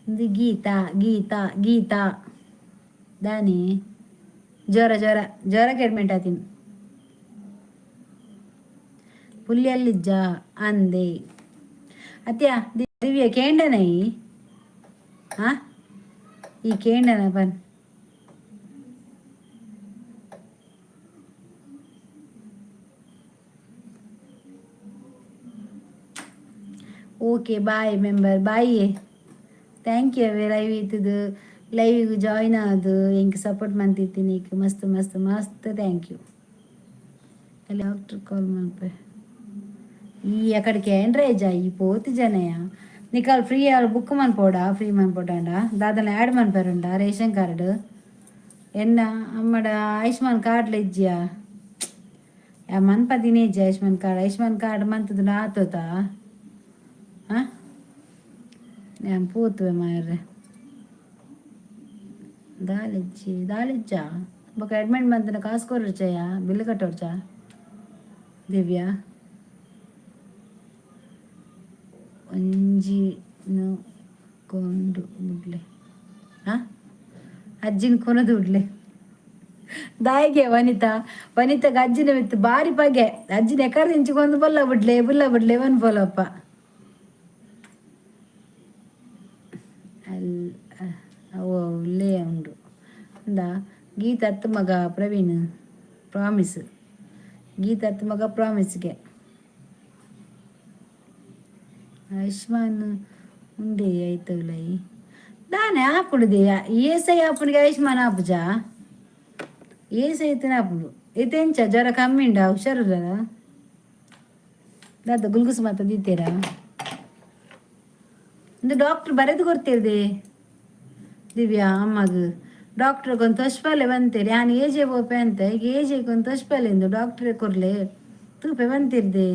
[SPEAKER 1] ಇಂದು ಗೀತಾ ಗೀತಾ ಗೀತಾ ದಾನಿ. ಜೋರ ಜೋರ ಜೋರ ಕೆಡ್ಮೆಂಟ್ ಆತೀನಿ. ಪುಲ್ಯಲ್ಲಿಜ್ಜ ಅಂದೆ ಅತ್ಯ. ದಿವ್ಯ ಕೇಂಡನ ಈ ಹಾ ಈ ಕೇಂಡನ ಪನ್. Okay bye member, bye. Thank you live ಇತ್ತದು ಲೈವಿಗೆ ಜಾಯ್ನ್ ಆದು ಎಂಕ್ ಸಪೋರ್ಟ್ ಮಂತಿತ್ತೀನಿ ಮಸ್ತ್ ಮಸ್ತ್ ಮಸ್ತ್ thank you. Doctor call ಮನ್ಪೆ. ಈ ಅక్కడికి ఏండ్రేజా ಈ ಪೋತಿ ಜನಯ ನಿಕಾಲ್ ಫ್ರೀ ಬುಕ್ ಮನ್ಪೋಡ. ಫ್ರೀ ಮನ್ಪೋಡಂಡ ದಾದನ ಆ್ಯಡ್ ಮನ್ಪೇರುಂಡ ರೇಷನ್ ಕಾರ್ಡ್. ಎನ್ನ ಅಮ್ಮಡ ಆಯುಷ್ಮಾನ್ ಕಾರ್ಡ್ಲ ಇಜ್ಜಿಯಾ? ಯಾ ಮನ್ಪದಿನೇ ಇಜ್ಜಿ ಆಯುಷ್ಮಾನ್ ಕಾರ್ಡ್. ಆಯುಷ್ಮಾನ್ ಕಾರ್ಡ್ ಮಂತುದು ಆತೋತ. ಹಾಂ, ഞാൻ ಪೂತುವೆ ಮಾರ್ರೆ. ದಾಲಿಜ್ಜಿ, ದಾಲಿಜ್ಜ. ಬೊಕ ಅಡ್ಮಿಟ್ ಮಂತನ ಕಾಸು ಕೊರ್ಚಯ್ಯ, ಬಿಲ್ ಕಟ್ಟೋರ್ಚಾ ದಿವ್ಯಾ? ಒಂಜಿನು ಕೊಂಡು ಬುಡ್ಲೆ. ಹಾಂ, ಅಜ್ಜಿನ ಕೊನದು ಬಿಡ್ಲೆ. ದಾಯಿಗೆ ವನಿತಾ, ವನಿತಾಗ ಅಜ್ಜಿನ ಮಿತ್ತು ಬಾರಿ ಪಗೆ. ಅಜ್ಜಿನ ಎಕರ್ ಇಂಚಿಕೊಂದು ಬೊಲ್ಲ ಬಿಡ್ಲೆ, ಬುಲ್ಲ ಬಿಡ್ಲೆ ಒನ್ ಪೋಲಪ್ಪ. ಅಲ್ ಅವು ಉಲ್ಲೇ ಉಂಡು ಅಂದ. ಗೀತ ಅತ್ತು ಮಗ ಪ್ರವೀಣ್, ಪ್ರಾಮಿಸ್. ಗೀತ ಅತ್ತು ಮಗ ಪ್ರಾಮಿಸ್ಗೆ. ಆಯುಷ್ಮಾನ್ ಉಂಡೆ ಆಯ್ತವ್ಲೈ ದಾನೆ ಆಪುಡುದೆ. ಏಸೈ ಆಪುನಿಗೆ ಆಯುಷ್ಮಾನ್ ಆಪುಜಾ? ಏಸೈತನ ಆಪುಂಡು. ಇತ್ತೆ ಜ್ವರ ಕಮ್ಮಿ ಉಂಡ? ಹುಷಾರುಲ್ಲ? ದಾದ ಗುಲ್ಗುಸ್ ಮಾತ ದೀತೀರಾ? ಒಂದು ಡಾಕ್ಟ್ರ್ ಬರೆದು ಕೊಡ್ತಿರ್ದೆ ದಿವ್ಯಾ ಅಮ್ಮಗ್. ಡಾಕ್ಟ್ರ್ ಒಂದು ತೊಷ್ಪಲೆ ಬಂತೇರಿ. ಯಾನ್ ಏಜೆ ಪೋಪೆ ಅಂತ ಈಗ ಏಜೆಗೆ ಒಂದು ತೊಷ್ಪಲೆ ಇಂದು ಡಾಕ್ಟ್ರೇ ಕೊರ್ಲೆ ತೂಪೆ ಬಂತಿರ್ದೆ.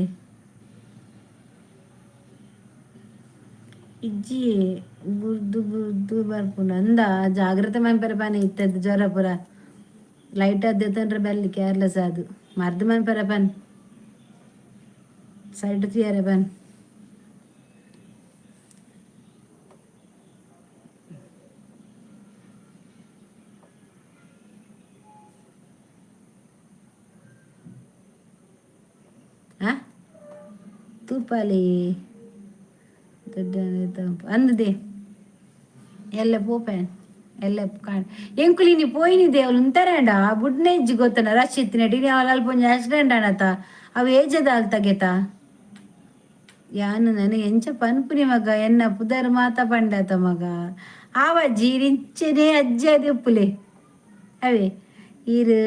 [SPEAKER 1] ಇಜ್ಜಿ, ಬುರ್ದು ಬುರ್ದು ಬರ್ಪುಂಡು ಅಂದ. ಜಾಗ್ರತೆ ಮನ್ಪೆರೆ ಪನೆ. ಇತ್ತದ್ದು ಜ್ವರ ಪೂರ ಲೈಟ್ ಅದ್ದು ಬಲ್ಲಿ, ಕೇರ್ಲೆಸ್ ಅದು. ಮರ್ದು ಮನ್ಪೆರೆ ಪನ್, ಸೈಡ್ తీಯರೆ ಪನ್. ಆ ತೂಪಾಲಿ ದೊಡ್ಡ ಅಂದದೆ ಎಲ್ಲ ಪೋಪೆ ಎಲ್ಲ ಕಾಣ್. ಎಂಕುಲಿ ನೀ ಪೋಯಿನಿದೆ, ಅವಳು ಉಂತಾರಂಡ ಬುಡ್ನೆ ಇಜ್ಜಿ ಗೊತ್ತನ. ರಶ್ ಇತ್ತಿನ ಇನಿ ಅವಳು ಅಲ್ಪ ಒಂಜಿ ಆಕ್ಸಿಡೆಂಟ್ ಆನತ. ಅವು ಏಜದ ಅಲ್ ತಗೆತ. ಯಾನು ನನಗೆ ಎಂಚ ಪನ್ಪುನಿ ಮಗ? ಎನ್ನ ಪುದರ್ ಮಾತ ಪಂಡತ ಮಗ. ಆವಜ್ಜಿ ಇಂಚೆನೆ ಅಜ್ಜಿ ಅದು ಉಪ್ಪುಲೆ. ಅವೇ ಈರು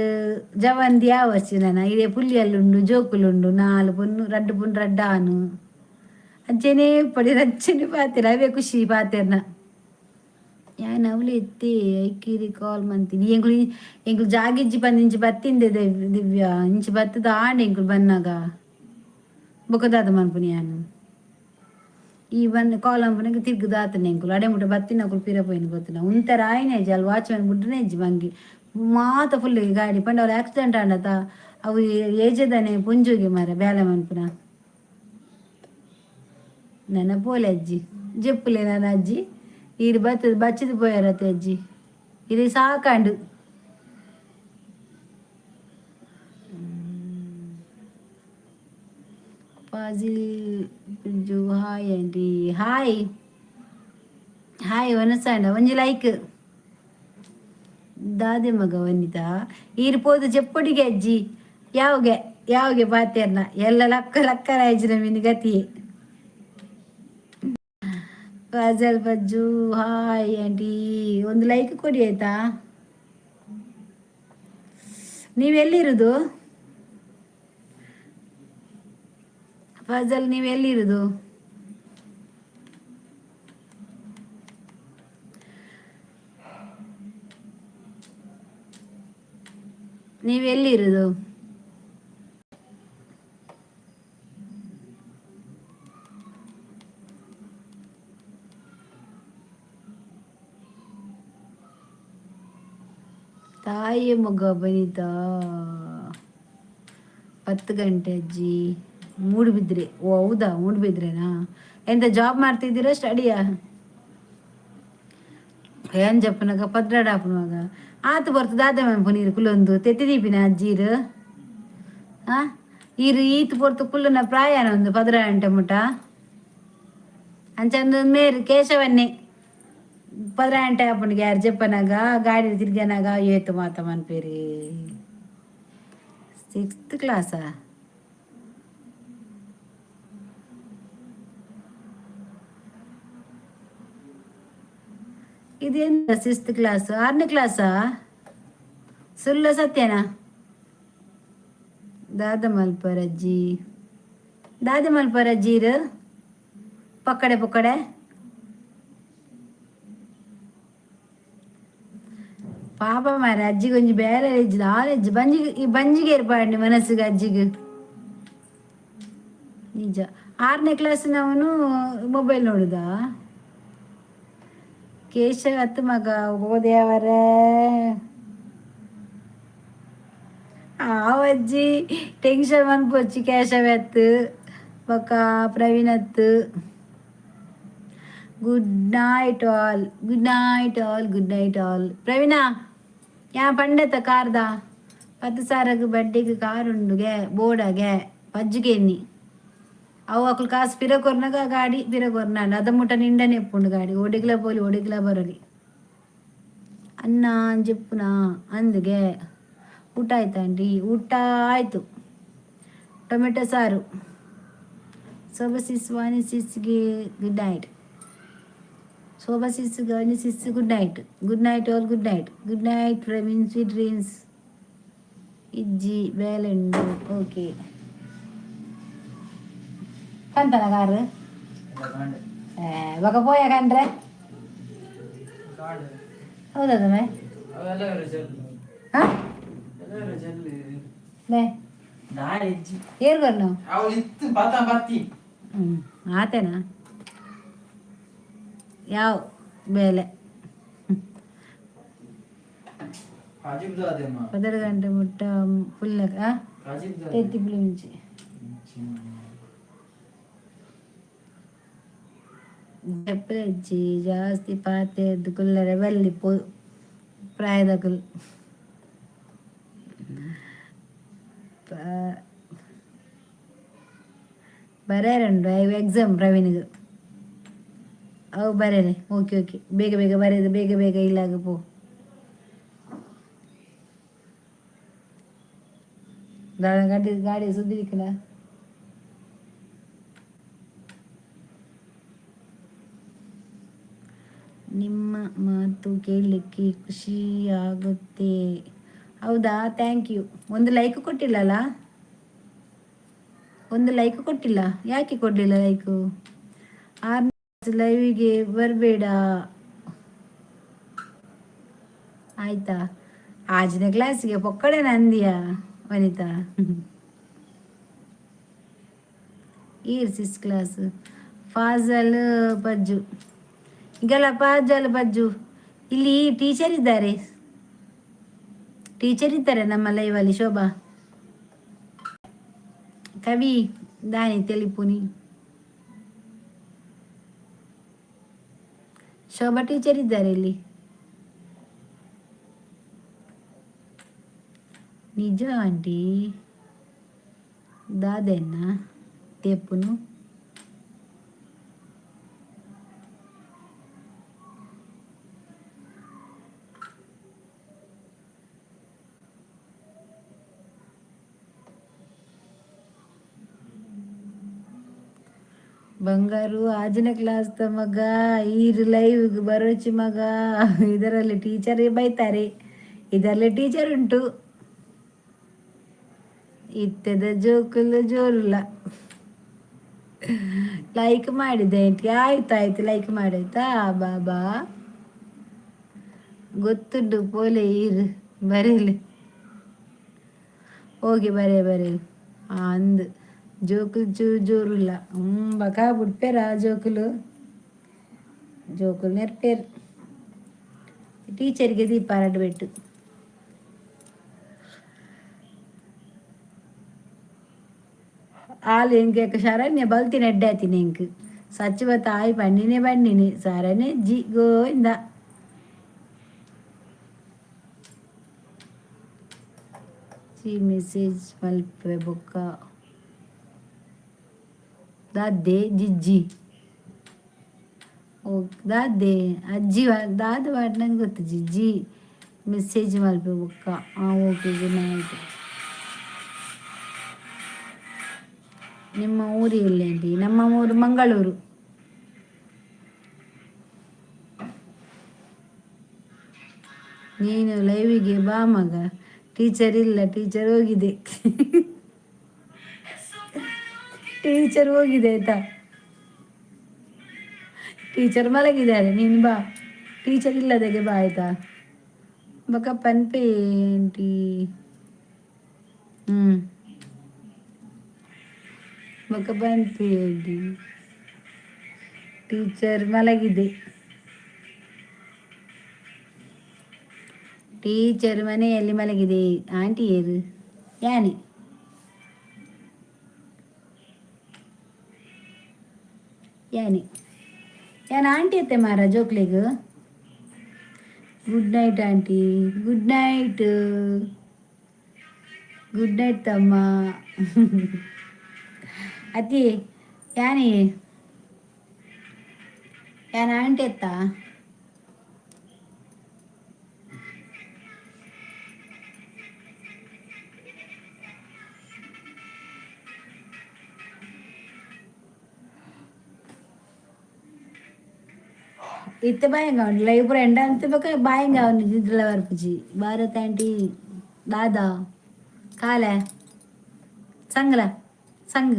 [SPEAKER 1] ಜವಂದಿ ಆವಚ್ಚಿ ನನ ಇದೇ ಪುಲ್ಲಿಯಲ್ಲುಂಡು, ಜೋಕುಲುಂಡು. ನಾಲು ಪೊನ್ನು, ರಡ್ಡು ಪೊನ್ನು, ರಡ್ಡು ಆನು. ಅಂಚೆನೇ ಪಡಿ ಅಂಚೆನೆ ಪಾತೆರ. ಅವೇ ಖುಷಿ ಪಾತೆರ್ನ. ಯಾನ್ ಅವಳು ಎತ್ತಿ ಐಕಿರಿ ಕಾಲ್ ಮಂತೀನಿ. ಎಂಕುಲು ಎಂಕುಲು ಜಾಗಿಜ್ಜಿ ಪಂದ್ ಇಂಚಿ ಬತ್ತಿಂದೆ ದಿವ್ಯ. ಇಂಚಿ ಬತ್ತದ ಆಂಡ್ ಎಂಕುಲು ಬನ್ನಾಗ ಬೊಕ ದಾದ ಮನ್ಪುನಿ ಯಾನು? ಈ ಬಂದು ಕಾಲ್ ಅಂಪುನಗ ತಿರ್ಗುದಾತನೆ. ಎಂಕುಲು ಅಡೆ ಮುಟ್ಟ ಬತ್ತಿನಕುಲು ಪಿರ ಪೋಯಿನ ಗೊತ್ತಿನ. ಉಂತರ ಆಯ್ನೆ ಇಜ್ಜಿ ಅಲ್ಲಿ. ವಾಚ್ಮ್ಯಾನ್ ಬುಡ್ಡನೆ ಇಜ್ಜಿ. ಮಂಗಿ ಮಾತ ಫುಲ್ ಗಾಡಿ ಪಂಡ ಅವ್ರು ಆಕ್ಸಿಡೆಂಟ್ ಆಂಡತ. ಅವು ಏಜದನೆ ಪುಂಜುಗೆ ಮಾರ ಬೇಲೆ ಮನ್ಪುನ. ನನ್ನ ಪೋಲೆ ಅಜ್ಜಿ ಜೆಪ್ಪುಲೆ ನನ್ನ ಅಜ್ಜಿ. ಈರು ಬತ್ತದ ಬಚ್ಚಿದ ಪೋಯಾರತ್ತೆ ಅಜ್ಜಿ. ಇದು ಸಾಕಾಂಡು. ಫಾಜಿಲ್ ಬಿಜ್ಜು, ಹಾಯ್ ಆಂಟಿ. ಹಾಯ್ ಹಾಯ್ ವನಸಾಂಡ. ಒಂಜಿ ಲೈಕ್ ದಾದೆ ಮಗ ವನಿತಾ. ಈರು ಪೋದು ಜೆಪ್ಪೊಡಿಗೆ ಅಜ್ಜಿ. ಯಾವ್ಗೆ ಯಾವ್ಗೆ ಪಾತೆರ್ನ ಎಲ್ಲ ಲಕ್ಕ ಲಕ್ಕ ರಾಯ್ಜಿನ ಮಿನಿ ಗತಿಯೇ. ಫಾಜಲ್ ಬಜ್ಜು, ಹಾಯ್ ಆಂಟಿ. ಒಂದು ಲೈಕ್ ಕೊಡಿ ಆಯ್ತಾ? ನೀವೆಲ್ಲಿರುದು ಫಜಲ್? ನೀವೆಲ್ಲಿರುದು? ನೀವೆಲ್ಲಿರುದು? ತಾಯಿಯ ಮಗ ಬನಿತಾ. 10 ಗಂಟೆ ಅಜ್ಜಿ, ಮೂಡುಬಿದ್ರೆ. ಓ ಹೌದಾ? ಮೂಡುಬಿದ್ರೆನಾ? ಎಂತ ಜಾಬ್ ಮಾಡ್ತಿದ್ದೀರಾ, ಸ್ಟಡಿಯಾ? ಏನ್ ಜಪ್ಪನಗ ಪದ್ರಾಡ ಆಪುನಗ ಆತು ಬರ್ತದ. ದಾದ ಮನ್ಪು ಕುಲೊಂದು ತೆತ್ತಿ ದೀಪಿನ ಅಜ್ಜೀರು. ಆ ಈರು ಈತ್ ಪೊರ್ತು ಕುಲ್ಲುನ ಪ್ರಾಯನ ಒಂದು 12 ಗಂಟೆ ಮುಟ. ಅಂಚಂದು ಮೇರು ಕೇಶವನ್ನೇ 12 ಗಂಟೆ ಆಪುಂಡು. ಯಾರು ಜಪ್ಪನಾಗ ಗಾಡಿ ತಿರ್ಗನಾಗ ಏತು ಮಾತ ಮನ್ಪೇರಿ. ಸಿಕ್ಸ್ತ್ ಕ್ಲಾಸಾ? ಇದೇನು ಸಿಕ್ಸ್ತ್ ಕ್ಲಾಸ್? ಆರನೇ ಕ್ಲಾಸಾ? ಸುಳ್ಳ ಸತ್ಯನಾ? ದಾದ ಮಲ್ಪರಜ್ಜಿ, ದಾದ ಮಲ್ಪರಜ್ಜೀರು ಪಕ್ಕಡೆ ಪಕ್ಕಡೆ. ಪಾಪ ಮಾರೆ, ಅಜ್ಜಿಗೆ ಒಂಜಿ ಬೇರೆ ಇಜ್ಜಿ ದಾಲ ಇಜ್ಜಿ. ಬಂಜಿಗೆ ಈ ಬಂಜಿಗೆ ಏರ್ಪಾಂಡಿ ಮನಸ್ಸಿಗೆ ಅಜ್ಜಿಗೆ. ನಿಜ, ಆರನೇ ಕ್ಲಾಸಿನವನು ಮೊಬೈಲ್ ನೋಡುದ? ಕೇಶವ ಅತ್ತು ಮಗ ಓದೇವರೇ. ಆವಜ್ಜಿ ಟೆನ್ಷನ್ ಮನ್ಪೊಚ್ಚಿ. ಕೇಶವ ಅತ್ತು ಬೊಕ್ಕ ಪ್ರವೀಣ್ ಅತ್ತು. Good night all, good night all, good night all. Praveena, yeah ಪಂಡತ ಕಾರ್ದ 10,000ಕ್ಕೆ ಬಡ್ಡಿಗೆ ಕಾರ್ ಉಂಡುಗೆ ಬೋಡಗೆ ಪಜ್ಜುಗೆನ್ನಿ. ಅವು ಅಕ್ಲು ಕಾಸು ಪಿರ ಕೊರ್ನಗ ಗಾಡಿ ಪಿರ ಕೊರ್ನಾಂಡ ಅದ ಮುಟ್ಟ ನಿಂಡನೆ ಎಪ್ಪುಂಡು ಗಾಡಿ. ಓಡಿಗ್ಲ ಪೋಲಿ, ಓಡಿಗ್ಲ ಬರಲಿ. ಅನ್ನ ಅಂಜಿಪ್ಪುನ ಅಂದ್ಗೆ. ಊಟ ಆಯ್ತಾ ಆಂಟಿ? ಊಟ ಆಯಿತು, ಟೊಮೆಟೊ ಸಾರು. ಶೋಭಾ ಸಿಸ್, ವಾಣಿ ಸಿಸ್ಗೆ ಗುಡ್ ನೈಟ್. ಶೋಭಾ ಸಿಸ್, ವಾಣಿ sis, good night, good night all, good night, good night Praveen, sweet dreams. ಇಜ್ಜಿ ಬೇಲೆಂಡು. ಓಕೆ, ಕಂತನ ಕಾರು ಬೊಕ ಪೋಯ ಕಂಡ್ರೆ. ಹೌದಾ? ಹಾಂ, ಲೇ, ಏರ್ ಕೊರ್ನು? ಹ್ಞೂ, ಆತೇನಾ? ಯಾವ ಬೇಲೆ? 10 ಗಂಟೆ ಮುಟ್ಟ ಫುಲ್ ತೆತ್ತಿ ಪುಳಿ ಮುಂಚೆ ಜಪ್ಪಜ್ಜಿ ಜಾಸ್ತಿ ಪಾತೆರ್ದು ಕುಲ್ಲರೆ ಬಲ್ಲಿ ಪೋ ಪ್ರಾಯದಕುಲು. ಬರೇರುಂಡು ಎಕ್ಸಾಮ್ ಪ್ರವೀಣ್ಗೆ. ಅವು ಬರೇನೆ. ಓಕೆ ಓಕೆ, ಬೇಗ ಬೇಗ ಬರೆದು ಬೇಗ ಬೇಗ ಇಲ್ಲಾಗ ಪೋ. ಗಾಡಿ ಗಾಡಿ ಸುದ್ದಿ. ನಿಮ್ಮ ಮಾತು ಕೇಳಲಿಕ್ಕೆ ಖುಷಿಯಾಗುತ್ತೆ. ಹೌದಾ? Thank you. ಒಂದು ಲೈಕ್ ಕೊಟ್ಟಿಲ್ಲಲ್ಲ? ಒಂದು ಲೈಕ್ ಕೊಟ್ಟಿಲ್ಲ. ಯಾಕೆ ಕೊಡಲಿಲ್ಲ ಲೈಕು? ಆರು ಲೈವಿಗೆ ಬರಬೇಡ, ಆಯ್ತಾ? ಆಜನೇ ಕ್ಲಾಸಿಗೆ ಪೊಕ್ಕಡೆ ನಂದಿಯ ವನಿತಾ. ಈರ್ ಸಿಸ್ ಕ್ಲಾಸ್ ಫಾಜಲ್ ಪಜ್ಜು ಈಗೆಲ್ಲ ಫಾಜಲ್ ಪಜ್ಜು. ಇಲ್ಲಿ ಟೀಚರ್ ಇದ್ದಾರೆ, ಟೀಚರ್ ಇದ್ದಾರೆ ನಮ್ಮ ಲೈವಲ್ಲಿ. ಶೋಭಾ ಕವಿ ದಾನಿ ತೆಲಿಪುನಿ. ಶೋಭಾ ಟೀಚರ್ ಇದ್ದಾರೆ ಇಲ್ಲಿ. ನಿಜ ಆಂಟಿ, ದಾದೆನ್ನ ತೇಪುನು. ಬಂಗಾರು, ಆಜನೇ ಕ್ಲಾಸ್ ಮಗ, ಈರ್ ಲೈವ್ ಬರೋಚಿ ಮಗ. ಇದರಲ್ಲಿ ಟೀಚರ್ ಬೈತಾರೆ, ಇದರಲ್ಲಿ ಟೀಚರ್ ಉಂಟು. ಇತ್ತದ ಜೋಕುಲು ಜೋರುಲ್ಲ. ಲೈಕ್ ಮಾಡಿದೆ ಆಂಟಿ. ಆಯ್ತು ಆಯ್ತು, ಲೈಕ್ ಮಾಡಾಯ್ತಾ ಬಾಬಾ? ಗೊತ್ತುಂಟು ಪೋಲೆ. ಈರು ಬರೀಲಿ ಹೋಗಿ ಬರೇ ಬರೇ ಅಂದು. ಜೋಕುಲು ಚೂರು ಜೋರುಲ್ಲ. ಬಕ ಬುಡ್ಪೇರ ಜೋಕುಲು? ಜೋಕುಲು ನೆರ್ಪೇರು. ಟೀಚರ್ಗೆ ದೀಪ ಬಿಟ್ಟು ಆಲ್ ಎಂಕೆ ಶರಣ್ಯ ಬಲ್ತಿನ ಎಡ್ಡೆ ಆತೀನಿ. ಎಂಕ್ ಸಚಿವ ತಾಯಿ ಪಣ್ಣಿನೇ ಬಣ್ಣಿನಿ ಸರನೆ ಜಿ ಗೋವಿಂದ. ಜಿ ಮೆಸೇಜ್ ಮಲ್ಪೆ ಬೊಕ್ಕ ದಾದೆ ಜಿಜ್ಜಿ? ಓ ದಾದೆ ಅಜ್ಜಿ ದಾದ what ನಂಗೆ ಗೊತ್ತು. ಜಿಜ್ಜಿ ಮೆಸೇಜ್ ಮಲ್ಪೆ ಬೊಕ್ಕ. ಹಾಂ, ಓಕೆ, ಗುಡ್ ನೈಟ್. ನಿಮ್ಮ ಊರು ಎಲ್ಲಿ ಆಂಟಿ? ನಮ್ಮ ಊರು ಮಂಗಳೂರು. ನೀನು ಲೈವಿಗೆ ಬಾ ಮಗ. ಟೀಚರ್ ಇಲ್ಲ, ಟೀಚರ್ ಹೋಗಿದೆ, ಟೀಚರ್ ಹೋಗಿದೆ, ಆಯ್ತಾ? ಟೀಚರ್ ಮಲಗಿದ್ದಾರೆ. ನೀನು ಬಾ, ಟೀಚರ್ ಇಲ್ಲದಾಗೆ ಬಾ, ಆಯ್ತಾ? ಬೊಕ ಪನ್ಪೆ ಆಂಟಿ. ಹ್ಮ್ ಬೊಕ ಪನ್ಪೆ ಆಂಟಿ. ಟೀಚರ್ ಮಲಗಿದೆ. ಟೀಚರ್ ಮನೆಯಲ್ಲಿ ಮಲಗಿದೆ. ಆಂಟಿ ಏರು ಯಾನೆ? ಯಾನೆ ಯಾನ್ ಆಂಟಿ ಅತ್ತೆ ಮಾರ ಜೋಕ್ಲೆಗ್. Good night aunty. Good night. Good night ತಮ್ಮ. ಅತ್ತಿ ಯಾನೆ ಯಾನ್ ಆಂಟಿ ಅತ್ತ? ಇತ್ತೆ ಬಾಯಂಗ ಉಂಡು ಲೈವ್ ಪೂರ ಎಂಡ ಅಂತ ಬೊಕ ಬಾಯಂಗ ಉಂಡು ನಿದ್ರೆಲ ಬರ್ಪುಜಿ. ಭಾರತ್ ಆಂಟಿ ದಾದಾ ಕಾಲೆ ಸಂಗ್ಲ ಸಂಗ್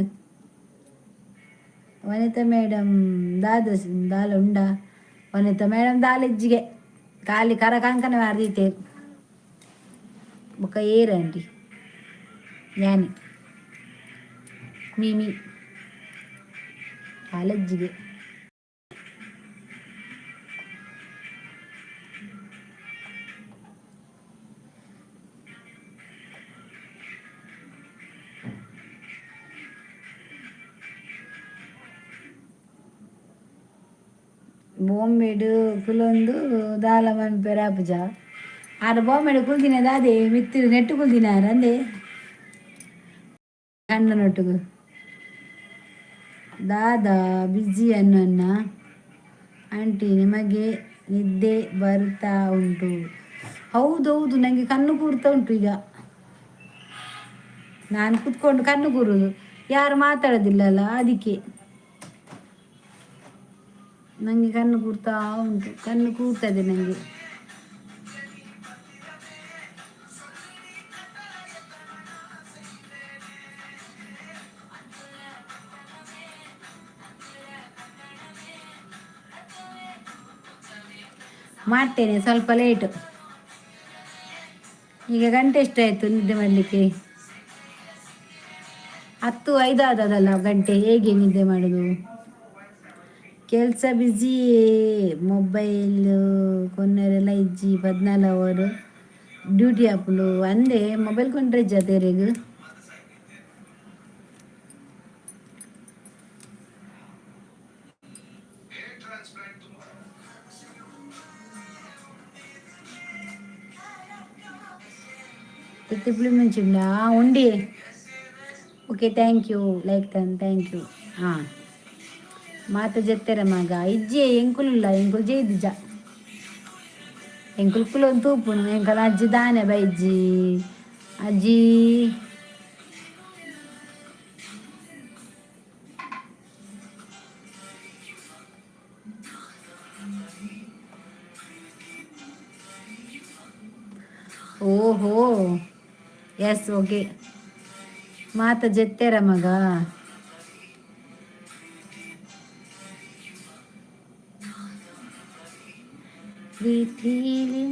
[SPEAKER 1] ವನಿತಾ ಮೇಡಮ್ ದಾದ ದಾಲ ಉಂಡಾ? ವನಿತಾ ಮೇಡಮ್ ದಾಲ ಇಜ್ಜಿಗೆ, ಖಾಲಿ ಕರ ಕಂಕನ ಮಾರ್ದೀತೆ. ಬೊಕ ಏರ್ ಆಂಟಿ? ಯಾನೆ ಮೀಮಿ ಕಾಲಜ್ಜಿಗೆ. ಬಾಂಬೆಡ್ ಕುಲೊಂದು ದಾಲ ಮನ್ಪೆರೆ ಆಪುಜ. ಆರ್ ಬಾಂಬೆಡ್ ಕುಲ್ದಿನ ದಾದೆ ಮಿತ್ತ್ ನೆಟ್ಟ್ ಕುಲ್ದಿನಾರ್ ಅಂದೆ ಕಂಡನೊಟ್ಟುಗು. ದಾದಾ ಬಿಜಿ ಅನ್ನ ಆಂಟಿ, ನಿಮಗೆ ನಿದ್ದೆ ಬರುತ್ತಾ ಉಂಟು. ಹೌದೌದು, ನನಗೆ ಕಣ್ಣು ಕೂರ್ತಾ ಉಂಟು ಈಗ. ನಾನು ಕುತ್ಕೊಂಡು ಕಣ್ಣು ಕೂರುದು, ಯಾರು ಮಾತಾಡೋದಿಲ್ಲಲ್ಲ, ಅದಕ್ಕೆ ನನಗೆ ಕಣ್ಣು ಕೂರ್ತಾ ಉಂಟು. ಕಣ್ಣು ಕೂರ್ತದೆ ನನಗೆ. ಮಾಡ್ತೇನೆ, ಸ್ವಲ್ಪ ಲೇಟು. ಈಗ ಗಂಟೆ ಎಷ್ಟಾಯಿತು ನಿದ್ದೆ ಮಾಡಲಿಕ್ಕೆ? 10:05 ಆದದಲ್ಲ ಗಂಟೆ, ಹೇಗೆ ನಿದ್ದೆ ಮಾಡೋದು? ಕೆಲಸ ಬ್ಯುಸಿ, ಮೊಬೈಲ್ ಕೊನೆರೆಲ್ಲ ಇಜ್ಜಿ. 14 ಅವರ್ ಡ್ಯೂಟಿ ಆಪುಂಡು ಅಂದೆ. ಮೊಬೈಲ್ ಕೊಂಡ್ರೆ ಇಜ್ಜ ತೇರೆಗ್? ತಿಪ್ಪುಳಿ ಮುಂಚಿಂಡ ಉಂಡಿ. Okay, thank you. Like ತನ್ thank you. ಹಾಂ, ಮಾತ ಜತ್ತೆರ ಮಗ ಇಜ್ಜೆ. ಎಂಕುಲುಲ್ಲ, ಎಂಕುಲು ಜೈದಿಜ. ಎಂಕುಲು ಕುಲೊಂದು ತೂಪುನು. ಎಂಕಲ ಅಜ್ಜಿ ದಾನೆ ಬೈಜ್ಜಿ ಅಜ್ಜಿ. ಓಹೋ, ಎಸ್, ಓಕೆ. ಮಾತ ಜತ್ತೆರ ಮಗ. ಪ್ರೀತಿಲಿ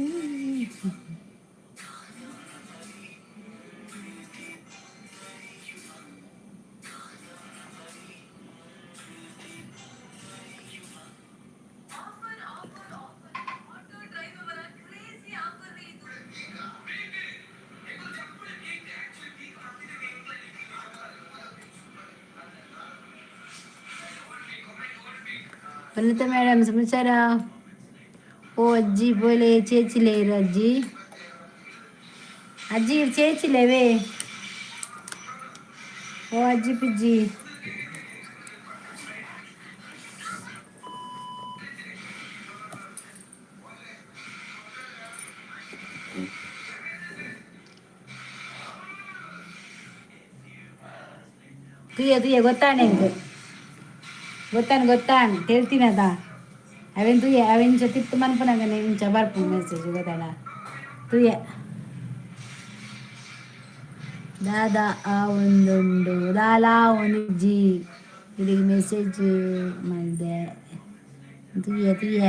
[SPEAKER 1] ವನಿತಾ ಮೇಡಮ್ ಸಮಾಚಾರ? ಓ ಅಜ್ಜಿ ಬೋಲೆ ಚೇಚಿ ಲೇರು ಅಜ್ಜಿ. ಅಜ್ಜಿ ಚೇಚಿ ಲೇವೇ? ಓ ಅಜ್ಜಿ ಪಿಜ್ಜಿ. ತುಯ್ಯ ತುಯ್ಯ ಗೊತ್ತಾನೆ ಎಂಕ್ ಗೊತ್ತಾನು ಗೊತ್ತಾನ್ ತೆಲ್ತಿನದ ಅವೆನ್ ತುಯ್ಯ. ಅವೆಂಚ ತಿತ್ತು ಮನ್ಪುನಗನೆ ಇಂಚ ಬರ್ಪುಂಡು ಮೆಸೇಜ್, ಗೊತ್ತಾಡ? ತುಯ್ಯ ದಾದಾ ಆ ಒಂದುಂಡು ದಾಲಾ ಒಂದಿಜ್ಜಿ. ಇದಕ್ಕೆ ಮೆಸೇಜ್ ಮಲ್ದೆ. ತುಯ್ಯ ತುಯ್ಯ.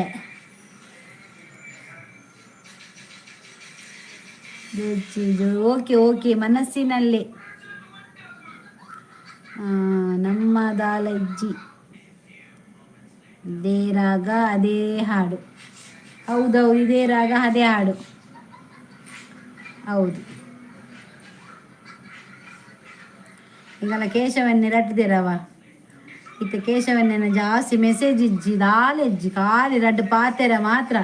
[SPEAKER 1] ಓಕೆ ಓಕೆ, ಮನಸ್ಸಿನಲ್ಲೇ. ನಮ್ಮ ದಾಲಜ್ಜಿ, ಇದೇ ರಾಗ ಅದೇ ಹಾಡು. ಹೌದೌದು, ಇದೇ ರಾಗ ಅದೇ ಹಾಡು, ಹೌದು. ಈಗಲ್ಲ ಕೇಶವನ್ನೇ ರಟ್ಟಿದಿರವ ಇತ್ತ. ಕೇಶವನ್ನೇನ ಜಾಸ್ತಿ ಮೆಸೇಜ್ ಇಜ್ಜಿ, ದಾಲೆಜ್ಜಿ, ಖಾಲಿ ರಡ್ಡು ಪಾತೆರ ಮಾತ್ರ.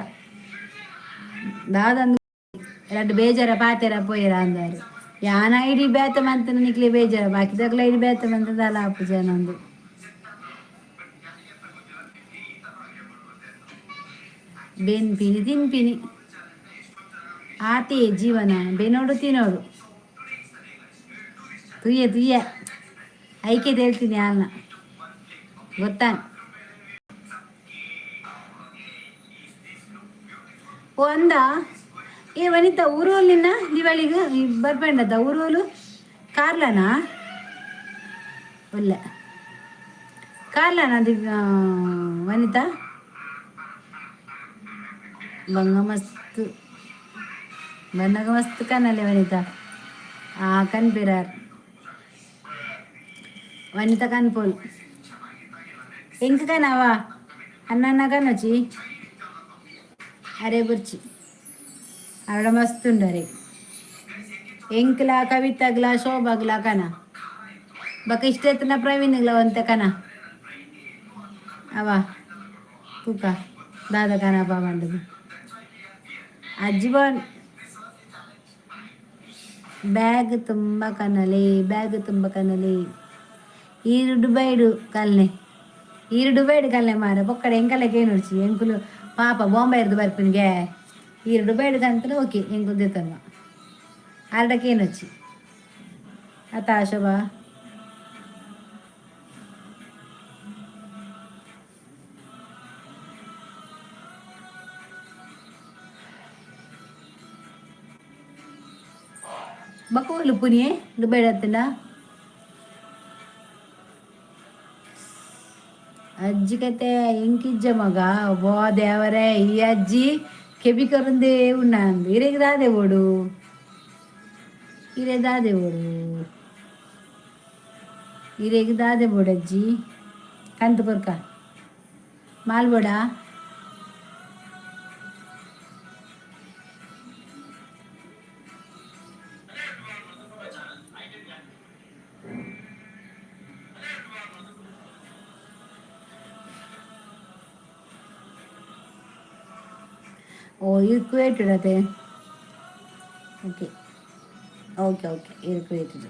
[SPEAKER 1] ದಾದಂದು ರಡ್ಡು ಬೇಜಾರ ಪಾತೆರ ಪೋಯಿರ ಅಂದಾರು. ಯಾನ ಐಡಿ ಬೇತ ಮಂತನ ನಿಕ್ಲೆ ಬೇಜಾರ, ಬಾಕಿದಕ್ಲ ಐಡಿ ಬೇತ ಮಂತದ ಆಪು ಜನಂದು. ಬೆನ್ಪಿನಿ ತಿನ್ಪಿನಿ ಆತೇ ಜೀವನ. ಬೆನೋಡು ತಿನ್ನೋಡು, ತುಯ್ಯ ತುಯ್ಯ ಐಕೆ ಹೇಳ್ತೀನಿ ಅನ್ನ ಗೊತ್ತಾ? ಓ ಅಂದ. ಏ ವನಿತಾ, ಊರೋಲು ನಿನ್ನ ದಿವಾಳಿಗೆ ಬರ್ಪಂಡದ? ಊರೋಲು ಕಾರ್ಲನಾ? ಒಳ್ಳೆ ಕಾರ್ಲನಾ ದಿವ್ ವನಿತಾ? ಬಂಗ ಮಸ್ತ್ ಬನ್ನಗ ಮಸ್ತ್ ಕನಲೆ ವನಿತಾ. ಆ ಕನ್ಪಿರಾರ್ ವನಿತಾ ಕನ್ಪೋಲ್. ಎಂಕ ಕನವಾ ಅನ್ನ ಕನಚಿ ಅರೆ ಬುರ್ಚಿ ಅರಡ ಮಸ್ತ್ ಉಂಡರೆ. ಎಂಕ್ಲ ಕವಿತಾಗ್ಲ ಶೋಭಾಗ್ಲ ಕನ ಬಕ ಇಷ್ಟ ಎತ್ತನ ಪ್ರವೀಣ್ಗ್ಲ ಒಂತೆ ಕನ. ಅವ ತೂಕ ದಾದ ಕನ ಪಾವಂಡದು. ಅಜ್ಜಿಬಾನ್ ಬ್ಯಾಗ್ ತುಂಬ ಕನಲಿ, ಬ್ಯಾಗ್ ತುಂಬ ಕನಲಿ. ಈರು ದುಬೈಡು ಕಲ್ನೆ, ಈರು ದುಬೈಡು ಕಲ್ನೆ ಮಾರ ಪೊಕ್ಕಡೆ. ಎಂಕಲಕ್ಕೆ ಏನು ಎಂಕುಲು ಪಾಪ ಬಾಂಬೆ ಇರ್ದು ಬರ್ಪಿನ್ಗೆ. ಈರು ದುಬೈಡು ಕಂತನ ಓಕೆ, ಎಂಕುಲು ದೇತನ್ವ ಆರ್ಡಕ್ಕೆ ಏನೊಚ್ಚಿ ಅತ್ತ ಶೋಭಾ. ಬಕೋಲು ಪುನಿಯೇ ದುಬೈಡ್ ಅತ್ತಂಡ. ಅಜ್ಜಿ ಕತೆ ಎಂಕಿಜ್ಜ ಮಗ. ಬೋ ದೇವರೇ, ಈ ಅಜ್ಜಿ ಕೆಬಿ ಕರುಂದೇ ಉಣ್ಣ ಅಂದು. ಇರೆಗ್ ದಾದೆ ಓಡು, ಇರೆ ದಾದೆ ಓಡು, ಇರೆಗ್ ದಾದೆ ಬೋಡು ಅಜ್ಜಿ? ಕಂತು ಕೊರ್ಕ ಮಾಲ್ಬೋಡ. ಓ, ಇದು ಕುವೇಟೆಡ್ ಅದೇ. ಓಕೆ ಓಕೆ ಓಕೆ, ಇದು ಕುವೇಟೆಡ್.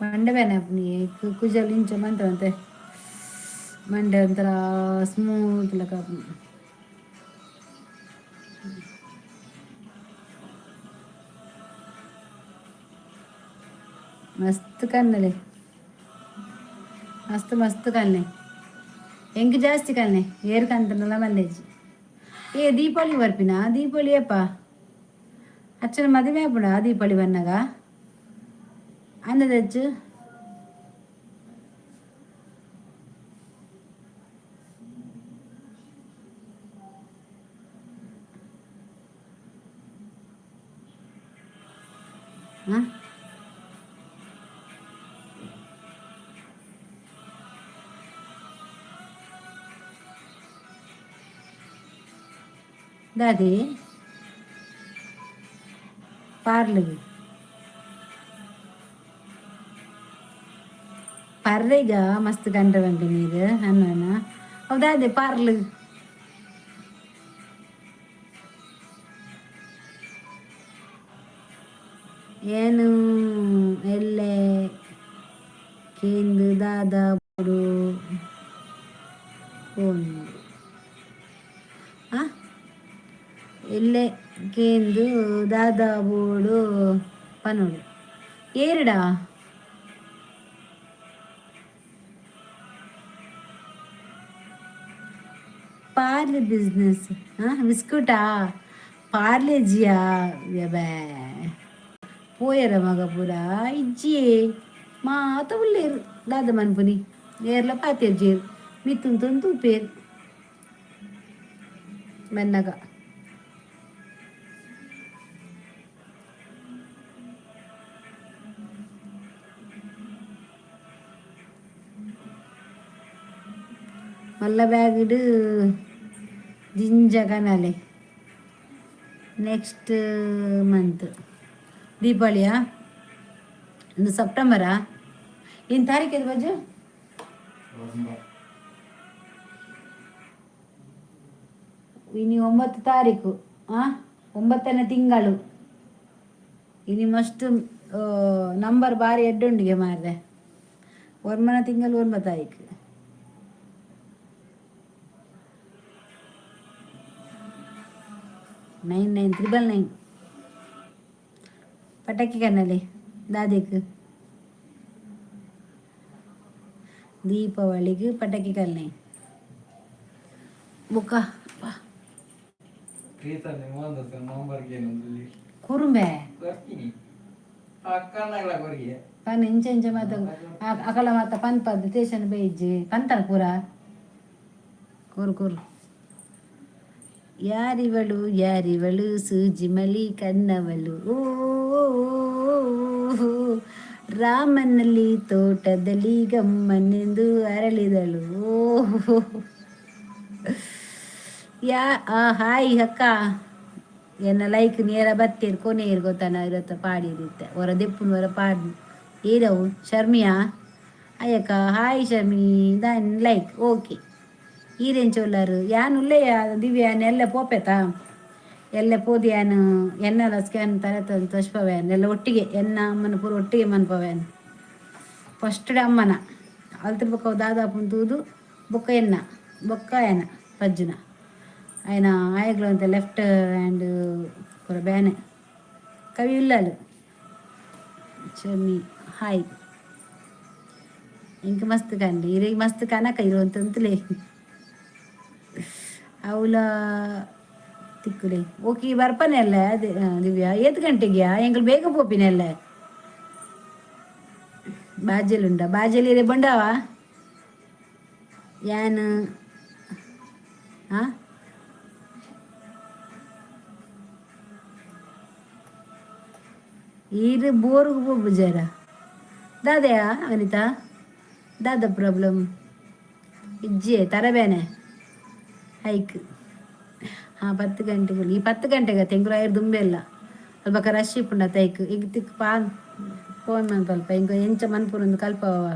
[SPEAKER 1] ಮಂಡೆ ಬೇನೆ ಕುಜಲ್ ಇಂಚ ಮಂತೆ ಮಂಡೆ ಒಂಥರ ಸ್ಮೂತ್ ಲೆಕ್ಕ. ಮಸ್ತ್ ಕನ್ನಲೆ, ಮಸ್ತ್ ಮಸ್ತ್ ಕಲ್ನೆ. ಎಂಕ್ ಜಾಸ್ತಿ ಕಲ್ನೆ ಏರ್ ಕಂತನಲ್ಲ ಮಲ್ಲೇಜಿ. ಏ ದೀಪಾವಳಿ ಬರ್ಪಿನ? ದೀಪಾವಳಿ ಅಪ್ಪ ಅಚ್ಚನ ಮದುವೆ ಆಪುಂಡ ದೀಪಾವಳಿ ಬನ್ನಗ ಅಂದದಚ್ಚು. ಹಾಂ, ದಾದಿ ಪಾರ್ಲಿಗೆ ಪರ್ರೆಗ ಮಸ್ತ್ ಕಂಡ್ರೆ ಬಂಪಿ ನೀರು ಅನ್ನೋಣ. ಹೌದಾ? ಅದೇ ಪಾರ್ಲು. ಏನು ಎಲ್ಲೆ ಕೇಂದು ದಾದ ಬೋಡು ಒಂದು ಆ ಎಲ್ಲೆ ಕೇಂದು ದಾದ ಬೋಡು ಪನೋಡು ಏರಡಾ. ಪಾರ್ಲೆ ಬಿಸ್ನೆಸ್ ಹಾಂ ಬಿಸ್ಕುಟಾ ಪಾರ್ಲೆಜಿಯಾ? ಯಬೇ, ಪೋಯರ ಮಗ ಪೂರ ಇಜ್ಜಿಯೇ ಮಾತ ಉಲ್ಲೇರು. ದಾದ ಮನ್ಪುನಿ? ಏರ್ಲ ಪಾತೆರ್ಜೇರು. ಮಿತ್ತುಂತೊಂದು ತೂಪೇರು ಮೆನ್ನಗ. ಮಲ್ಲ ಬ್ಯಾಗ್ಡ್ ಜಿಂಜ ಕನಲೆ. ನೆಕ್ಸ್ಟ್ ಮಂತ್ ದೀಪಾವಳಿಯಾ? ಇನ್ನು ಸೆಪ್ಟೆಂಬರಾ? ಏನು ತಾರೀಕು ಇದು ಬಜ್ಜು? ಇನ್ನು 9 ತಾರೀಕು, ಆ 9ನೇ ತಿಂಗಳು. ಇನಿ ಮಸ್ತ್ ನಂಬರ್ ಬಾರಿ ಎಡ್ಡುಂಡಿಗೆ ಮಾರ್ರೆ. 9 ತಿಂಗಳು 9 ತಾರೀಕು. 9 9 999. ಪಟಾಕಿ ಕಣ್ಣಲ್ಲಿ ದಾದಿಕ್ ದೀಪಾವಳಿಗೆ ಪಟಾಕಿ ಕಲ್ನೆ ಬುಕ್ಕ.
[SPEAKER 2] ಪ್ರೀತನೆ ಮೋಹನ್ ನವಂಬರ್ಗೆ ಏನೊಂದು
[SPEAKER 1] ಕುರುಂಬೆ.
[SPEAKER 2] ಬರ್ತೀನಿ ಅಕ್ಕನಾಗ್ಲ ಕೊರಿಗೆ.
[SPEAKER 1] ಪನ್ ಇಂಚ ಇಂಚ ಮಾತ ಅಕಲ ಮಾತ ಪನ್ ಪದ್ ತೇಶನ್ ಬೇಯ್ಜಿ ಪಂತನ ಪೂರ ಕೂರು ಕೂರು. ಯಾರಿವಳು ಯಾರಿವಳು ಸೂಜಿಮಲಿ ಕನ್ನವಳು, ಓ ರಾಮನಲ್ಲಿ ತೋಟದಲ್ಲಿ ಗಮ್ಮನೆಂದು ಅರಳಿದಳು. ಓ ಯಾ ಆ ಹಾಯ್ ಅಕ್ಕ. ಎನ್ನ ಲೈಕ್ ನೇರ ಬತ್ತೀರ್ ಕೊನೇರ್ ಗೊತ್ತಾನ ಇರತ್ತ ಪಾಡಿರುತ್ತೆ ಹೊರ ದೆಪ್ಪುನ ಹೊರ ಪಾಡಿ ಏರವು. ಶರ್ಮಿಯಾ ಅಯ್ಯಕ್ಕ, ಹಾಯ್ ಶರ್ಮಿ. ದನ್ ಲೈಕ್ ಓಕೆ. ಈರೇನ್ ಚೊಲ್ಲರು ಯಾನ್ ಉಲ್ಲೆಯ ದಿವ್ಯಾನ್ ಎಲ್ಲ ಪೋಪೆತಾ ಎಲ್ಲ ಪೋದಿಯಾನ್ ಎನ್ನಲ ಸ್ಕ್ಯಾನ್ ತರ ತೋಷ್ಪವ್ಯಾನ್ ಎಲ್ಲ ಒಟ್ಟಿಗೆ ಎನ್ನ ಅಮ್ಮನ ಪೂರ ಒಟ್ಟಿಗೆ ಮನ್ಪವ್ಯಾನ್. ಫಸ್ಟ್ ಅಮ್ಮನ ಅಲ್ತ್ರ ಬೊಕ್ಕ ದಾದಾಪುನ್ ತೂದು ಬೊಕ್ಕ ಎನ್ನ ಬೊಕ್ಕ ಎನ ಪಜ್ಜುನ ఆయన ಆಯಗ್ಲು ಅಂತ ಲೆಫ್ಟ್ ಹ್ಯಾಂಡ್ ಪೂರ ಬ್ಯಾನೆ. ಕವಿ ಉಲ್ಲಲು. ಶರ್ಮಿ ಹಾಯ್. ಇಂಕ ಮಸ್ತ್ ಕಂಡು ಇರೆಗ್ ಮಸ್ತ್ ಕನಕ ಇರುವಂತಂತಲೇ ಅವಲ ತಿಕ್ಕುಲೆ. ಓಕೆ, ಬರ್ಪನೆ ಅಲ್ಲ ದಿವ್ಯಾ? ಏತ್ ಗಂಟೆಗ್ಯಾ? ಎಂಕಲ್ ಬೇಗ ಪೋಪಿನ ಅಲ್ಲ. ಬಾಜೆಲ್ ಉಂಡ ಬಾಜೆಲ್ ಇರೆ ಬಂಡಾವ ಯಾನ್ ಆ ಈರ್ ಬೋರ್ಗ್ ಪೋಪು ಜರ ದಾದೆಯಾ ವನಿತಾ? ದಾದ ಪ್ರಾಬ್ಲಮ್ ಇಜ್ಜೆ ತರಬೇನೆ ಹೈಕ್. ಹಾಂ, 10 ಗಂಟೆಗೆ. ಈ 10 ಗಂಟೆಗೆ ತೆಂಗುರಾಯರ್ ದುಂಬೆ ಇಲ್ಲ ಅಲ್ಪ ರಶ್ ಇಪ್ಪುಂಡ ತೈಕ್ ಈಗ ತಿಕ್ ಪಾ ಫೋನ್ ಮನ್ಪಲ್ಪ ಇಂಕ ಎಂಚ ಮನ್ಪುನೊಂದು ಕಲ್ಪವ.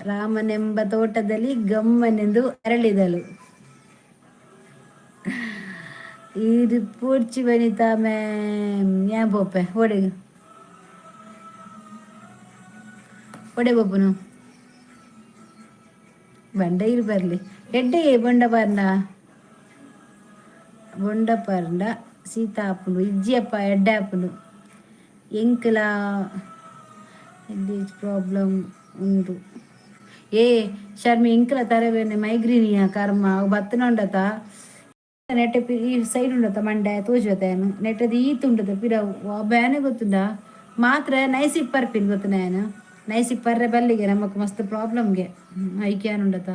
[SPEAKER 1] ರಾಮನೆಂಬ ತೋಟದಲ್ಲಿ ಗಮ್ಮನೆಂದು ಅರಳಿದಳು. ಇದು ಪೂರ್ಚಿ ವನಿತಾ ಮ್ಯಾಮ್. ಯಾನ್ ಪೋಪೆ ಓಡೆಗ್ ಒಡೆ ಪೋಪುನು? ಬಂಡ ಇರು ಬರಲಿ ಎಡ್ಡೆ ಬೊಂಡ ಪರ್ಂಡ ಬೊಂಡ ಪರ್ಂಡ ಸೀತ ಆಪುಂಡು. ಇಜ್ಜಿಯಪ್ಪ, ಎಡ್ಡೆ ಆಪುಂಡು. ಎಂಕಲ ಪ್ರಾಬ್ಲಮ್ ಉಂಡು. ಏ ಶರ್ಮಿ, ಎಂಕಲ ತರಬೇನೆ ಮೈಗ್ರೀನಿಯ ಕರ್ಮ ಅವು ಬತ್ತನ ಉಂಡತ. ನೆಟ್ಟೆ ಈ ಸೈಡ್ ಉಂಡತ ಮಂಡೆ ತೋಜುವತ ನೆಟ್ಟದ ಈತ್ ಉಂಡತ ಪಿರವು ಬ್ಯಾನೆ ಗೊತ್ತುಂಡ. ಮಾತ್ರ ನೈಸಿಕ್ ಪರ್ಪಿನ್ ಗೊತ್ತು ನಾನು. ನೈಸಿಕ್ ಪರ್ರೆ ಬಲ್ಲಿಗೆ ನಮಕ್ ಮಸ್ತ್ ಪ್ರಾಬ್ಲಮ್ಗೆ ಐಕ್ಯಾನ್ ಉಂಡತ.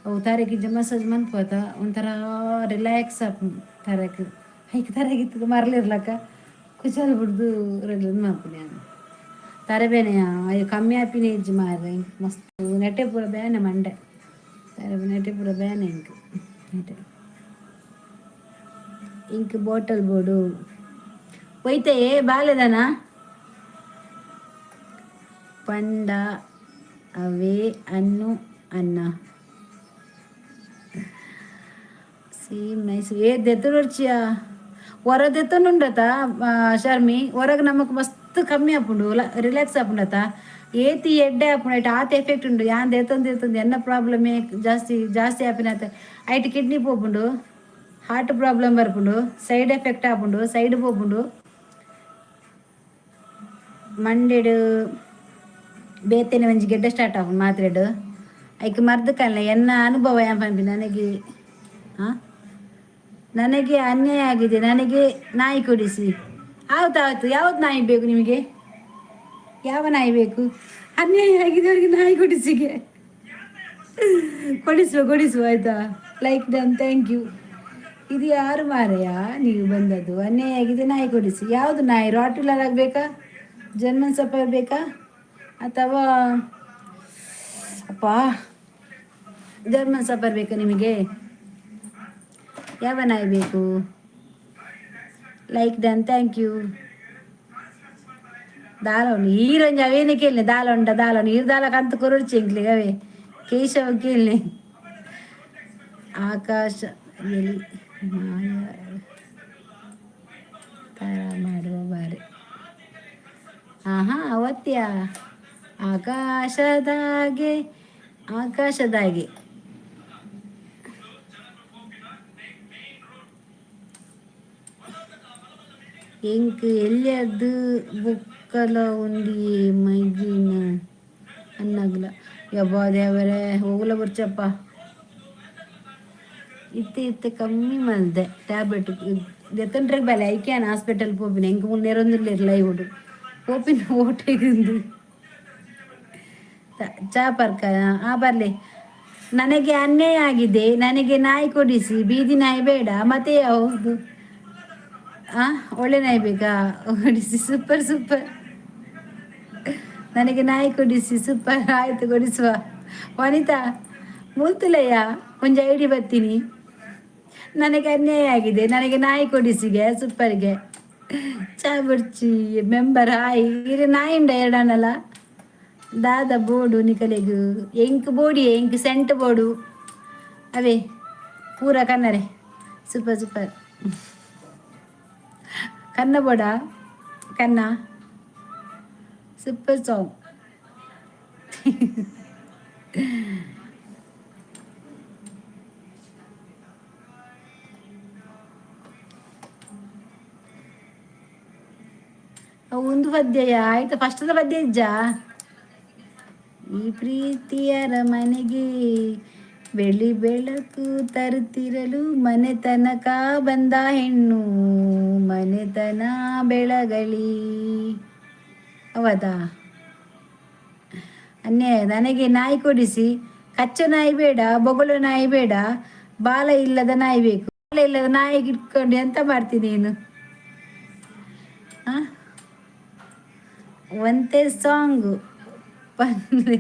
[SPEAKER 1] ಅವು ತಾರೀಕಿಂಚ ಮಸಾಜ್ ಮನ್ಪೋತ ಒಂಥರ ರಿಲ್ಯಾಕ್ಸ್ ಆಪ್ ತರಕ್ ಐಕ್ ತರಗಿತ್ತು ಮರಲಿರ್ಲಕ್ಕ ಕುಚಲ್ ಬಿಡ್ದು ರೆಡ್ ಮನ್ಪುನಿ ನಾನು. ತರಬೇನೆ ಅಯ್ಯೋ ಕಮ್ಮಿ ಆಪಿನ ಇಜ್ಜಿ ಮಾರ್ರೆ. ಮಸ್ತ್ ನೆಟ್ಟೆ ಪೂರ ಬೇನೆ ಮಂಡೆ ತರೆ ನೆಟ್ಟೆ ಪೂರ ಬೇನೆ. ಇಂಕ್ ನೆಟ್ಟೆ ink bottle board ಹೋಯ್ತೆ ಬಾಲೆದನ ಪಂಡ ಅವೇ ಅನ್ನು ಅನ್ನ ಸೇಮ್ ನೈಸ್. ಏ ದೆತ್ತೊರ್ಚಿಯಾ ಹೊರ ದೆತ್ತೊಂಡುಂಡತ ಶರ್ಮಿ. ಹೊರಗೆ ನಮಕ್ ಮಸ್ತ್ ಕಮ್ಮಿ ಆಪುಂಡು, ರಿಲ್ಯಾಕ್ಸ್ ಆಪುಂಡತ. ಏತಿ ಎಡ್ಡೆ ಆಪುಂಡು ಐಟ್ ಆತ ಎಫೆಕ್ಟ್ ಉಂಡು. ಯಾನ್ ದೆತ್ತೊಂದು ದೆತ್ತೊಂದು ಎನ್ನ ಪ್ರಾಬ್ಲಮೇ ಜಾಸ್ತಿ ಜಾಸ್ತಿ ಆಪಿನತ. ಐಟ್ ಕಿಡ್ನಿ ಪೋಪುಂಡು, ಹಾರ್ಟ್ ಪ್ರಾಬ್ಲಮ್ ಬರ್ಪುಂಡು, ಸೈಡ್ ಎಫೆಕ್ಟ್ ಆಪುಂಡು, ಸೈಡ್ ಪೋಪುಂಡು. ಮಂಡೆಡ್ ಬೇತೆನೆ ಒಂಜಿ ಗೆಡ್ಡೆ ಸ್ಟಾರ್ಟ್ ಆಪುಂಡು ಮಾತ್ರೆಡ್. ಐಕ್ ಮರ್ದ್ ಕಲ್ಲೆ ಎನ್ನ ಅನುಭವ ಯಾನ್ ಪನ್ಪಿ. ನನಗೆ ಹಾಂ ನನಗೆ ಅನ್ಯಾಯ ಆಗಿದೆ, ನನಗೆ ನಾಯಿ ಕೊಡಿಸಿ. ಆಯ್ತು ಆಯ್ತು. ಯಾವ್ದು ನಾಯಿ ಬೇಕು ನಿಮಗೆ? ಯಾವ ನಾಯಿ ಬೇಕು? ಅನ್ಯಾಯ ಆಗಿದೆ ಅವರಿಗೆ, ನಾಯಿ ಕೊಡಿಸಿಗೆ. ಕೊಡಿಸುವ ಕೊಡಿಸುವ, ಆಯ್ತಾ? Like done, thank you. ಇದು ಯಾರು ಮಾರೆಯ ನೀವು ಬಂದದ್ದು? ಅನ್ಯಾಯ ಆಗಿದೆ, ನಾಯಿ ಕೊಡಿಸಿ. ಯಾವುದು ನಾಯಿ? ರಾಟ್ವೀಲರ್ ಆಗಬೇಕಾ, ಜರ್ಮನ್ ಶೆಪರ್ಡ್ ಬೇಕಾ, ಅಥವಾ ಅಪ್ಪ ಜರ್ಮನ್ ಶೆಪರ್ಡ್ ಬೇಕಾ ನಿಮಗೆ? ಯಾವ ನಾಯಿ ಬೇಕು? Like done, thank you. ದಾಲ ಉಂಡು ಈರೊಂಜಿ ಅವೇನೆ ಕೇಳನೆ, ದಾಲ ಉಂಡ, ದಾಲ ಉಂಡು. ಈರ್ ದಾಲ ಕಂತು ಕೊರೊಡ್ಚಿ ಎಂಕ್ಲೆಗ್. ಅವೇ ಕೇಶವ ಕೇಳನೆ. ಆಕಾಶ ಎಲಿ ಮಾಯ ತರ ಮಾಡುವ ಬಾರೆ. ಆಹಾ, ಅವತ್ಯ ಆಕಾಶದಾಗೆ ಆಕಾಶದಾಗೆ. ಎಂಕ್ ಎಲ್ಯರ್ದ್ ಬೊಕ್ಕಲ ಉಂಡಿಯೇ ಮೈಜಿನ ಅನ್ನಗ್ಲ. ಯಬ್ಬಾ ದೇವರೇ, ಹೋಗ್ಲ ಬರ್ಚಪ್ಪ. ಇತ್ತೆ ಇತ್ತೆ ಕಮ್ಮಿ ಮಲ್ದೆ. ಟ್ಯಾಬ್ಲೆಟ್ ದೆತ್ತೊಂಡ್ರೆ ಬಲೆ ಐಕ್ಯಾನ ಹಾಸ್ಪಿಟಲ್ ಪೋಪಿನ. ಎಂಕ್ ಮುಲ್ ನೆರೊಂದುಲ್ಲೆರ್ ಲೈವ್ ಪೋಪಿನ ಓಟೆಗುಂದು. ಚಾ ಪರ್ಕ ಆ ಬರ್ಲಿ. ನನಗೆ ಅನ್ಯಾಯ ಆಗಿದೆ, ನನಗೆ ನಾಯಿ ಕೊಡಿಸಿ. ಬೀದಿ ನಾಯಿ ಬೇಡ. ಮತ್ತೆ ಯಾವುದು? ಆ, ಒಳ್ಳೆ ನಾಯಿ ಬೇಕಾ? ಕೊಡಿಸಿ. Super super. ನನಗೆ ನಾಯಿ ಕೊಡಿಸಿ, ಸೂಪರ್. ಆಯ್ತು, ಕೊಡಿಸುವ. ವನಿತಾ ಮೂಲ್ತುಲಯ್ಯ, ಒಂಜಿ ಐಡಿ ಬರ್ತೀನಿ. ನನಗೆ ಅನ್ಯಾಯ ಆಗಿದೆ, ನನಗೆ ನಾಯಿ ಕೊಡಿಸಿಗೆ, ಸೂಪರ್ಗೆ. ಚಾ ಬುಡ್ಚಿ ಮೆಂಬರ್ ಹಾಯ್. ಇರು ನಾಯಿ ಉಂಡ ಎರಡನ್ನಲ್ಲ. ದಾದ ಬೋಡು ನಿಕಲೆಗು? ಎಂಕ್ ಬೋಡಿ, ಎಂಕ್ ಸೆಂಟ್ ಬೋಡು. ಅವೇ ಪೂರ ಕನ್ನರೆ. Super super. ಕನ್ನ ಬೋಡ ಕನ್ನ. Super song. ಒಂದು ಪದ್ಯ ಆಯ್ತು. ಫಸ್ಟದ ಪದ್ಯ ಇಜ್ಜಾ? ಈ ಪ್ರೀತಿಯರ ಮನೆಗೆ ಬೆಳಿ ಬೆಳಕು ತರುತ್ತಿರಲು ಮನೆ ತನಕ ಬಂದ ಹೆಣ್ಣು ಮನೆತನ ಬೆಳಗಲಿ. ಹೌದಾ? ಅನ್ಯಾಯ, ನನಗೆ ನಾಯಿ ಕೊಡಿಸಿ. ಕಚ್ಚು ನಾಯಿ ಬೇಡ, ಬೊಗಳು ನಾಯಿ ಬೇಡ, ಬಾಲ ಇಲ್ಲದ ನಾಯಿ ಬೇಕು. ಬಾಲ ಇಲ್ಲದ ನಾಯಿ ಇಟ್ಕೊಂಡು ಎಂತ ಮಾಡ್ತೀನಿ ನೀನು? ಆ ಒಂತೆ ಸಾಂಗು ಪನ್ರಿ,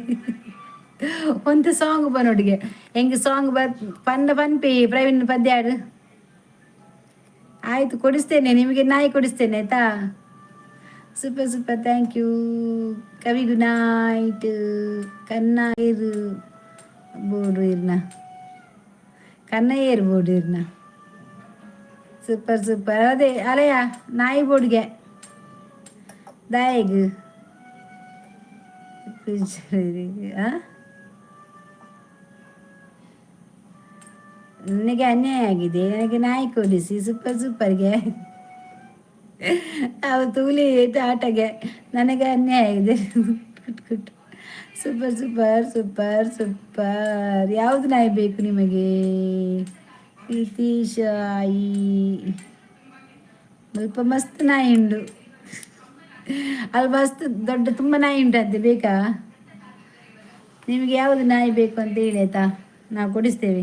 [SPEAKER 1] ಒಂತೆ ಸಾಂಗ್ ಪನೊಟ್ಟಿಗೆ. ಎಂಕ್ ಸಾಂಗ್ ಬರ್ ಪಂಡ ಪನ್ಪಿ ಪ್ರವೀಣ್ ಪದ್ಯಾಡು. ಆಯ್ತು, ಕೊಡಿಸ್ತೇನೆ, ನಿಮಗೆ ನಾಯಿ ಕೊಡಿಸ್ತೇನೆ, ಆಯ್ತಾ? Super super, thank you. ಕವಿ ಗುಡ್ ನೈಟ್. ಕನ್ನ ಇರು ಬೋಡು ಇರ್ನ, ಕನ್ನ ಏರು ಬೋಡು ಇರ್ನ. Super super. ಅದೇ ಅಲೆಯ ನಾಯಿ ಬೋರ್ಡ್ಗೆ ದಾಯಗ್ ಆ. ನನಗೆ ಅನ್ಯಾಯ ಆಗಿದೆ, ನನಗೆ ನಾಯಿ ಕೊಡಿಸಿ. ಸೂಪರ್ ಸೂಪರ್ಗೆ. ಅವು ತೂಲಿ ಆಟಗೆ. ನನಗೆ ಅನ್ಯಾಯ ಆಗಿದೆ. ಕುಟ್ ಕುಟ್. Super super super super. ಯಾವುದು ನಾಯಿ ಬೇಕು ನಿಮಗೆ? ಪ್ರೀತಿಶಾಯಿ ಸ್ವಲ್ಪ ಮಸ್ತ್ ನಾಯಿ ಉಂಡು ಅಲ್ಲಿ. ಮಸ್ತ್ ದೊಡ್ಡ ತುಂಬ ನಾಯಿ ಉಂಟಂತೆ, ಬೇಕಾ ನಿಮಗೆ? ಯಾವುದು ನಾಯಿ ಬೇಕು ಅಂತ ಹೇಳಿ, ಆಯ್ತಾ? ನಾವು ಕೊಡಿಸ್ತೇವೆ.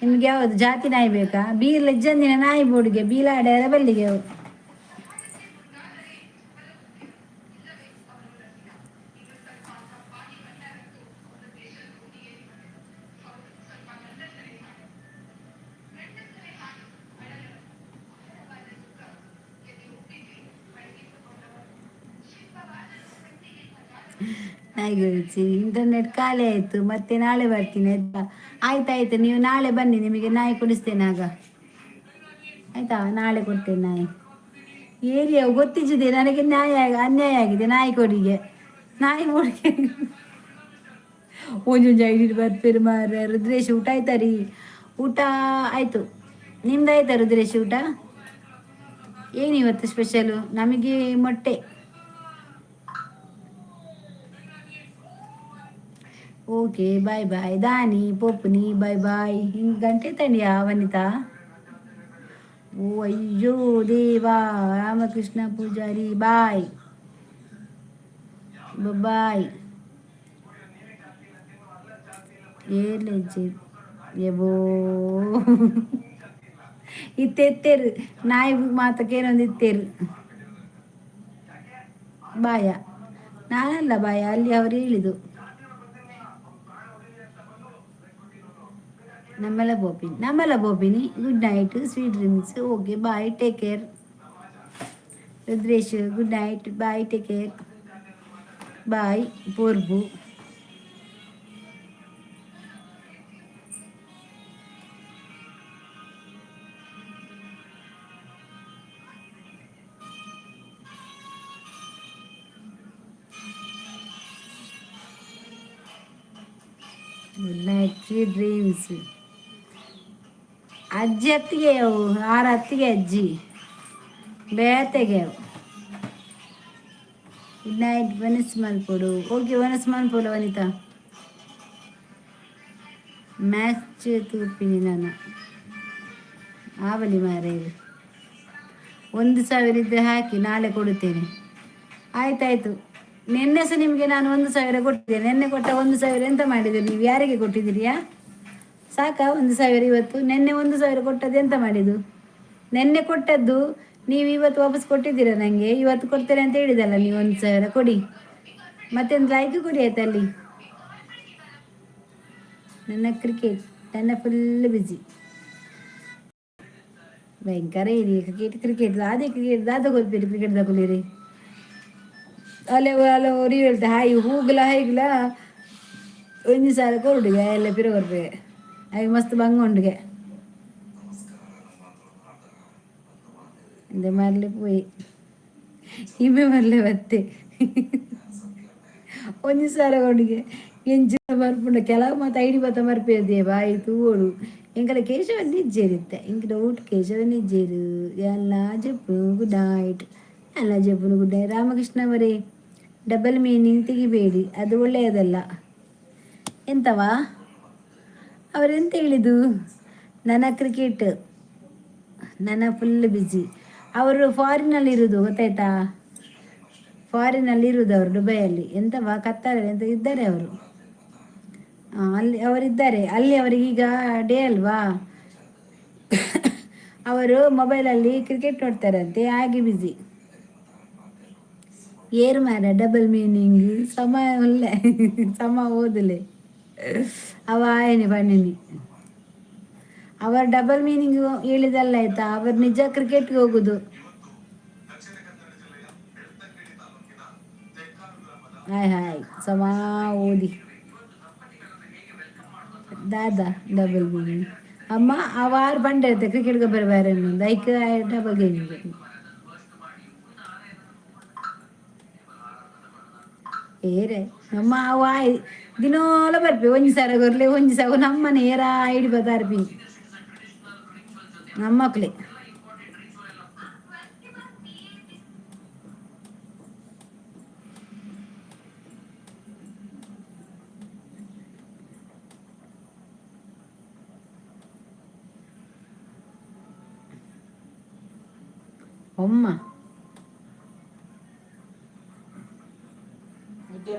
[SPEAKER 1] ನಿಮ್ಗೆ ಯಾವುದು ಜಾತಿ ನಾಯಿ ಬೇಕಾ? ಬೀರ್ಲ ಇಜ್ಜಂದಿನ ನಾಯಿ ಬೋಡಿಗೆ ಬೀಲಾಡೆ ಬಲ್ಲಿಗೆ ಅವು. ನಾಯಿಗೆ ಇಂಟರ್ನೆಟ್ ಖಾಲಿ ಆಯಿತು, ಮತ್ತೆ ನಾಳೆ ಬರ್ತೀನಿ, ಆಯ್ತಾ? ಆಯ್ತಾಯ್ತು, ನೀವು ನಾಳೆ ಬನ್ನಿ, ನಿಮಗೆ ನಾಯಿ ಕೊಡಿಸ್ತೇನೆ ಆಗ, ಆಯ್ತಾ? ನಾಳೆ ಕೊಡ್ತೇನೆ ನಾಯಿ. ಏರಿಯಾ ಗೊತ್ತಿದ್ದಿದೆ. ನನಗೆ ನ್ಯಾಯ ಅನ್ಯಾಯ ಆಗಿದೆ, ನಾಯಿ ಕೊಡಿಗೆ, ನಾಯಿ ಕೊಡಿಗೆ. ಒಂದೊಂದು ಐಡಿ ಬರ್ತೀರಿ ಮಾರ್ರೆ. ರುದ್ರೇಶ್, ಊಟ ಆಯ್ತಾ ರೀ? ಊಟ ಆಯಿತು. ನಿಮ್ದು ಆಯ್ತಾ ರುದ್ರೇಶ್ ಊಟ? ಏನು ಇವತ್ತು ಸ್ಪೆಷಲು? ನಮಗೆ ಮೊಟ್ಟೆ. ಓಕೆ, ಬಾಯ್ ಬಾಯ್ ದಾನಿ ಪೋಪುನಿ, ಬಾಯ್ ಬಾಯ್. ಹಿಂಗೆ ಗಂಟೆ ತಂಡಿಯಾ ವನಿತಾ? ಓ ಅಯ್ಯೋ ದೇವಾ. Ramakrishna Poojary, bye bye. ಏರ್ಲೆಜ್ಜಿ ಎಬೋ ಇತ್ತೆತ್ತೇರು ನಾಯಿ ಮಾತಕ್ಕೇನೊಂದು ಇತ್ತೇರು. ಬಾಯ ನಾನಲ್ಲ ಬಾಯ, ಅಲ್ಲಿ ಅವರು ಹೇಳಿದು. ನಮ್ಮೆಲ್ಲ ಬೋಪಿನಿ, ನಮ್ಮೆಲ್ಲ ಬೋಪಿನಿ. Good night, sweet dreams. Okay, bye, take care. Rudresh, good night, bye, take care, bye. ಪೂರ್ಬು good night, sweet dreams. ಅಜ್ಜಿ ಅತ್ತಿಗೆ ಅವು ಆರು ಅತ್ತಿಗೆ ಅಜ್ಜಿ ಬೇತೆಗೆ ಅವು. Good night. ವನಸ್ ಮಲ್ಪೊಡು. ಓಕೆ, ವನಸ್ ಮಲ್ಪೊಡು. ವನಿತಾ, ಮ್ಯಾಚ್ ತೂಪಿನಿ ನಾನು. ಆವಲಿ ಮಾರೆ, 1000 ಇದ್ದರೆ ಹಾಕಿ, ನಾಳೆ ಕೊಡುತ್ತೇನೆ. ಆಯ್ತಾಯ್ತು. ನಿನ್ನೆ ಸಹ ನಿಮಗೆ ನಾನು 1000 ಕೊಟ್ಟಿದ್ದೇನೆ. ನಿನ್ನೆ ಕೊಟ್ಟ 1000 ಎಂತ ಮಾಡಿದ್ದೀರಿ ನೀವು? ಯಾರಿಗೆ ಕೊಟ್ಟಿದ್ದೀರಿಯಾ? ಸಾಕಾ 1000 ಇವತ್ತು? ನಿನ್ನೆ 1000 ಕೊಟ್ಟದ್ದು ಎಂತ ಮಾಡಿದ್ದು? ನಿನ್ನೆ ಕೊಟ್ಟದ್ದು ನೀವು ಇವತ್ತು ವಾಪಸ್ ಕೊಟ್ಟಿದ್ದೀರಾ ನನಗೆ? ಇವತ್ತು ಕೊಡ್ತೇನೆ ಅಂತ ಹೇಳಿದಲ್ಲ ನೀವು. 1000 ಕೊಡಿ, ಮತ್ತೊಂದು ಲೈಕ್ ಕೊಡಿ, ಆಯ್ತಾ? ಅಲ್ಲಿ ನನ್ನ ಕ್ರಿಕೆಟ್, ನನ್ನ ಫುಲ್ ಬ್ಯುಸಿ ಭಯಂಕರ ಇದೆ. ಕ್ರಿಕೆಟ್, ಕ್ರಿಕೆಟ್ ಅದೇ ಕ್ರಿಕೆಟ್ ದಾದ ಗೊತ್ತಿರಿ. ಕ್ರಿಕೆಟ್ ತಗೊಳ್ಳಿರಿ. ಅಲ್ಲೇ ಅಲ್ಲ ಒರಿ ಹೇಳ್ತೆ ಹಾಯ್ ಹೂಗ್ಲ ಹೈಗ್ಲ ಒಂಜಿ ಸಾರ ಕೊರುಡುಗೆ ಎಲ್ಲ ಪಿರ ಕೊರ್ಪೆ. ಹಾಗೆ ಮಸ್ತ್ ಬಂಗ ಉಂಡುಗೆ ಇಂದ ಮರ್ಲೆ ಪೋಯಿ ಇಮ್ಮೆ ಮರ್ಲೆ ಬತ್ತೆ. ಒಂಜಿ ಸಾರ ಕೊಡುಗೆ ಎಂಚಿನ ಬರ್ಪುಂಡ ಕೆಲವು ಮಾತ ಐಡಿ ಬತ್ತ ಮರ್ಪೇದೆ ಬಾಯಿ ತೂವೊಡು. ಎಂಕಲ ಕೇಶವ ನಿಜ್ಜೇರಿತ್ತೆ. ಇಂಕ್ ಡೌಟ್, ಕೇಶವ ನಿಜ್ಜೇರು. ಎಲ್ಲ ಜಪ್ಪು, ಗುಡ್ ನೈಟ್. ಎಲ್ಲ ಜಪ್ಪುನು, ಗುಡ್ ನೈಟ್. ರಾಮಕೃಷ್ಣ ಅವರೇ, ಡಬಲ್ ಮೀನಿಂಗ್ ತೆಗಿಬೇಡಿ, ಅದು ಒಳ್ಳೆಯದಲ್ಲ. ಎಂತವಾ ಅವರೆಂತ ಹೇಳಿದು? ನನ್ನ ಕ್ರಿಕೆಟ್, ನನ್ನ ಫುಲ್ ಬ್ಯುಸಿ. ಅವರು ಫಾರಿನಲ್ಲಿ ಇರುವುದು, ಗೊತ್ತಾಯ್ತಾ? ಫಾರಿನಲ್ಲಿ ಇರುವುದು ಅವರು, ದುಬೈಯಲ್ಲಿ ಎಂತವಾ ಕತ್ತಾರಲ್ಲಿ ಎಂತ ಇದ್ದಾರೆ ಅವರು. ಅಲ್ಲಿ ಅವರಿದ್ದಾರೆ. ಅಲ್ಲಿ ಅವರಿಗೀಗ ಡೇ ಅಲ್ವಾ? ಅವರು ಮೊಬೈಲಲ್ಲಿ ಕ್ರಿಕೆಟ್ ನೋಡ್ತಾರಂತೆ, ಹಾಗೆ ಬ್ಯುಸಿ. ಏರು ಮಾರ ಡಬಲ್ ಮೀನಿಂಗ್ ಸಮ ಉಲ್ಲೆ ಸಮ ಓದಲೆ ಅವ ಆಯನೆ ಪಣ್ಣಿನಿ. ಅವರು ಡಬಲ್ ಮೀನಿಂಗ್ ಹೇಳಿದಲ್ಲ, ಆಯ್ತಾ? ಅವರು ನಿಜ ಕ್ರಿಕೆಟ್ಗೆ ಹೋಗುದು. ಹಾಯ್ ಹಾಯ್ ಸಮ ಓದಿ ದಾದಾ ಡಬಲ್ ಮೀನಿಂಗ್ ಅಮ್ಮ. ಅವಾರು ಬಂಡೆ ಇರುತ್ತೆ ಕ್ರಿಕೆಟ್ ಗೊಬ್ಬರ ಬೇರೆ ಐಕ್ ಡಬಲ್ ಗೇಮಿಂಗ್ ಏರೆ. ನಮ್ಮ ಅವ ದಿನೋಲ ಬರ್ಪಿ. ಒಂಜಿ ಸಾರ ಕೊರ್ಲೆ, ಒಂಜಿ ಸಾರ ನಮ್ಮನೆ ಏರ ಐಡಿ ಬತ್ತಾರ್ಪಿ ನಮ್ಮಕ್ಲೆ. ಅಮ್ಮ.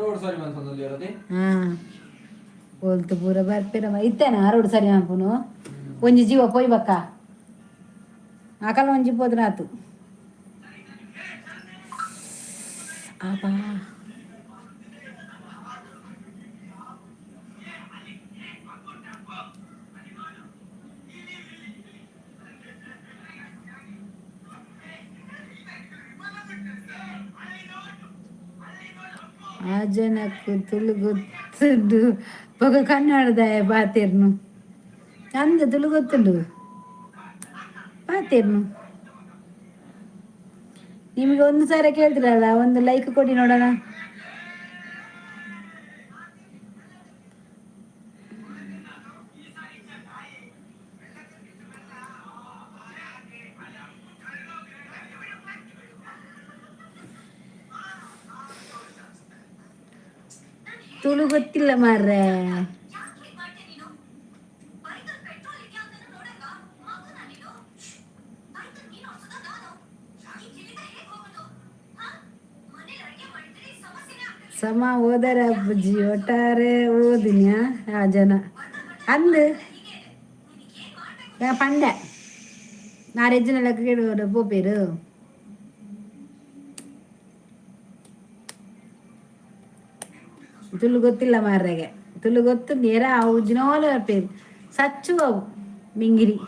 [SPEAKER 2] ರೋಡ್ ಸರಿ ಮನ್ಸೊಂದು ಇರತ್ತೆ.
[SPEAKER 1] ಹಾಂ, ಒಲ್ತು ಪೂರ ಬರ್ಪಿರಮ್ಮ. ಇತ್ತೇನ ರೋಡ್ ಸರಿ ಮನ್ಪುನು? ಒಂಜಿ ಜೀವ ಪೋಯ್ ಬಕ್ಕ ಅಕಲ ಒಂಜಿ ಪೋದನಾತು ಆಪಾ. ಆ ಜನಕ್ಕೆ ತುಳು ಗೊತ್ತುಂಡು, ಬೊಕ ಕನ್ನಡದ ಬಾತಿರ್ನು ಅಂದ. ತುಳು ಗೊತ್ತುಂಡು, ಪಾತಿರ್ನು. ನಿಮಗೆ ಒಂದು ಸಾರ ಕೇಳ್ತಿರಲ್ಲ, ಒಂದು ಲೈಕ್ ಕೊಡಿ ನೋಡೋಣ. ತುಳು ಗೊತ್ತಿಲ್ಲ ಮಾರ್ರೆ. ಸಮ ಓದರ ಅಪ್ಪುಜಿ, ಒಟ್ಟಾರೆ ಓದಿನ್ಯಾ ಆ ಜನ. ಅಂದು ಪಂಡೆ ನಾರೆಜ್ಜಿನ ಕ್ರಿಕೆಟ್ ಪೋಪೇರು. ತುಳು ಗೊತ್ತಿಲ್ಲ ಮಾರ್ರೆಗೆ, ತುಳು ಗೊತ್ತು ನೇರ ಅವು ದಿನೋಲ ಬರ್ಪೇರು ಸಚ್ಚು ಅವು ಮಿಂಗಿರಿ.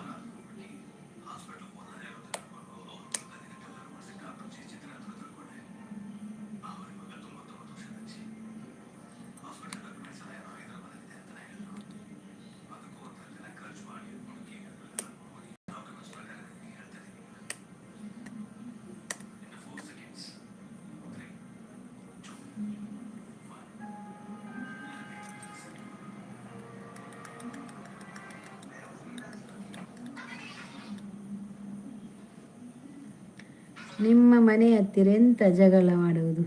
[SPEAKER 1] ನಿಮ್ಮ ಮನೆ ಹತ್ತಿರ ಎಂತ ಜಗಳ ಮಾಡುವುದು?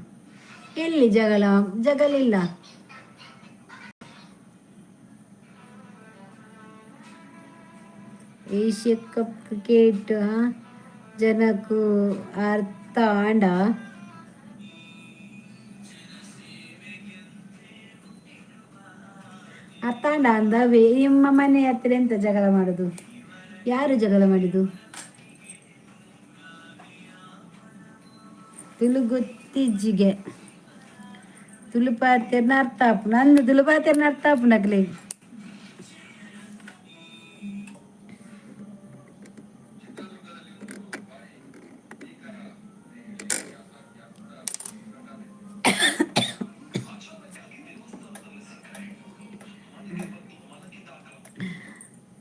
[SPEAKER 1] ಎಲ್ಲಿ ಜಗಳ? ಜಗಳಿಲ್ಲ. ಏಷ್ಯಾ ಕಪ್ ಕ್ರಿಕೆಟ್ ಜನಕ್ಕೂ ಅರ್ಥ ಆಂಡ. ಅರ್ಥ ಆಂಡ ಅಂದ. ನಿಮ್ಮ ಮನೆ ಹತ್ತಿರ ಎಂತ ಜಗಳ ಮಾಡುದು? ಯಾರು ಜಗಳ ಮಾಡಿದ್ದು? ತುಳು ಗೊತ್ತಿಜ್ಜಿಗೆ, ತುಳು ಪಾತೆರ್ನ ಅರ್ಥ ಆಪುಂಡು. ನಂದು ತುಳು ಪಾತೆರ್ನ ಅರ್ಥ ಆಪುಂಡು ಅಕ್ಲೆಗ್.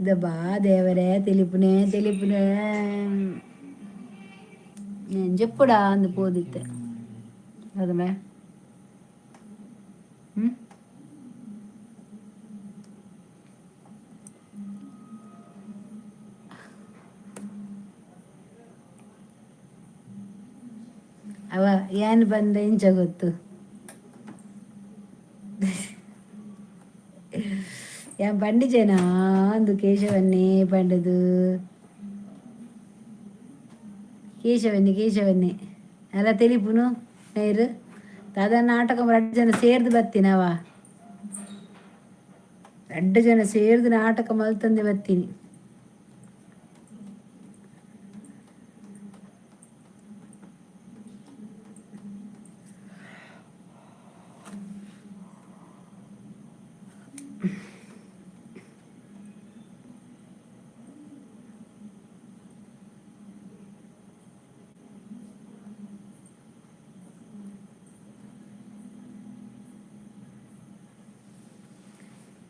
[SPEAKER 1] ದಬಾ ದೇವರೇ, ತೆಲಿಪುನೆ ತೆಲಿಪುನೆ ನೆಂಜೆಪ್ಪುಡ ಅಂದು ಪೋದಿತ್ತೆ ಅದಮೆ. ಹ್ಞೂ, ಅವ ಏನು ಬಂದ ಇಂಚ ಗೊತ್ತು. ಯಾನ್ ಪಂಡಿಜೇನಾ ಅಂದು ಕೇಶವನ್ನೇ ಪಂಡದು. ಕೇಶವನ್ನೇ ಕೇಶವನ್ನೇ ಅಲ್ಲ ತೆಲಿಪುನು ನೇರು ದಾದ ನಾಟಕ. ರಡ್ಡು ಜನ ಸೇರ್ದು ಬತ್ತೀನವ, ರಡ್ಡು ಜನ ಸೇರ್ದು ನಾಟಕ ಮಲ್ತಂದೆ ಬತ್ತೀನಿ.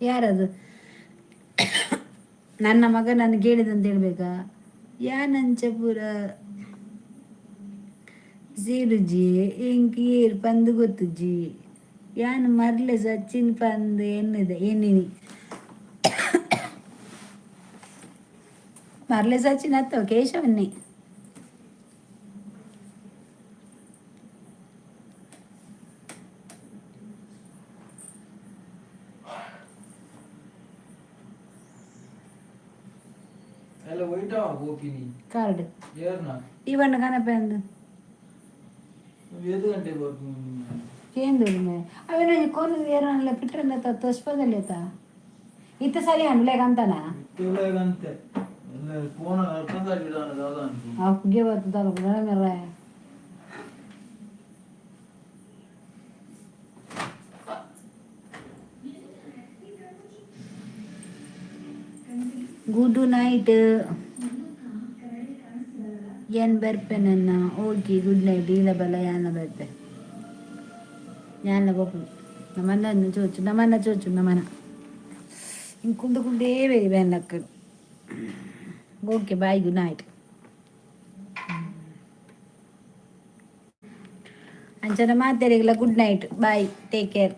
[SPEAKER 1] ಯಾರದು? ನನ್ನ ಮಗ ನಾನು ಕೇಳಿದಂತ ಹೇಳ್ಬೇಕಾ? ಯಾನಂಚ ಪೂರ ಸೀರುಜಿ ಇಂಕ್ ಏರ್ ಪಂದು ಗೊತ್ತುಜಿ. ಯಾನ್ ಮರ್ಲೆ ಸಚಿನ್ ಪಂದು ಎನ್ನಿದೆ ಎನ್ನಿನಿ. ಮರ್ಲೆ ಸಚಿನ್ ಅತ್ತವ ಕೇಶವನ್ನೇ.
[SPEAKER 2] ಎಲ್ಲ ಒಯ್ಟಾವ ಗೋಪಿನಿ.
[SPEAKER 1] ಕಾರ್ಡ್.
[SPEAKER 2] ಏರ್ನ?
[SPEAKER 1] ಇವಣ್ಣ ಕನಪೆ ಅಂದು.
[SPEAKER 2] ಏದು ಗಂಟೆ ಬರ್ತೀನಿ?
[SPEAKER 1] ಕೇಂದ್ರ ಅವೇನ ಕೊನು ಏರಲ್ಲ ಪಿಟ್ರಂದ ತೋಷ್ಪದಲ್ಲೇತ ಇತ್ತ ಸರಿ ಅಂಡ್ಲೇಗ ಅಂತಾನ.
[SPEAKER 2] ಅಂತೆ ಫೋನ್ ಅರ್ಥ ಆಗಿಡಾನ ದಾದ.
[SPEAKER 1] ಆ ಪುಗೆ ಬರ್ತದಲ್ಲ ಮೆರ್ರೆ. ಗುಡ್ ನೈಟ್, ಏನ್ ಬರ್ಪೆ ನನ್ನ. Okay, good night. ಇಲ್ಲ ಬಲ್ಲ ಯಾನ ಬರ್ಪೆ ಯಾನ ಬೋಪು. ನಮ್ಮನ್ನ ಚೋಚು, ನಮ್ಮನ್ನ ಚೋಚು, ನಮ್ಮನ ಇಂಕುಂದು ಕುಂದೇ ಬೇರಿ ಬ್ಯಾನ್. Okay, bye, good night. ಅಂಚನ ಮಾತೆರಿಗೆಲ್ಲ good night, bye, take care.